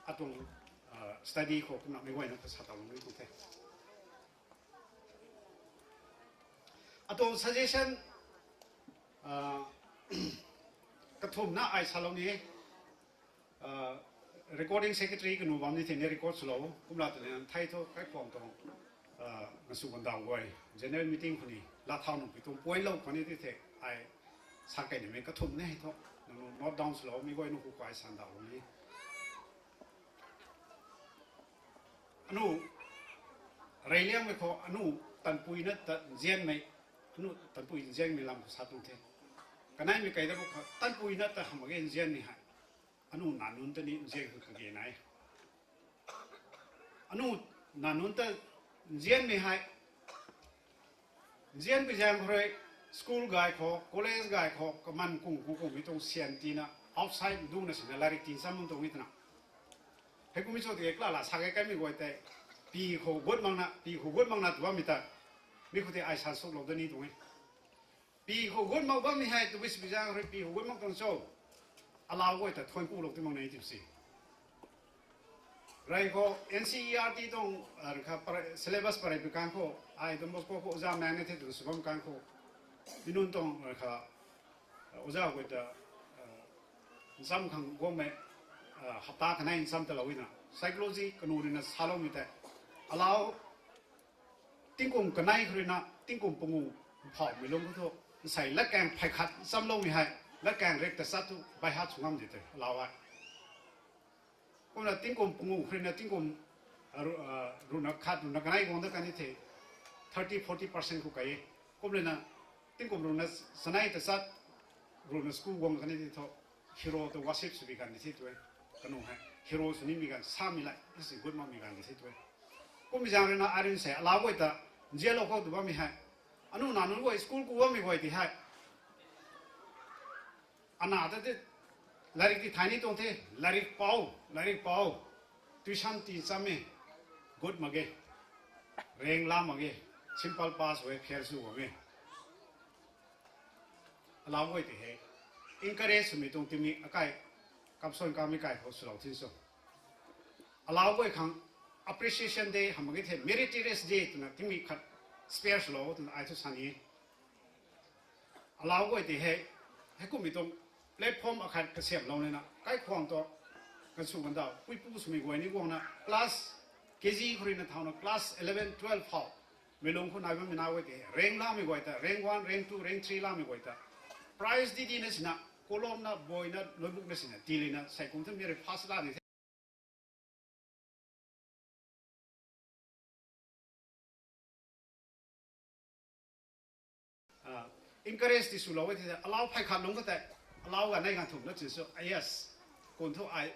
atuang study khou kumna mei guayna ta sa taw lung ni tuang the. Atuang suggestion kathumhna ai salou ni e. Recording secretary kanu bam ni thei ni record swlou, kumla twna thei thu kaikhwang tuang, ngasw kandaw guay general meeting khou ni laa thau nuh pi tuang point lou khou ni tei the, ai sa kei nimei kathumh ni hei thu, nang note down swlou, mi guay nu khou kai sandauh lou ni. Anu reiliangmei khou anu tanpuina ta nzianmei, anu tanpui nzianmei lam khou sa tuang the. Kaneimei kei da bu kha tanpuina ta hamh mak ge nzianmei hei, anu nac nunc ta ni nzian khou kage nai. Anu nac nunc ta nzianmei hei, nzianpui zaeng khou rui school gay khou, college gay khou kaman kung kung kummei tuang syan tina outside duna sina lairik tin cham bam tuang e twna. Heikummei cho tiki kala la sa kei kaimei guay tei, pi khou gut makna, pi khou gut makna tu bammei ta, mi khou tei ai sa suklou da ni tuang e. Pi khou gut mak bammei hei tabui sibui zaeng rui pi khou gut mak tuang cho, alau guay ta thuan kulou ti mak na e tiu si. Rey khou N C E R T tuang, kha syllabus parei pi kan khou, ai Don Bosco khou oja maeng ni the twna sw bam kan khou, mi nunc tuang kha oja guay ta ncham khang guangmei, hapta kanei ncham talou na psychology kanu ruina saloumei tei, alau tingkum kanei khou ruina tingkum pangu phauhmei lung khou thu, nsei latkaeng phey khat nchamloumei hei latkaeng rek ta chat thu by heart sw ngam di tei alau e. Kumna tingkum pangu khou ruina tingkum ruhna khat ruhna kanei guang da kan ni the, thirty forty percent khou kai e. Kum ruina tingkum ruhna chanei ta chat ruhna school guang kan ni tei thu, hero ta worship sw bi ganv di the tu e. Kanu hei hero sw nimei ganv samei lay si gut makmei ganv di the tu e. Kummei zaeng ruina ai rui nsei alau guay ta nzianlou khou tu bammei hei, anu nac nunc guay school ku bammei guay ti hei, ana ta ti lairik ti thay ni tuang the, lairik pou, lairik pou, tuition ti cham e, gut mak ge, rank la mak ge, simple pass e, fail sw bam e. Alau guay tei hei encourage swmei tuang tingmik akai, kamsuan kamei kai khou swlou thin so. Alau guay khang appreciation day hamh mak ge thei meritorious day twna tingmik khat spare swlou twna ai thu sa ni. Alau guay tei hei, heikummei tuang platform akhat kasiamhlou nina kaikhwang tu, kansw kandauh puipu swmei guay ni guangna class K G khou ruina thauna class eleven, twelve phau mei lung khou nai bammei nac guay tei rank lamei guay ta, rank one, rank two, rank three lamei guay ta prize di dina sina, column na, boina, notebook na sina tii lina sei kum thu mi rui first la ni the. Encourage ti swlou e thei alau phey khat lung kha tei, alau ganv nei ganv thumh na chin so, yes, kun thu ai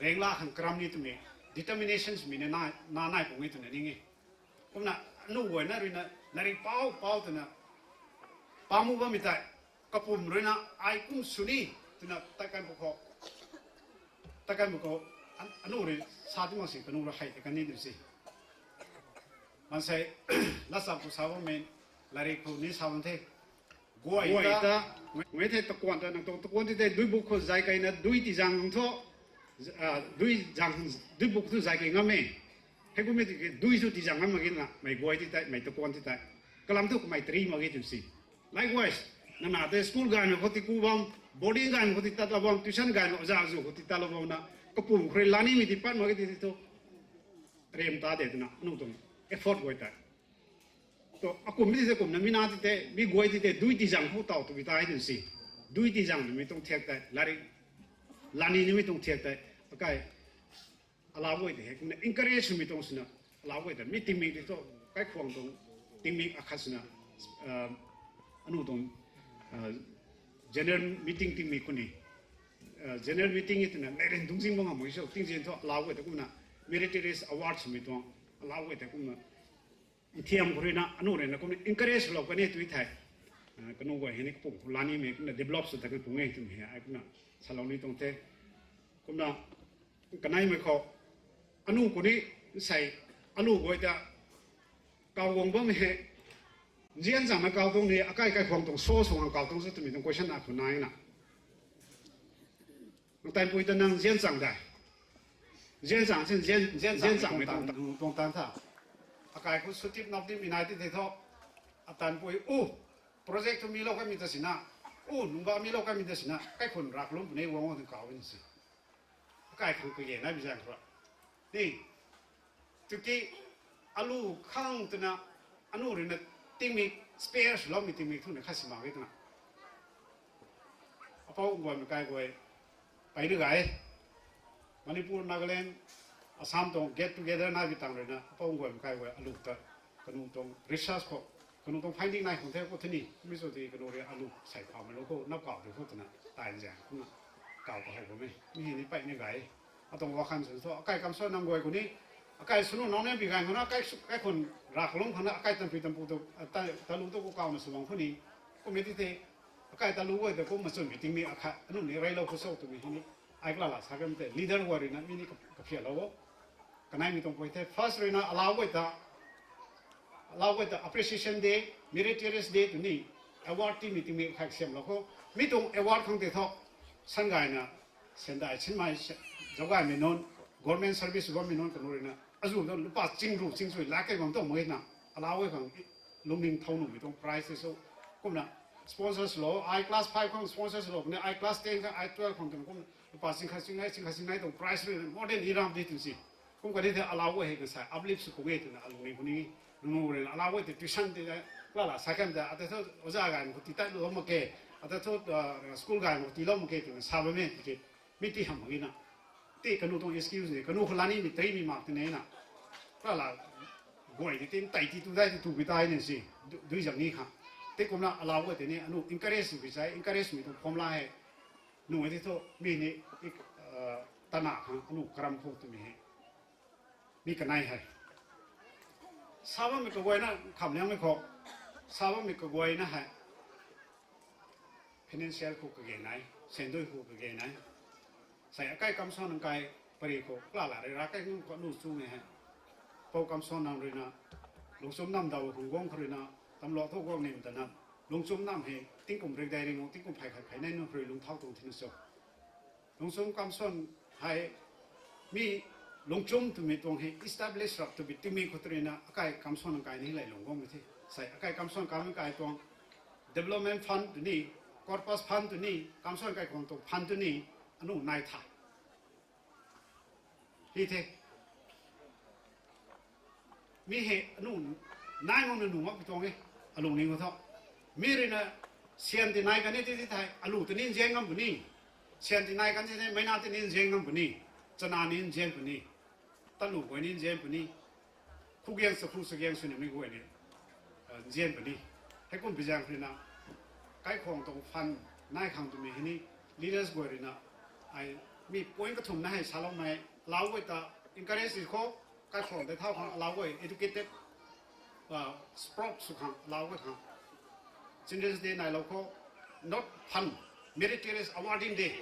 rank la khang karam ni twmei determination swmei na nai pung e twna ning e. Kumna anu guayna ruina lairik pou pou twna pamu bammei tei, kapum ruina ai kum sw ni twna tat kan pw khou, tat kan pw khou, anu rui sa ti mak si kanu rui hei tei kan ni tw si. Maansei, latchap khou sa bammei, lairik khou ni sa bam the. Guay ta, mei thei takuan ta nang tuang takuan ti tei dui buk khou zay keyna dui tizaeng thu, dui buk thu zay key ngam e. Hei kummei tiki dui thu tizaeng ngam mak ge na, mei guay ti tei, mei takuan ti tei. Kalam thu kamei tari mak ge tw si. Likewise, nana tei school gaymei khou ti ku bam, boarding gaymei khou ti tat la bam, tuition gaymei oja zu khou ti tat la bam na, kapum khou rui lanimei ti pat mak e ti thu, rem ta de twna anu tuang effort guay tei. Tu akumhmei ti tei kumna mi na ti tei, mi guay ti tei dui tizang khou taw tu bi ta e twna si. Dui tizang mei tuang thiak tei, lari, lani nimei tuang thiak tei, akai, alau guay tei hei kumna encourage swmei tuang swna, alau guay tei mi tingmik ti thu, kaikhwang tuang tingmik akhat swna, anu tuang general meeting tingmik khou ni, general meeting e twna meirin dungzing bam ngam mak sw tingzin thu alau guay tei kumna meritorious award swmei tuang, alau guay tei kumna nthiam khou ruina anu ruina kumna encourage lou kan e tui thei, kanu guay hei ni kapum khou lanimei kumna develop sw ta kan pung e twmei hei ai kumna salou ni tuang the. Kumna kaneimei khou anu khou ni sei, alu guay ta kaw guang bammei hei, nzian zangna kaw tuang ni akai kaikhwang tuang so sw khang kaw tuang cho twmei tuang question akhou naina, nang taanpui ta nang nzian zang de, nzian zang si, nzian zangmei tuang tuang tang tha, akai khou sutip nap dimei nai ti thei thu, ataanpui u project thu milou kamei ta sina, u nungba milou kamei ta sina kaikhun rav kalum puni guang o twna kaw ni si. Akai khang kage nai bi zaeng khou ra ni, tiki alu khang twna anu ruina tingmik, spare swloumei tingmik thu ni khat si mak e twna, apou guaymei kai guay, peyna gay, Manipur, Nagaland, Assam tuang get together nai bi tang ruina apou guaymei kai guay alu ta, kanu tuang research khou, kanu tuang finding nai khang the khou thini mi cho ti kanu rui alu sei phamei lou khou nap kaw di khou twna tai zaeng kumna kaw kahou bammei mi hei ni peyna gay. Atuang wakhan sw thu akai kamsuan nang guay khou ni, akai swnu nau ni bi gay khou na, kaikhun rav kalum khang na akai taanpui taanpu tu, talu tu khou kawna sw bam khou ni, kummei ti the, akai talu guay ta kum machunmei tingmik akhat anu ni reylou khou cho twmei hei ni, ai kalala sa kamei tei leader guay ruina mi ni kaphialou o. Kaneimei tuang pui the, first ruina alau guay ta, alau guay ta appreciation day, meritorious day twni award timei tingmik khat siamlou khou, mi tuang award khang tei thu, san gayna, sandai sinmei, zauc gaymei nunc, government service bammei nunc kanu ruina azu ta lupa chingru chingchui lak kei bam tuang mak e na, alau guay khang lungning thau nuhmei tuang prize tei so, kumna sponsors lou, ai class five khang sponsors lou ni, ai class ten khang, ai twelve khang twna kum lupa chingkhat chingnai, chingkhat chingnai tuang prize rui more than iram di twna si. Kum kani the alau guay hei kan sa uplift sw khang e twna alungning khou ni, nungu rui alau guay tei tuition ti, kalala sa kan ta, ata thu oja gaymei khou ti tatlou mak ke, ata thu school gaymei khou tiilou mak ke twna sa bammei tiki, mi ti hamh mak e na. Ti kanu tuang excuse ni, kanu khou lanimei teimei mak ti ne na, kalala guay ti tin tei ti tu dai ti tu bi tai ni si, dui zang ni khang. Ti kumna alau guay tei ni anu encourage bi sai, encourage mei tuang formula hei, nu ti thu mi ni, tana khang anu karam khou twmei hei, mi kanei hei, sa bammei kaguayna khamliangmei khou, sa bammei kaguayna hei financial khou kage nai, sandui khou kage nai. Sei akai kamsuan nang kai pari khou kalala rui ra kai nunc khou anu chumei hei, pou kamsuan nang ruina, Lungchum Namdaw khang guang khou ruina, tamlou thu guang nim ta na, Lungchum Nam hei tingkum rik dai ring o, tingkum phey khat phey nai nunc khou rui lungthau tuang thina cho. Lungchum kamsuan hei, mi Lungchum twmei tuang hei establish rap tu bi tingmik khou tu ruina akai kamsuan nang kai ni lei lung guangmei the. Sei akai kamsuan kamei kai tuang development fund twni, corpus fund twni, kamsuan kaikhwang tuang fund twni, anu nai tha, hi the. Mi hei anu nai makna nu mak pi tuang e, alungning khou thu. Mi ruina syan ti nai kan ni ti ti thei, alu ti ni nzian ngam puni. Syan ti nai kan ti thei, meina ti ni nzian ngam puni. Chana ni nzian puni. Talu guay ni nzian puni. Khugiang sa khu sagiang sw nimei guay ni nzian puni. Heikum pi zaeng ruina, kaikhwang tuang fund nai khang twmei hei ni, leaders guay ruina, ai, mi point kathumhna hei saloumei, alau guay ta encourage khou, kaikhwang tei thau khang alau guay educated, sprout sw khang alau guay khang, Children's Day nailou khou, not fund, meritorious awarding day,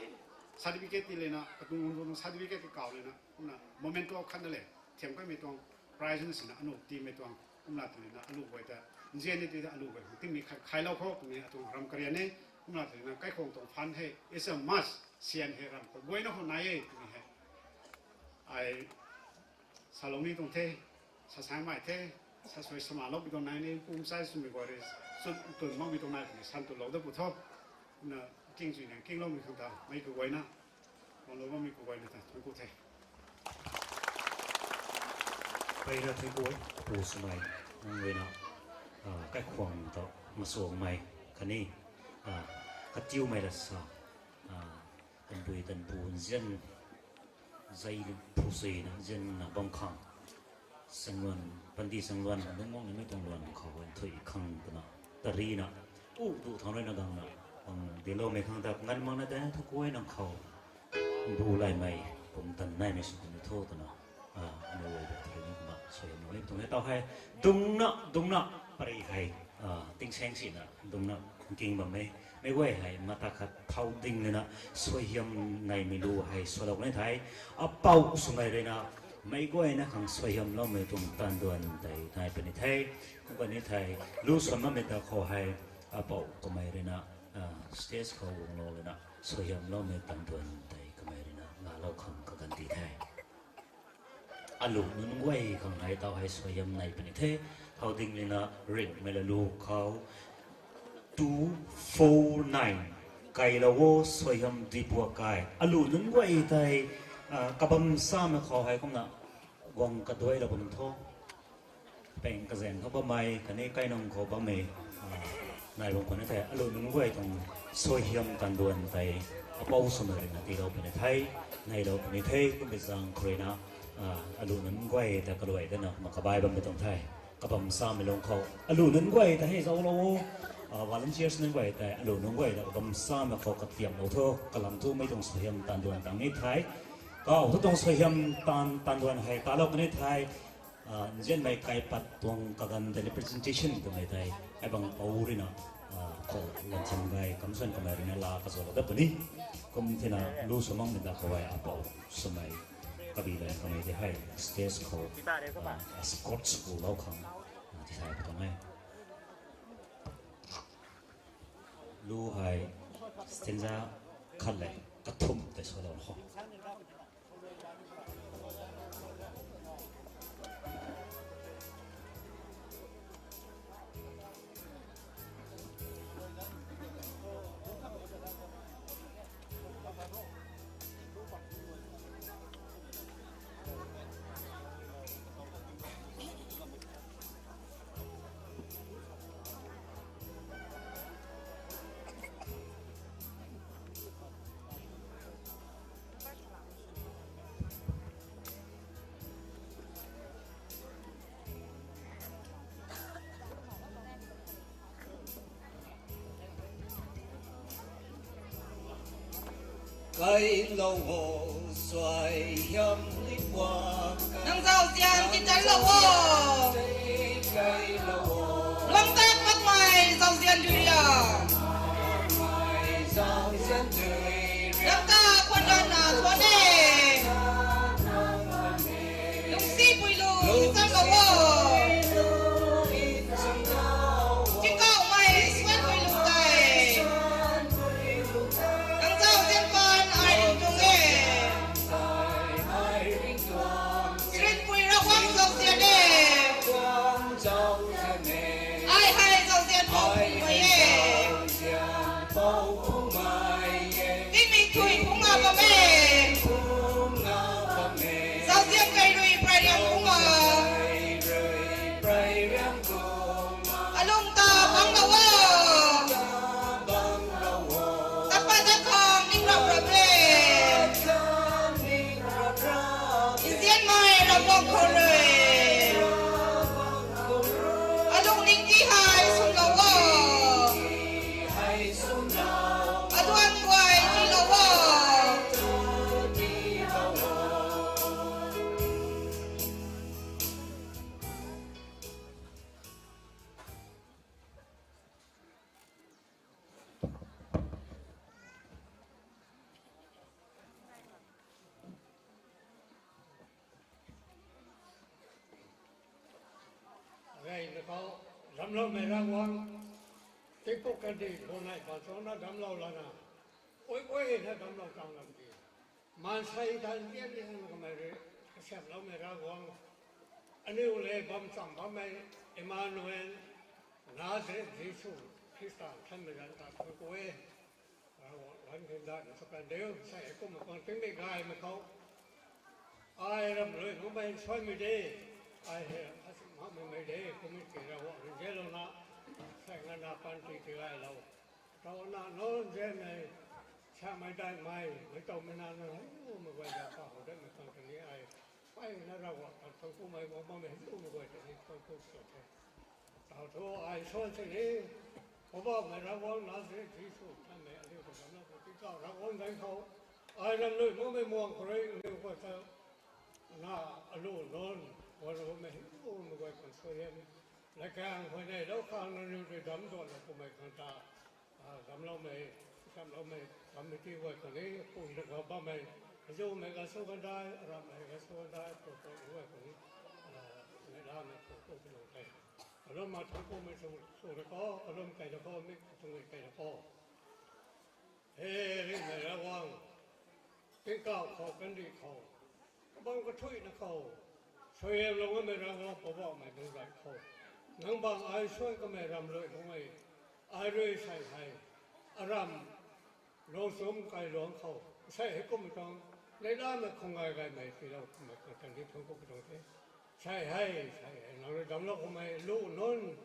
certificate ti lena, katuang tuang certificate ti kaw lena, kumna memento khatna le, thiam kaimei tuang prize na sina anu tiimei tuang, kumna twna alu guay ta, nzian ni ti ta alu guay khang tingmik khat khailou khou twmei atuang ram karian e. Kumna twna kaikhwang tuang fund hei it's a must, syan hei ram kaguayna khou nai e twmei hei, ai, salou ni tuang the, sa sangmei the. Sa suai sama lou bi tuang nai ni, pum sai swmei guay rui, chwn twn makmei tuang nai twmei san tw lou dat pu tho. Na, king chui na, king loumei khang ta, mei kaguayna, bang lou bammei kaguayna ta, thuanc ku the. Pei ra thuanc ku e, pu swmei, nang rui na, ah, kaikhwang ta, masuangmei, khatni, ah, katiumei la sa, ah, tanpui tanpu nzian, zei lu phu sui na nzian na bam khang. Sangluan, panty sangluan, nung mong nimei tuang luan khou, nthui khang twna, tari na, u tu thang rui na gang na, ang diloumei khang ta, ngan mak na ta, thuanc ku e nang khou. Bu laimei, pumtan naimei sw twmei tho twna, ah, aniu guay ta thei ni kumna, suaihiam lou ni tuang e tau hei, dungna, dungna, pari hei, ah, tingsaeng sina, dungna, king bam e, meic guay hei, mata khat thau ding lana, suaihiam naimei lu hei, sualou ni the, apou swmei rui na, meic guayna khang suaihiam loumei tuang tanduan tei nai puni the, kum kani the, lu swan bammei ta khou hei, apou kamei rui na, ah, stage khou guanglou lana, suaihiam loumei tanduan tei kamei rui na, ngalou khang kaganv di the. Alu nunc guay khang hei tau hei suaihiam nai puni the, thau ding lana ringhmei la lu khou, two four nine, kailou o suaihiam dui puak kai. Alu nunc guay tei, ah, kabam samei khou hei kumna, guang kaduailou bam tho. Peng kazaeng khou bammei, khatni kainung khou bammei, ah, nai bam khwan ni the, alu nunc guay tuang suaihiam tanduan tei, apou swmei rui na tiilou puni the, nailou puni the, kummei zaeng khou rui na, ah, alu nunc guay ta kaluai dana, ma kabai bammei tuang the. Kabam samei lung khou, alu nunc guay ta hei zauclou o, ah, volunteers nunc guay tei, alu nunc guay ta kabam samei khou katiamlou tho, kalam thumei tuang suaihiam tanduan tang ni the. Kau thu tuang suaihiam tan, tanduan hei talou kani the, ah, nzianmei kaipat tuang kaganv tei ni presentation twmei tei, ai bang pou rui na, ah, khou lan thim gay, kamsuan kamei rui na la kazalou dat puni. Kum thina lu sw makmei ta khou hei apou swmei, kabi lan kamei tei hei stage khou, ah, escort swlou khang, ah, tithai pu tuang e. Lu hei stanza khat le kathumh tei swlou khou. Kailou o suaihiam dui puak kai. Nang zauzian titanlou o. Kailou o. Luangc tat makmei zauzian dui ria. Luangc tat khwan ranna thuan e. Lungcsi pui lu, lungcsi pui lu, titanlou o. Tingkauhmei suan pui lu tei. Nang zauzian pan ai ring tuang e. Srinpui Ravguangc zauzian e. Ai hei zauzian pou phungmei e. Tingmik thui phungna bam e. Zauzian kai rui pray riang phungna. Alung ta bangclou o. Tapa ta khang ning rap rap e. Nzianmei Ravguangc khou rui. Alungning ti hei swmlou o. Aduan guay tiilou o. Rey na khou, damcloumei Ravguangc, tingpuk kandih khou nai bam tuang na damclou lana, ui ui na damclou tuang lam di. Maansei ta nzian ni hang kamei rui, kasiamhloumei Ravguangc, Aniu le bam cham bammei Emmanuel, Nazareth Jisu Khrista Nthanmei zanc ta thuanc ku e. Ravguangc lan kandai na sw kan diu, sei kumna kang tingmei gaymei khou, ai ramh lui makmei suanmei de, ai hei asimhmei de, kummei ki Ravguangc nzianlouna, sei ngana panty tigaylou, taw na nunc nzianmei, samei daihmei, mei towmei na nunc hei, mei guay da pa how datmei khang kani ai, mpeyna Ravguangc ta thuanc kumei guang bammei hei, mei guay ta ni thuanc ku sw the. Taw thu ai suan sini, Poubauhmei Ravguangc, Nazareth Jisu Nthanmei, aniu ta damclou pui tingkauh Ravguangc zanc khou, ai ramh lui makmei muang khou rui aniu guay ta, na alu nunc, guang bammei hei, mei guay khang suaihiam, latkaeng huayney lou khang nangniw rui damc duanlou kumei khang ta, damcloumei, samloumei committee guay khang ni, pui rui khou bammei, azumei gansw kandai, aramhmei gansw kandai, pui pui guay khang ni, neihlamei pui pui lou the. Kalum ma thuanc kumei sw, sw rui khou, kalum kei rui khou, mi katung kei rui khou. He ringhmei Ravguangc, tingkauh khou, kandih khou, kabam kathuicna khou, suaihiamlou ngammei Ravguangc Poubauhmei nang zanc khou, nang bang ai suan kamei ramh lui makmei, ai rui sei hei, aramh, lungchumc kailuangc khou, sei hei kumna tuang, neihlamei khung gay gaymei tiilou kummei khang tan ni thuanc ku pi tuang the. Sei hei, sei hei, nang rui damclou kumei lu nunc,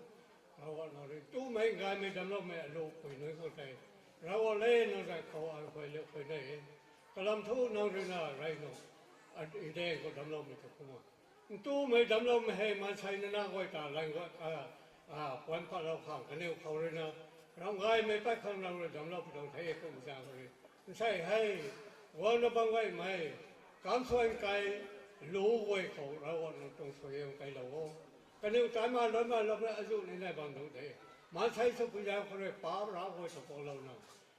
Ravguangc nang rui ntumei gaymei damcloumei alu pui nunc khang tei, Ravguangc le nang zanc khou ai huay liu huayney e. Kalam thu nang rui na rey nu, a, ideng khou damcloumei tu kumna, ntumei damcloumei hei maansei nana guay ta lan guay, a, a, puan patlou khang kaniw khou rui na, ramh gaymei pat khang nang rui damclou pi tuang the kumna zaeng khou rui, nsei hei, guangna bam gaymei, kamsuan kai, lu guay khou Ravguangc nang tuang suaihiam kailou o. Kaniw taima luanmei loumei azuh ni nai bam nuh de. Maansei sw pui zaeng khou rui paap ra guay ta kuaklouna,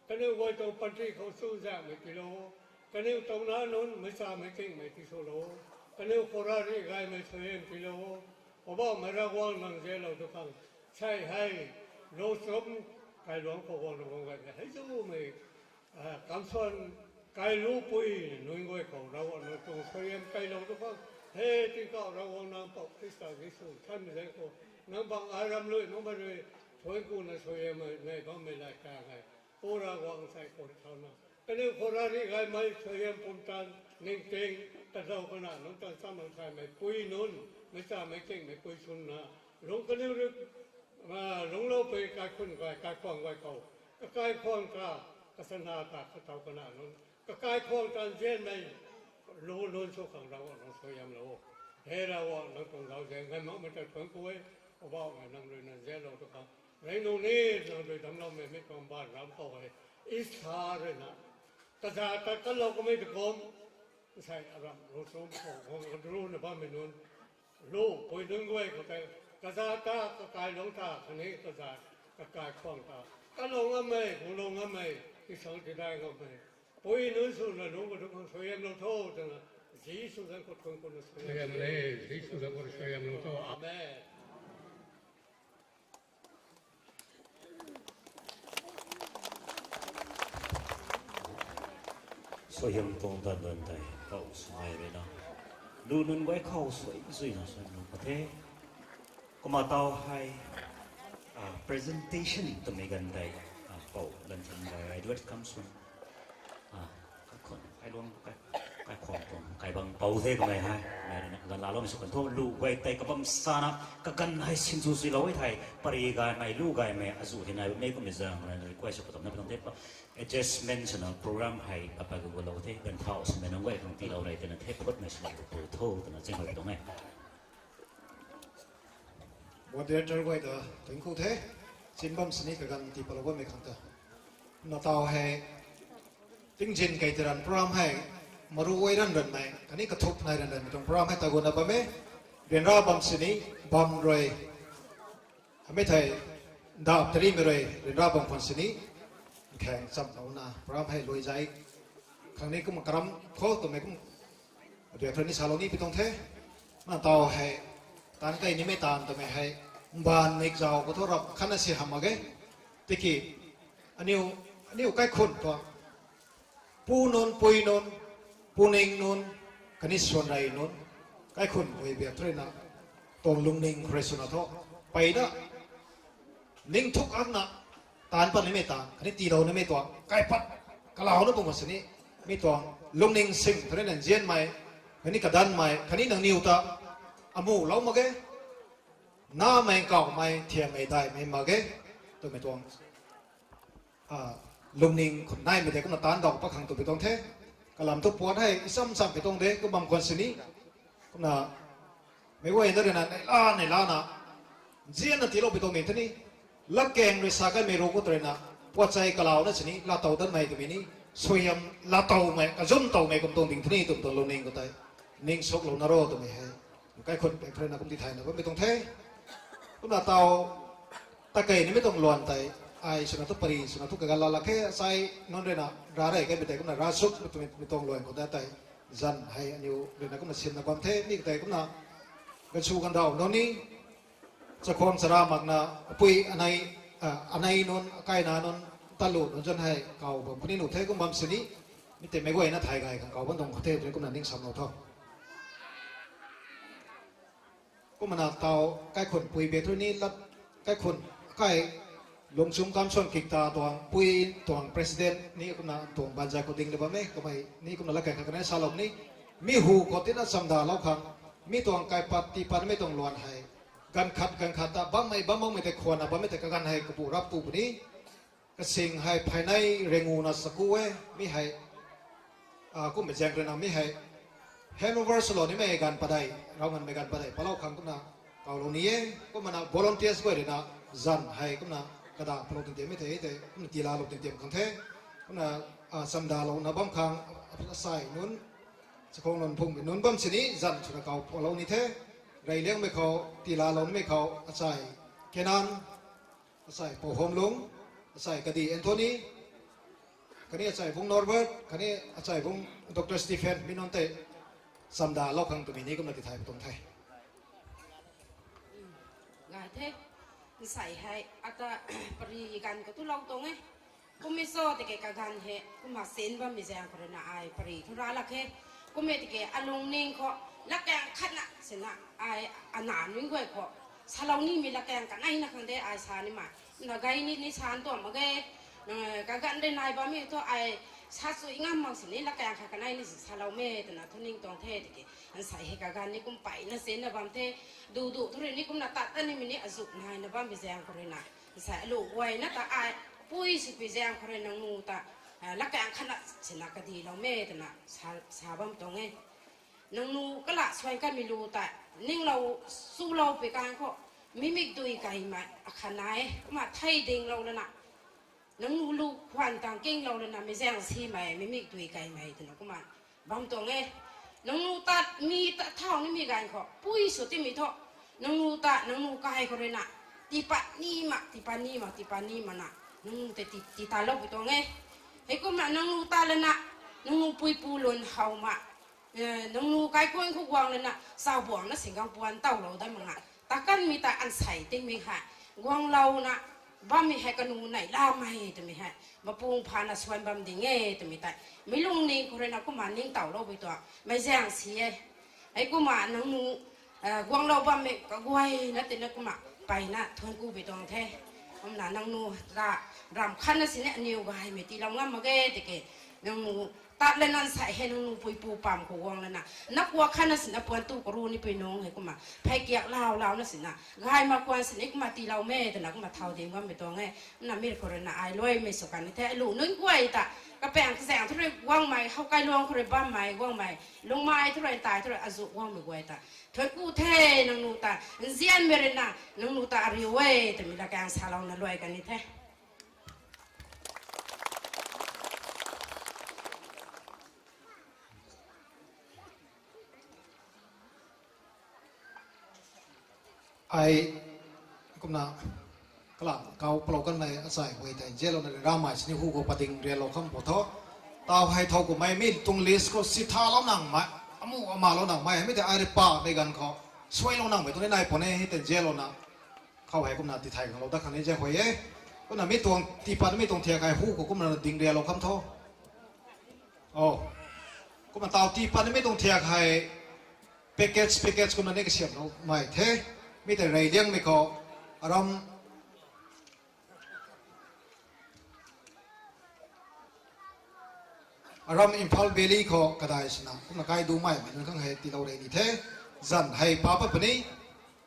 kaniw guay tuang panty khou chuzaenghmei tiilou o. Kaniw tuang nac nunc meic chamei kingmei tiswlou o. Kaniw khou ravri gaymei suaihiam tiilou o. Poubauhmei Ravguangc nang nzianlou tu khang, sei hei, lungchumc kailuangc khou guangna bam gaymei hei zumei, a, kamsuan kai lu pui nunc guay khou Ravguangc nang tuang suaihiam kailou tu khang, he tingkauh Ravguangc nang Pou Khrista Jisu Nthanmei zanc khou, nang bang ai ramh lui makmei rui, thuanc kuna suaihiam nei bammei latkaeng hei, Pu Ravguangc sei khou thauna, kaniw khou ravri gaymei suaihiam pumtan, ningting, kazauh kana nunc tan chamlou thaymei pui nunc, meic chamei kingmei pui swna, lung kaniw rui, a, lungclou pui kaikhun guay, kaikhwang guay khou, kakaikhwang ta, kachana ta, kataw kana nunc, kakaikhwang ta nzianmei lu nunc sw khang Ravguangc nang suaihiamlou o. He Ravguangc nang tuang zauzian ngai makmei ta thuanc ku e, Poubauhmei nang rui na nzianlou tu khang, rey nung ni nang rui damcloumei mi tuang baanv ram khou hei, Esther rui na, kazat ta kalou kamei ta kum, nsei aramh lungchumc khou guang kadruna bammei nunc, lu pui nunc guay khou tei, kazat ta kakailuangc ta khatni kazat kakaikhwang ta, kalou ngammei, guanglou ngammei, tisang tidai ngammei pui nunc swna lungc kadu khang suaihiamlou tho twna, Jisu zanc khou thuanc kuna suaihiam le, Jisu zanc khou suaihiamlou tho. Amen. Suaihiam tuang danv danv tei Pou Swmei rui na, lu nunc guay khou suai zuina suaihiamlou ka the. Kumna taw hei, a, presentation twmei ganv tei, a, Pou Lanthanmei Edward Kamsung, a, kaikhun, kailuang, kai, kaikhwang tuang, kaibang pou the kamei hei, mei rui na ganv laaloumei sw kan tho, lu guay tei kabam sana, kaganv hei sinchu suilou e thei, pary gaymei, lu gaymei, azuh hei nai bammei kummei zaeng rui na request sw katamna pi tuang the pa, adjustment swna program hei papat gulou the, ganv thau swmei nunc guay khang tiilou rei twna the, phutmei swmei tu tho twna chingmei tuang e. Moderator guay ta thuanc ku the, chin bam sini kaganv tii patlou bammei khang ta. Kumna taw hei, tingzin kei tiran program hei, maru guay ranv ranvmei khatni kathuk nai ranv ranvmei tuang program hei ta guna bam e, ryanra bam sini, bam rui, amei thei, ndap tarimei rui ryanra bam khwan sini, nkhang chamlouna program hei lui zai, khang ni kumna karam khou twmei kum, aduai thani salou ni pi tuang the. Kumna taw hei, taanv kei nimei taanv twmei hei, mbaanv mik zauc khou thu rap khatna si hamh mak ge. Tiki, aniu, aniu kaikhun tuang, pu nunc, pui nunc, puning nunc, khatni swanrei nunc, kaikhun guay biak thu rui na, tuang lungning khou rui swna thu, peyna, ning thuk akna, taanc pat nimei ta, khatni tiilou nimei tuang, kaipat, kalauna bam khou sini, mi tuang, lungning sing, khatni nzianmei, khatni kadanmei, khatni nangniw ta, amuhlou mak ge, namei kawmei, thiammei daihmei mak ge, twmei tuang, lungning khou naimei tei kumna taanc daw pat khang twpui tuang the. Kalam thu puan hei, i cham cham pui tuang de, kum bam khwan sini, kumna, meic guayna ruina neihla neihlana, nzianna tiilou pui tuang ni the ni, latkaeng rui sa kanmei ru khou tw ruina, puat chei kalauna sini, laatow datmei twmei ni, suaihiam laatowmei, kazum towmei kum tuang ding the ni, twmei tuang lungning khou tei, ning suklouna ro twmei hei, kaikhun pek ruina kum tithayna bammei tuang the. Kumna taw, takei nimei tuang luan tei, ai swna thu pary, swna thu kaganv laa lak khe, achai nunc ruina, rav rey kanmei tei kumna ravsuk twmei tuang luan khou ta tei, zanc hei aniw ruina kumna sinna bam the, mi tei kumna, gansu gandaw nunc ni, chakhwang chara makna, apui anei, anei nunc, akaina nunc, talu nunc zanc hei kaw bam kuni nuh the kum bam sini, mi tei meic guayna thay gay khang kaw bam tuang khou the twni kumna ning samlou tho. Kumna taw, kaikhun pui bek thu ni lat, kaikhun, kai, Lungchum Kamson Kikta tuang pui, tuang president ni kumna tuang banzai khou ding da bam e, kamei ni kumna latkaeng khat kanei salou ni, mi hu khou tina chamdalou khang, mi tuang kaipat tiipat mi tuang luan hei, ganv khat ganv khat ta bammei bam makmei tei khwanna bammei tei kaganv hei kabu rap tu puni, kasing hei phaynei renguna chaku e, mi hei, kummei zaeng ruina mi hei, handover swlou nimei ganv padeih, rav nganvmei ganv padeih palou khang kumna, kawlou ni e, kumna volunteers guay ruina, zanc hei kumna, kada palou tintiam mi the tei kumna tiilalou tintiam khang the, kumna, chamdalouna bam khang, asei nunc, chakhwang nunc phungmei nunc bam sini zanc swna kaw palou ni the, reyliangmei khou, tiilalou nimei khou, achai, Kenan, achai Pou Homlung, achai Kadi Anthony, khatni achai bung Norbert, khatni achai bung Doctor Stephen, mi nunc tei chamdalou khang twmei ni kumna tithay pui tuang the. Gay the, nsei hei ata pary ganv khou tu lou tuang e. Kummei cho tiki kaganv hei kumna sin bammei zaeng khou ruina ai pary thu ra lak khe. Kummei tiki alungning khou latkaeng khatna sina ai ana nunc guay khou salou nimei latkaeng kaneina khang de ai sa nimei. Na gay ni ni sa tuang mak ge. Kaganv rui nai bammei thu ai sa chui ngam mak sini latkaeng khat kaneina si saloumei twna thu ning tuang the tiki. Nsei hei kaganv ni kum peyna sinna bam the. Du du thu rui ni kumna tat ta nimei ni azuk naina bammei zaeng khou ruina. Nsei alu guayna ta ai pui swpui zaeng khou rui nangniw ta latkaeng khatna sina kadiloumei twna sa bam tuang e. Nangniw kala suan kanmei lu ta ninglou sulou pui kan khou mimik dui kaimei akhat nai e. Kumna thei dinglou lana nangniw lu khwan tang kinglou lana meic zaeng simei mimik dui kaimei twna kumna bam tuang e. Nangniw tat mi ta thau nimei ganv khou pui sw timei thu nangniw ta nangniw kai khou ruina tiipat ni mak, tiipat ni mak, tiipat ni makna nangniw tei ti, tiitalou pui tuang e. Heikumna nangniw tat lana nangniw puipu lun how mak, nangniw kaikhun khou guang lana saubuangna singgang puan tawlou dat mak nga. Takanmei ta ansei tingmei hei guanglouna bammei hei kanu neihlamei twmei hei mapung phana suan bam ding e twmei tei meic lungning khou ruina kumna ningtowlou pui tuang meic zaeng si e. Heikumna nangniw guanglou bammei kaguayna tina kumna peyna thuanc ku pui tuang the. Kumna nangniw ta ramh khatna sini aniw gaymei tiilou ngam mak ge tiki nangniw tat lana nsei hei nangniw puipu pam khou guang lana na kua khatna sina puan tu karu nipui nung hei kumna phey kiak lau launa sina gay mak kuan sini kumna tiiloumei twna kumna thau ding bammei tuang e. Kumna mi khou ruina ai luaimei sw kan ni the alu nunc guay ta kapaeng kazaeng thu rui guangmei how kailuang khou rui bammei guangmei lungmei thu rui tai thu rui azu guangmei guay ta thuanc ku the. Nangniw ta nzianmei ruina nangniw ta ariu e twmei latkaeng salouna luai kan ni the. Ai kumna kalam kaw palou kanmei achai guay tei nzianlouna ramei sini hu khou pading rianlou kham pw tho. Taw hei thow kumhmei mi tuang list khou sithalou nangmei, amu amalou nangmei mi tei ai rui pamei ganv khou suailou nangmei tuang ni nai pw ne hei tei nzianlouna khou hei kumna tithay kanglou dat khang ni zaeng huay e. Kumna mi tuang tiipat mi tuang thiak hei hu khou kumna ding rianlou kham tho. O, kumna taw tiipat mi tuang thiak hei package, package kumna ni kasiamlou mai the. Mi tei reyliangmei khou, aram, aram Imphal Valley khou kadai swna kumna kai du mai mei nunc khang hei tiilou rey ni the. Zan hei pa pat puni.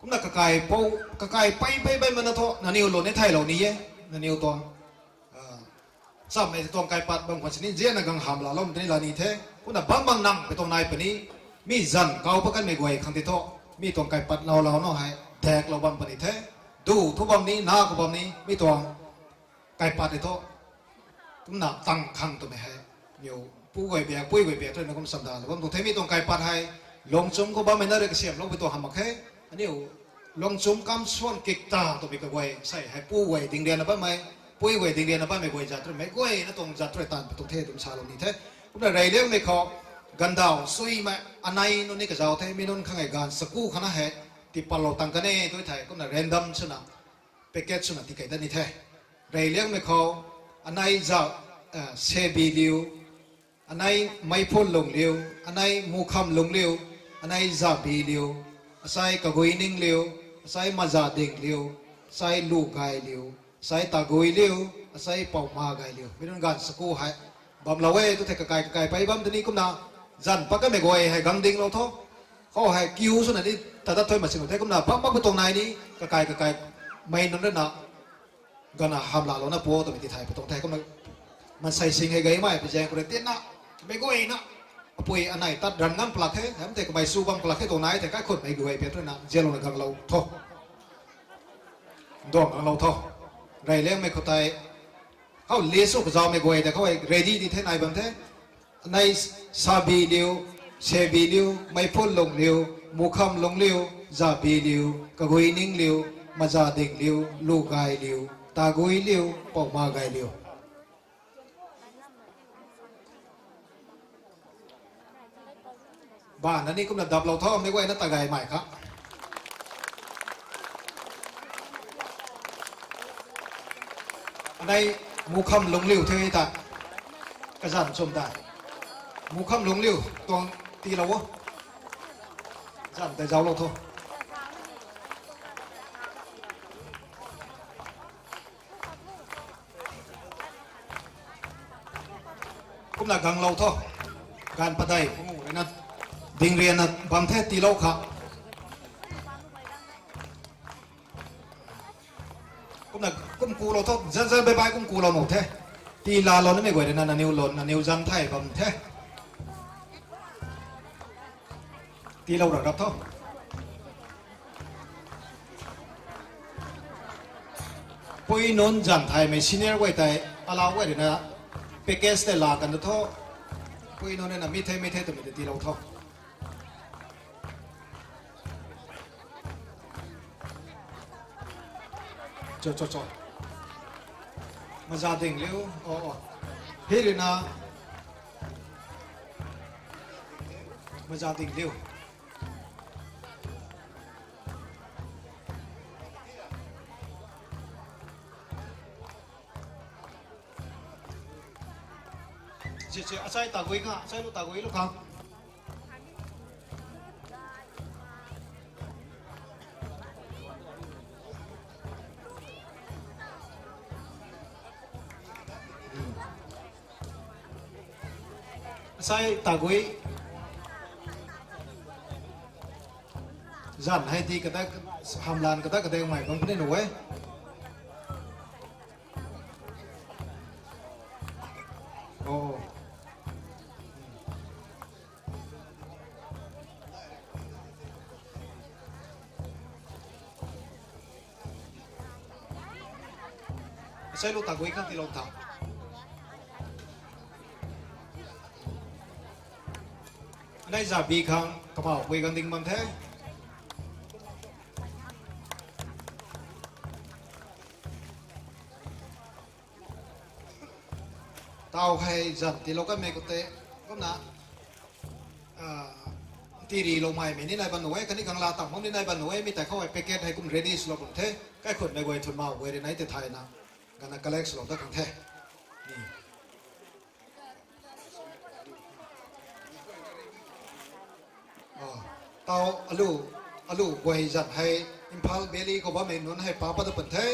Kumna kakai pou, kakai pei pei pei mana thu nangniw lou ni thaylou ni e. Nangniw tuang, ah, chammei tuang kaipat bam khwan sini zianna gang hamh laloumei tei la ni the. Kumna bam bam nang pei tuang nai puni. Mi zan kau pat kanmei guay khang tei thu, mi tuang kaipat lou lou no hei daklou bam puni the. Du thu bam ni, na khou bam ni, mi tuang kaipat tei thu, kumna tang khang twmei hei, niw pu guay biak, pui guay biak twna kum samdalou bam tuang the. Mi tuang kaipat hei, Lungchum khou bammei na rui kasiamloupui tuang hamh mak khe. Aniu Lungchum, Kamsuan, Kikta twmei kaguay sei hei pu guay ding rianna bammei, pui guay ding rianna bammei guay zat rui mei guayna tuang zat rui taanv pui tuang the twna salou ni the. Kumna reyliangmei khou, gandaw suimei anei nunc ni kazauc the, mi nunc khang hei gaanv saku khana hei tipatlou tang kan e tu thei kumna random swna package swna tikei dat ni the. Reyliangmei khou, anei za, eh, Sebi Liu, anei Meiphun Lung Liu, anei Mukham Lung Liu, anei Zabi Liu, asei Kagui Ning Liu, asei Maza Ding Liu, asei Lu Gai Liu, asei Tagui Liu, asei Pouma Gai Liu. Mi nunc gaanv saku hei bamlou e tu thei kakai kakai pei bam tini kumna zan pat kanmei guay hei gang dinglou tho. Khou hei kiu swna ni tadat thuy mak sini the kumna bam mak pui tuang nai ni kakai kakai mei nunc rui na gana hamh lalouna pu twmei tithay pui tuang the kumna mansei sing hei gay mai pui zaeng khou rui tinna mei guayna apui anei tat ran ngam palak khe, hei tei kamei su bam palak khe tuang nai thei kaikhunmei guay biak rui na zianlouna ganglou tho. Nduang ganglou tho. Reyliangmei khou tei, khou list sw kazaumei guay tei khou hei ready di the nai bam the. Anei Sabi Liu, Sebi Liu, Meiphun Lung Liu, Mukham Lung Liu, Zabi Liu, Kagui Ning Liu, Maza Ding Liu, Lu Gai Liu, Tagui Liu, Pouma Gai Liu. Bana ni kumna daplou tho, mei guayna tagay mai kha. Anei Mukham Lung Liu the ta. Kazanv chum ta. Mukham Lung Liu tuang tiilou o. Zanv tei zauclou tho. Kumna ganglou tho. Gaanv padeih, kum rui na, ding rianna bam the tiilou kha. Kumna kum kulou tho, zan zan beibai kum kulou nuh the. Tii lalouna mei guay rui na nangniw lon, nangniw zan thay bam the. Tiilou rap rap tho. Pui nunc zan thaymei senior guay tei, alau guay rui na package tei laa kan tho. Pui nunc rui na mi the mi the twmei tei tiilou tho. Cho, cho, cho. Maza Ding Liu. O, o. Hei rui na. Maza Ding Liu. Che, che, asei Tagui kha, asei lu Tagui lu kha. Asei Tagui. Zan hei ti kata, hamlan kata kata mei bam puni nu e. O. Asei lu Tagui khang tiilou tha. Anei Zabi khang kapau pui gang ding bam the. Tau hei zan tiilou kanmei khou tei, kumna, ah, tiriloumei mei ni nai bam nu e, khatni khang laa tang bam ni nai bam nu e, mi tei khou hei packet hei kum ready swlou bam the, kaikhunmei guay thun mau guay rui nai tei thayna, gana collect swlou dat khang the. Ni. O. Tau alu, alu guay zan hei Imphal Valley khou bammei nunc hei pa pat ta pun the.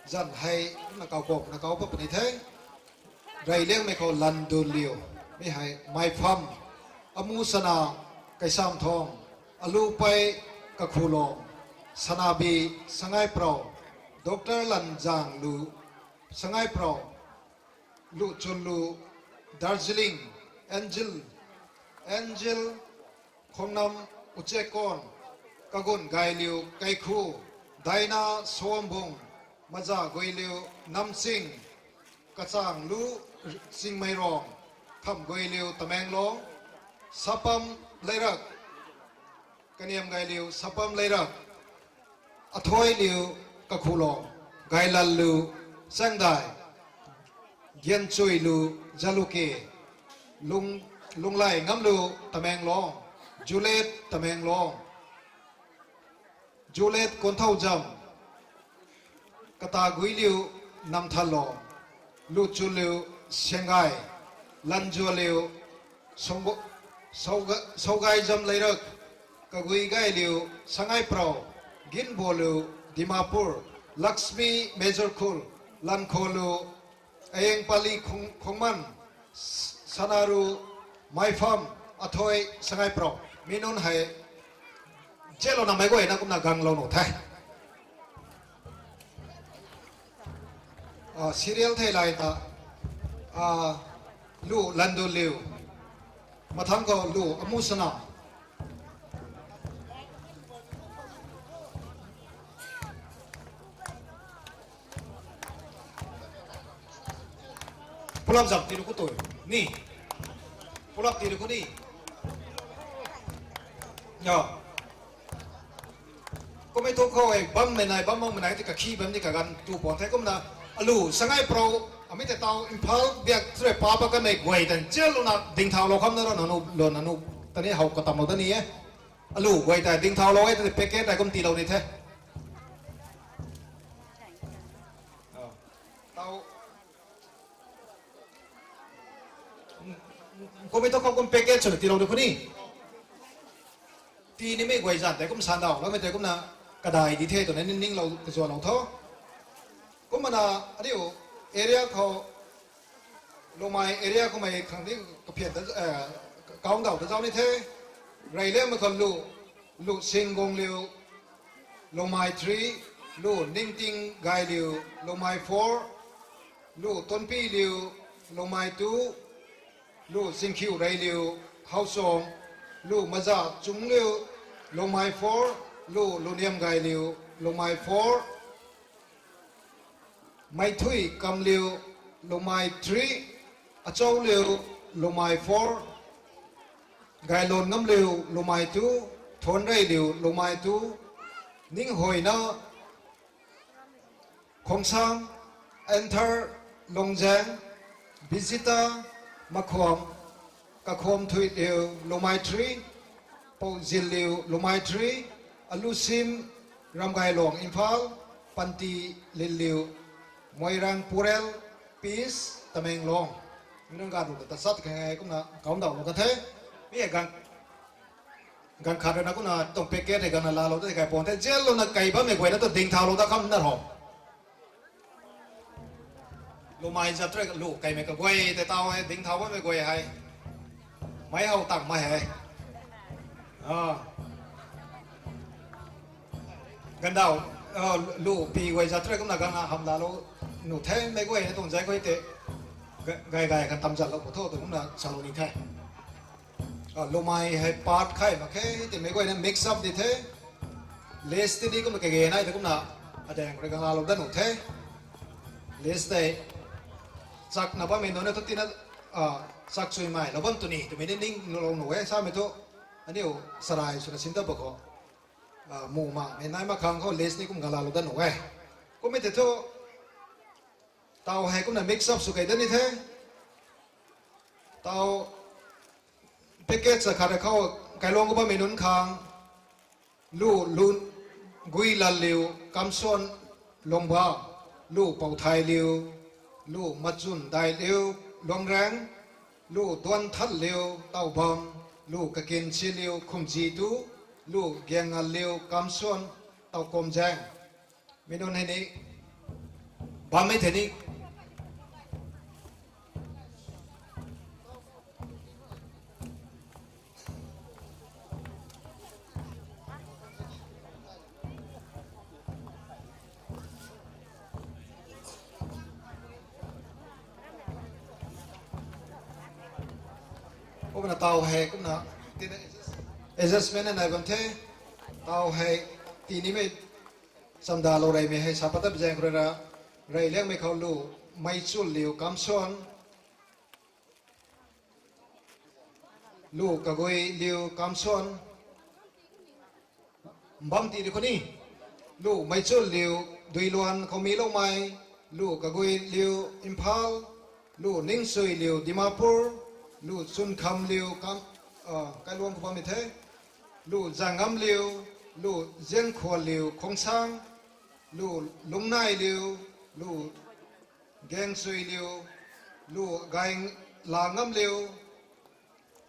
Zan hei na kau kok na kau pat puni the. Reyliangmei khou Landunliu, mi hei Maipham, Amusana, Kaisamthong, Alupei, Kakhulong, Sanabi, Sangaiprou, Doctor Lanzanglu, Sangaiprou, Luchunlu, Darjeeling, Angel, Angel, Khongnam, Uchekon, Kagun Gailiu, Kaikhu, Daina, Sombung, Maza Guiliu, Namching, Kachanglu, Chingmeirong, Khamguiliu, Tamenglong, Sapam Leirak, Kaniam Gailiu, Sapam Leirak, Athoiliu, Kakhulong, Gailallu, Changdai, Gianchuilu, Jaluke, Lung, Lunglai Ngamlu, Tamenglong, Juliet, Tamenglong, Juliet Konthoujam, Kataguiliu, Namthanlong, Luchunliu, Siangai, Lanzualiu, Songbo-, Sauga-, Saugaijam Leirak, Kagui Gailiu, Sangaiprou, Ginboliu, Dimapur, Lakshmi, Majorkhul, Lankholu, Ayengpali, Khong-, Khongman, S-, Sanaru, Maipham, Athoi, Sangaiprou. Mi nunc hei, zianlouna meic guayna kumna ganglou nuh the. Ah, serial thei lay ta, ah, Lu Landunliu, mathangc khou Lu Amusana. Pulap zam tii nu khou tui ni. Pulap tii nu khou ni. Ya. Kummei thu khou hei bammei nai, bam makmei nai ti kakhi bam ni kaganv tu puan the kumna. Alu Sangaiprou, amei tei tau Imphal biak thurui pa pat kanmei guay tan zianlouna dingthaulou kham na ra nanu, lou nanu, tani how katamlou da ni e. Alu guay tei dingthaulou e, tei packet tei kum tiilou ni the. Tau. Kummei thu khou kum packet swna tiilou ni khou ni. Tii nimei guay zan tei kum sandauloumei tei kumna kadai di the twna ni ninglou kazuanlou tho. Kumna aniu area khou, Lungmei area khoumei khang ni kaphian ta, eh, countdown ta zauc ni the. Reyliangmei khou Lu, Lu Singgongliu, Lungmei three, Lu Ningting Gailiu, Lungmei four, Lu Tonpiliu, Lungmei two, Lu Zingkhiu Reiliu, Hauchong, Lu Maza Chungliu, Lungmei four, Lu Luniam Gailiu, Lungmei four, Meithui Kamliu, Lungmei three, Achauliu, Lungmei four, Gailon Ngamliu, Lungmei two, Thonreiliu, Lungmei two, Ninghoina, Khongsang, Anthor, Longzang, Bizita, Makhwam, Kakhwam Thuiliu, Lungmei three, Pouziliu, Lungmei three, Alusim, Ramgailong, Imphal, Panti, Linliu, Moirang Purel, Peace, Tamenglong. Nunc ganv ru ta sat khe kumna countdown lou ka the. Mi e ganv, ganv khat rui na kumna tuang packet hei ganv na laalou ta kai puan the. Zianlouna kai bammei guayna tu dingthaulou da kham na rho. Lungmei zat rui lu kaimei kaguay tei tau hei dingthau bammei guay hei. Meic how tangmei hei. Ah. Gandau, ah, lu pi guay zat rui kumna ganv na hamh laalou nuh the meic guay hei tuang zai guay tei. Ga-, gay gay kan tam zatlou khou tho tu kumna salou ni the. Ah, Lungmei hei part khay mak khe, ti meic guayna mix up di the. List ti ni kumna kage nai the kumna, adaeng rui ganglaalou dat nuh the. List tei, chakna bammei nunc na thu tina, ah, chak chuimei lou bam tw ni twmei ni ninglou nuh e, samei thu, aniu sarai swna sin ta ba khou, ah, mu makmei nai mak khang khou list ni kum ganglaalou dat nuh e. Kummei tei thu, tau hei kumna mix up sw kei dat ni the. Tau package sa khat khou kailuang khou bammei nunc khang, Lu, Lu, Guilalliu, Kamson, Lungba, Lu Pouthailiu, Lu Machundailiu, Luangrang, Lu Duanthanliu, Taubam, Lu Kakinchiliu, Khumji tu, Lu Giangnganliu Kamsuan, Taukum Zaeng. Mi nunc hei ni bammei thei ni. Kumna taw hei kumna tina adjustment nai bam the. Taw hei tinimei chamdalou reymei hei sa pat tat zaeng khou rui ra, rey liangmei khou Lu Meichulliu Kamsuan, Lu Kaguiliu Kamsuan, mbam ti di khou ni, Lu Meichulliu Duiluan khou mi loumei, Lu Kaguiliu Imphal, Lu Ningchuiliu Dimapur, Lu Chunkhamliu Kam, ah, kailuang khou bammei the, Lu Zangngamliu, Lu Ziankhuanliu Khongsang, Lu Lungnailiu, Lu Gangchuiliu, Lu Gailanngamliu,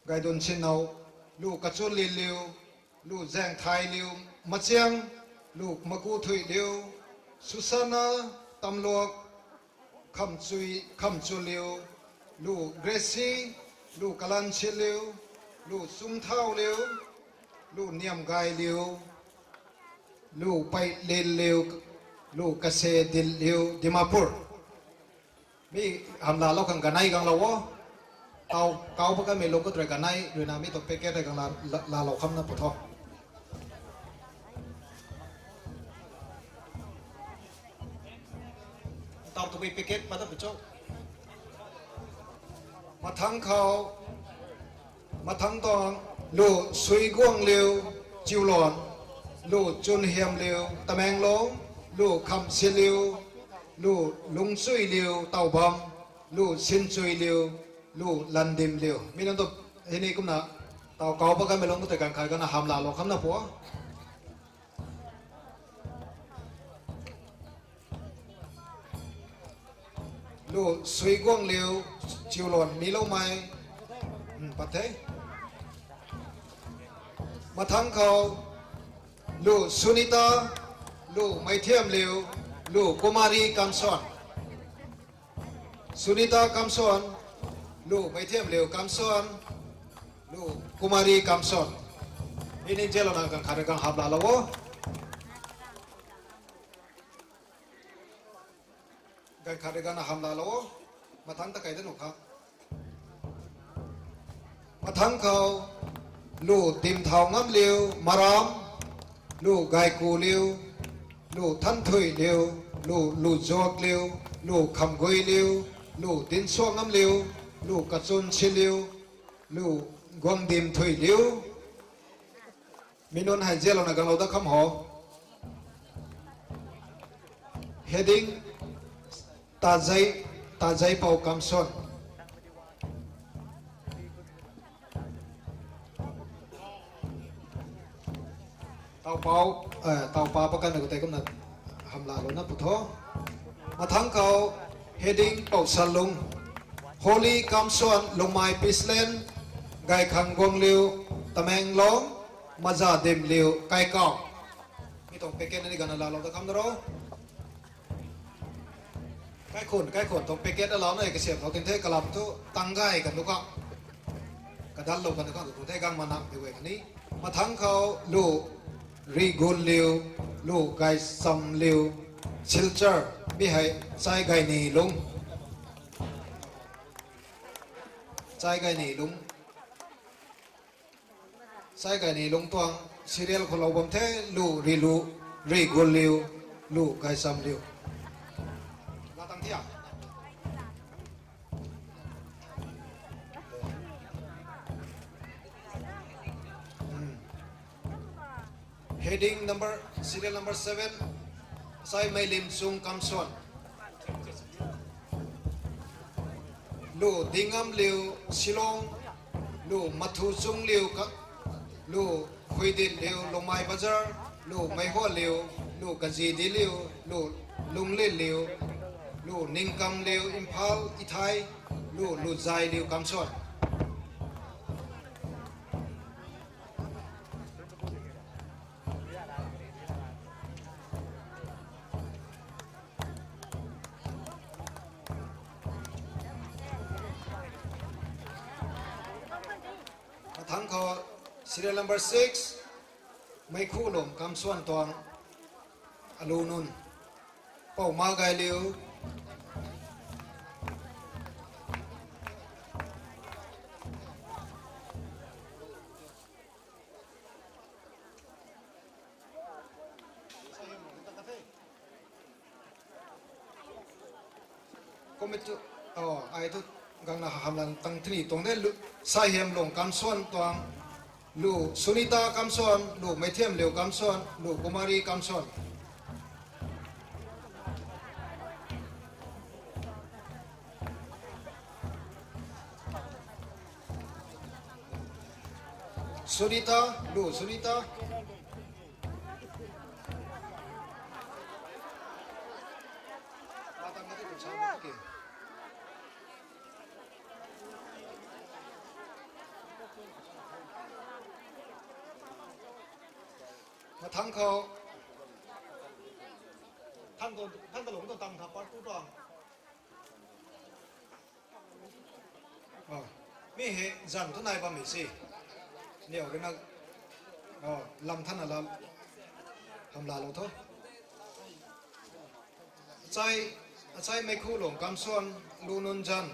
Gaidun Sinnow, Lu Kachunlinliu, Lu Zaengthailiu Machiang, Lu Makuthuiliu, Susana Tamluak, Khamchui, Khamchuliu, Lu Gracie, Lu Kalansinliu, Lu Chungthauliu, Lu Niamgailiu, Lu Peilinliu, Lu Kasedinliu, Dimapur. Mi hamlaalou khang ganei ganglou o. Taw kau pa kanmei lung khou tei ganei ruina mi tuang packet hei gang la, la, laalou khamna pu tho. Taw tabui packet pat ta pu cho. Mathangc khou, mathangc tuang, Lu Suiguangliu Chiuluan, Lu Chunhiamliu Tamenglong, Lu Khamsiliu, Lu Lungchuiliu Taobam, Lu Sinchuiliu, Lu Landimliu. Mi nunc tu hei ni kumna taw kau pa kanmei lung khou tei ganv khat ganna hamlaalou khamna pu. Lu Suiguangliu Chiuluan miloumei, hmm, pat the. Mathangc khou, Lu Sunita, Lu Meithiamliu, Lu Kumari Kamsuan. Sunita Kamsuan, Lu Meithiamliu Kamsuan, Lu Kumari Kamsuan. Hei ni zalouna ganv khat rui ganv hamlaalou o. Ganv khat rui ganna hamlaalou o. Mathangc ta kei da nuh kha. Mathangc khou, Lu Dimthawngamliu Maram, Lu Gaikuliu, Lu Thanthuiliu, Lu Luzuakliu, Lu Khamguiliu, Lu Dinsuangngamliu, Lu Kachunsiliu, Lu Guangdimthuiliu. Mi nunc hei zalouna ganglou dat kham ho. Heading, Tazei, Tazeipou Kamsuan. Taw pau, eh, taw pa pa kanmei khou tei kumna hamlaalouna pu tho. Mathangc khou, Heading Pousalung, Holy Kamsuan, Lungmei Peaceland, Gaikhang Guangliu Tamenglong, Mazadimliu Kaikam. Mi tuang packet na ni ganna laalou dat kham na ro. Kaikhun, kaikhun tuang packet alou na kasiam khou tin the, kalam thu tang gay kan lu kha. Kadallou kan khang tu the, gang mana di guay khatni. Mathangc khou, Lu Rigunliu, Lu Gaisamliu, Silchar, mi hei Chai Gaini Lung. Chai Gaini Lung. Chai Gaini Lung tuang serial khou lou bam the, Lu Rilu, Rigunliu, Lu Gaisamliu. Latang thia. Heading number, serial number seven, Chai Meilimchung Kamsuan. Lu Dingngamliu Shillong, Lu Mathuchungliu Ka, Lu Khuidinliu Lungmei Bazar, Lu Meihualiu, Lu Kazidiliu, Lu Lunglinliu, Lu Ningkamliu Imphal Ithai, Lu Luzailiu Kamsuan. Thangc khou serial number six, Meikhu Lung Kamsuan tuang alu nunc, Pou Ma Gailiu. Kum e tu, oh, ai tu gangna hamlan tang tini tuang de lu, Saihiam Lung Kamsuan tuang, lu Sunita Kamsuan, lu Meithiam Liu Kamsuan, lu Kumari Kamsuan. Sunita, lu Sunita. Mathang khou, thang tu, thang kalung tu tang tha part two tuang. Oh, mi hei zan tu nai bammei si. Niw rui na, oh, lam than na lam, hamlaalou tho. Achai, achai Meikhu Lung Kamsuan, lu nunc zan,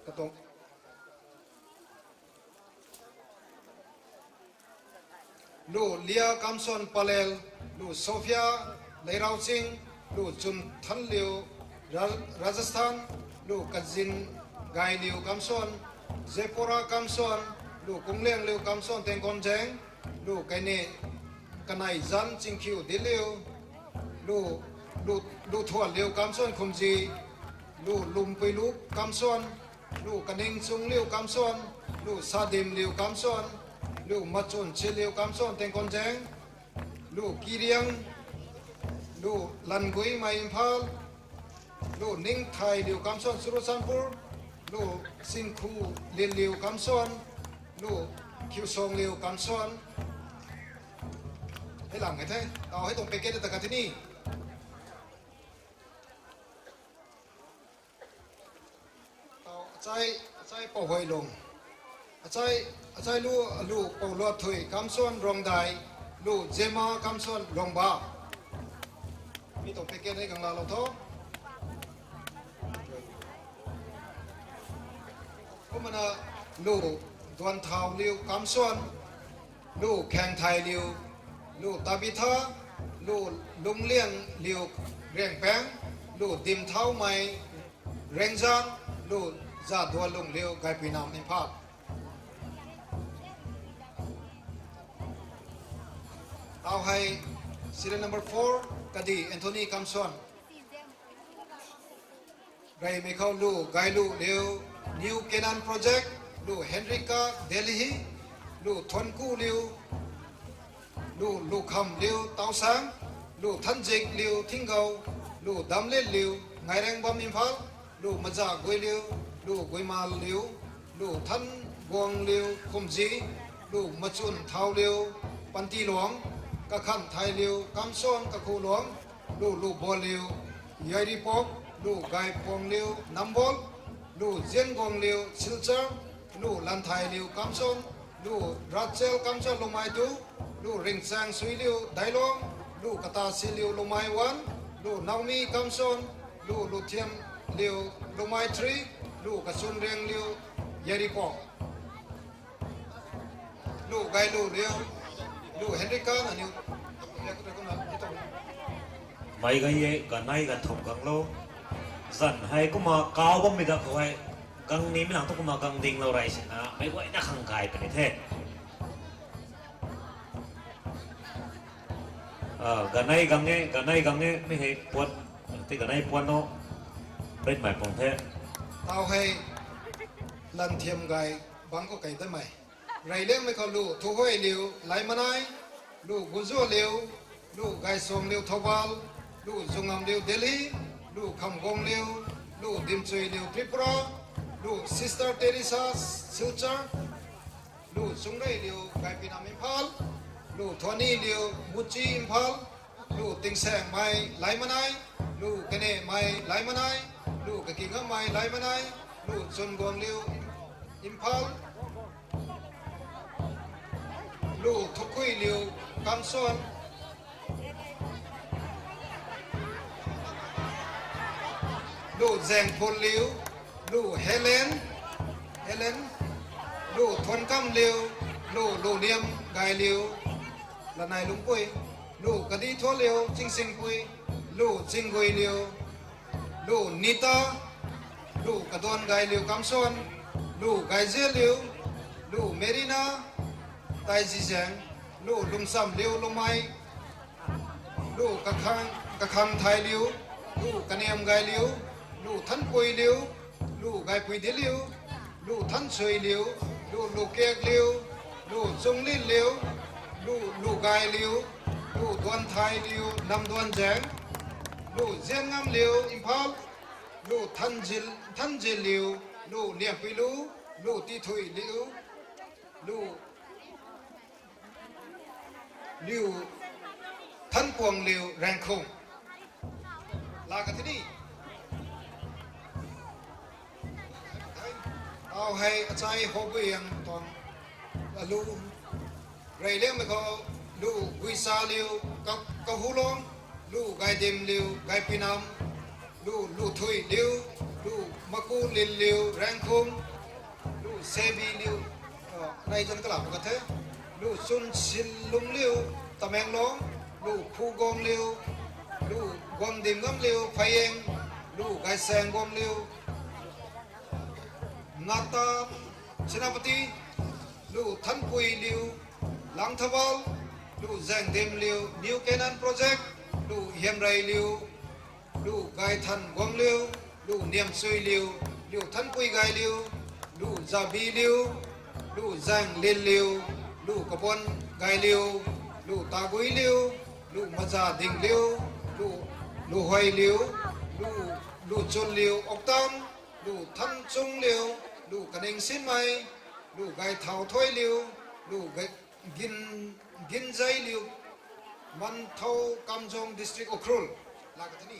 katuang. Lu Lia Kamsuan Palel, lu Sophia Leirauching, lu Chunthanliu Ra-, Rajasthan, lu Kazin Gailiu Kamsuan, Zepora Kamsuan, lu Kungliangliu Kamsuan Tengkonzeng, lu Kaine Kanei Zan Chingkhiu Diliu, lu, lu, lu Thuanliu Kamsuan Khumzi, lu Lumpuilu Kamsuan, lu Kaningchungliu Kamsuan, lu Sadimliu Kamsuan, lu Machunchiliu Kamsuan Tengkonzeng, lu Kiriang, lu Languimei Imphal, lu Ningthailiu Kamsuan Churachandpur, lu Singkhu Linliu Kamsuan, lu Khiusongliu Kamsuan. Hei lang e the, tau hei tuang packet ta ka tini. Tau achai, achai Pouhuailung. Achai, achai lu, lu Pouluathui Kamsuan Ruangdai, lu Zema Kamsuan Ruangba. Mi tuang packet hei ganglaalou tho. Kumna lu Duanthauliu Kamsuan, lu Khengthailiu, lu Tabitha, lu Lungliangliu Rengpeng, lu Dimthaumei Rengzan, lu Zadualungliu Gaipuinam Imphal. Tau hei serial number four, Kadi Anthony Kamsuan. Gaymei khou lu Gailuliu New Canaan Project, lu Henrika Delhi, lu Thuankuliu, lu Lukhamliu Tausang, lu Thanzikliu Thinggou, lu Damlitliu Ngairengbam Imphal, lu Mazaguiliu, lu Guimalliu, lu Thanguangliu Khumzi, lu Machunthauliu Pantiluang, Kakhan Thailiu Kamsuan Kakhuluang, lu Lubualiu Yairipok, lu Gaipuangliu Nambol, lu Zianguangliu Silchar, lu Lanthailiu Kamsuan, lu Rachel Kamsuan Lumaitu, lu Ringchangsuiliu Dailong, lu Katasiliu Lumaiwan, lu Naomi Kamsuan, lu Luthiamliu Lumai Three, lu Kachunriangliu Yairipok. Lu Gailuliu, lu Henrika na niu. Mei gan e, ganei ganthumh ganglou. Zan hei kumna kau bammei da khou hei, gang nimei nang thu kumna gang dinglou rey sina meic guayna khang gay puni the. Ah, ganei gang e, ganei gang e, mi hei puan, ti ganei puan no, ritmei pung the. Tau hei, Lanthiam gay bangc khou kei damei. Reyliangmei khou lu Thuhuailiu Laimanai, lu Guzualiu, lu Gaisuangliu Thoubal, lu Zungamliu Delhi, lu Khamguangliu, lu Dimchuiliu Tripura, lu Sister Teresa Silchar, lu Chungreiliu Gaipuinam Imphal, lu Thuaniliu Muchi Imphal, lu Tingsaengmei Laimanai, lu Kanemei Laimanai, lu Kakingammei Laimanai, lu Chunguangliu Imphal, Lu Thukhuiliu Kamson, Lu Zengphunliu, Lu Helen, Helen, Lu Thuankamliu, Lu Luniam Gailiu, Lanei Lungpui, Lu Kadithualiu Chingsingpui, Lu Chingguiliu, Lu Nita, Lu Kaduan Gailiu Kamson, Lu Gaizialiu, Lu Merina, Taizizang, Lu Lungchamliu Lumei, Lu Kakhang, Kakhang Thailiu, Lu Kaniam Gailiu, Lu Thanpuiliu, Lu Gaipui Diliu, Lu Thansuiliu, Lu Lukakliu, Lu Chunglinliu, Lu Lugailiu, Lu Duanthailiu, Namduanzang, Lu Zianngamliu, Imphal, Lu Thanzil, Thanzilliu, Lu Niampuilu, Lu Tithuiliu, Lu Liu Thanpuangliu Rangkhung. La ka thini. Au hei achai Hobuyang tuang alu. Reyliangmei khou Lu Guisaliu, Ka-, Kahulong, Lu Gaidimliu, Gaipinam, Lu Luthuiliu, Lu Makulinliu, Rangkhung, Lu Sebiliu, nai zan kalap ka the, Lu Chunsinlungliu, Tamenglong, Lu Phuguangliu, Lu Guangdimngamliu, Phayeng, Lu Gaisanguangliu, Ngata, Senapati, Lu Thanpuiliu, Langthabal, Lu Zangdimliu, New Canaan Project, Lu Hiamreiliu, Lu Gaithanguangliu, Lu Niamsuiliu, Lu Thanpui Gailiu, Lu Zabiliu, Lu Zanglinliu, Lu Kabuan Gailiu, Lu Taguiliu, Lu Mazadingliu, Lu, Lu Huailiu, Lu, Lu Chunliu Oktam, Lu Thanchungliu, Lu Kaningsinmei, Lu Gaithau Thoiliu, Lu Ga-, Gin, Ginzeiliu, Manthou Kamjong District, Ukhrul. La ka thini.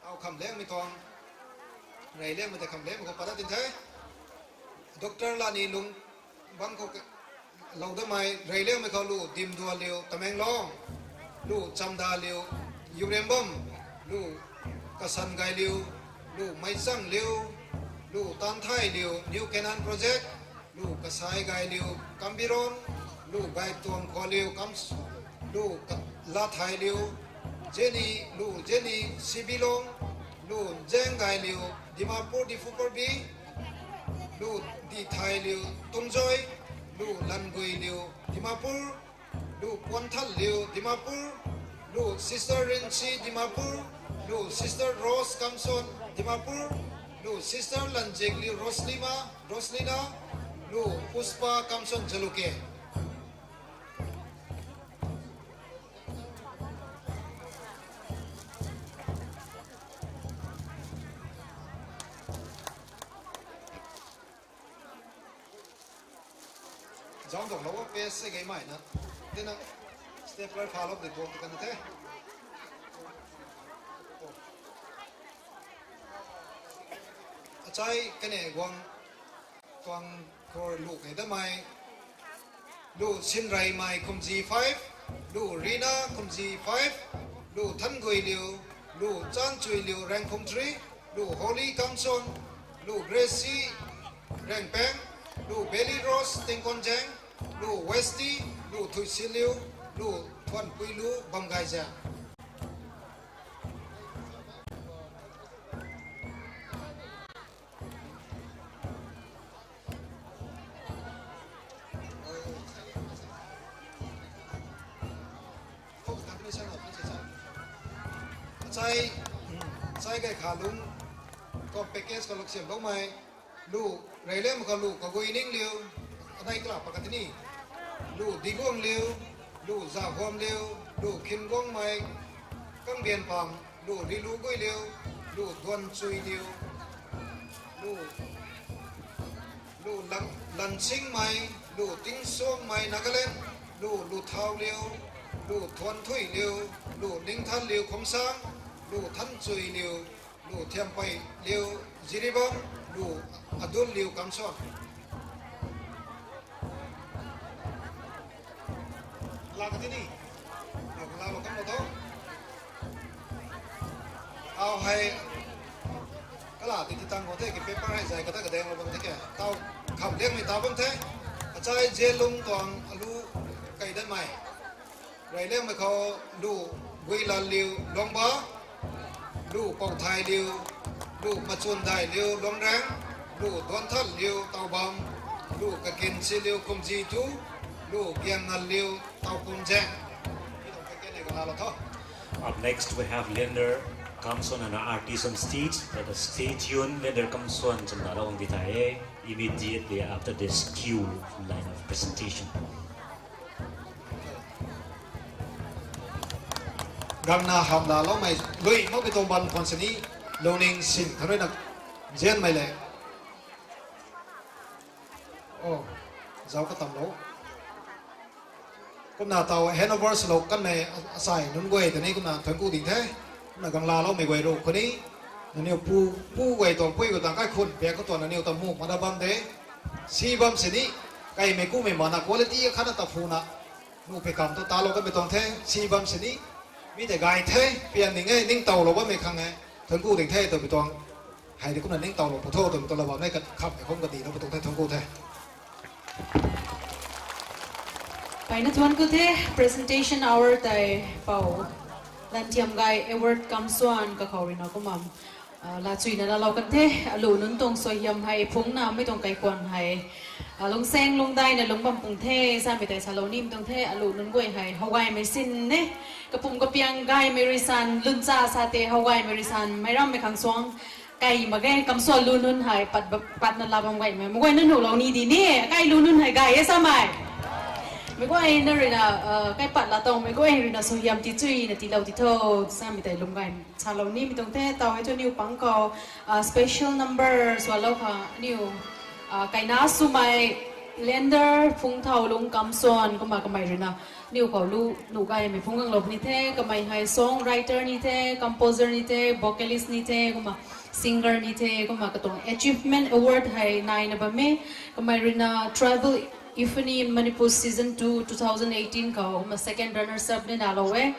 Au khamlengmei tuang. Reyliangmei ta khamlengmei khou pat dat tin the. Doctor Lani Lung bang khou lou damei, reyliangmei khou Lu Dimdualiu, Tamenglong, Lu Chamdaliu, Urembam, Lu Kasan Gailiu, Lu Meichangliu, Lu Tanthailiu, New Canaan Project, Lu Kasai Gailiu, Kambiron, Lu Gaituangkhualiu, Kam-, Lu Ka-, Lathailiu, Jenny, Lu Jenny Sibilong, Lu Zenggailiu, Dimapur, Diphupar B, Lu Dithailiu, Tungjoi, Lu Languiliu, Dimapur, Lu Puanthanliu, Dimapur, Lu Sister Rinsi, Dimapur, Lu Sister Rose Kamson, Dimapur, Lu Sister Lanjingliu, Roslima, Roslina, Lu Puspa Kamson Jaluke. Zauc tuang lou page se gay mai na. Tina stapler phalou de tuang kan the. Achai kane guang tuang khor lu kei damei. Lu Sinreimei Khumzi five, Lu Rina Khumzi five, Lu Thanguiliu, Lu Chanchuiliu Rengkhumthri, Lu Holy Kamson, Lu Gracie Rengpeng, Lu Belly Rose Tingkonjang, Lu Westy, Lu Thuisiliu, Lu Thuanpuilu Bamgaiza. Chai, chai gay kha lung, ko package ko lak siam loumei, lu, reyliangmei khou lu, Kaguiningliu, anei kala pa katini, lu, Diguangliu, lu, Zahuamliu, lu, Khinguangmei, Kangbianpam, lu, Riluguiliu, lu, Duanchuiliu, lu, lu, Lan-, Lansingmei, lu, Tingsuangmei, Nagaland, lu, Luthauliu, lu, Thuanthuiliu, lu, Ningthanliu, Khongsang, lu, Thanchuiliu, lu, Thiampeiliu, Jiribam, lu, Adulliu, Kamson. Lak ka ti ni. Lak lak lou kan lou tho. Au hei. Kala ti ti tang ko the ki paper hei zai kata kadeng lou bam the ke. Tau kham liangmei ta bam the. Achai Zianlung tuang alu kai dan mai. Rey liangmei khou lu Guilanliu Luangba, lu Pouthailiu, lu Machundailiu Luangrang, lu Duanthanliu Taobam, lu Kakinchiliu Kumjitu, lu Giangnganliu Taokumzang. Up next, we have Leander Kamson and our artist on stage. Let us stay tuned. Leander Kamson cham na lou ang di thai e. Immediately after this cue line of presentation. Gangna hamla loumei lui mak bi tuang ban khwan sini, lungning sin khanrui na zianmei le. O, zau ka tam lou. Kumna tau handover swlou kanmei asai nunc guay ta ni kumna thuanc ku ding the. Kumna gangla loumei guay ru khou ni, nangniw pu, pu guay tuang pui guay tang kaikhun piak khou tuang nangniw ta mu mada bam de. Si bam sini, kaimei kumei mana quality akhatna ta phuna, nu pei kam tu talou kanmei tuang the, si bam sini, mi tei gay the, pian ning e, ningtowlou bammei khang e, thuanc ku ding the twmei tuang, hei di kumna ningtowlou pw tho twmei tuang la bam e, ka khamhmei kum kadilou pw tuang the, thuanc ku the. Mpeyna thuanc ku the, presentation hour tei pou Lanthiam Gay Award Kamson kakhou rui na kumna, ah, lachuina laalou kan the, alu nunc tuang suaihiam hei phungna mei tuang kaikhwan hei, ah, lungsaeng lungdaina lungc bam pung the, samei tei salou nimei tuang the, alu nunc guay hei, how gaymei sin e, kapum kapiang gaymei rui san, luncha sa tei how gaymei rui san, meic rammei khang suang, kai mak ge, Kamson lu nunc hei, pat ba, patna laa bam gaymei, meic guayna nuhlou ni di ni, kai lu nunc hei gay e samei. Meic guayna rui na, ah, kai pat laa tuang, meic guay rui na suaihiam ti chuina tiilou ti tho, samei tei lung gay salou nimei tuang the, tau hei thu aniw pang khou, ah, special number swlou kha, aniw, ah, kaina swmei Leander Phungthaulung Kamson kumna kamei rui na, aniw khou lu, nuh gaymei phung ganglou puni the, kamei hei song writer ni the, composer ni the, vocalist ni the, kumna singer ni the, kumna katuang achievement award hei naina bam e, kamei rui na Tribal Epiphany Manipur Season two, two thousand eighteen khou, kumna second runners up ni laalou e.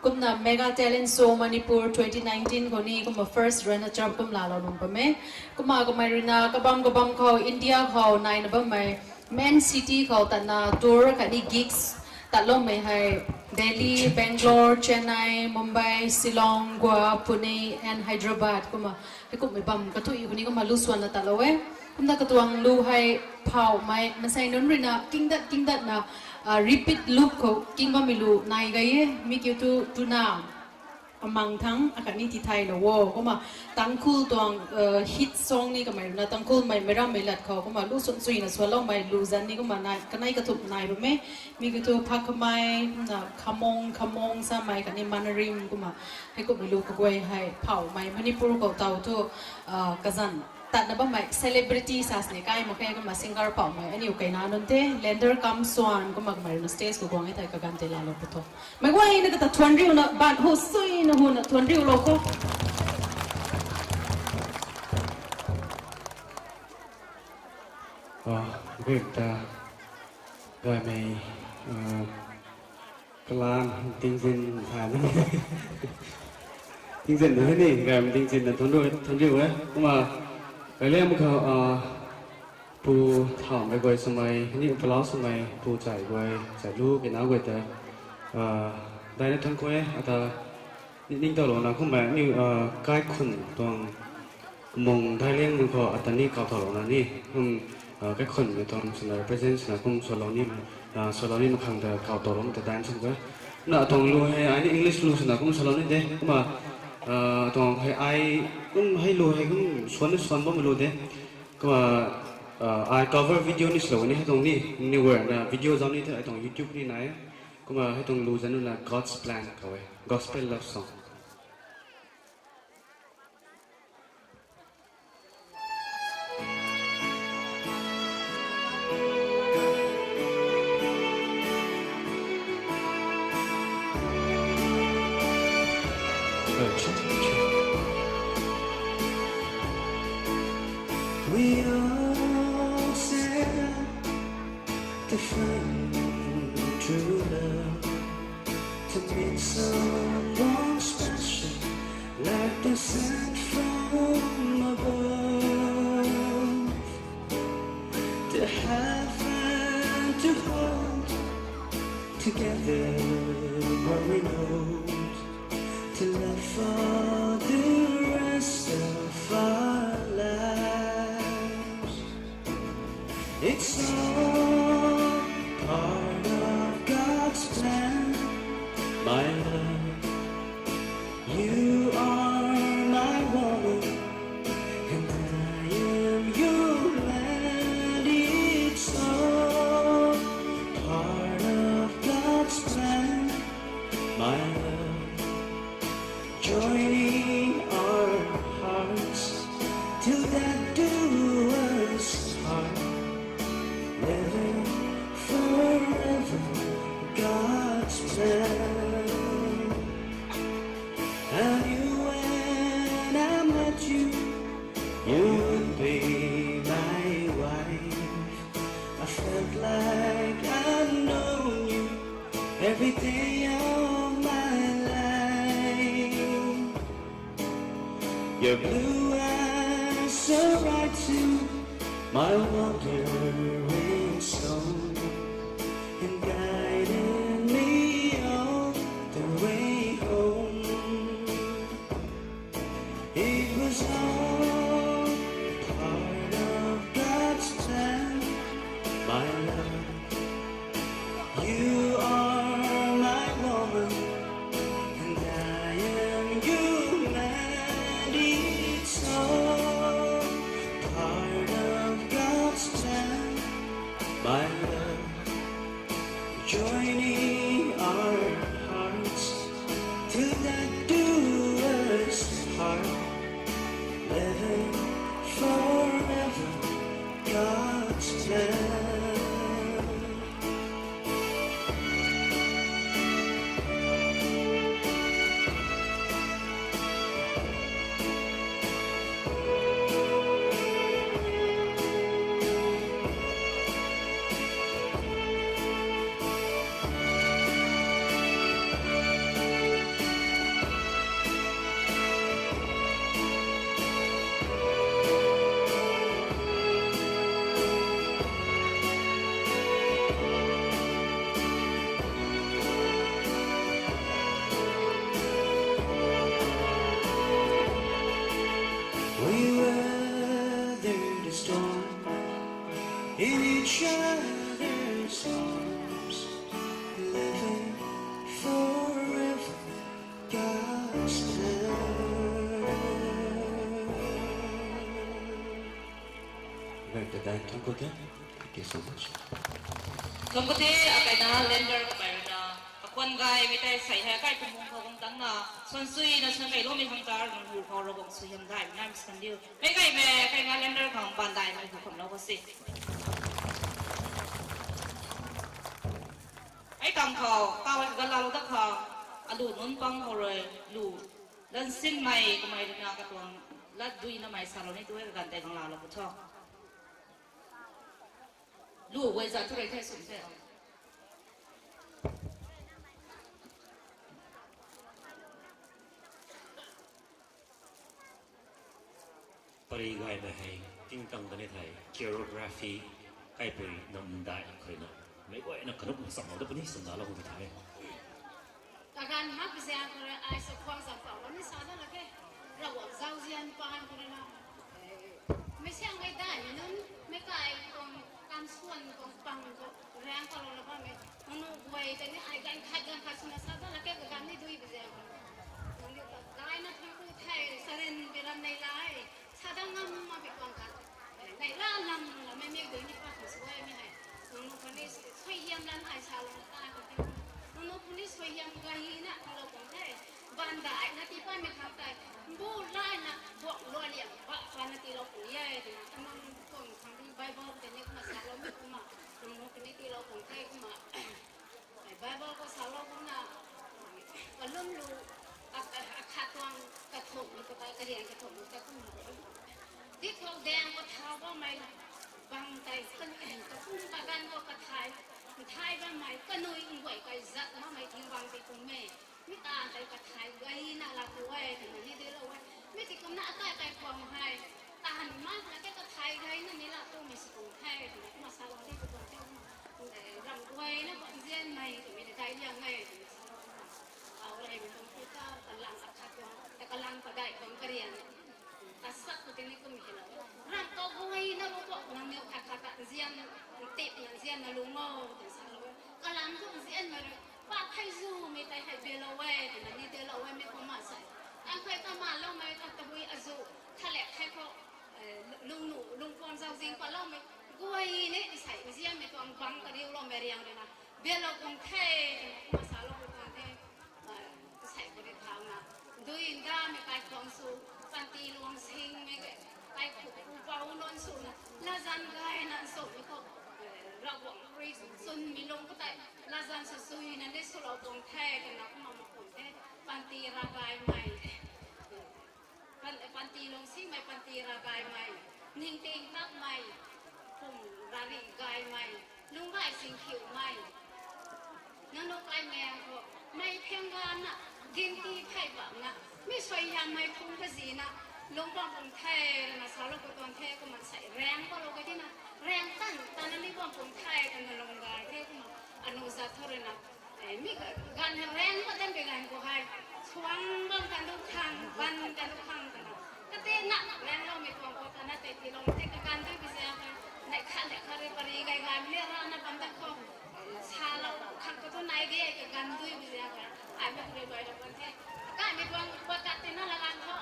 Kumna Mega Talent Show Manipur twenty nineteen khou ni, kumna first runners up kum laalou nung bam e. Kumna kamei rui na kabam kabam khou, India khou naina bammei, main city khou tatna tour khatni gigs tatloumei hei, Delhi, Bangalore, Chennai, Mumbai, Shillong, Goa, Pune and Hyderabad kumna, heikumhmei bam kathuic khou ni kumna lu swanna tatlou e. Kumna katuang lu hei phauhmei, mansei nunc rui na kingdat kingdatna, ah, repeat loop khou king bammei lu nai gay e, mi kiu thu twna amang thangc akhatni tithaylou o, kumna Tangkhul tuang, eh, hit song ni kamei rui na Tangkhulmei meic rammei lat khou kumna lu swan chuina swanloumei lu zanc ni kumna nai, kanei kathumh nai bam e, mi kiu thu Phakhamei, kumna Khamung, Khamung samei khatni Manarim kumna, heikumhmei lu kaguay hei phauhmei Manipur khou taw thu, ah, kazanc tatna bammei celebrity sa sini kai mak khe, kumna singer phauhmei aniw kaina nunc the, Leander Kamson kumna kamei rui na stage khou guang e thei kaganv tei laalou pw tho. Meic guayna kata thuanc riuna, ban hu suina huna thuanc riulou kho. Ah, gay ta, gaymei, ah, kalan, tingzin, tha, tingzin ni, gaymei tingzin na thuanc riu, thuanc riu e. Kumna, kaliam khou, ah, pu thaumei guay swmei, ni palau swmei, pu chai guay, chai lu, kina guay ta, ah, daina thuanc ku e, ata, ni ningtowlouna kummei, ni, ah, kaikhun tuang, kamung daic liang nunc khou ata ni kawtowlouna ni, kum, ah, kaikhunmei tuang swna represent swna kum swlou ni, ah, swlou ni makhang ta kawtowloumei ta dance sw e. Na atuang lu hei, ai ni English lu swna kum swlou ni de. Kumna, ah, atuang hei ai, kum hei lu hei kum swan ni swan bammei lu de. Kumna, ah, ai cover video ni swlou ni hei tuang ni, ni wer na video zauc ni the ai tuang YouTube ni nai. Kumna hei tuang lu zanc na God's Plan khou e, Gospel Love Song. We all said to find true love. Someone special, like the sent from above, to have and to hold together what we know, to love for the rest of our lives. It's all part of God's plan, my love. You are my woman, and I am your man. It's all part of God's plan, my love. Joining our hearts till death do us part. Living forever, God's plan. I knew when I met you, you would be my wife. I felt like I've known you every day of my life. Your blue eyes so bright to my wandering soul, and guided me all the way home. It was all part of God's plan, my love. You are my woman, and I am your man. It's all part of God's plan, my love. Joining our hearts till death do us part. Living forever, God's plan. We weathered the storm in each other's arms, living forever, God's plan. Very good, thank you, Kote. Thank you so much. Tuang khou the, akai na lender kamei rui na, kakhwan gaymei tei sei hei kai pumung khou guang tangc na, suan suina suan kailoumei khang ta, rui hu khou Ravguangc suaihiam daihmei nai mei sw kan diu. Meic gaymei, kai na lender khang baan daihmei hu kham lou khou si. Hei tang khou, taw hei kaganv laalou dat khou, alu nunc pang khou rui, lu, lansinmei kamei rui na katuang lat duinamei salou ni tu e kaganv tei gang laalou pu tho. Lu guay zat thu rui the swn the. Pary gaymei hei, tingtang ta ni thei, choreography, kaipui namdai khou na, meic guayna kanuk na chamlou dat puni swn dalou khou ti the. Kaganv mak zaeng khou rui ai sa khwang zam pau bam ni sa dat lak khe. Ravguangc zauzian paan khou rui na, meic siangmei daihmei nunc, meic kai tuang, kansuan tuang pang khou, raeng kalou na bammei, nangniw guay tei ni ai ganv khat ganv khat swna sa dat lak khe kaganv ni dui bi zaeng khou. Nangniw ta daina thang ku the, sarin bi ram nei lai. Sa dat ngam mak bi tuang khat. Nei ra lam lamei mei dui ni pa khang suaimei hei. Nangniw puni suaihiam lan ai salou na ta khou the. Nangniw puni suaihiam gayna tiilou tuang the. Baan daihna tii pammei khang tei, mbu layna buak lualiam ba pana tiilou puni e twna kanang tuang khang di Bible tei ni kumna saloumei kumna, nangniw puni tiilou tuang the kumna. Bible khou salou kumna, kalum lu, a, a, akhat tuang kathumhmei khou tei, kariang kathumhmei ta kumna. Di khou daeng khou thau bammei bang tei, ka, kakum kaganv khou kathay, nthai bammei, kanui nguay kai zat makmei thing bang tei kum e. Kathai gayna laa tu e twna ni diulou e. Mi ti kumna akai kai khwang hei, tahan ma twna ke kathai gayna ni laa tumei sw tuang the twna kumna salou di pu tuang the. Ram guayna bam nzianmei twmei ni dai liang e twna salou kumna. Au rei mi tuang pu ta kalang akhat tuang, ta kalang padeih tuang karian. Tasak khou tini kum hei lou. Ram kaguayna ru khou nangniw khat khat ta nzian, ntipna nzianna lung o twna salou e. Kalam thu nzianmei rui, pa thei zumei tei hei bialou e twna ni diulou e mi kumna sei. Ang khei ta maloumei khat tabui azu, khalek thei khou, lungnu lungpuan zauzing patloumei guay ni sei nzianmei tuang bang kariuloumei riang rui na bialou kum the twna kumna salou pu tuang the. Sei khou ri thauna, dui ndamei kaikhwang sw, panty luang singmei kaikhwang pupouc nunc swna latzan gayna nsumei khou, Ravguangc rui chwnmei lung khou tei latzan sw suina ni swlou tuang the twna kumna mak kum the. Panty ravgaymei, panty luang singmei, panty ravgaymei, ningting takmei, kum rari gaymei, lungcgay singkhiumei, nangniw kaimeng khou mei pheng ganna, ginti phey bamna, mi suaihiammei phung kazina lungc bam pung the twna salou pu tuang the. Kumna sei raeng patlou ka tina, raeng tan tanna ni bam pung the twna lung gay the. Kumna anu zat thu rui na, mi ganv hei raeng pat dan pei ganv khou hei, suang bam kan du khang, ban kan du khang twna, kati na raengloumei tuang khou tana tei tiilou the. Kaganv dui pi zaeng hei, neih khat neih khat rui pary gay gaymei le rana bam dan khou, salou khang khou thu nai de, kaganv dui pi zaeng hei, ai mi rui luailou kan the. Kaimei tuang pat kat tina lagan khou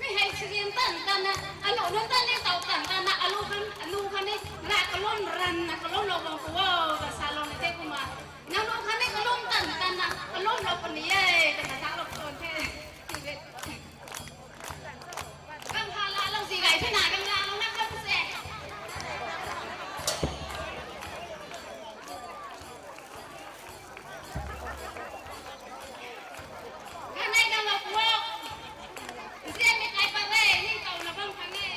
Mi hei sugin tan tanna, alu nunc tan ni taw tan tanna, alu khan, alu khan ni, ra kalum ranna kalumlou bam khou o, ta salouna the kumna. Nangniw khan ni kalum tan tanna kalumlou puni e, twna salou tuang the. Kam kha laalou zi gay the na, kam laalou na khan se. Kanei kanlou pu o. Nzianmei kai pat re, ningtowna bam khang e.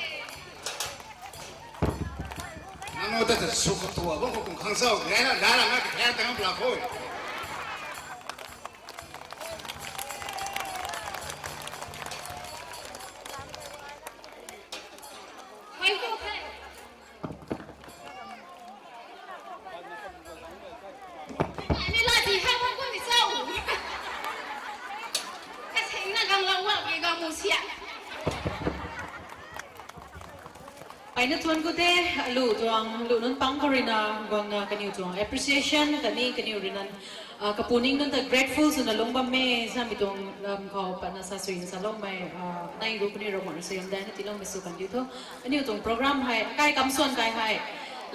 Nangniw ta ta sw khou tua bam khou kum khang sau, nai na, nai na, nai kathan tang pla khou. Hei tu the. Ni la di hei khou kuni sau. Kasingna ganglou wa ki gamu sia. Aina thuan khou the, alu tuang, lu nunc pang khou rui na, guangna kaniw tuang appreciation khatni kaniw rui na, kapu ning nunc ta grateful swna lungc bammei samei tuang lam khou patna sa suina saloumei, nai ru kaniw Ravguangc rui suaihiam daina tiiloumei sw kan diu tho. Aniu tuang program hei, akai kamsuan kai hei,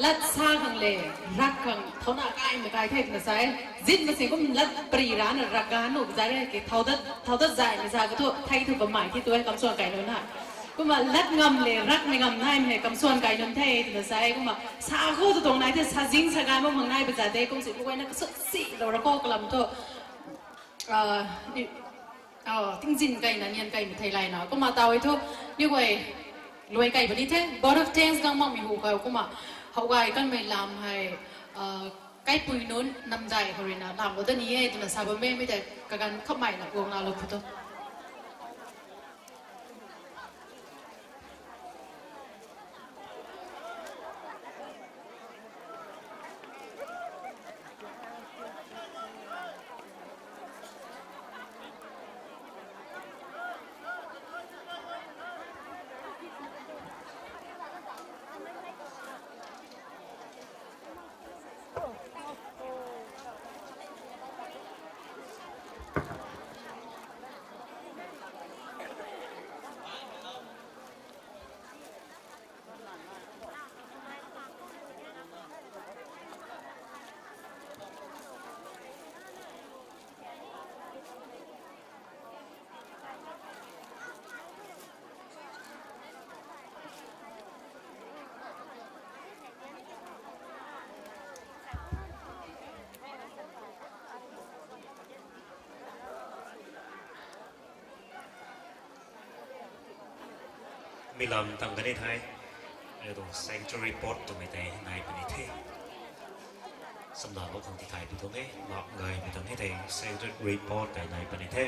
lat sa khang le, rak khang, thauna kaimei kai the twna sa e. Zin masi kum lat pari rana rak gan nu za re, ki thau dat, thau dat zaymei za ka thu, thei thu bammei thi tu e kamsuan kai nunc na. Kumna lat ngam le, rakmei ngam naimei hei kamsuan kai nunc the twna sa e. Kumna sa khou tu tuang nai the, sa zing sa gan bam khang nai ba za de, kum si pu guayna kasut silou ra khou kalam thu, tingzin kaina nian kaimei thei layna. Kumna taw e thu, ni guay luai kai puni the, vote of thanks gang makmei hu khou kumna, how gay kanmei lam hei, kaipui nunc namdai khou rui na lam khou ta ni e twna sa bammei mi tei kaganv khamei na guang na lou phu tho. Mi lam tang kani the, atuang sanctuary report twmei tei nai puni the. Samdalou khang tithay pi tuang e, lak gaymei tuang e tei sanctuary report tei nai puni the.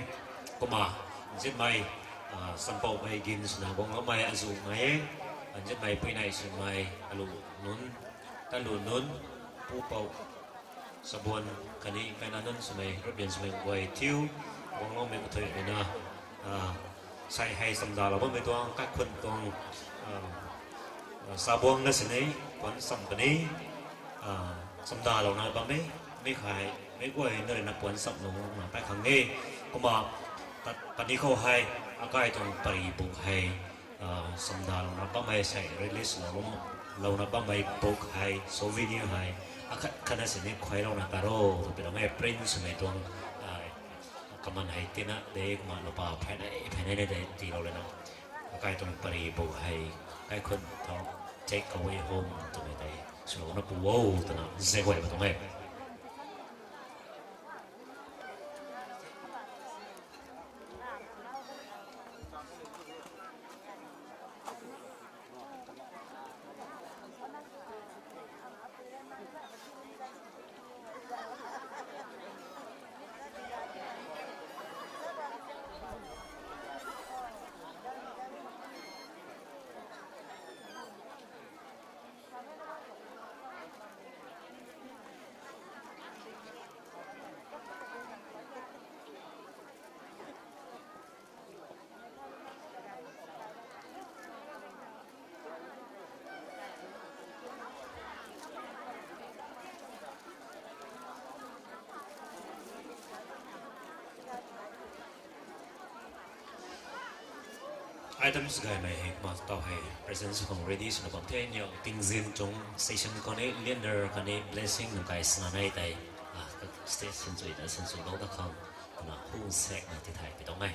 Kumna, nzianmei, ah, sampoumei gin swna guangloumei azuh nai e, nzianmei puinei swmei alu nunc, talu nunc, pupouc, sabuan khatni kaina nunc swmei, Reverend swmei guay thiu, guangloumei kathui ruina, ah, sei hei samdalou bammei tuang, kaikhun tuang, ah, ah, sabuang na sini, puan sam puni, ah, samdalouna bam e, mi khai, meic guay na ruina puan samlou na pai khang e. Kumna, ta-, kani khou hei, akai tuang pari buk hei, ah, samdalouna bammei sei release lou, louna bammei buk hei, souvenir hei, akhat khatna sini khuailouna ta ro, tw pi tuang e, print swmei tuang, ah, kaman hei tina de kumna lupa phaynei, phaynei na de tiilou lana. Akai tuang pari buk hei, kaikhun thau take away home twmei tei swlouna pu o twna zaeng guay ba tuang e. Items gaymei hei kumna taw hei present sw khang ready swna bam the. Niw tingzin tuang session khou ni leader khatni blessing nunc kai sana nei tei, ah, stage sinsui ta sinsui lou ta khang kumna hu sekna tithay pi tuang e.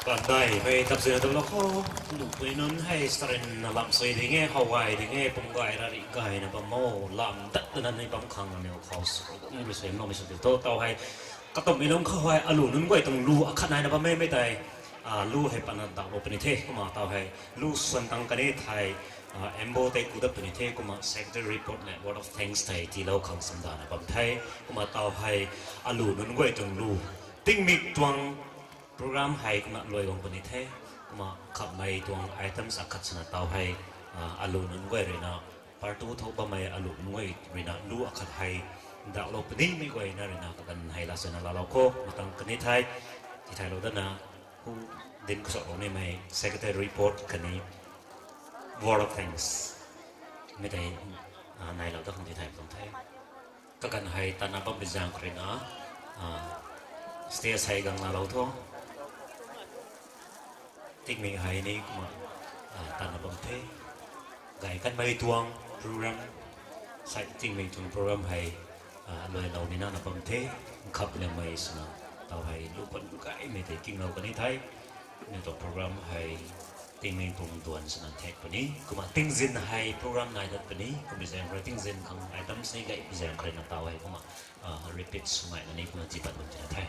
Lamdaimei tapzina tumlou khou, luhpui nunc hei sarinna lam sui ding e, how gay ding e, pum gay rari gayna bam mo, lam dat twna ni bam khang aniw khou sw ni rui suailoumei sw di tho. Taw hei, katumhmei lungc khou hei alu nunc guay tuang lu akhat naina bammei mei tei, lu hei patna daklou puni the. Kumna taw hei lu swan tang kani thei, M B O tei ku dat puni the. Kumna secretary report le word of thanks tei tiilou khang samdana bam the. Kumna taw hei alu nunc guay tuang lu, tingmik tuang program hei kumna luai guang puni the. Kumna khammei tuang items akhat swna taw hei, alu nunc guay ruina, part two thou bammei alu nunc guay ruina lu akhat hei daklou puni mei guayna ruina kaganv hei laa swna laalou khou matang kani thei, tithaylou dana, hu din kasaklou nimei secretary report khatni word of thanks mei tei nailou dat khang tithay tuang the. Kaganv hei tana bam bizaeng khou ruina, stage hei gang laalou tho. Tingmik hei ni kumna tana bam the. Gay kanmei tuang program, sai tingmik tuang program hei luailou nina na bam the. Nkhap liangmei swna taw hei lu pan gaymei tei kinglou kani thei, aniw tuang program hei tingmik tuang duan swna thek puni. Kumna tingzin hei program nai dat puni. Kum bizaeng khou rui tingzin khang items ni gay bizaeng khou ruina taw hei kumna repeat swmei na ni kumna tii pat bam tina the.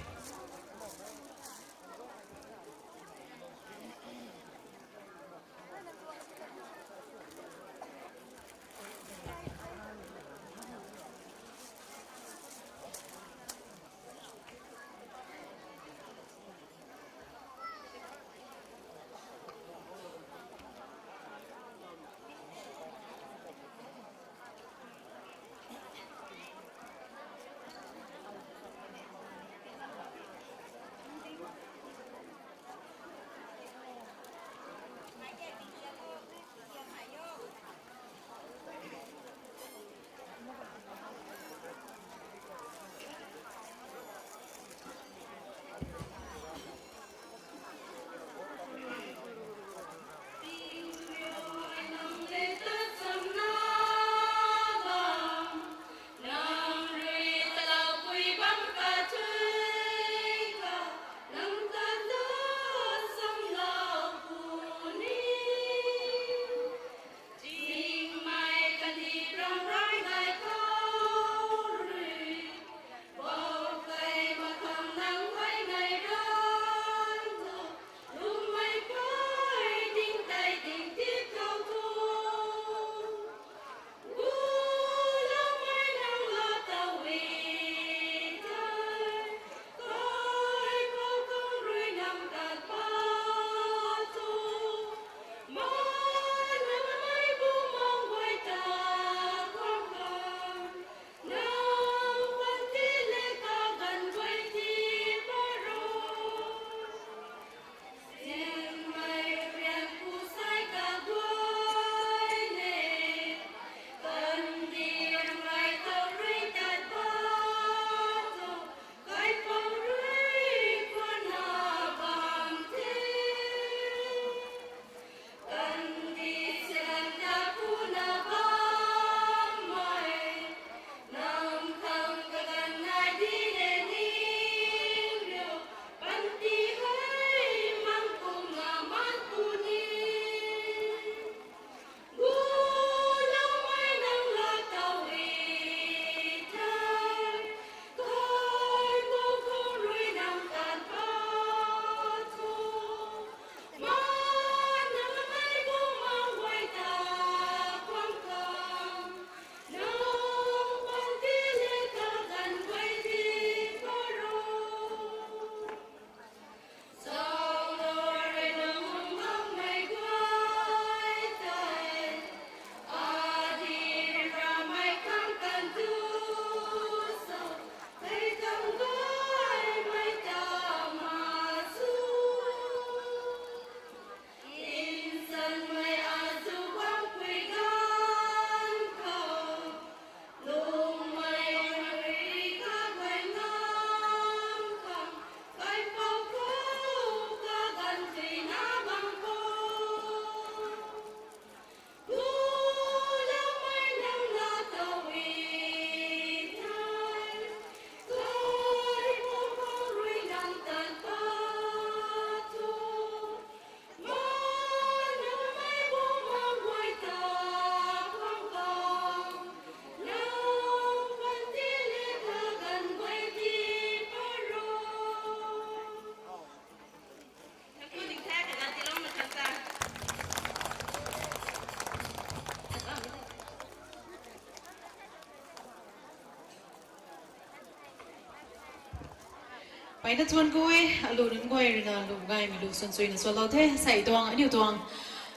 Ai na tuan guay, alu nunc guay ruina lu gaymei lu suan suina sualou the, sei tuang, aniu tuang,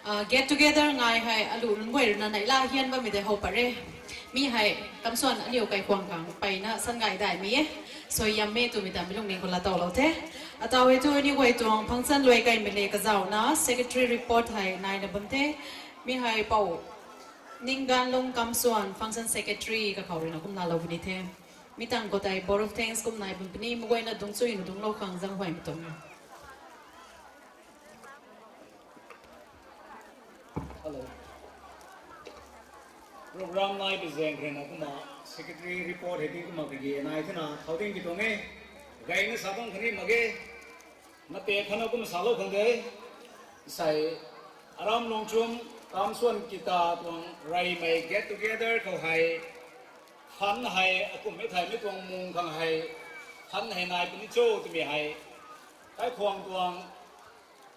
uh, get together ngai hei, alu nunc guay ruina neihla hian bammei de how pat re. Mi hei, kamsuan aniu kaikhwang khang, mpeyna san gay daihmei e. Suaihiam e twmei ta mi lungning khou laa towlou the. Ataw hei tu aniu guay tuang function luai kaimei le kazauna, secretary report hei naina bam the. Mi hei pou, Ningganlung Kamsuan function secretary kakhou ruina kum laalou puni the. Mi tang khou tei vote of thanks kum nai bam puni, mi guayna dungcchuina dungclou khang zaenghuaymei tuang. Hello. Program nai pi zaeng ruina kumna secretary report hei ti kumna kagi nai thena thau ding ki tuang e. Gayna sa bam khatni mak ge. Mate khana kumna salou khang de. Sei, aram Lungchum Kamsuan Kita tuang reymei get together khou hei, fund hei akum e thei mi tuang mung khang hei, fund hei nai puni cho twmei hei, kaikhwang tuang,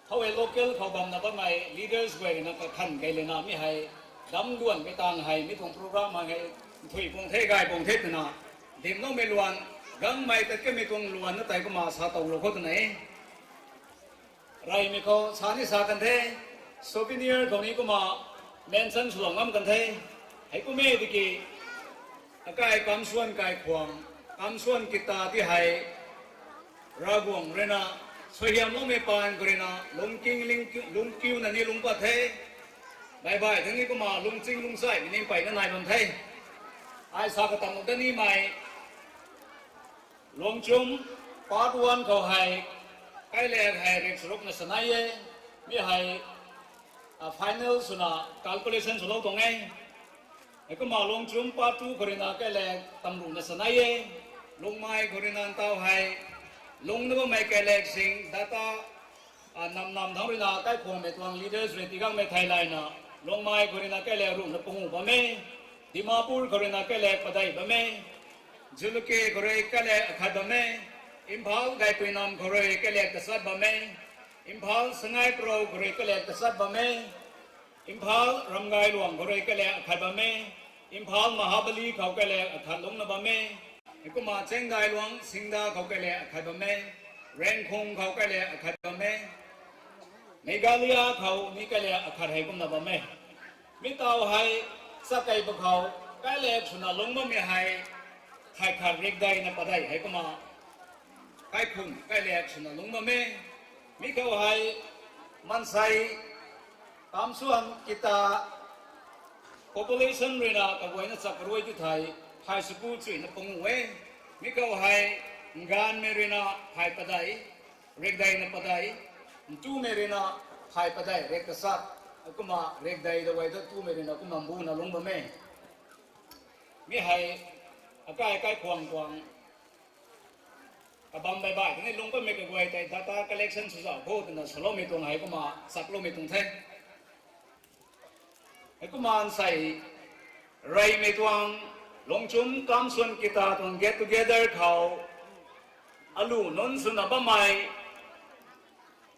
khou hei local khou bamna bammei leaders guay ruina kakhan kei lana mi hei, dam duanmei tang hei mi tuang program hang hei, nthui puang the gay puang the twna, dimloumei luan, gangmei tat kamei tuang luan na tei kumna sa towlou khou twna e. Reymei khou sa ni sa kan the, souvenir khou ni kumna mention swlou ngam kan the. Heikum e tiki, akai Kamsuan Kaikhwang, Kamsuan Kita ti hei, Ravguangc ruina, suaihiamloumei paan khou ruina, lungking, lungkiuna ni lungc pat the. Baih baih thangc ni kumna lungching lungsaimei ni mpeyna nai bam the. Ai sa katam mak da nimei, Lungchum part one khou hei, kailak hei riak charukna sanei e, mi hei, final swna calculation swlou tuang e. Heikumna Lungchum part two khou ruina kailak tamruhna sanei e, Lungmei khou ruina ntaw hei, lungna bammei kailak sing data, nam nam thangc ruina kaikhwangmei tuang leaders rui tigangmei theilayna, Lungmei khou ruina kailak ruhna panguh bam e, Dimapur khou ruina kailak padeih bam e, Jalukie khou rui kailak akhat bam e, Imphal Gaipuinam khou rui kailak tachat bam e, Imphal Sangai Parou khou rui kailak tachat bam e, Imphal Ramgailuang khou rui kailak akhat bam e, Imphal Mahabali khou kailak akhat lungna bam e, heikumna Chengdailuang Singda khou kailak akhat bam e, Rengkhung khou kailak akhat bam e, Meghalaya khou ni kailak akhat heikumna bam e. Mi taw hei, sa kei pakhou, kailak swna lungc bammei hei, thei khat riakdeina padeih heikumna, kaikhun kailak swna lungc bam e. Mi khou hei, maansei, Kamsuan Kita, population ruina kaguayna chak karuai ti thei, phey saku chuina panguh e. Mi khou hei, nganvmei ruina phey padeih, riakdeina padeih, ntumei ruina phey padeih riak tachat, kumna riakdei da guay ta ntumei ruina kumna mbuna lungc bam e. Mi hei, akai kaikhwang tuang, kabam baih baih tini lungc bammei kaguay tei data collection swzauh kho twna saloumei tuang hei kumna chakloumei tuang the. Heikumna nsei, reymei tuang, Lungchum Kamsuan Kita tuang get together khou, alu nunc swna bammei,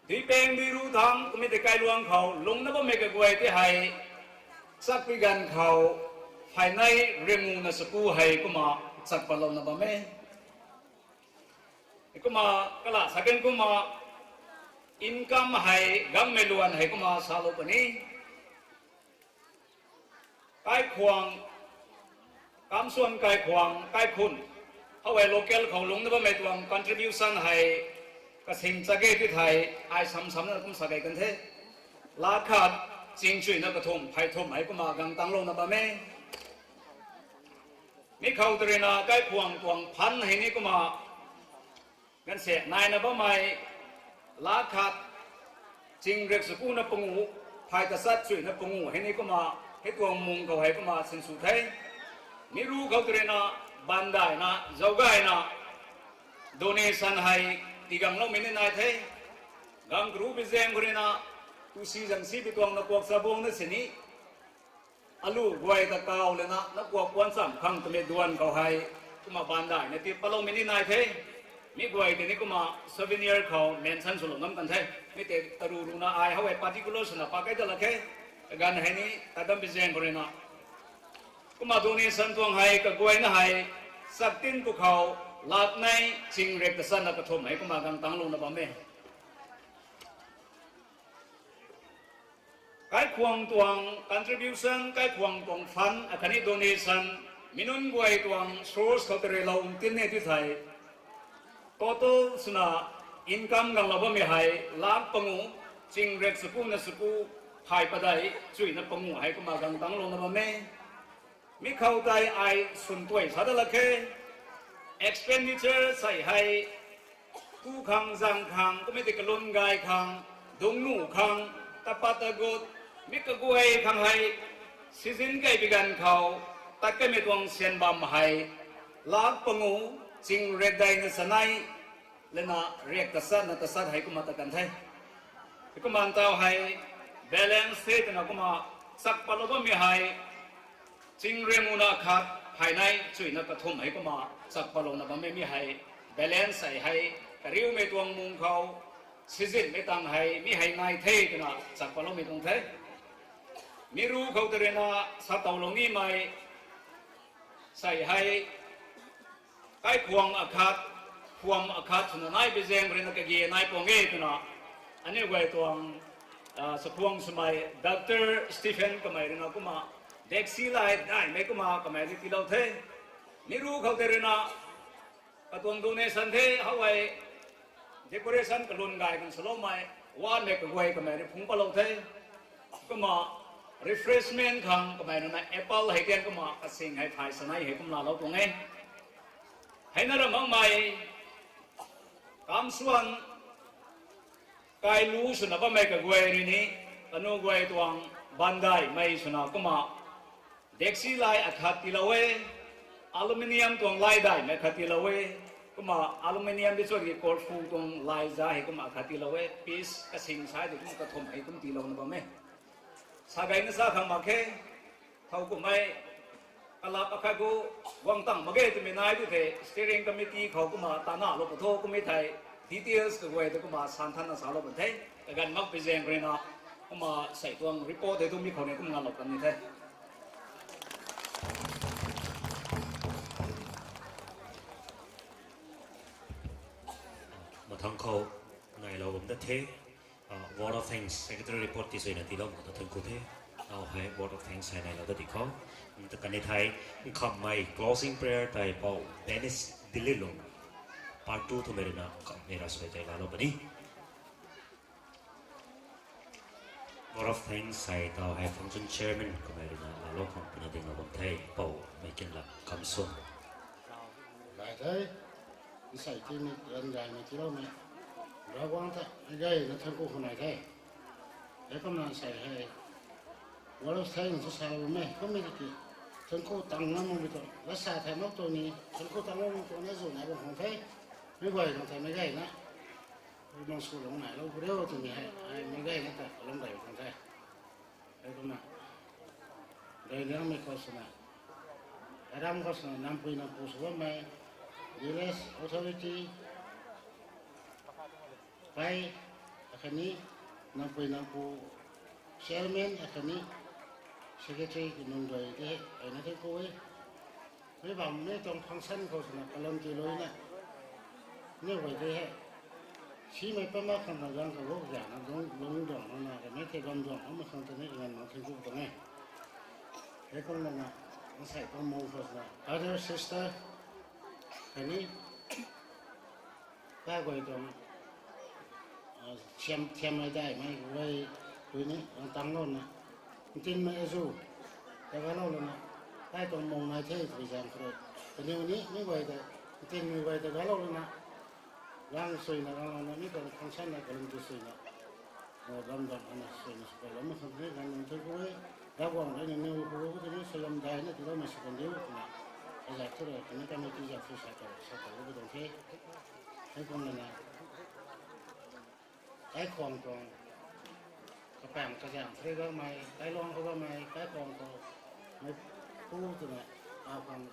duipeng duiru thangc kummei tei kailuang khou lungna bammei kaguay ti hei, chakpui ganv khou, phaynei ringuna saku hei kumna chak patlouna bam e. Heikumna, kala sa kan kumna, income hei gangmei luan hei kumna salou puni. Kaikhwang, Kamsuan Kaikhwang, kaikhun, khou hei local khou lungna bammei tuang contribution hei, kasing chak ge ti thei, ai sam samna kum sa kei kan the. Lakh khat, chingchuina kathumh, phey thumh hei kumna gang tanglouna bam e. Mi khou tei ruina kaikhwang tuang fund hei ni kumna, ganvsaekc naina bammei, lakh khat, ching riak sakuna panguh, phey tachat chuina panguh hei ni kumna, hei tuang mung khou hei kumna sinsw the. Mi ru khou tei ruina, bandaihna, zaugaina, donation hei, tigangloumei ni nai the. Gang karu pi zaeng khou ruina, tu si zang si pi tuang na kuak chabuang na sini, alu guay ta kaw lana na kuak puan cham khang twmei duan khou hei, kumna bandaihna ti patloumei ni nai the. Mi guay tei ni kumna souvenir khou mention swlou ngam kan the. Mi tei taru runa ai how hei particular swna pa kai ta lak khe. Kaganv hei ni, tadam pi zaeng khou ruina, kumna donation tuang hei kaguayna hei, chaktin pu khou, Lat nei ching rek ta sana kathum hei kumna gang tanglouna bam e. Kaikhwang tuang contribution, kaikhwang tuang fund, akhatni donation, mi nunc guay tuang source khou ta rui lou tin ne ti thei, total swna income ganglou bammei hei lak pangu, ching rek saku na saku, phay padeih chuina pangu hei kumna gang tanglouna bam e. Mi khou tei ai swn tuay sa dat lak khe. Expenditure sei hei, ku khang, zang khang, kummei tei kalun gay khang, dungcnuh khang, tapat tagut, mi kaguay khang hei, season kaibi ganv khou, tat kaimei tuang syan bam hei, lak pangu, ching rek dei na sanei, lana rek ta sana ta sat hei kumna ta kan the. Kumna taw hei, balance the twna kumna chak patlou bammei hei, ching rek muna khat, phay nei chuina kathum hei kumna chak patlouna bammei mi hei, balance sei hei, kariumei tuang mung khou, seasonmei tang hei mi hei nai the twna chak patloumei tuang the. Mi ru khou ta rui na sa towlou nimei sei hei, kaikhwang akhat, khwam akhat swna nai pi zaeng rui na kage nai puang e twna, aniu guay tuang, sakhwang swmei Doctor Stephen kamei rui na kumna, deksi lai daihmei kumna kamei ni tiilou the. Mi ru khou tei rui na, katuang donation the, how hei, decoration kalun gay kan swloumei, wanmei kaguay kamei ni phungc patlou the. Kumna refreshment khang kamei rui na apple hei tian kumna kasing hei thay sanei hei kumna lou tuang e. Heina ra makmei, kamsuan, kailu swna bammei kaguay rui ni, kanu guay tuang bandaimei swna kumna, deksi lai akhat tiilou e, aluminium tuang lai daihmei khat tiilou e, kumna aluminium di chuat ki korfu tuang lai za hei kumna khat tiilou e, piece kasing sai di kumna kathum hei kum tiilouna bam e. Sa gayna sa khang mak khe, thow kummei, kalap akhat gu, guang tang mak ge twmei nai tu the, steering committee khou kumna tana lou pu tho kummei thei, details kaguay ta kumna santhanna salou pu the, kaganv mak pi zaeng rui na, kumna sei tuang report hei tu mi khou ni kum nganlou kan ni the. Mathang khou nailou bam da the, vote of thanks, secretary report ti suina tiilou mak ta thank you the. Now hei vote of thanks hei nailou ta di khou, ta kan ni thei, nkhamhmei closing prayer tei pou Dennis Dililung, part two twmei rui na nkhamhmei ra sui tei laalou puni. Vote of thanks hei taw hei function chairman kamei rui na laalou khang puna dinglou bam the, pou Meikinlak Kamsung. Gay the, nsei timei, ran gaymei tiiloumei, Ravguangc ta gayna thank you khou nai the. Heikumna nsei hei vote of thanks sa bammei kummei tiki, thank you tang ngam makmei tuang lat sa thei mak tuang ni, thank you tang ngam makmei tuang na zu nai bam khang the. Mi guay khang thei meic gayna, nang swlou nailou pu riu twmei hei ai meic gayna ta kalum gay khang the. Heikumna, daic liangmei khou swna, aram khou swna nampui nampu sw bammei, village authority, pei, akhatni, nampui nampu, chairman akhatni, secretary ki nunc guay tei hei, ai na thank you e. Mi bammei tuang function khou swna kalum tiilouna, aniu guay tei hei, simei pat mak khang ta gang kaguak zana lungc duang lana kamei thei bam duang makmei khang ta ni nganv mak thank you tuang e. Heikumna, nsei tuang mung khou swna brother sister, khatni, kai guay tuang, thiam thiammei daihmei guay, tui ni nang tanglouna, ntinmei azu, ta galou lana, kai tuang mung nai the twmei zaeng khou rui, kaniw ni mi guay ta, ntinmei guay ta galou lana, gang suina ganglouna mi tuang function na kalum ti suina, bam duang ana suina sw kaloumei khang ni nganv mak thank you e. Ravguangc rui nangniw khou tini suaihiam daihna tiiloumei sw kan diu twna, azak thu rui kani committee zak thu sa ta sa ta lu tuang the. Heikumna, kaikhwang tuang, kapaeng kazang thri bammei, kailuang khou bammei, kaikhwang khou, mei pu twna, akhang,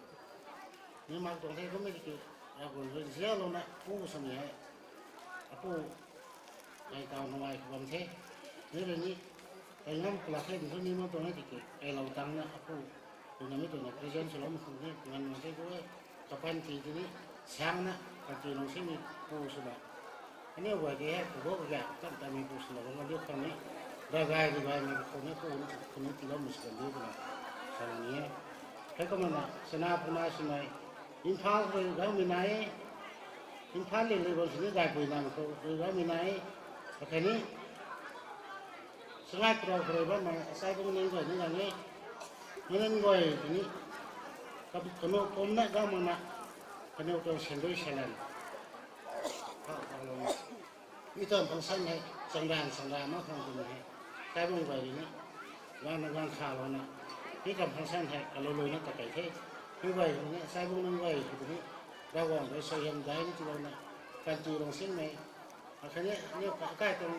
ni mak tuang the kummei tiki, Ravguangc rui zialouna pu swmei hei, apu, kai taw nungai khou bam the. Mi rui ni, kai ngam kalak the ni thu ni mak tuang e tiki, kailou tangna apu, twna mi twna present swloumei khang ni nganv mak thank you e. Kapanty tini, Sangna, kati lung sini pu swna. Aniu guay di hei, kago kagak, tam tamei pu swna, bang liu khang ni. Ravgay, ravgay, mei khou ni pu, ni khou ni tiiloumei sw kan diu twna. Salou ni e. Hei kumna, sana puna swmei. Imphal rui gaumei nai. Imphal ling rui bang sini gaypui nang khou rui gaumei nai. Akhatni, Sangai Prou khou rui bammei, asai bung ning guay ni gang e. Ning guay tini, kap-, kanu pumna gang makna, kaniw tuang sandui salan. Khou, khou lou. Mi tuang function hei, changran, changran ma khang tini hei. Asai bung guay ni, gangna gang khalouna. Mi tuang function hei, kalou luina ta kei the. Mi guay ni, asai bung ning guay tini, Ravguangc rui suaihiam dai ni tiilouna. Kanti lung singmei, Akhatni, aniu ka-, kai tuang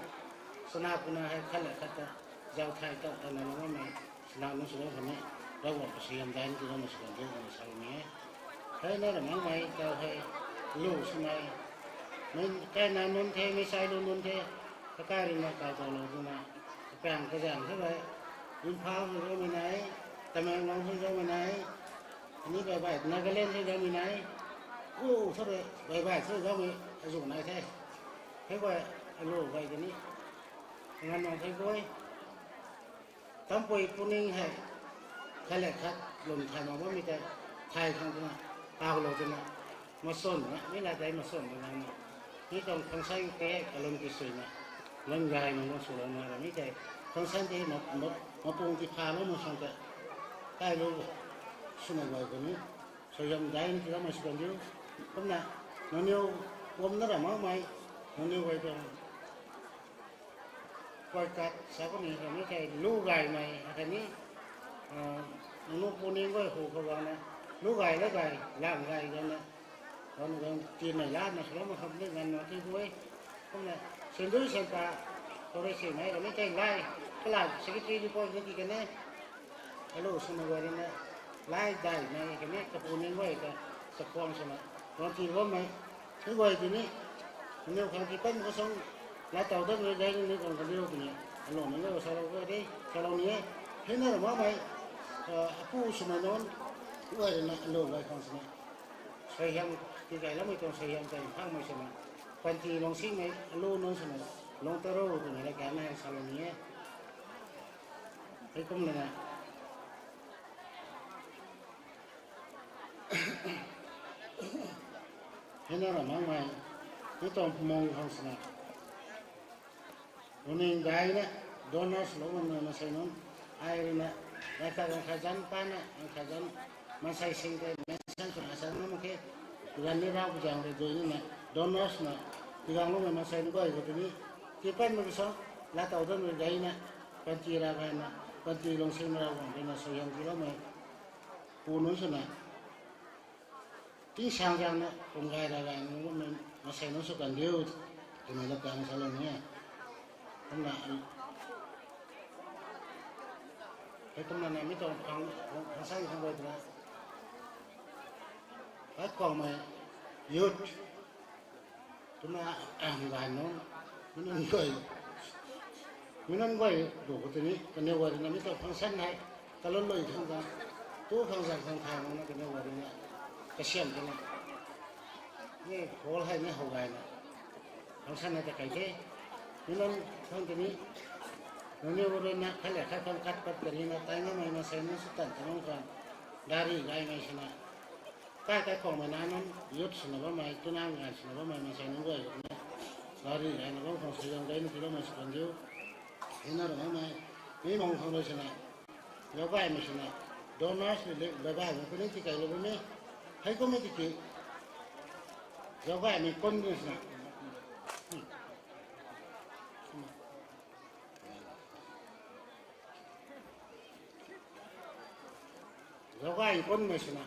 sana puna hei khat le khat ta, zau thai ta, tana lung bammei, sana nunc swlou khatni, Ravguangc rui suaihiam dai ni tiiloumei sw kan diu twna salou ni e. Hei na ra makmei, tau hei, lu swmei, mei, kaina nunc the, mei sai lu nunc the, kakai ruina kau taulou twna, kapang kazanc the rui, Imphal rui gaumei nai, Tamenglong rui gaumei nai, Ani baibai, Nagaland hei gaumei nai. Ku, sorry, baibai, sorry, gaumei, azu nai the. Hei guay, alu guay tini. Ngan nang hei guay. Tampui puning hei. Khat le khat, lum thay mak bammei tei. Thay khang twna, taulou twna. Mason na, mi la tei mason na lang na. Mi tuang function tei, kalum tisuina. Lan gay na, mason swlouna, ra mi tei. Function tei, ma, ma, mapung ti pha lo, mason tei. Kai lu, swmei guay tini. Suaihiam dai ni tiiloumei sw kan diu. Kumna, nangniw, kumna ra makmei, nangniw guay tuang Koi kat sa kuni kani kei lu gaymei akhatni, nangniw puning guay hu khou guangna, lu gay la gay, lang gay guangna, guang guang tiimei lana swlou mak kham ni nganvna tei guay. Kumna, sandui santa, khou rui simei kani kei lai, kala secretary report ni ti kan e. Alu swna guay rina, lai daihmei kani kapuning guay ta, chakhwang swna, guang ti bammei, mi guay tini, aniw khang ti patmei kasang, laatow dat rui dai ni guang kaliu tini, alou ni guay salou guay de, salou ni e, hei na ra makmei, apu swmei nunc, guay rina, alu guay khang swna, suaihiam, tikei lamei tuang suaihiam tei phangmei swna, panty lungcsimei, alu nunc swna, lung ta ro twmei la kan e, salou ni e. Hei kum lana, hei na ra makmei, mi tuang pumang khang swna, puning daina, donors lou ngamna maansei nunc, ai ruina, gay khat gay khat zanc pana, gay khat zanc, maansei sing tei mention swna sa ngam mak khe, ganv ni Ravguangc rui dui nina, donors na, tiganglou ngamna maansei nunc guay khou tini, tii patmei kasang, laatow dat rui daina, panty ra gayna, panty lungcsimei Ravguangc ruina suaihiam tiiloumei, pu nunc swna, tingsaengzaeng na, kum gay ra gayna, maansei nunc sw kan diu, twmei la kan salou ni e. Kumna, hei kumna na mi tuang phang, phang sang khang guay twna, hei kuangmei, youth, twna, gay nunc, mi nunc guay, mi nunc guay, lu khou tini, kaniw guay rina mi tuang function hei, kalun lui khang ta, tu khang zan khang thay makna kaniw guay rina, kasiam twna, ni hall hei ni how gayna, function hei ta kei the, mi nunc khang tini, nangniw ruina khat le khat khang kat pat karina, tai ngammei maansei nunc sw tan ta nunc khang, gari gaymei swna, kai kai khwangmei na nunc, youth swna bammei, twna ganv swna bammei maansei nunc guay khou ni, gari gayna bam khang suaihiam dai ni tiiloumei sw kan diu. Hei na ra makmei, mi mang khang rui swna, zaucgaymei swna, donors rui le, zaucgaymei kuni tikeilou bammei, hei kummei tiki, zaucgaymei kun ni swna, zaucgay kunmei swna,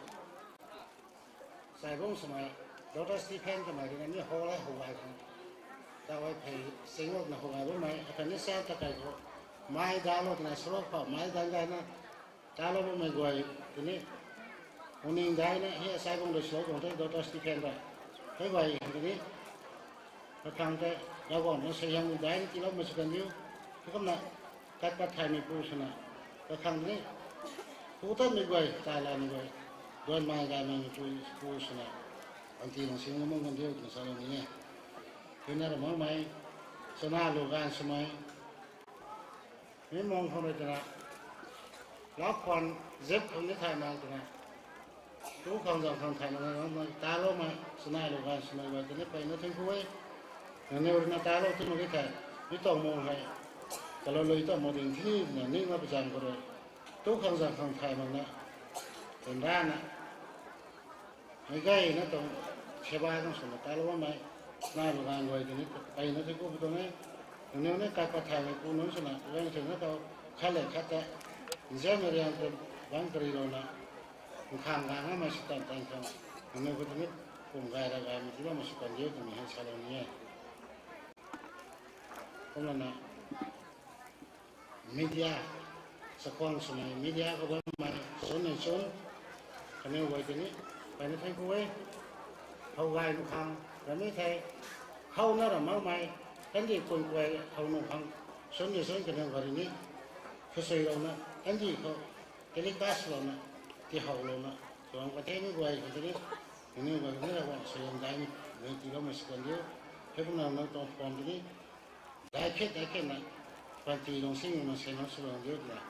saibung swmei, Doctor Stephen twmei rina mi hall hei how gay khang, tawei phey sing lou twna how gay bammei, akhatni sa ta kei khou, mei dalou twna sarok phou mei dan gayna, talou bammei guay tini, puning daina hei saibung rui swlou tuang the Doctor Stephen rui, hei guay tini, kakhang tei, Ravguangc na suaihiam dai ni tiiloumei sw kan diu, hei kumna, kat pat thaymei pu swna, kakhang tini, pu tatmei guay, tailanmei guay, duanmei gaymei pu, pu swna, Panty lung sing na mung kan diu twna salou ni e. Twna ra makmei, chana lu ganv swmei, mi mung khang rui twna, lap khwan zip khang ni thay mak twna, tu khang zang khang thay mak na, taloumei chana lu ganv swmei guay tei ni peyna thank you e. Nangniw rui na talou ti mak ge thei, mi tuang mung hei, kalou lui tuang mung ding thi na ning na pazang khou rui, tu khang zang khang thay mak na, ryanrana, meic gayna tuang seba tuang swna taloumei, chana lu ganv guay tei ni peyna thank you pu tuang e. Nangniw ni kaipat thaymei pu nunc swna, guang swna khou, khat le khat ta, nzianmei riang tei, bangc karilouna, nkhang ganv hamei swtan tan khang, nangniw khou tei ni, pum gay ra gaymei tiiloumei sw kan diu twmei hei salou ni e. Kumlana, media, chakhwang swmei media khou bammei chwn nei chwn, kaniw guay tei ni, peyna thank you e. How gay nu khang, rami thei, how na ra makmei, kandih pun kuay how nu khang, chwn nei chwn kaniw guay rui ni, kasuilouna, kandih khou, telecast louna, tihowlouna, tuang kathei ni guay khang tei ni, kaniw guay khang ni Ravguangc suaihiam daihmei, mei tiiloumei sw kan diu, heikumna nang tuang phone tei ni, daic khet daic khetna, panty lung sing na seng na swlou diu twna,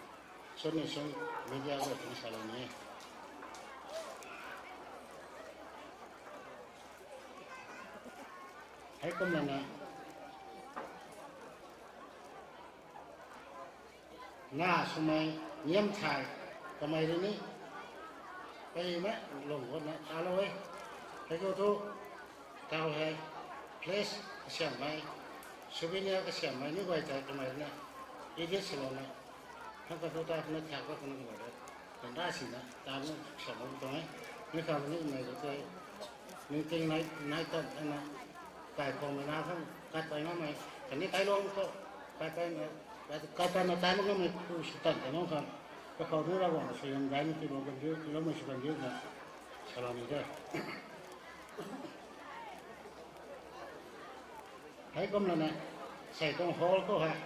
chwn nei chwn media guay tei ni salou ni e. Heikumlana, na swmei, niam thay, kamei rui ni, peyna lung guatna talou e. Heikhou thu, taw hei, flash kasiammei, souvenir kasiammei ni guay tei kamei rui na, edit swlouna, thang kathu ta khana thak ta khana kamei rui, ryanra sina, ta na kasiamlou tuang e. Mi khang ni kamei rui tei, ningting nai, nai tan thana, kaikhwangmei na khang, katpei makmei, khatni kailuang khou, kaipatna, kaipatna tai makmei pu sw tan ta nunc khang, kakhou ni Ravguangc suaihiam daihmei tiilou kan diu, tiiloumei sw kan diu na, salou ni de. Heikumlana, sei tuang hall khou hei,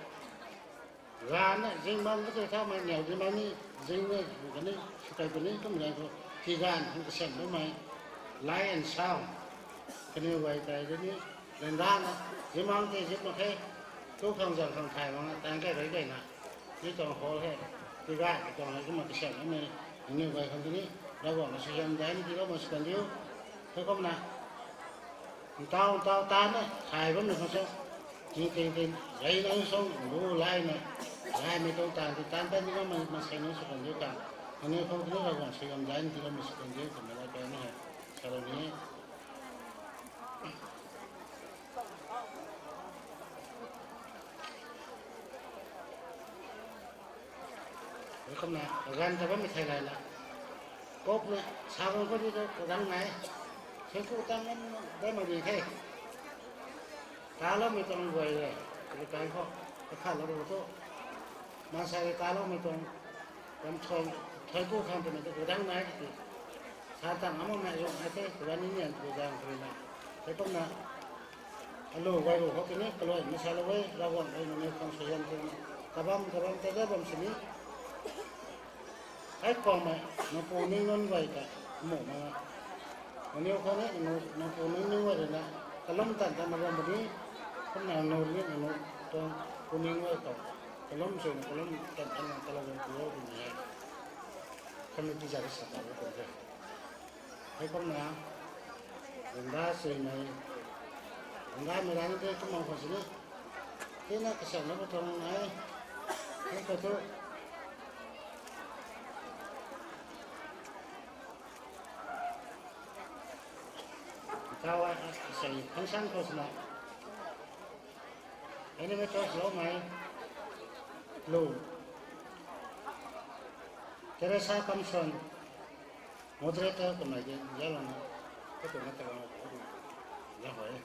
ganvna zingbangc katei thaumei niw di mak ni, zing e, kani, swkei puni kum ganv khou, tiganv khang kasiamh bammei, light and sound, kaniw guay tei di ni, ryanrana, zingbangc tei zip mak khe, tu khang zang khang thay makna, tang kei rui keyna, mi tuang hall hei, tiganv tuang hei kumna kasiamh bammei, kaniw guay khang tei ni, Ravguangc na suaihiam daihmei tiiloumei sw kan diu, heikumna, ntaw ntaw tanna thay bammei khang sw, ningting ting, reyna sw, lu layna, laymei tuang taanv tei taanv tan ni bammei maansei nunc sw kan diu khang, kaniw khang tei ni Ravguangc suaihiam daihmei tiiloumei sw kan diu twmei la kani hei, salou ni e. Heikumna, kaganv ta bammei thei layna, kopna, sa bam khou di tu kadang nai, sui ku tang ngam dai mak di the. Taloumei tuang guay le, kari kai khou, kakhatlou ru thu, maansei rui taloumei tuang, ram thuan, thuan ku khang twmei tu kadang nai ti, sa tang ngam makmei zung nai the, kaganv ni nian tu zaeng khou rui na. Heikumna, alu guay ru khou tei ni kaluaimei salou e, Ravguangc rui nangniw khang suaihiam twna, kabam kabam ta da bam sini, heikumna, nang pu ning nunc guay ta, mu na, nangniw khou ni, nang pu ning nunc guay rui na, kalum tan tan na bam puni, kumna nangniw ni nangniw tuang pu ning guay khou, kalum swna kalum tan tan na kalou bam pu o twmei hei, kami tizat sa ta o twmei the. Heikumna, ryanra suimei, ryanramei rani tei kumna khou sini, tina kasiamhlou khou tuang nai, hei khou thu, kaw a, sei function khou swna, animators loumei, lu, Teresa Kamson, moderator kamei di, yalouna, katumei ta, ya hoi.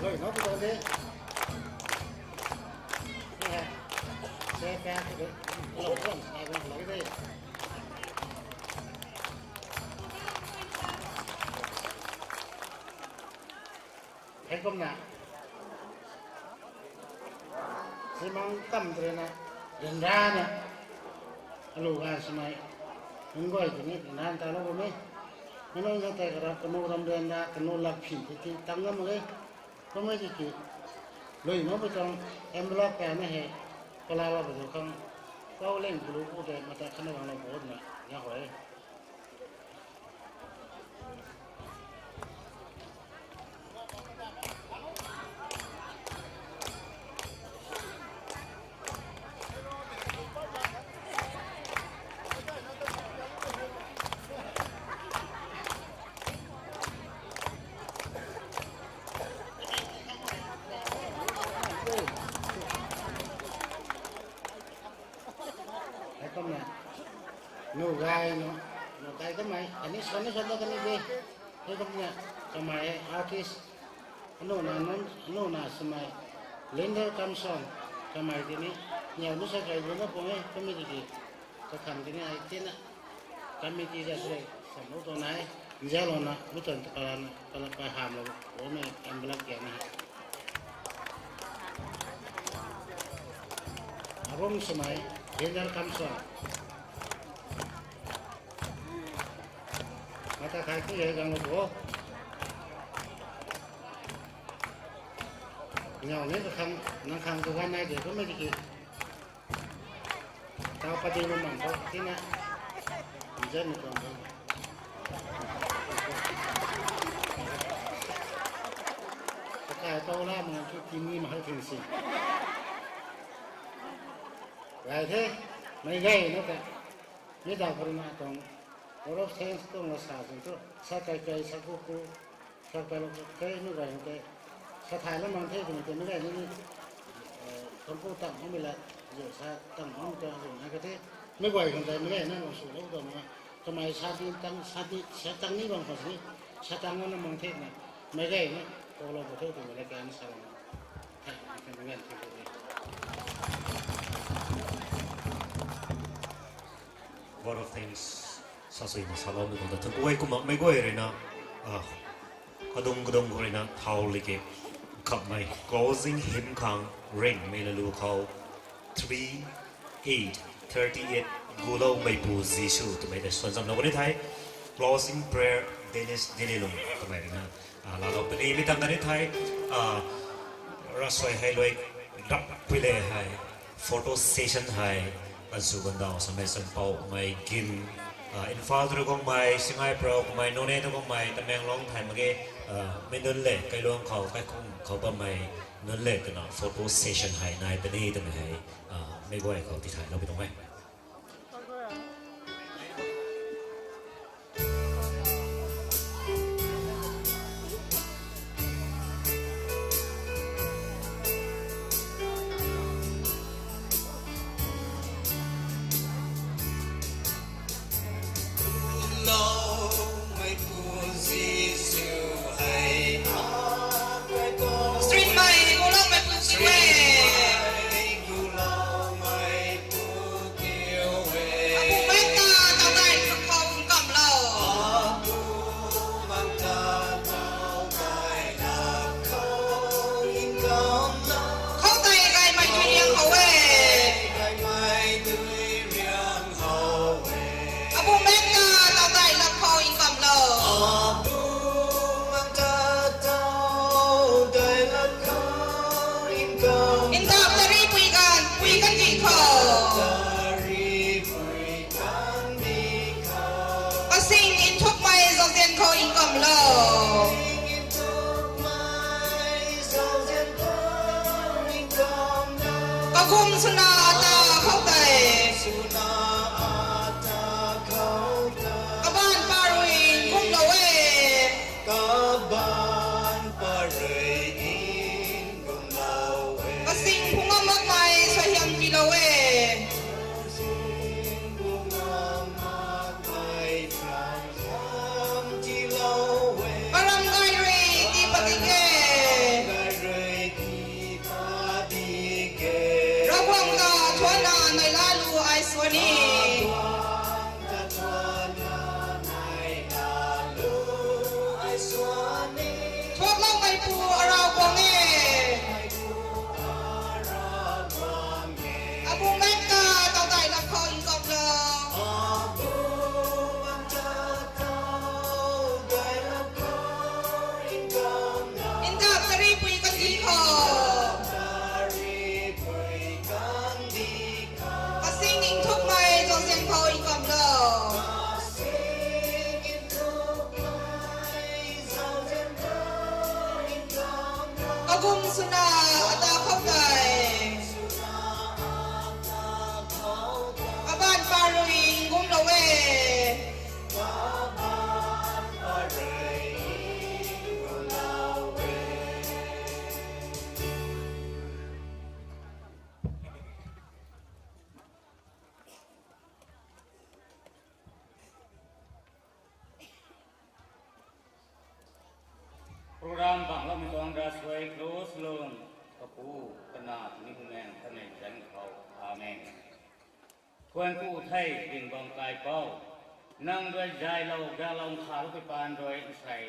Lui, no pu tuang de. Ni hei, se pa tu de, lou tuang, sai bam lou de. Heikumna, simang kam tei rui na, ryanrana, alu ganv swmei, Nunc guay tini nan talou bam e. Mei nunc zang tei kara kanu ram rian na kanu lak phin tei ti tang ngam mak e. Kummei tiki lui makpui tuang envelope peyna hei kalaloupui tuang khang pou leng kulu ku tei mata khatna ganglou bo twna ya khou e. Heikumna, nu gay nu, nu gay kamei, ani swan ni swan ta kani de. Heikumna, kamei artist, anu na nunc, anu na swmei, Linder Kamson, kamei tini, niw nu sa kai bu na pung e, kummei tiki, kakhang tini ai tina, committee za sui, samlou tuang nai, nzianlouna, mi tuang takalana, kala pai hamlou, bomei envelope kian ni. Arum swmei, Linder Kamson. Mata khai tu ye ganglou bo. Niw ni kakhang, nang khang tu gan nai de kummei tiki. Tau padi nu mang khou tina. Nzian ni tuang bo. Kakai pou la mang thu tini mahal thing si. Gay the, meic gay na ta. Mi daw khou rui na tuang, vote of thanks tuang la sa sing thu, sa kai kai, sa ku ku, sa kai lou kei, meic guay khang tei, sa thay la mang the twmei tei meic gay ni, tuang ku tang hom mei la, ziu sa tang hom tang ziu nai ka the, meic guay khang tei meic gay na lou swlou tuang na, kamei sa di tang, sa di, sa tang ni bam khou sini, sa tang na mang the na, meic gay na, koulou khou the twmei la kai na sa lou na. Thank you, thank you, thank you. Vote of thanks. Sasuina saloumei tuang ta thank you kumna meic guay rui na, ah, kadung kadung khou rui na thau like, khamei closing hymn khang ringmei lalu khou, three eight thirty eight, Guloumeipu Jisu twmei tei swan zamlou kani thei, closing prayer, Dennis Dililung twmei rui na, ah, laalou puni mi tang kani thei, ah, ravsuai hei lui, rapui le hei, photo session hei, kansu kandaw samei sampou mei gin, ah, Imphal tu guangmei, Singnaiprou kummei, Noney tu guangmei, Tamenglong thay mak ge, ah, mei nunc le kailuang khou kaikhung khou bammei nunc le twna photo session hei nai puni twmei hei, ah, meic guay khou tithaylou pui tuang e. Street mei, Guloumeipu Jisu e. Apu mei ta tau dai khou nkamlou. Khoutei gaymei tui riang khou e. Apu mei ta tau dai lak khou nkamlou. Ntak tari pui ganv, pui kandih khou. Kasing nthukmei zauzian khou nkamlou. Kakum swna ata khou tei. Kabaanc pa rui nkumlou e. Kasing phungam makmei suaihiam tiilou e. Karam gay rui tii pat di ke. Ravguangc ta Kum swna ata khou tei. Aban parui ngumlou e. Program bangloumei tuang ravsuai close lun, Kapu, Kanac, Tingmei Bumaengh Nthanmei zanc khou. Amen. Thuanc ku the, Ringhbam Kaipouc. Nang rui zaylou, gaklou, nkhavlou pui paan rui nsei.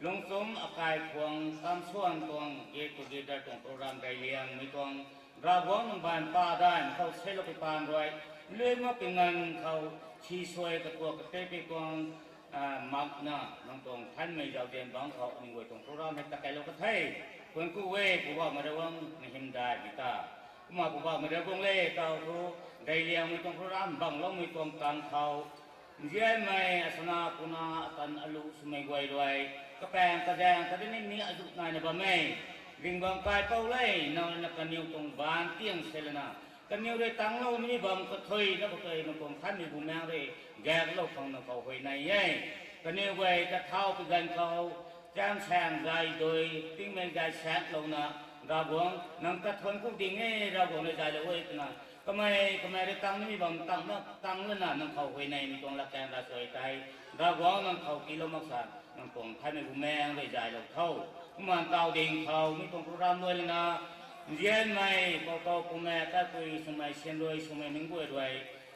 Lungchumc akai khuang, kamsuan tuang, get together tuang program reyliangmei tuang, Ravguangc nang baanv pa daihmei khou seilou pui paan rui, lui mak pui nganv khou, si suai katuak katei pui tuang, ah, makna, nang tuang nthanmei zauzian bangc khou, aniw guay tuang program hei takeilou ka the. Thuanc ku e, Poubauhmei Ravguangc, na hymdaihmei ta. Kumna Poubauhmei Ravguangc le, taw thu, reyliangmei tuang program bangloumei tuang tang khou, nzianmei, asana, puna, atan, alu swmei guay rui, kapaeng kazaeng ta ni ni azuh naina bam e. Ringhbam Kaipouc le, nang rui na kaniw tuang baanc tiang se lana, kaniw rui tanglou ni bam kathuina khou tei nang tuang Nthanmei Bumaengh rui gaeklou khang nang khou huayney e. Kaniw guay ta thau pui ganv khou, chamv saeng zay dui, tingmei zay saeklouna, Ravguangc, nang ta thuanc ku ding e, Ravguangc rui zaylou e twna, kamei kamei rui tang nimei bam tang na, tang lana nang khou huayneymei tuang latkaeng ravsuai tei, Ravguangc nang khou tiilou maksan, nang tuang Nthanmei Bumaengh rui zaylou tho. Kumna taw ding khou, mi tuang program luai lana, nzianmei, pou tou, pumaek, kaipui swmei, sianrui swmei, nunc guay rui,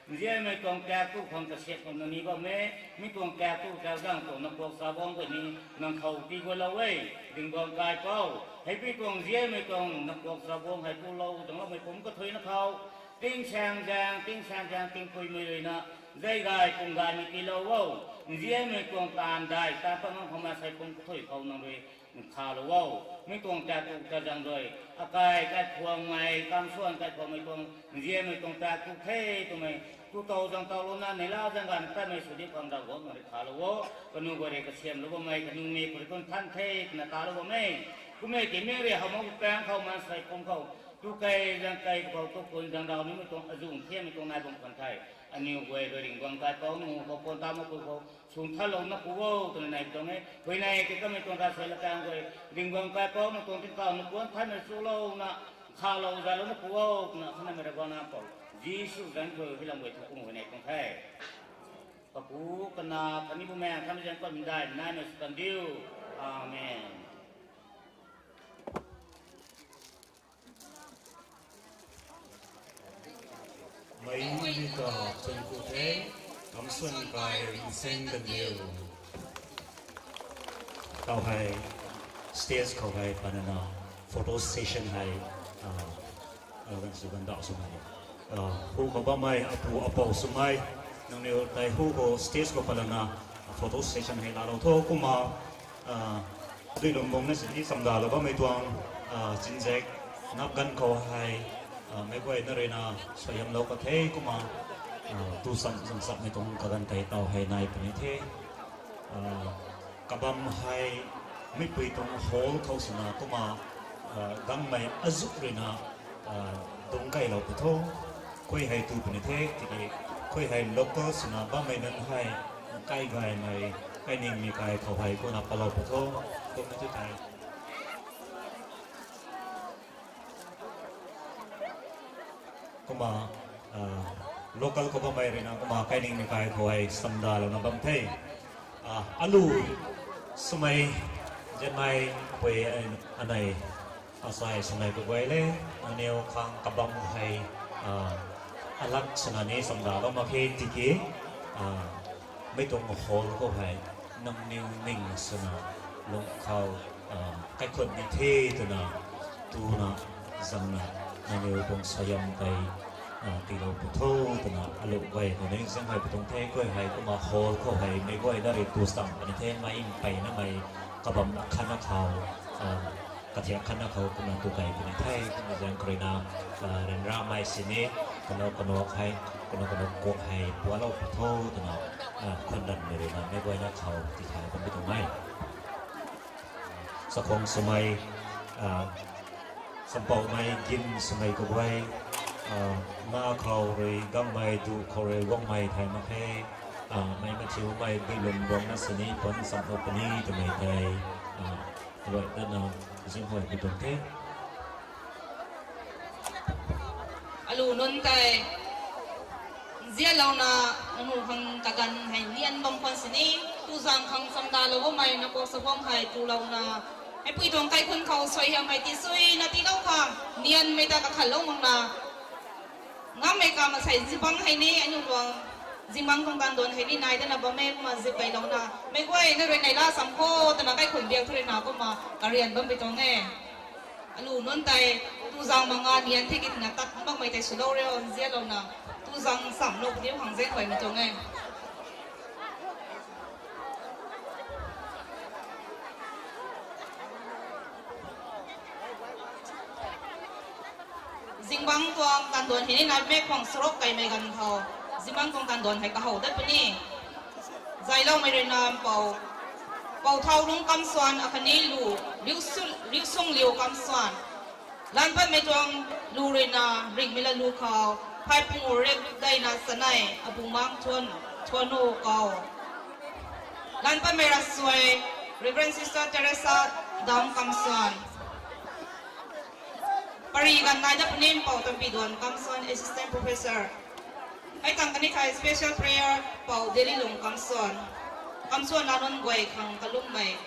nzianmei tuang kaek tu khang kasiamh khang nang ni bam e, mi tuang kaek tu kaek zang tuang nang puak chabuangc guay ni, nang khou tii guaylou e, Ringhbam Kaipouc. Hei pi tuang nzianmei tuang nang puak chabuangc hei tulou, dangloumei pumc kathuina khou, tingsaeng zaeng, tingsaeng zaeng, tingpuimei ruina, zei gay, pung gaymei tiilou o, nzianmei tuang taanv dai, taanv pat ngam khou maansei pumc kathui khou nang rui, nkhavlou o, mi tuang kaek tu kaek zang rui, akai, kaikhwangmei, kamsuan kaikhwangmei tuang, nzianmei tuang kaek tu the, twmei, tu tow zang towlouna, neihla zang ganv tatmei sw di khang Ravguangc nang rui nkhavlou o, kaniw guay rui kasiamhlou bammei, kaniw ni khou rui tun than the, twna talou bam e, kummei timei rui how mak paengc khou maansei pumc khou, tu kei zang kei khou, tu pun zang rau nimei tuang, azuh thiammei tuang nai bam khwan the, aniw guay rui Ringhbam Kaipouc nang khou puan ta makpui khou, swn thanlouna pu o, twna nai tuang e, huayney tei kamei tuang ravsuai latkaeng guay, Ringhbam Kaipouc nang tuang tingkauh nang puan thanmei chulouna, nkhavlou zaylouna pu o, twna khanamei Ravguangc Nac Mpouh, Jisu zanc khou hei lam guay thu kum huayney tuang the. Kapu, Kanac, khatni Bumaengh Nthanmei zanc khou hymdaihmei naimei sw kan diu. Amen. Mei ni ta thuanc ku the, kamsuan kai nseng kan diu. Taw hei, stage khou hei panana, photo session hei, ah, ah, gan sw gan daw swmei. Ah, hu khou bammei, apu apou swmei, nangniw tei hu khou stage khou panana, ah, photo session hei laalou tho kumna, ah, dui lung bung na sini chamdalou bammei tuang, ah, chinzaek, nap ganv khou hei, ah, meic guayna ruina, suaihiamlou ka the kumna, ah, tu sam zang sammei tuang kaganv tei taw hei nai puni the. Ah, kabam hei, mipui tuang hall khou swna kumna, ah, gangmei azuh ruina, ah, dungc kailou pu tho, khui hei tu puni the, tiki, khui hei local swna bammei nunc hei, kai gaymei, kainingmei kai khou hei kumna palou pu tho, kumna tu tei. Kumna, ah, local khou bammei ruina kumna kainingmei kai khou hei chamdalouna bam the. Ah, alu swmei, zanmei, pui, anei, asai swmei kaguay le, aniw khang kabam hei, ah, alat swna ni chamdalou mak khe tiki, ah, mei tuang hall khou hei, nangniw ning swna, lung khou, ah, kaikhunc ni the twna, tuna, zangna, nangniw tuang suaihiam tei, ah, tiilou pu tho twna, alu guay khou ni zaeng hei pu tuang the, khui hei kumna hall khou hei meic guayna rui tu cham puni the, mei mpeyna mei kabam akhatna khou, ah, kathiak khatna khou kumna tu kei puni the, kumna zaeng khou ruina, ah, ryanramei sini, kano kano hei, kano kano kuak hei pualou pu tho twna, ah, khwan ranmei ruina meic guayna khou tithay bam pi tuang e. Chakhwang swmei, ah, Sampoumei gin swmei kaguay, na khou rui gammei du khou rui guangmei thay mak khe, mei mathiumei dilum guangna sini puan samlou puni twmei tei, rui dana, zinghuay bi tuang the. Alu nunc tei nzianlouna, nangniw khang kaganv hei nian bam khwan sini, tuzang khang chamdalou bammei na kok sabang hei tulouna, heipui tuang kaikhun khou suaihiammei tisuina tiilou khang nianmei ta kakhanlou makna, ngammei ka masei zibang hei ni aniu tuang zingbangc tuang taanduan hei ni nai dana bam e kumna zip kailouna, meic guay na rui neihla sam kho twna kaikhun biak thu rui na kumna karian bam pi tuang e. Alu nunc tei tuzang manga nian the ki twna tat makmei tei swlou rio nzianlouna, tuzang chamlou puni khang zaenghuaymei tuang e. Zingbangc tuang taanduan hei ni naimei khwang sarok kaimei ganv khou, zingbangc tuang taanduan hei kahow dat puni. Zailoumei rui na mpouh, Pou Thaulung Kamsuan akhatni lu, Riu Su-, Riusung Liu Kamsuan. Lan patmei tuang lu rui na Ringhmei Latlu khou, Phaipungu Rik Daina Chanei, Abumang Thuan, Thuanu Kou. Lan patmei ravsuai, Reverend Sister Teresa Dam Kamsuan. Pari ganv nai dat puni Pou Tampiduan Kamsuan, Assistant Professor. Hei tang kani thei special prayer Pou Delilung Kamsuan. Kamsuan na nunc guay khang kalummei.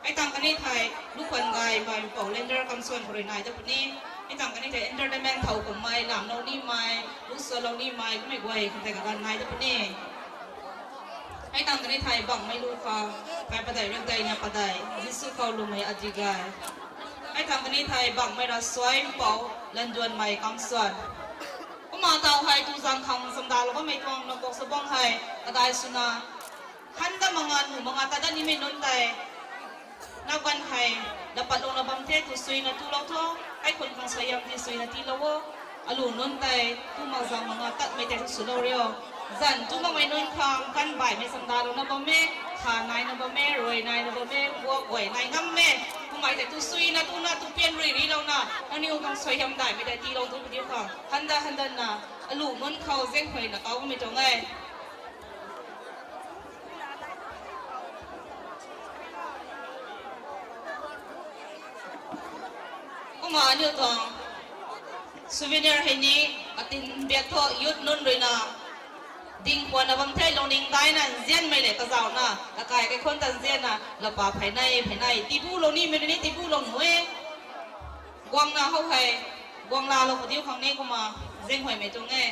Hei tang kani thei lukhwan gaymei Pou Lender Kamsuan khou rui nai dat puni. Hei tang kani thei entertainment thow kummei, lamlou nimei, lusualou nimei kummei guay khang tei kaganv nai dat puni. Hei tang kani thei bangmei lu khou, Phai Padei Rik Daina Padei, Jisu khou lumei adi gay. Hei tang kani thei bangmei ravsuai Pou Landuanmei Kamsuan. Kumna taw hei tuzang khang chamdalou bammei tuang na kok sabang hei kadai swna, handa manga nu manga tat dat nimei nunc tei, nap ganv hei, lapatlouna bam the tu suina tulou tho, kaikhun khang suaihiam tisuina tiilou o, alu nunc tei tu makzang manga tatmei tei tu swlou rio. Zanc tu makmei nunc khang kan baihmei chamdalouna bam e, kha naina bam e, rui naina bam e, guak guay nai ngam e, kummei tei tu suina tuna tu pian rui rilouna, nangniw khang suaihiam daihmei tei tiilou tu puni khang handa handanna, alu nunc khou zaenghuayna kau bammei tuang e. Kumna aniu tuang souvenir hei ni, katin biak thu youth nunc rui na, ding khwanna bam the lungning daina nzianmei le kazauna, kakai kaikhun ta nzianna, lapa phey nai, phey nai, tiibulou nimei rui ni tiibulou nu e. Guangna how hei, guang laalou padiu khang ni kumna, zaenghuaymei tuang e.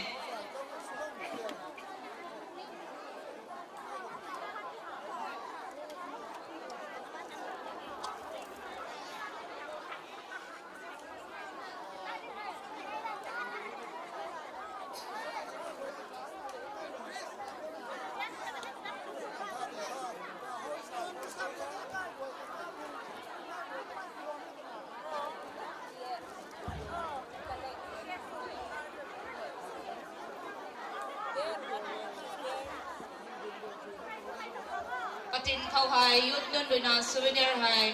Katin khou hei youth nunc rui na souvenir hei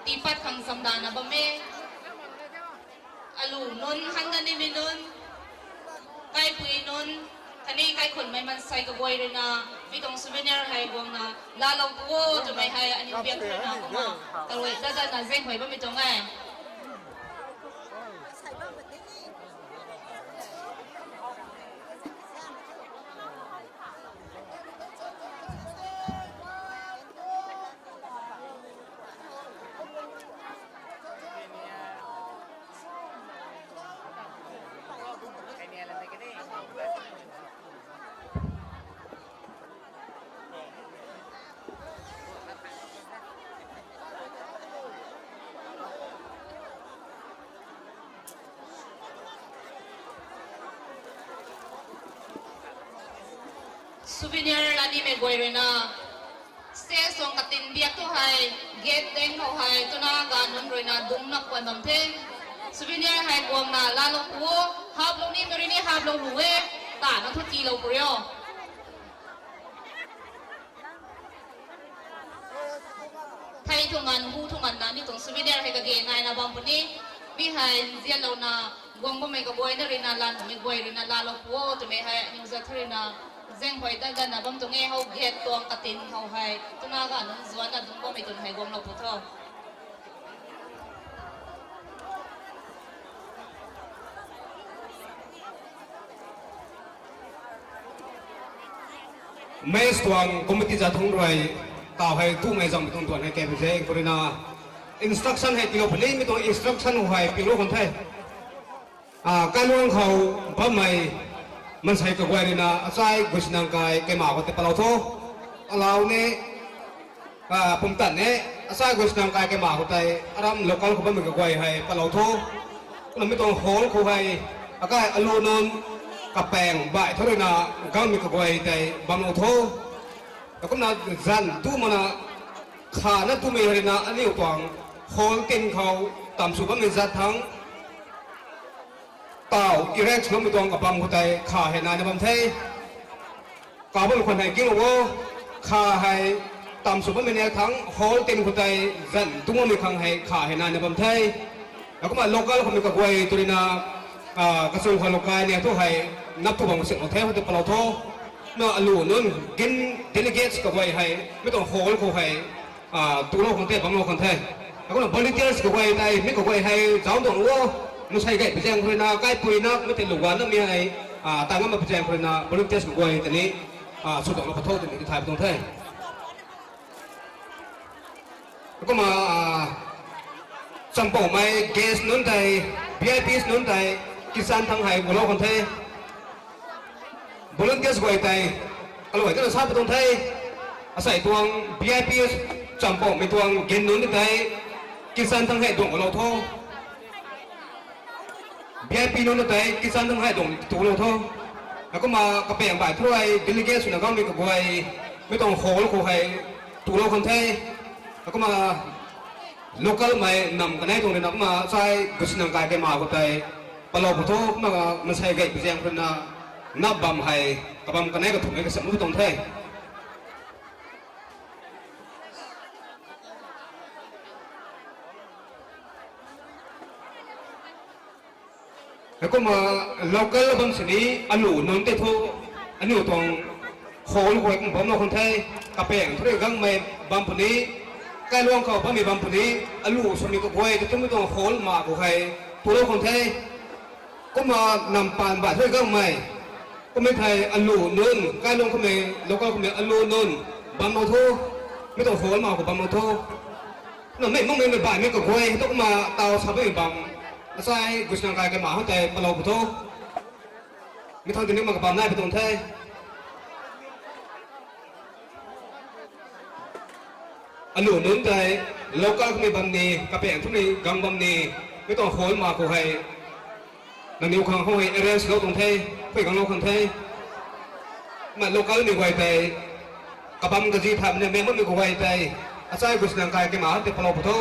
tiipat khang chamdana bam e. Alu nunc, handa nimei nunc, kaipui nunc, khatni kaikhunmei maansei kaguay rui na, mi tuang souvenir hei guangna laalou pu o twmei hei aniu biak rui na kumna, karui dat datna zaenghuay bammei tuang e. Souvenir lanimei guay rui na, stage tuang katin biak thu hei, gate deng khou hei twna ganv nunc rui na dungc nak puan bam the. Souvenir hei guangna laalou pu o, haplou nimei rui ni haplou lu e, tana thu tiilou pu rio. Thei Tuang nganv hu thu nganvna ni tuang souvenir hei kage naina bam puni. Mi hei nzianlouna guang bammei kaguayna ruina lan bammei guay ruina laalou pu o twmei hei aniw zat thu ruina zaeng huay dat ganna bam tuang e. How gate tuang katin how hei twna ga nunc zuanna dungc bammei twn hei guanglou pu tho. Mess tuang committee zat thungc rui, taw hei tumei zangmei tuang tuan hei kei pui ze khou ruina instruction hei tiilou puni. Mi tuang instruction hei piulou khang the. Kailuang khou bammei maansei kaguay ruina achai gusinang kai kaima khou tei palou tho. Allow ni, pumtan ni, achai gusinang kai kaima khou tei aram local khou bammei kaguay hei palou tho. Kumna mi tuang hall khou hei akai alu nunc kapaeng baih thu ruina gangmei kaguay tei bamlou tho. Kumna zanc tu mana khana tumei ruina aniw tuang hall tin khou tamsw bammei zat thangc taw erect swloumei tuang kabam khou tei kha hei naina bam the. Kabam khwan hei kinglou o, kha hei tamsw bammei na thangc hall tin khou tei zanc tu makmei khang hei kha hei naina bam the. Kumna local khoumei kaguay tw ruina kachung khou local ni thu hei nap tu bam sik mak the, khou tei palou tho. Na alu nunc gin delegates kaguay hei mi tuang hall khou hei tulou khang the, bamlou khang the. Kumna volunteers kaguay tei mi kaguay hei zauc tuang o, masei gay pui zaeng khou ruina kaipui na mi tei luganamei hei tang ngam pui zaeng khou ruina volunteers kaguay tei ni sw tuanglou khou tho twmei tithay pu tuang the. Kumna champouhmei guest nunc tei, V I Ps nunc tei kitchen thangc hei gulou khang the. Volunteers guay tei kaluai tana sa pu tuang the. Asei tuang V I Ps champouhmei tuang gin nunc tei kitchen thangc hei duang gulou tho. V I P nunc tei kitchen thangc hei duang tulou tho. Kumna kapaeng baih thu rui delegates swna gangmei kaguay mi tuang hall khou hei tulou khang the. Kumna localmei nam kanei tuang ruina kumna achai gusinang kai kaima khou tei palou pu tho. Kumna masei gay pui zaeng khou ruina nap bam hei kabam kanei kathumhmei kasiamh pu tuang the. Heikumna local bam sini alu nunc tei thu aniu tuang hall khou kum bamlou khang the. Kapaeng thu rui gangmei bam puni, kailuang khou bammei bam puni, alu swmei kaguay ta tumei tuang hall ma khou hei tulou khang the. Kumna nam paan baih thu rui gangmei kummei thei alu nunc, kailuang khoumei, local khoumei alu nunc bamlou tho. Mi tuang hall ma khou bamlou tho. Na mei makmei mei baihmei kaguay thu kumna taw sa bammei bam, asei gusinang kai kaima khou tei palou pu tho. Mi thang tini ma kabam nai pu tuang the. Alu nunc tei local khoumei bam ni, kapaeng thumei gang bam ni, mi tuang hall ma khou hei nangniw khang khou hei arrange lou tuang the, pui ganglou khang the. Kumna localmei guay tei kabam kazi thaymei na mei makmei kaguay tei achai gusinang kai kaima tei palou pu tho.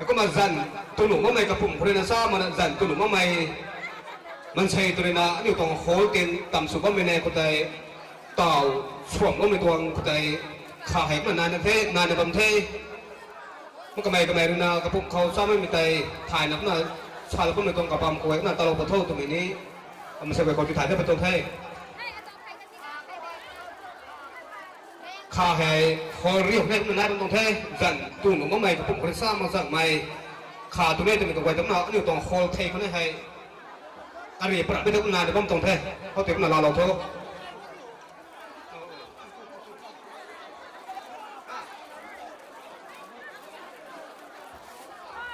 Kumna zanc tu nuh makmei kapumc khou ruina sa mana zanc tu nuh makmei maansei tw ruina aniu tuang hall tin tamsw bammei na khou tei taw suamloumei tuang khou tei kha hei kumna naina the, naina bam the. Makamei kamei ruina kapumc khou chamei tei thayna kumna salou bammei tuang kabam khou hei kumna talou pu tho twmei ni masei guay khou tithay da pu tuang the. Kha hei hall riu nei kumna nai bam tuang the. Zanc tu nuh makmei kapumc khou rui sa mak zanmei kha tu nei twmei kaguay tamna aniu tuang hall thei khou nei hei kari para pei tu kumna nai bam tuang the. Khou tei kumna laalou tho.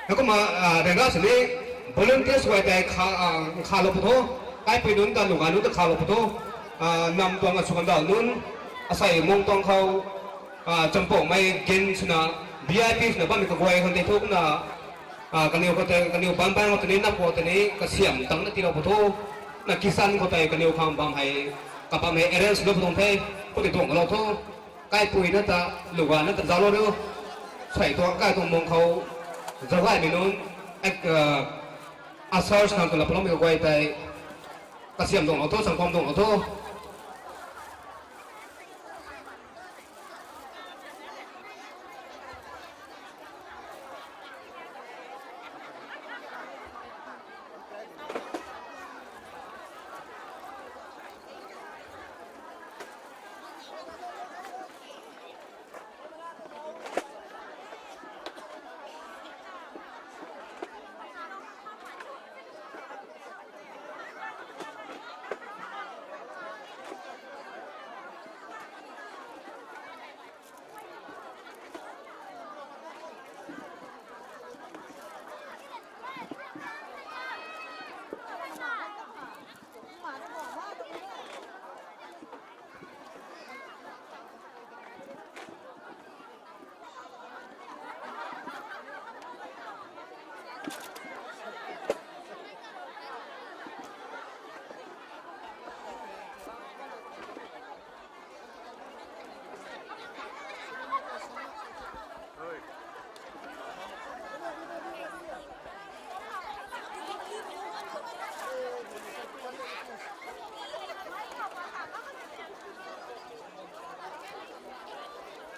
Heikumna rega sini volunteers guay tei khalou pu tho. Kaipui nunc ta lungga nunc ta khalou pu tho. Nam tuang asw kandauh nunc, asei mung tuang khou champouhmei gin swna V I P swna bammei kaguay khang tei thu kumna kaniw khou tei kaniw bam bam khou tei ni nap khou tei ni kasiamh tangna tiilou pu tho. Na kitchen khou tei kaniw khang bam hei kabam hei arrange lou pu tuang the. Khou tei tuang kalou tho. Kaipui na ta lungga na ta zauclou riu. Sei tuang kai tuang mung khou zauc gaymei nunc, usher khang twna paloumei kaguay tei kasiamh tuang lou tho, sangkham tuang lou tho.